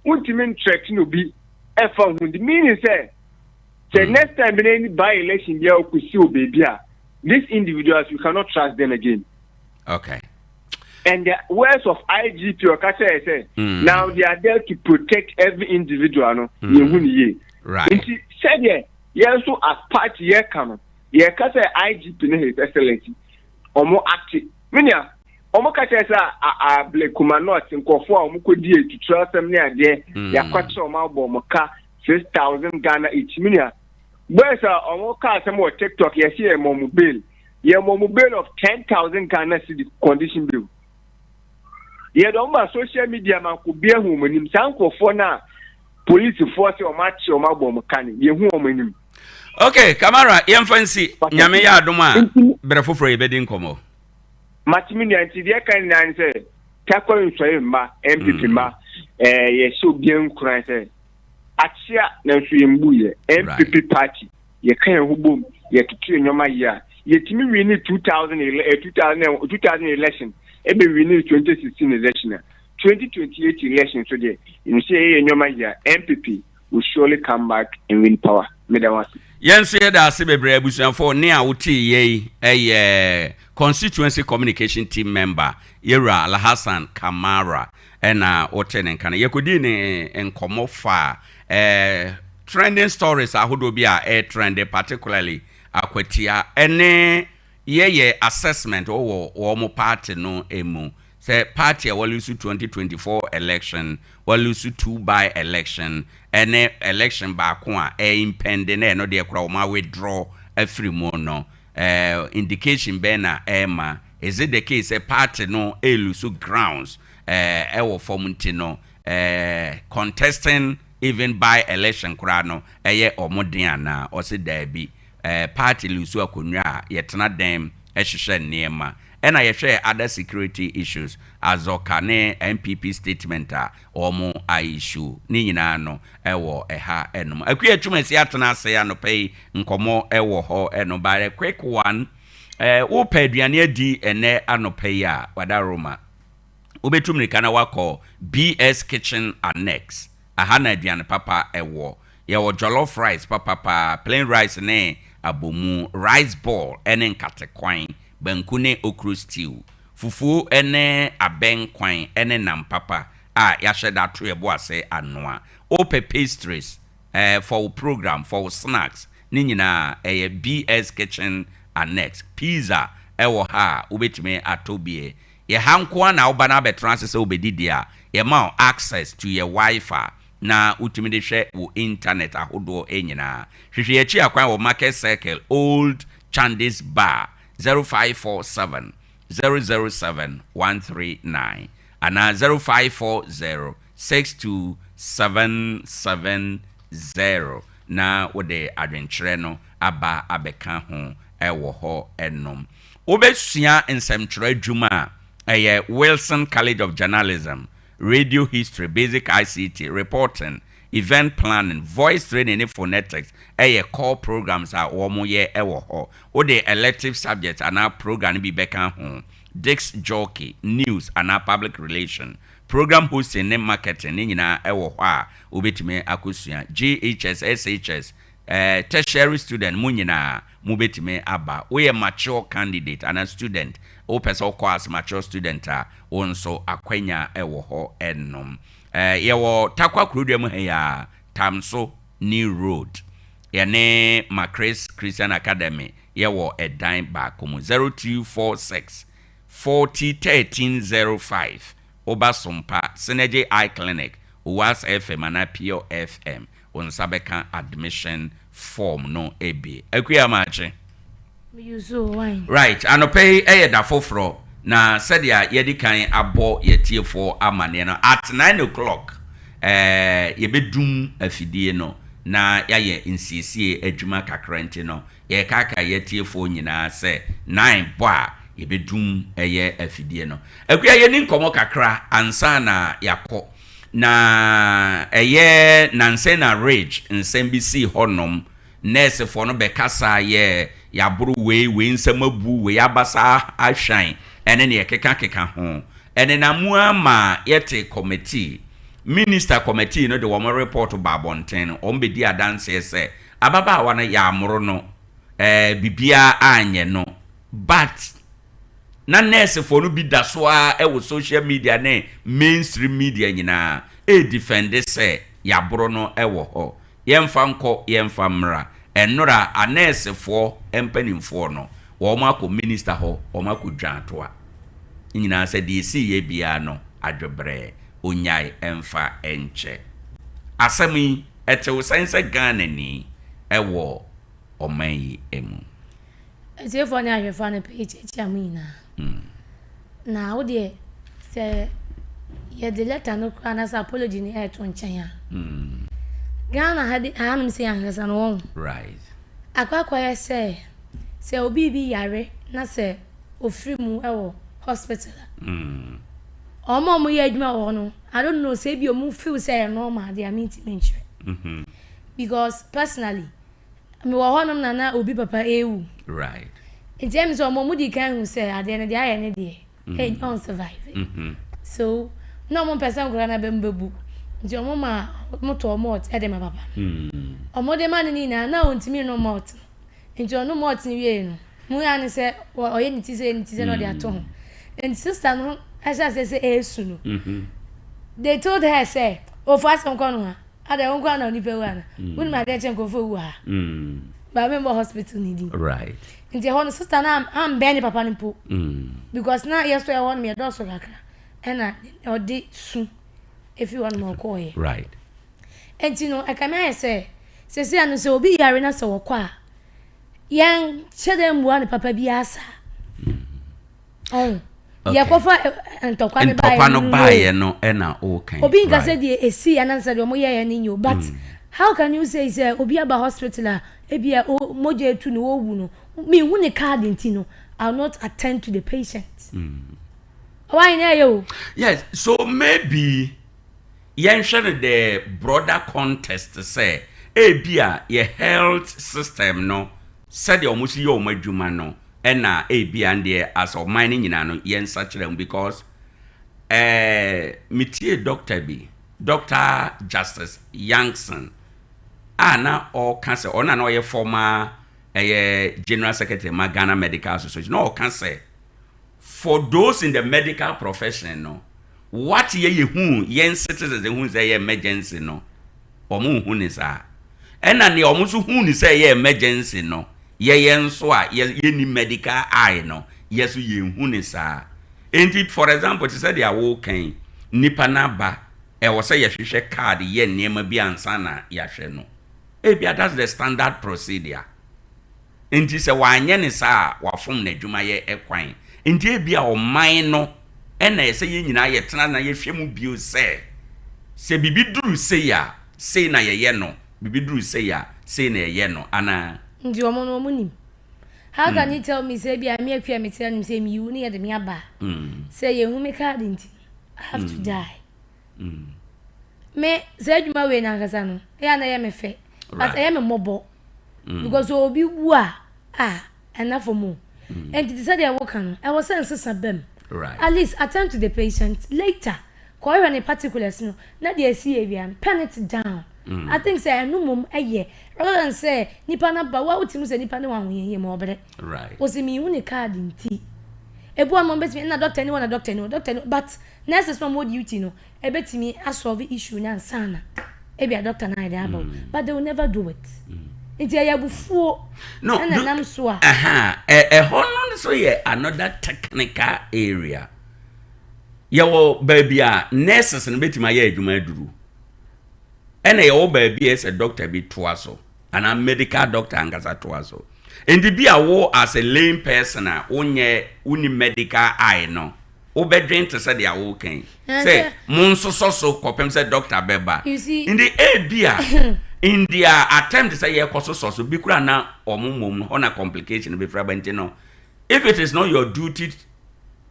wontumi threaten obi ɛfa ho the meaning sɛ sɛ hmm. next time bi na by election bi a ɔkɔsi wɔ baabi a these individuals you cannot trust them again. Okay. And the words of IGP ɔka kyerɛ sɛ mm. now they are there to protect every individual no mm. yɛn hu ni yie. Right. Nti sɛdeɛ yɛn nso as party yɛ ka no yɛ ka sɛ IGP ne his excellency wɔn ate menua wɔn ka kyerɛ sɛ Ablekuma North nkurɔfoɔ a wɔn kɔ di etuturo asɛm ne adeɛ mm. yɛakɔkyerɛ wɔn abɔ wɔn ka 6,000 Ghana each menua boys a wɔn ka asɛm wɔ TikTok yɛsi yɛ mɔ wɔn bail yɛ mɔ wɔn bail of 10,000 Ghana cedi condition bail yɛde wɔn ba social media ma nko bi ehu wɔn anim saa nkurɔfoɔ no a polisifoɔ sɛ wɔn akye wɔn abɔ wɔn ka no yɛhu wɔn anim. Ok Kamara yɛmfa nsi Nyame yɛ adom a berɛ foforɔ yɛbɛdi nkɔmmɔ. Mate me nua nti deɛ ɛka nyinaa ne sɛ takwa nsɔre mma NPP mma ɛɛ yɛhyɛ obiara nkuran sɛ akyea nanso yɛn mbu yɛ NPP party yɛka yɛn ho bom yɛtoto yɛn nneɛma yie a yɛtumi wini 2000 2000 2000 election ɛbɛ wini 2016 election a 2028 election so deɛ yɛn sɛ yɛyɛ nneɛma yie a NPP will surely come back and win power. Meda wo ase. Yɛn nso yɛda ase bebree abusuafoɔ. Nne a wotee yei yɛ Constituency Communication Team member Yɛwura Alhassan Kamara na wotee ne nka no. Yɛkɔdii ne nkɔmmɔ faa trending stories ahodoɔ bi a ɛretrende particularly Akwatia ne yɛyɛ assessment wɔ wɔn party no mu Sɛ party a walusu 2024 election, walusu two by election ɛne election baako a ɛyɛ impending na ɛno deɛ koraa wɔn a withdraw afiri mu no, eh, indication bɛn na ɛrema? Is it the case sɛ party no ɛrelusu grounds eh, ɛwɔ fam nti no eh, contesting even by election koraa no ɛyɛ wɔn den anaa? Ɔse daabi. Eh, party lusu akonnwa a, yɛtena dɛm hyehyɛ nneɛma. Ɛna yɛhwɛɛ other security issues, Azorka ne NPP statement a wɔn a issue ne nyinaa no wɔ ɛha nom. Akua Twumasi atena ase anɔpa yi, nkɔmmɔ wɔ hɔ nom, but a quick one, eh, wopɛ aduane adi ɛnnɛ anɔpa yi a, Wadaroma, wobɛtu mmirika na woakɔ BS Kitchen Annex. Aha na aduane papa wɔ. Yɛwɔ jollof rice papa paa, plain rice ne abomu, rice ball ne nkate kwan, banku ne okro stew, fufuo ne abɛn kwan ne nam papa a yɛahyɛ da ato yɛn bo ase anoa. Wopɛ pastries for wo program, for wo snacks ne nyinaa ɛyɛ BS Kitchen Annex. Pizza wɔ ha a wobɛtumi atɔ bi. Yɛ ha nko ara na woba na abɛtena ase sɛ wobɛdidi a, yɛma wo access to yɛ Wi-Fi na wotumi de hwɛ wo internet ahodoɔ nyinaa. Hwehwɛ yɛn akyi akwan wɔ Market Circle, Old Chandis Bar, 0547 007 139 anaa 0540 62770 na wode adwenkyerɛ no aba abɛka ho wɔ hɔ nom. Wobɛsua nsɛmtwerɛ adwuma a, ɛyɛ Wilson College of Journalism, Radio History, Basic ICT, Reporting, Event Planning, Voice Training ne Phonetics yɛ core programs a wɔyɛ wɔ hɔ. Wode elective subjects anaa program no bi bɛka ho, Disc Jockey, News anaa Public Relation, Program Hosting ne Marketing ne nyinaa wɔ hɔ a wobɛtumi akɔsua. JHS, SHS, Tertiary student mo nyinaa mo bɛtumi aba. Woyɛ mature candidate anaa student, wopɛ sɛ wokɔ as mature student a, wo nso akwanya wɔ hɔ nom. Yɛwɔ Tarkwa kurodua mu ha yi ara, Tamso New Road. Yɛne Macris Christian Academy yɛwɔ ɛdan baako mu. 0246 40 13 05 Woba Sompa, Synergy Eye Clinic, Oas FM anaa Pure FM, wo nsa bɛka admission form no bi. Akua Maakye. Me use o wine. Right, anɔpa yi yɛ da foforɔ, na sɛdeɛ yɛadi kan abɔ yɛn atiefoɔ amaneɛ no, at nine o'clock eh, yɛbɛdum afidie no na yɛayɛ nsiesie adwuma kakra nti no, yɛrekaakae yɛn atiefoɔ nyinaa sɛ nine bɔ a yɛbɛdum ɛyɛ afidie no. Akua, yɛnni nkɔmmɔ kakra ansa na yɛakɔ. Na ɛyɛ nansa na Ridge nsɛm bi sii hɔnom Nɛɛsefoɔ no bɛkasaa yɛɛ yɛaboro wei, wei nsam abu, wei abasa ahwan ɛne neɛ ɛkeka keka ho. Ɛnenam mu ara maa yɛtee kɔmɛtii. Minista kɔmɛtii no de wɔn repɔɔto baa abɔnten no, wɔn bɛdii adanseɛ sɛ ababaawa no yɛamoro no, ɛɛ biribiara anyɛ no but na nɛɛsefoɔ no bi da so ara wɔ social media ne mainstream media nyinaa ɛredifɛnde sɛ yɛaboro no wɔ hɔ. Yɛmfa nkɔ, yɛmfa mmra. Ɛnnora, anɛɛsefoɔ mpanimfoɔ no, wɔn akɔ minista hɔ, wɔn akɔ dwa atoa. Ne nyinaa sɛ deɛ ɛsiiɛ biara no, adwobrɛɛ, ɔnyae mfa nkyɛ. Asɛm yi, ɛte wo sɛn sɛ Ghanani wɔ ɔman yi mu? Atiefoɔ ne ahwɛfoɔ anɔpa yi kyiakyia mo nyinaa. Na wo deɛ sɛ yɛde letter no koraa anaasɛ apology no ɛreto nkyɛn a. Ghana ha de hanom sɛ ankasa no wɔn. Right. Akɔ akɔyɛ sɛ sɛ obi bi yare na sɛ ofiri mu wɔ hospital a. Wɔn a wɔyɛ adwuma wɔ hɔ no, I don't know sɛ ebi wɔn feel sɛ ɛyɛ normal deɛ a mentumi nkyerɛ. Because personally. Mewɔ hɔnom na na obi papa rewu. Right. Nti ɛmi sɛ ɔmo ɔmo di kan hu sɛ adeɛ no deɛ ayɛ ne deɛ. Mm. Ɔn survive. Mm -hmm. So na ɔmo mpɛ sɛ nkwadaa no abɛm bɛbu. Nti ɔmo ma ɔmo tɔɔ malt ɛde ma papa no. Mm. Ɔmo de ma no ne nyinaa na ɔntumi nnom malt no. Nti ɔnom malt no wiei no, mu ya ne sɛ ɔyɛ ne ti sɛ ne ti sɛ na ɔde ato ho. Nti sister no ɛhyɛ aseɛ sɛ ɛresu no. Mm -hmm. They told her sɛ ofu asɛm kɔ no ha. Adɛn, wo nko ara na onipa wu ana? Mm. Wonim adeɛ kyɛ nkurɔfoɔ wu ha. Mm. Ba me mbɔ hospital ne din. Right. Nti ɛhɔ no sister no ambɛn ne papa no mpo. Mm. Because na yɛ so ɛhɔ no yɛdɔɔso kakra. Ɛna ɔde su efi hɔ nom ɔkɔɔyɛ. Right. Nti no ɛkame ayɛ sɛ sɛsi ano sɛ obi yare na sɛ wɔkɔ a yɛn hyɛ dɛ mmua ne papa bi asa. Mm. Ɔn. Yɛkɔfa ntɔkwa no baeɛ ntɔkwa no baeɛ no ɛna ɔɔkan. Obi nka sɛ deɛ ɛsii anaasɛ deɛ ɔmo yɛeɛ no nyɛ o but how can you say sɛ obi aba hospital a ebia o mogya etu no ɔɔwu no menhu ne card nti no I will not attend to the patient. Ɔwɔ na ɛyɛ o. Yes, so maybe yɛnhwɛ no the broader context sɛ ebia yɛ health system no sɛdeɛ wɔn si yɛ wɔn adwuma no ɛna ebia ndeɛ as ɔman no nyinaa no yɛnsakyera mu because eh, metie doctor bi, Doctor Justice Yankson a na ɔka sɛ ɔno na na ɔyɛ former ɛyɛ general secretary ma Ghana Medical Association na ɔka sɛ for those in the medical profession no what yɛ yɛhu yɛn citizens hu sɛ ɛyɛ emergency no wɔn nhu ne saa ɛna nea wɔn nso hu ne sɛ ɛyɛ emergency no Yɛyɛ nso a yɛ yɛnni medical eye no, yɛ nso yɛnhu no saa. Enti for example te sɛ deɛ woreka yi, nipa no aba, ɛwɔ sɛ yɛhwehwɛ card yɛ nneɛma bi ansa na yɛahwɛ no. Ebia that's the standard procedure. Enti sɛ wanyɛ no saa a, wafom n'adwumayɛ kwan. Enti ebia ɔman no na ɛsɛ yɛn nyinaa yɛtena na yɛhwɛ mu bio sɛ, sɛ biribi duru sei a, sei na yɛyɛ no. Biribi duru sei a, sei na yɛyɛ no anaa? Nti wɔn no wɔn nim. How can you tell me sɛ ebia me akua me ti anim sɛ mewu ne yɛde me aba a, sɛ yɛnhu me card nti I have to die. Me saa adwuma wei no ankasa no, ɛyɛ a na ɛyɛ me fɛ but ɛyɛ me mmɔbɔ because obi wu a ah ɛna fam o. Nti te sɛ deɛ woka no, ɛwɔ sɛ nsesa ba mu. At least attend to the patient later. Kɔhwɛ ne particulars no na deɛ ɛsi yɛ biara no pen it down. I think sɛ ɛno mmom ɛyɛ rather than sɛ nipa no aba wo a wotumi sɛ nipa no wɔ ahohiahia mu ɔbrɛ. Ɔsi mehu ne card nti. Ebi wɔ nom bɛtumi ɛna doctor ni hɔ na doctor ni hɔ doctor ni hɔ but nurses no a wɔwɔ duty no ɛbɛtumi asolve issue no ansa na ebia doctor no ayɛ dɛn aba o but they will never do it. Nti ɛyɛ abufuo No, ɛna do, ɛnam so a. Aha, ɛ, ɛhɔ no nso yɛ another technical area. Yɛwɔ baabi a nurses no bɛtumi ayɛ adwuma aduru. Ɛna yɛwɔ baabi a ɛsɛ doctor bi toa so, anaa medical doctor ankasa toa so. Nti bi a wo as a lame person a wonyɛ, wonni medical eye no, wobɛdwen te sɛ deɛ woreka yi sɛ monsosɔ so kɔpem sɛ doctor bɛba nti ebia in their attempt sɛ yɛkɔsosɔ so bi koraa na wɔn mmom no hɔ na complication bɛfiri aba nti no if it is not your duty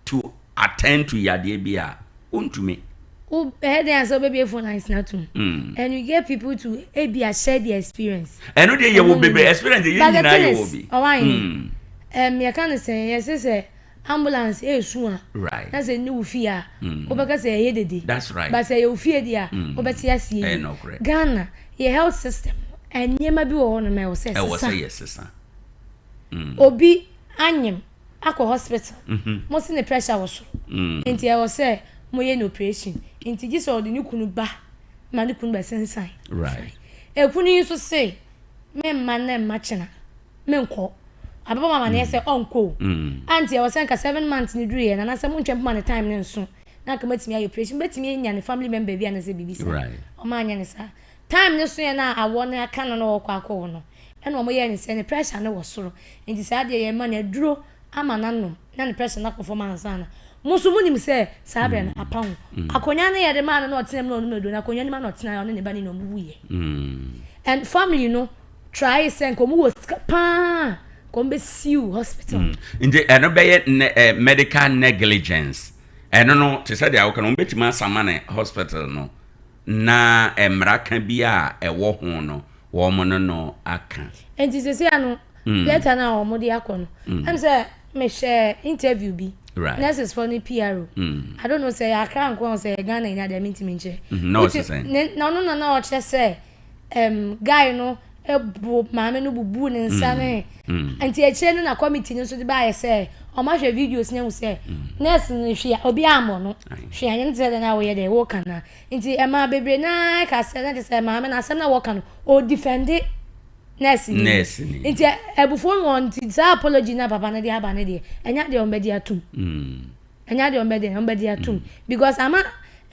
to attend to yadeɛ bi a wontumi. Wo ɛyɛ den asɛ wobɛbie phone lines no atom and you get people to ebia share their experience. Ɛno deɛ yɛwɔ bebree experience deɛ yɛn nyinaa yɛwɔ bi. Ɔwan ɛm yɛka no sɛn yɛse sɛ ambulance esu a na sɛ nni wo fie a wobɛka sɛ ɛyɛ dede but sɛ ɛyɛ wo fie deɛ a wobɛte aseɛ yie. Ghana yɛ health system no nneɛma bi wɔ hɔ nom a ɛwɔ sɛ ɛsesa. Obi anyem akɔ hospital mo se ne pressure wɔ soro nti ɛwɔ sɛ moyɛ no operation nti gye sɛ ɔde ne kunu ba ma ne kunu bɛsensan. Ekunu yi nso se memma nnɛ mma kyena. menkɔ. Abɛbɔ me amaneɛ sɛ ɔnkɔ o. Auntie ɛwɔ sɛ nka 7 months no duruiɛ no anaasɛ montwɛn mpo ma ne time no nso na anka matumi ayɛ operation. Mɛtumi anya ne family member bi anaasɛ biribi saa. Ɔmo anyɛ no saa. Time no soeɛ no a awɔ no aka no na ɔrekɔ akɔwo no, ɛna ɔmo yɛɛ no sɛ ne pressure no wɔ soro nti saa deɛ yɛma no aduro ama no anom na ne pressure no akɔ fam ansa na. Mo nso monim sɛ saa berɛ no apa ho. Akonnwa no yɛde maa no na ɔtena mu na ɔnom aduro no, akonnwa no mu na ɔtenaeɛ ɔne ne ba no nyinaa ɔmo wuiɛ. And family no try sɛ nka ɔmo wɔ sika paa nka ɔmo bɛ siw hospital. Nti ɛno bɛyɛ ne eh, medical negligence. Ɛno no te sɛ deɛ woka no, wɔbɛtumi asama ne hospital no na mmara ka bi a ɛwɔ ho no wɔn ne no aka. Nti sɛsɛ ano letter no a wɔn de akɔ no, ɛm sɛ mehwɛ interview bi, nurses fo ne PRO, I don't know sɛ ɛyɛ Accra nko a sɛ ɛyɛ Ghana nyinaa deɛ mentumi nkyerɛ. Na ɔse sɛn? Na ɔno na na ɔkyerɛ sɛ um, guy no bu maame no bubu ne nsa ne nti akyire no na committee no nso de baayɛ sɛ wɔn ahwɛ videos no ahu sɛ nurse no hwee obi ammɔ no hwee anyɛ no te sɛ dɛ na woyɛ dɛ woka na nti ɛmaa bebree naa ka sɛ na kyerɛ sɛ maame no asɛm na wɔka no ɔdifɛnde nurse ni nurse ni nti abufuo no wɔn nti saa apology na papa no de aba no deɛ ɛnyɛ adeɛ wɔn bɛgye atum. Ɛnyɛ adeɛ wɔn bɛde wɔn bɛde atum because ama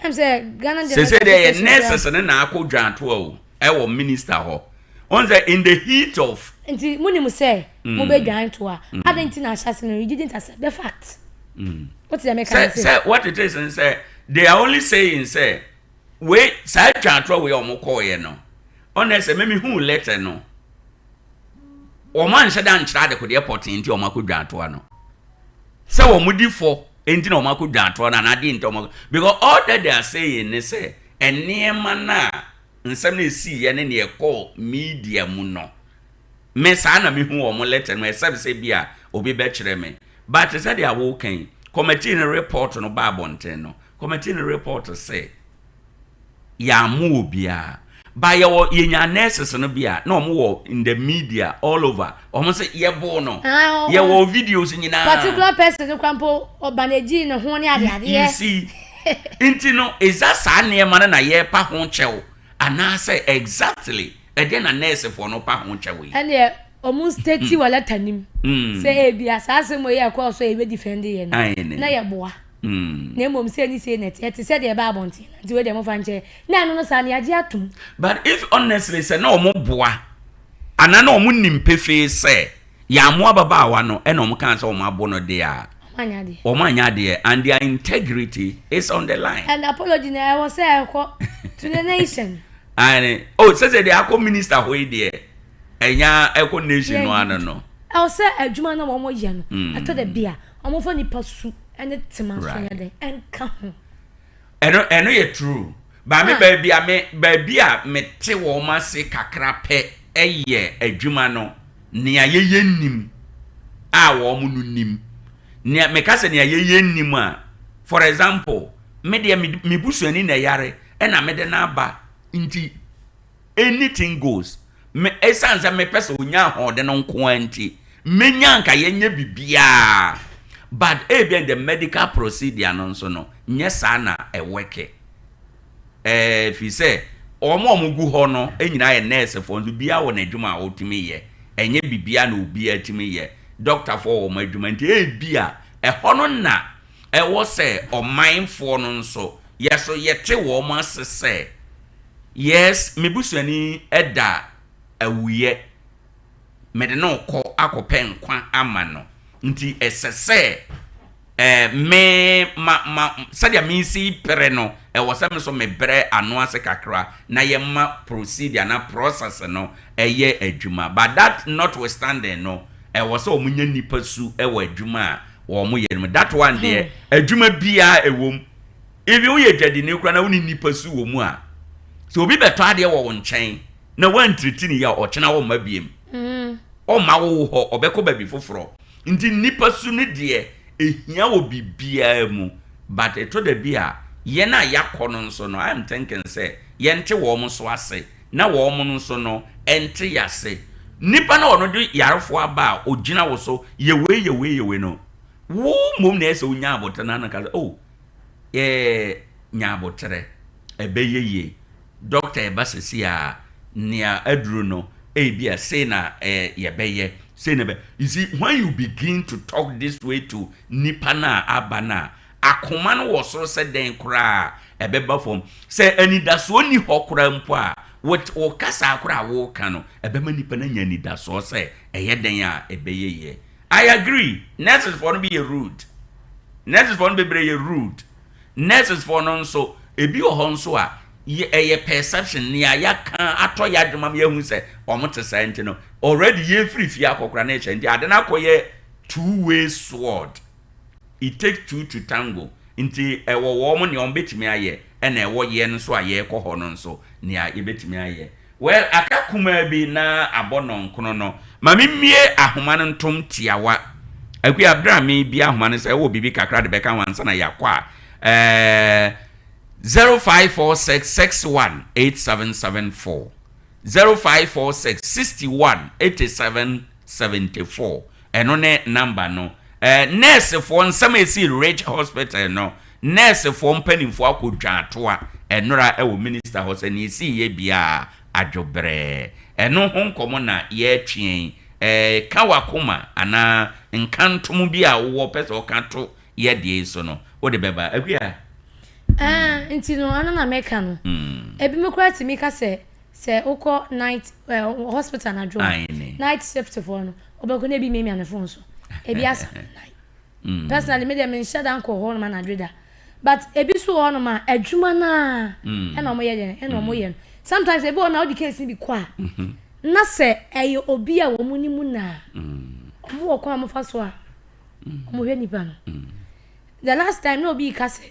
ɛm sɛ Ghana Sese deɛ yɛ nurses ne na akɔ dwantoa o ɛwɔ minister hɔ wɔn sɛ in the heat of. Nti mo nim sɛ mo bɛ dwan toa adan nti na ahyase no you didn't accept the fact. Wote deɛ meka no se. Sɛ what it is n sɛ they are only saying sɛ wei saa dwantoa wei a wɔn kɔɔ yɛ no ɔnɛ sɛ mɛmi hu letter no wɔn anhyɛ da nkyerɛ adekodeɛ pɔtee nti wɔn akɔ dwantoa no. Sɛ wɔn di fɔ nti na wɔn akɔ dwa atorɔ no anaa adeɛ nti wɔn akɔ because all that they are saying ne sɛ nneɛma no a nsɛm no esiiɛ ne nea ɛkɔɔ media mu no me saa na mehu wɔn letter no except sɛ bi a obi bɛkyerɛ me but sɛ deɛ awoka yi committee no report no ba abɔnten no committee no report sɛ Yɛammo obiara. But yɛwɔ yɛnyaa nurses no bi a na wɔn wɔ in the media all over. Wɔn sɛ yɛboo no. Ah, Yɛwɔ videos nyinaa. Particular person no kora mpo ɔbanagyi ne ho ne adeadeɛ. You see. Nti no is that saa nneɛma no na yɛrepa ho kyɛw anaasɛ exactly ɛdeɛ na nursefoɔ no pa ho kyɛw yi? Ɛnneɛ wɔn state wɔ letter nim sɛ ebia saa asɛm wei a ɛkɔɔ so a yɛbɛ defend yɛ no na yɛboa. Na mmom sei ne sei na ɛteɛ, ɛte sɛ deɛ ɛba abɔnten no, nti wei deɛ momfa nkyɛ. Na ɛno no saa no yɛagye atom. But if honestly sɛ na wɔn boa anaa na wɔn nim pefee sɛ yɛammoa ababaawa no ɛna wɔn kaa sɛ wɔn abo no deɛ a, Wɔn anyɛ adeɛ. wɔn anyɛ adeɛ and their integrity is on the line. And apology no ɛwɔ sɛ ɛkɔ to the nation. Aane, oh sɛ sɛ deɛ akɔ minister hɔ yi deɛ ɛnya ɛkɔ nation no ano no. Ɛwɔ sɛ adwuma no a wɔn yɛ no ɛtɔ da bi a wɔn fa nipa su ne tema nso nyɛ dɛn ɛnka ho. Ɛno ɛno yɛ true. Ba me baabi a me baabi a mete wɔn ase kakra pɛ yɛ adwuma no nea yɛyɛ nnim a wɔn no nim. Nea meka sɛ nea yɛyɛ nnim a for example me deɛ me me busuani na ɛyare ɛna mede no aba nti Anything goes. Me, esiane sɛ mepɛ sɛ onya ahoɔden no nko ara nti, menya anka yɛnyɛ biribiara. But ebia in the medical procedure no nso no, nyɛ saa na ɛwɔke. Ɛɛ, firi sɛ Wɔn a wɔgu hɔ no nyinaa yɛ nɛɛsefoɔ nso biara wɔ n'adwuma a ɔtumi yɛ. Ɛnyɛ biribiara na obiara tumi yɛ. Dɔktafoɔ wɔ wɔn adwuma nti ebia ɛhɔ no na ɛwɔ sɛ ɔmanfoɔ no nso yɛ so yɛte wɔn ase sɛ yes me busuani da awuiɛ mede no rekɔ akɔpɛ nkwa ama no nti ɛsɛ sɛ eh, me ma ma sɛdeɛ mesi pere no ɛwɔ sɛ me nso mebrɛ ano ase kakra na yɛma procedure na process no ɛyɛ adwuma but that notwithstanding no ɛwɔ sɛ wɔn nya nipa su ɛwɔ adwuma a wɔn yɛ no mu that one deɛ adwuma biara ɛwɔ mu even woyɛ dwadini koraa na wone nipa su wɔ mu a sɛ obi bɛtɔ adeɛ wɔ wo nkyɛn na woantiriti ne yie a ɔkyena ɔmma biem ɔmma wo hɔ ɔbɛkɔ baabi foforɔ Nti nnipa su no deɛ ɛhia wɔ biribiara mu but ɛtɔ da bi a yɛn a yɛakɔ no nso no I am thinking sɛ yɛnte wɔn nso ase na wɔn nso no nte yɛase. Nipa no a ɔno de yarefoɔ aba a ɔgyina wo so yɛ wei yɛ wei yɛ wei no wo mmom na ɛyɛ sɛ wonya aboterɛ na ano ka sɛ oh eh nya aboterɛ ɛbɛyɛ yie. Doctor ɛba sɛsi a nea aduru no ebia sei na eh, yɛbɛyɛ sei na ɛbɛ you see when you begin to talk this way to nipa no a aba no a akoma no wɔ soro sɛ dɛn koraa ɛbɛba fam sɛ anidasoɔ nni hɔ koraa mpo a with wo kasa koraa a woka no ɛbɛma nipa no anya anidasoɔ sɛ ɛyɛ dɛn a ɛbɛyɛ yie. I agree nurses foɔ no bi yɛ rude, nurses foɔ no bebree yɛ rude. Nurses foɔ no nso, ebi wɔ hɔ nso a, yɛ ɛyɛ perception, nea yɛaka atɔ yɛn adwene ama yɛahu sɛ wɔn te saa nti no, already yɛrefiri fie akɔ koraa na yɛhyɛ nti ade no akɔyɛ two way sword. It takes two to tango. Nti ɛwɔ wɔn nea wɔbɛtumi ayɛ, ɛna ɛwɔ yɛn nso a yɛrekɔ hɔ no nso nea yɛbɛtumi ayɛ. Well, aka kumaa bi na abɔ nnɔnkono no, ma memmue ahoma no ntom tiawa. Akua, bere a merebue ahoma no, sɛ wowɔ biribi kakra de bɛka ho ansa na yɛakɔ a, ɛɛ, 0546 61 8774. 0546 61 87 74. Ɛno ne namba no. Ɛɛ, nɛɛsefoɔ, nsɛm a ɛsii Ridge Hospital no, Nɛɛsefoɔ mpanimfoɔ akɔdwa atoa nnora wɔ minista hɔ sɛ nea ɛsiiɛ biara adwobrɛɛ. Ɛno ho nkɔmmɔ na yɛretweɛn yi. Ɛɛ, ka w'akoma anaa nkantom bi a wowɔ pɛ sɛ woka to yɛ deɛ yi so no, wode bɛba. Akua? Ɛɛ, nti no, ɛno na meka no. Ebinom koraa tumi ka sɛ, sɛ wokɔ night ɛɛ hospital anadwo a, night shift foɔ no, wobɛkɔ na ebi miamia ne phone so, ebi asa night. Personally me deɛ menhyɛ da nkɔ hɔ nom anadwo da but ebi nso wɔ hɔ nom a adwuma no ara ɛna wɔn yɛ deɛ ɛna wɔn yɛ no sometimes ebi wɔ hɔ nom a wode case no bi kɔ a na sɛ ɛyɛ obi a wɔn nim na wɔn wɔ kwan a wɔn fa so a wɔn hwɛ nipa no the last time na obi ka sɛ.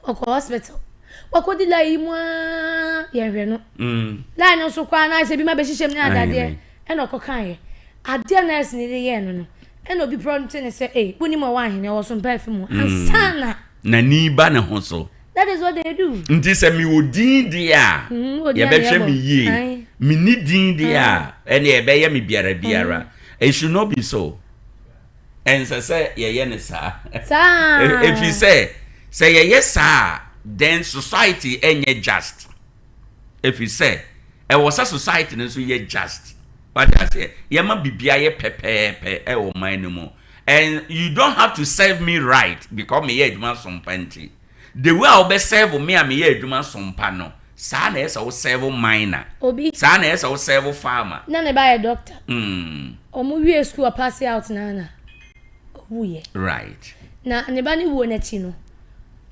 Ɔkɔ hospital. Wakɔdi line yi mu aa yɛnhwɛ no. Mm. Line no nso koraa na sɛ bi ma bɛhyehyɛ mu ne adadeɛ ɛna ɔkɔ kaeɛ. Adeɛ nurse ne de yɛɛ no no ɛna obi prompt ne sɛ ee wonim ɔwɔ ahene ɔwɔ so mpa afi mu mm. ansa na. N'ani ba ne ho so. That is what they do. Nti sɛ mewɔ din deɛ a mm, yɛbɛhwɛ me yie. Menni din deɛ a ɛne ɛbɛyɛ me biara biara. It should not be so. Ɛnsɛ sɛ yɛyɛ no saa. Saa. Ɛfiri sɛ, sɛ yɛyɛ saa a, then society ɛnyɛ just. Ɛfiri sɛ, ɛwɔ sɛ society no nso yɛ just. Wate aseɛ? Yɛma biribiara yɛ pɛpɛɛpɛ ɛwɔ ɔman no mu. And you don't have to serve me right because meyɛ adwuma sompa nti. The way a wobɛ serve me a meyɛ adwuma sompa no, saa na ɛyɛ sɛ wo serve miner. Obi. Saa na ɛyɛ sɛ wo serve farmer. Na ne ba yɛ doctor. Mm. Ɔmo wie school ɔpaase out naa na ɔwuiɛ. Right. Na ne ba no wuo n'akyi no,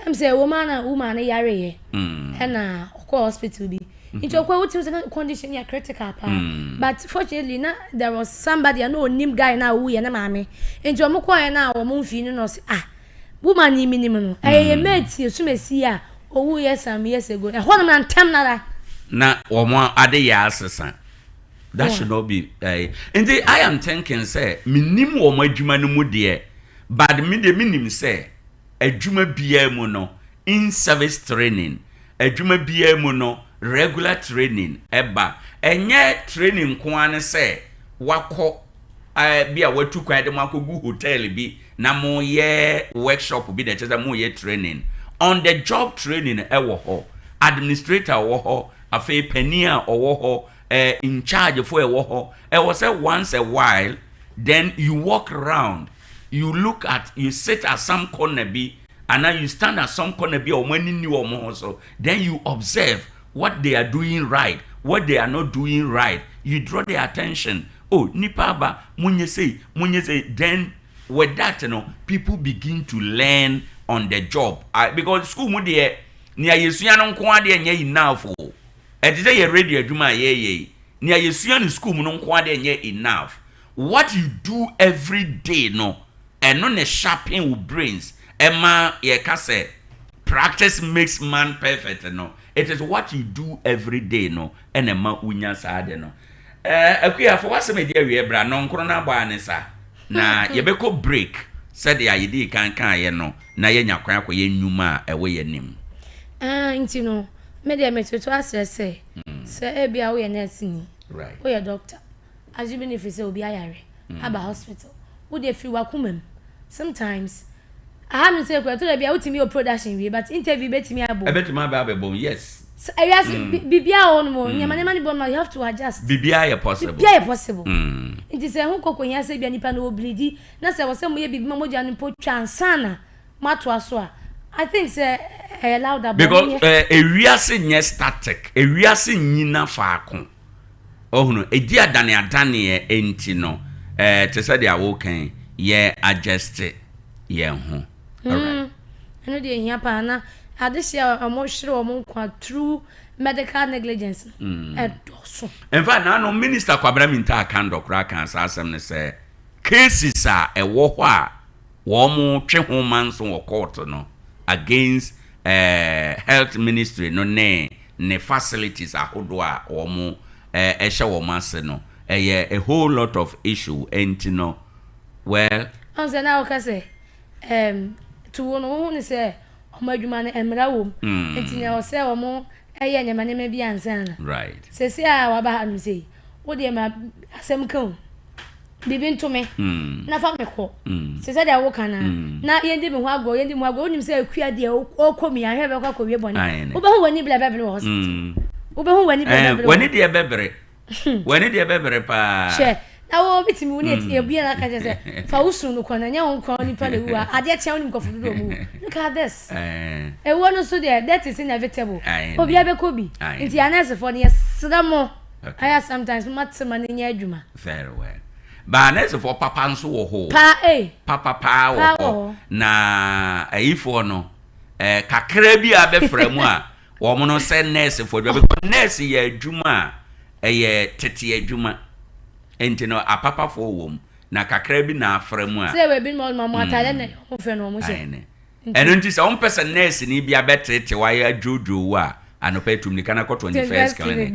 ɛm sɛ ɛwɔ mu ara na woman no yareeɛ. Mm. Ɛna ɔkɔɔ hospital bi. Nti ɔkɔɛ wotumi sɛ na condition yɛ critical paa. Mm. But fortunately na there was somebody a na onim guy na owuiɛ ne maame. Nti ɔmo kɔɛ na wɔn mfii no na ɔse ah. Woman yi menim no, ɛyɛ yɛn mate Asumasi a owuiɛ some years ago. Ɛhɔ nom na ntɛm no ara. Na wɔn adeyɛ asesa. That should not be. Eh. Nti I am thinking sɛ menim wɔn adwuma no mu deɛ, but me deɛ menim sɛ adwuma biara mu no in service training, adwuma biara mu no regular training ɛba. Ɛnyɛ training nko ara ne sɛ wakɔ eh, bi a watu kwan de mo akɔgu hotel bi na moyɛ workshop bi na ɛkyerɛ sɛ moyɛ training. On the job training ɛwɔ hɔ. Administrator wɔ hɔ. afei panin a ɔwɔ hɔ, eh, in charge foɔ a ɛwɔ hɔ, ɛwɔ sɛ once a while, then you walk round, you look at, you sit at some corner bi, anaa you stand at some corner bi a wɔn ani nni wɔn ho so, then you observe what they are doing right, what they are not doing right, you draw their attention, oh, nipa aba, monyɛ sei, monyɛ sei, then with that no, people begin to learn on the job. I, because school mu deɛ, nea yɛsua no nko ara deɛ nyɛ enough o. Ɛte sɛ yɛ radio adwuma a yɛyɛ yi, nea yɛsua no school mu no nko ara deɛ nyɛ enough. What you do every day no, ɛno na sharpen wo brains. Ɛma yɛka sɛ practice makes man perfect no, it is what you do every day no ɛna ɛma wonya saa ade no. Eh, Akua, fa w'asɛm adi awieɛ bra, nnɔnkron no abɔ ara ne sa. Na yɛbɛkɔ break sɛdeɛ yɛdii kan kaeɛ no na yɛanya kwan akɔyɛ nnwuma a ɛwɔ yɛn anim. Ah, nti no, me deɛ metoto asrɛ sɛ, sɛ ebia woyɛ nɛɛseni, woyɛ dɔkta, assuming if sɛ obi ayare aba hospital, wo deɛ firi w'akoma mu. Sometimes, aha no sɛ kura, ɛtɔ da bi a wotumi yɛ production wie, but interview bɛtumi abɔ mu. Ɛbɛtumi aba abɛbɔ mu, yes. Sɛ ewiase biribiara wɔ hɔ nom o, nneɛma nneɛma no bi wɔ nom a you have to adjust. Biribiara yɛ possible. Biribiara yɛ possible. Nti sɛ ɛho kɔ kɔhia sɛ ebia nipa no ɔbleedi, na sɛ ɛwɔ sɛ moyɛ biribi ma mogya no mpo twa ansa na moatoa so a, I think sɛ ɛyɛ laudable. Because ewiase nyɛ static, ewiase nnyina faako. Ohunu, edi adaneadaneɛ nti no, eh, te sɛ deɛ woka yi, yɛ adjust yɛn ho. Alright. Ɛno deɛ ehia paa na adehyeɛ a wɔhwere wɔn nkwa through medical negligence no ɛdɔɔso. In fact, naano Minister Kwabena Mintah Akandoh koraa kaa saa asɛm no sɛ cases a ɛwɔ hɔ a wɔtwe ho manso wɔ court no against eh, health ministry no ne ne facilities ahodoɔ a wɔn hyɛ wɔn ase no, ɛyɛ a whole lot of issue, ɛnti no, well. Ɔn sɛ na woka sɛ ɛɛm tuo no wohu no sɛ wɔn adwuma no mmara wɔ mu nti na ɛwɔ sɛ wɔn yɛ nneɛma nneɛma bi ansa na. Right. Sɛsɛ a waba ha nom sei wo deɛ ma asɛm ka o. biribi nto me na fa me kɔ sɛ sɛdeɛ woka no na yɛndi me ho agorɔ yɛndi me ho agorɔ wonim sɛ akua deɛ ɔkɔ mi ahwɛ bɛkɔ akɔwie bɔne wobɛhu w'ani berɛ bɛbere wɔ hospital wobɛhu w'ani berɛ bɛbere w'ani deɛ bɛbere w'ani deɛ bɛbere paa hwɛ na wo bi tumi wo ne ebi na aka kyerɛ sɛ fa wo sunu no kɔ na nyɛ wo nkwa nipa na ewu a adeɛ kyɛn wo ne nkɔfo dodoɔ mu look at this ewuo no so deɛ death is inevitable obiara bɛkɔ bi nti anɛsefoɔ no yɛsrɛ mo Aya sometimes moma tema no nyɛ adwuma. Very well. Ba nɛɛsefoɔ papa nso wɔ hɔ o. Paa ei. Papa paa wɔ hɔ. Na ayifoɔ no, eh, kakra bi a bɛfra mu a, wɔn no sɛ nɛɛsefoɔ adwuma because nɛɛse yɛ adwuma a ɛyɛ tete adwuma. Nti no apapafoɔ wɔ mu na kakra bi na afra mu a. Sɛ ɛwɔ ebinom a wɔn atadeɛ na wɔn fɛ no wɔn hyɛ. Ɛno nti sɛ wompɛ sɛ nɛɛseni bi abɛteetee wo ayɛ adwoodwoo wo a, anɔpa yi tu mmirika na kɔ 21st Clinic.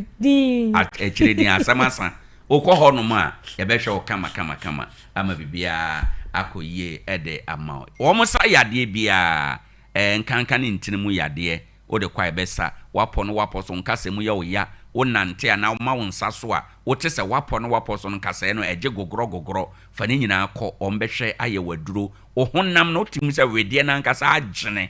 At, akyire din asɛm asa. Wokɔ hɔnom a, yɛbɛhwɛ wo kama kama kama ama biribiara akɔ yie de ama wo. Wɔsa yadeɛ biara, ɛɛ, nkanka ne ntini mu yadeɛ, wode kɔ a ɛbɛsa. Woapɔ no woapɔ so, nkasɛɛ mu yɛ wo ya, wonante anaa woma wo nsa so a, wote sɛ woapɔ no woapɔ so no, nkasɛɛ no ɛgye gogorɔ gogorɔ. Fa ne nyinaa kɔ, wɔbɛhwɛ ayɛ wo aduro. Wo honam no, wote mu sɛ wedeɛ no ankasa agyene,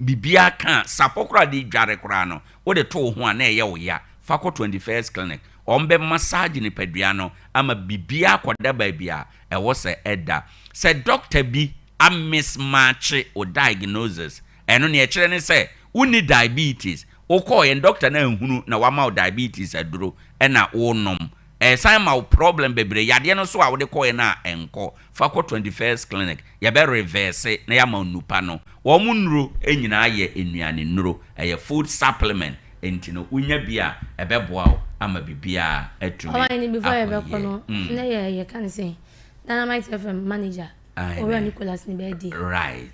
biribiara ka a, sapɔ koraa a wode dware koraa no, wode to wo ho a na ɛyɛ wo ya. Fa kɔ 21st Clinic. Wɔbɛ massage nipadua no ama biribiara akɔda baabi a ɛwɔ sɛ ɛda. Sɛ dɔkta bi a mismatche wo diagnosis, ɛno nea ɛkyerɛ ne sɛ wonni diabetes, wokɔeɛ no dɔkta no anhunu na wama wo diabetes aduro ɛna wonom. Ɛsan ma wo problem bebree. Yadeɛ no nso a wode kɔeɛ no a ɛnkɔ. Fa kɔ 21st clinic, yɛbɛ reverse na yɛama wo nnupa no. Wɔn nnuro nyinaa yɛ nnuane nnuro, ɛyɛ food supplement, nti no wonya bi a ɛbɛboa wo ama biribiara atumi Ɔman ni before akɔ yɛbɛkɔ yie. no, na yɛ yɛka ne sɛn, Dynamite FM manager, Owura Nicholas ne birthday. Right.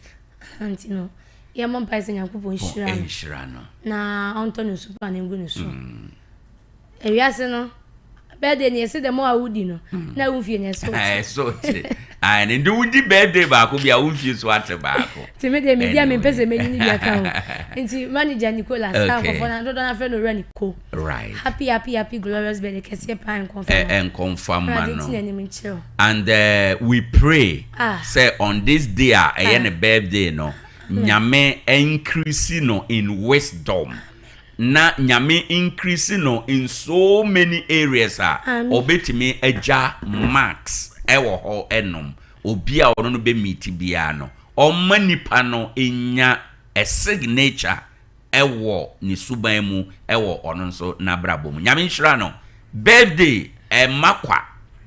Nti no, yɛmmɔ mpae sɛ Nyankopɔn nhyira no. Nhyira no. Na ɔntɔ ne nsu pa na ngu ne so. Ewiase no, birthday ni yɛsɛ dɛm a wodi no, na wo mfie na ɛso te. Ɛso te. Ayi ne nti wodi birthday baako bi a wo mfie so ate baako. Nti me deɛ medi a mempɛ sɛ menyini bi aka ho. Nti manager Nicholas a nkɔfoɔ na dodoɔ no afrɛ no Owura Nico. Right. Happy happy happy glorious birthday kɛseɛ paa nkɔmfa ma. Nkɔmfa ma Awurade no. nti n'anim nkyerɛ wo. And we pray Ah. sɛ on this day a ɛyɛ Ah. ne birthday no, Nyame increase no in wisdom. Na Nyame increase no in so many areas a ɔbɛtumi agya marks ɛwɔ hɔ ɛnom. Obi a ɔno no bɛ meet biara no, ɔmma nipa no nya a signature ɛwɔ ne suban mu ɛwɔ ɔno nso n'abrabɔ mu. Nyame nhyira no. Birthday ɛmma kwa.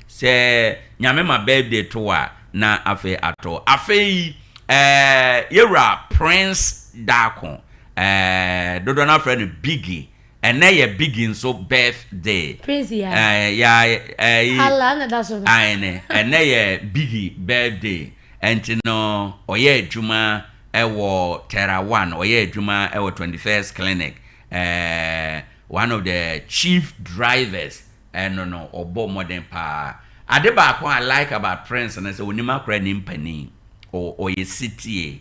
Sɛ Nyame ma birthday to wo a na afei ato. Afei ɛɛ yɛwura Prince Darko ɛɛ dodoɔ no afrɛ no Biggie. Ɛnɛ yɛ Biggie nso birthday. Prince ya. Ɛɛ ya ɛyi. Allah na da so no. Aane ɛnɛ yɛ Biggie birthday. Ɛnti no ɔyɛ adwuma ɛwɔ Terra One, ɔyɛ adwuma ɛwɔ 21st Clinic. Ɛɛ one of the chief drivers ɛno no ɔbɔ mmɔden paa. Ade baako a I like about Prince no sɛ onim akora ne mpanin. Ɔyɛ setie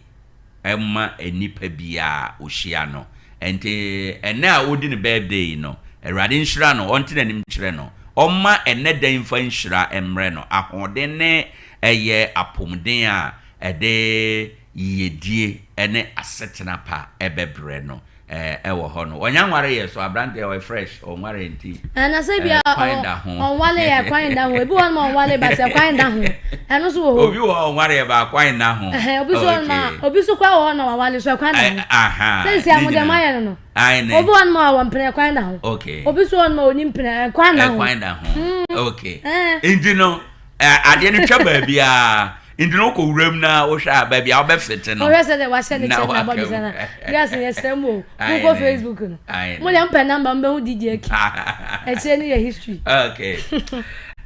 ma nnipa biara a ɔhyia no. Ɛnti ɛnɛ a ɔredi ne birthday yi no, Awurade nhyira no, ɔnte n'anim nkyerɛ no, ɔmma ɛnɛ da yi mfa nhyira mmrɛ no, ahoɔden ne ɛyɛ apomden a ɛde yiyedie ne asetena pa ɛbɛbrɛ no. Ɛwɔ hɔ no ɔnya nware yɛ so abranteɛ ɔyɛ fresh ɔnware nti Ɛna sɛ bia kwan da ho ɔnwale yɛ kwan da ho ebi wɔ no ma ɔnwale ba sɛ kwan da ho ɛno so wɔ hɔ obi wɔ hɔ ɔnware yɛ ba kwan da ho ɛhɛn obi so wɔ no ma obi so kora wɔ hɔ na wawale so kwan da ho aha sɛ nsi amu deɛ mayɛ no no obi wɔ no ma ɔwɔ mpena kwan da ho okay obi so wɔ no ma ɔni mpena kwan da ho kwan da ho okay nti no adeɛ no twa baabiara Nti no wokɔ wuram na wohwɛ a baabi a wobɛfete no. Wohwɛ sɛ deɛ wahyɛ ne kyɛ na abɔ bisa na wiase yɛ srɛ mu o. Monkɔ Facebook no. Mo deɛ mpɛ number mbɛhu DJ Aki. Akyire no yɛ history. Okay.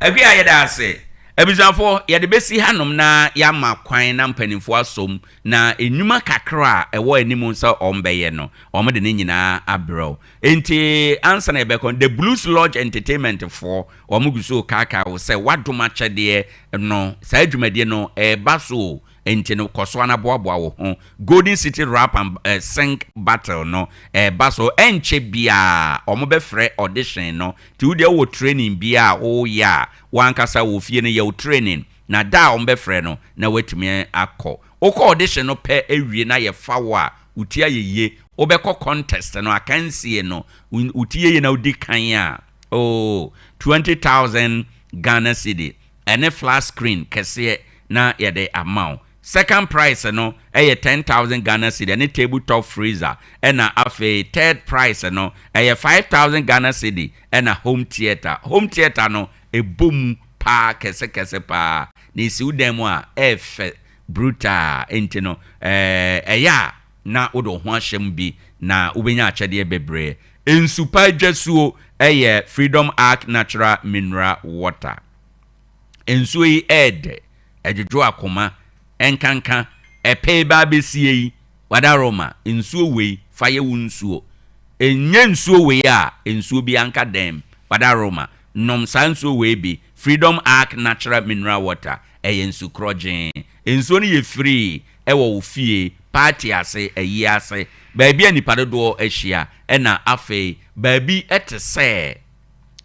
Akua yɛda ase. Abusuafoɔ yɛde bɛsi hanom na yɛama kwan na mpanimfoɔ asom na nnwuma kakra a ɛwɔ anim sɛ wɔbɛyɛ no wɔde ne nyinaa abrɛ wo. Enti ansa na yɛbɛkɔ no The Blues Lodge Entertainment foɔ Wɔn gu so rekaakae wo sɛ w'adom akyɛdeɛ no, saa dwumadie no ɛreba so o, enti no kɔ so ara boaboa wo ho. Golden City Rap and Sing Battle no ɛreba so, ɛnkyɛ biara wɔbɛfrɛ audition no, nti wo deɛ wowɔ training biara a woreyɛ a, wo ankasa wɔ fie no yɛ wo training, na da a wɔbɛfrɛ no na woatumi akɔ. Wokɔ audition no pɛ wie na yɛfa wo a, wo ti ayɛ yie, wobɛkɔ contest no, akansie no, wo ti yɛ yie na wodi kan a, Oh, 20,000 Ghana cedi ɛne flat screen kɛseɛ na yɛde ama wo. Second prize no yɛ 10,000 Ghana cedi ɛne table top freezer ɛna afei third prize no ɛyɛ 5,000 Ghana cedi ɛna home theatre. Home theatre no ɛbɔ mu paa kɛse kɛse paa na ɛsi wo dan mu a ɛɛfɛ brutal nti no ɛyɛ a na wode wo ho ahyɛ mu bi na wobɛnya akyɛdeɛ bebree. Nsu pa adwasuo yɛ Freedom Ark Natural Mineral Water. Nsuo yi yɛ dɛ, ɛdwodwo akoma, ɛnkanka ɛpɛ ba abɛsie yi, Wadaroma, nsuo wei fa yɛ wo nsuo. Ɛnyɛ nsuo wei a, nsuo biara nka dɛm. Wadaroma, nom saa nsuo wei bi, Freedom Ark Natural Mineral Water, ɛyɛ nsu korɔgyee. Nsuo no yɛ free wɔ wo fie, party ase, ayie ase, baabi a nnipa dodoɔ ahyia, ɛna afei baabi te sɛ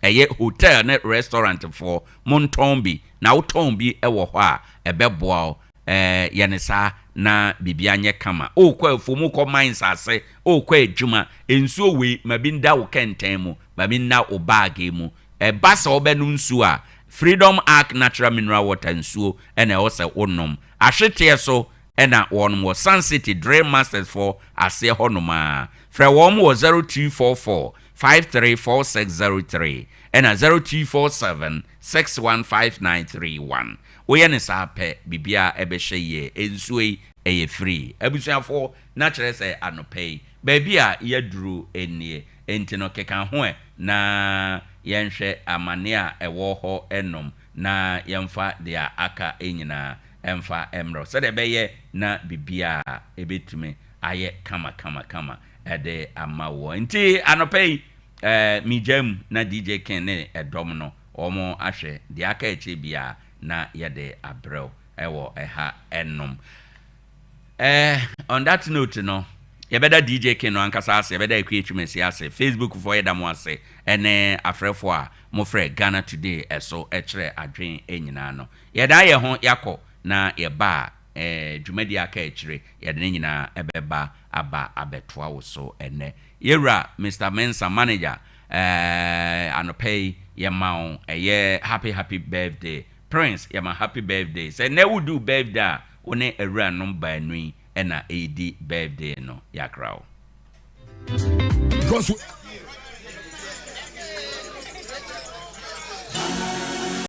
ɛyɛ hotel ne restaurant foɔ, montɔn bi, na wotɔn bi wɔ hɔ a, ɛbɛboa wo. Ɛɛ, yɛ no saa na biribiara nyɛ kama. Worekɔ afuom, worekɔ mines ase, worekɔ adwuma, nsuo wei, ma bi nda wo kɛntɛn mu, ma bi nna wo bag mu. Ɛba sɛ wobɛnom nsuo a, Freedom Ark Natural Mineral Water nsuo na ɛwɔ sɛ wonom. Ahweteɛ so na wɔnom wɔ Sun City Drill Masters foɔ aseɛ hɔ nom ara. Frɛ wɔn wɔ 0244 534603 ɛna 0247 615931. Woyɛ no saa pɛ, biribiara bɛhyɛ yie. Nsuo yi, ɛyɛ free. Abusuafoɔ, na kyerɛ sɛ anɔpa yi, baabi a yɛaduru nie. Enti no, keka ho ɛ na yɛnhwɛ amanneɛ a ɛwɔ hɔ nom na yɛmfa deɛ aka nyinaa mfa mmrɛ wo sɛdeɛ ɛbɛyɛ na biribiara bɛtumi ayɛ kama kama kama de ama woɔ. Nti anɔpa yi, megyaa mu na DJ King ne ɛdɔm no wɔn ahwɛ deɛ aka akyire biara na yɛde abrɛ wo wɔ ɛha nom. Eh, on that note no, yɛbɛda DJ King no ankasa ase, yɛbɛda Akua Twumasi ase, Facebook foɔ yɛda mo ase, ɛne afrɛfoɔ a mofrɛ Ghana Today ɛso kyerɛ adwen nyinaa no. Yɛdaa yɛn ho yɛakɔ na yɛba a, eh, dwumadie a aka akyire, yɛde ne nyinaa ɛbɛba aba abɛtoa wo so ɛnnɛ. Yɛwura Mister Mensah manager eh, anɔpa yi yɛma wo ɛyɛ happy happy birthday. Prince yɛma happy birthday. Sɛ nnɛ wodi wo birthday a, wo ne awuranom baanu yi na ɛredi birthday no. Yɛakra wo. Because.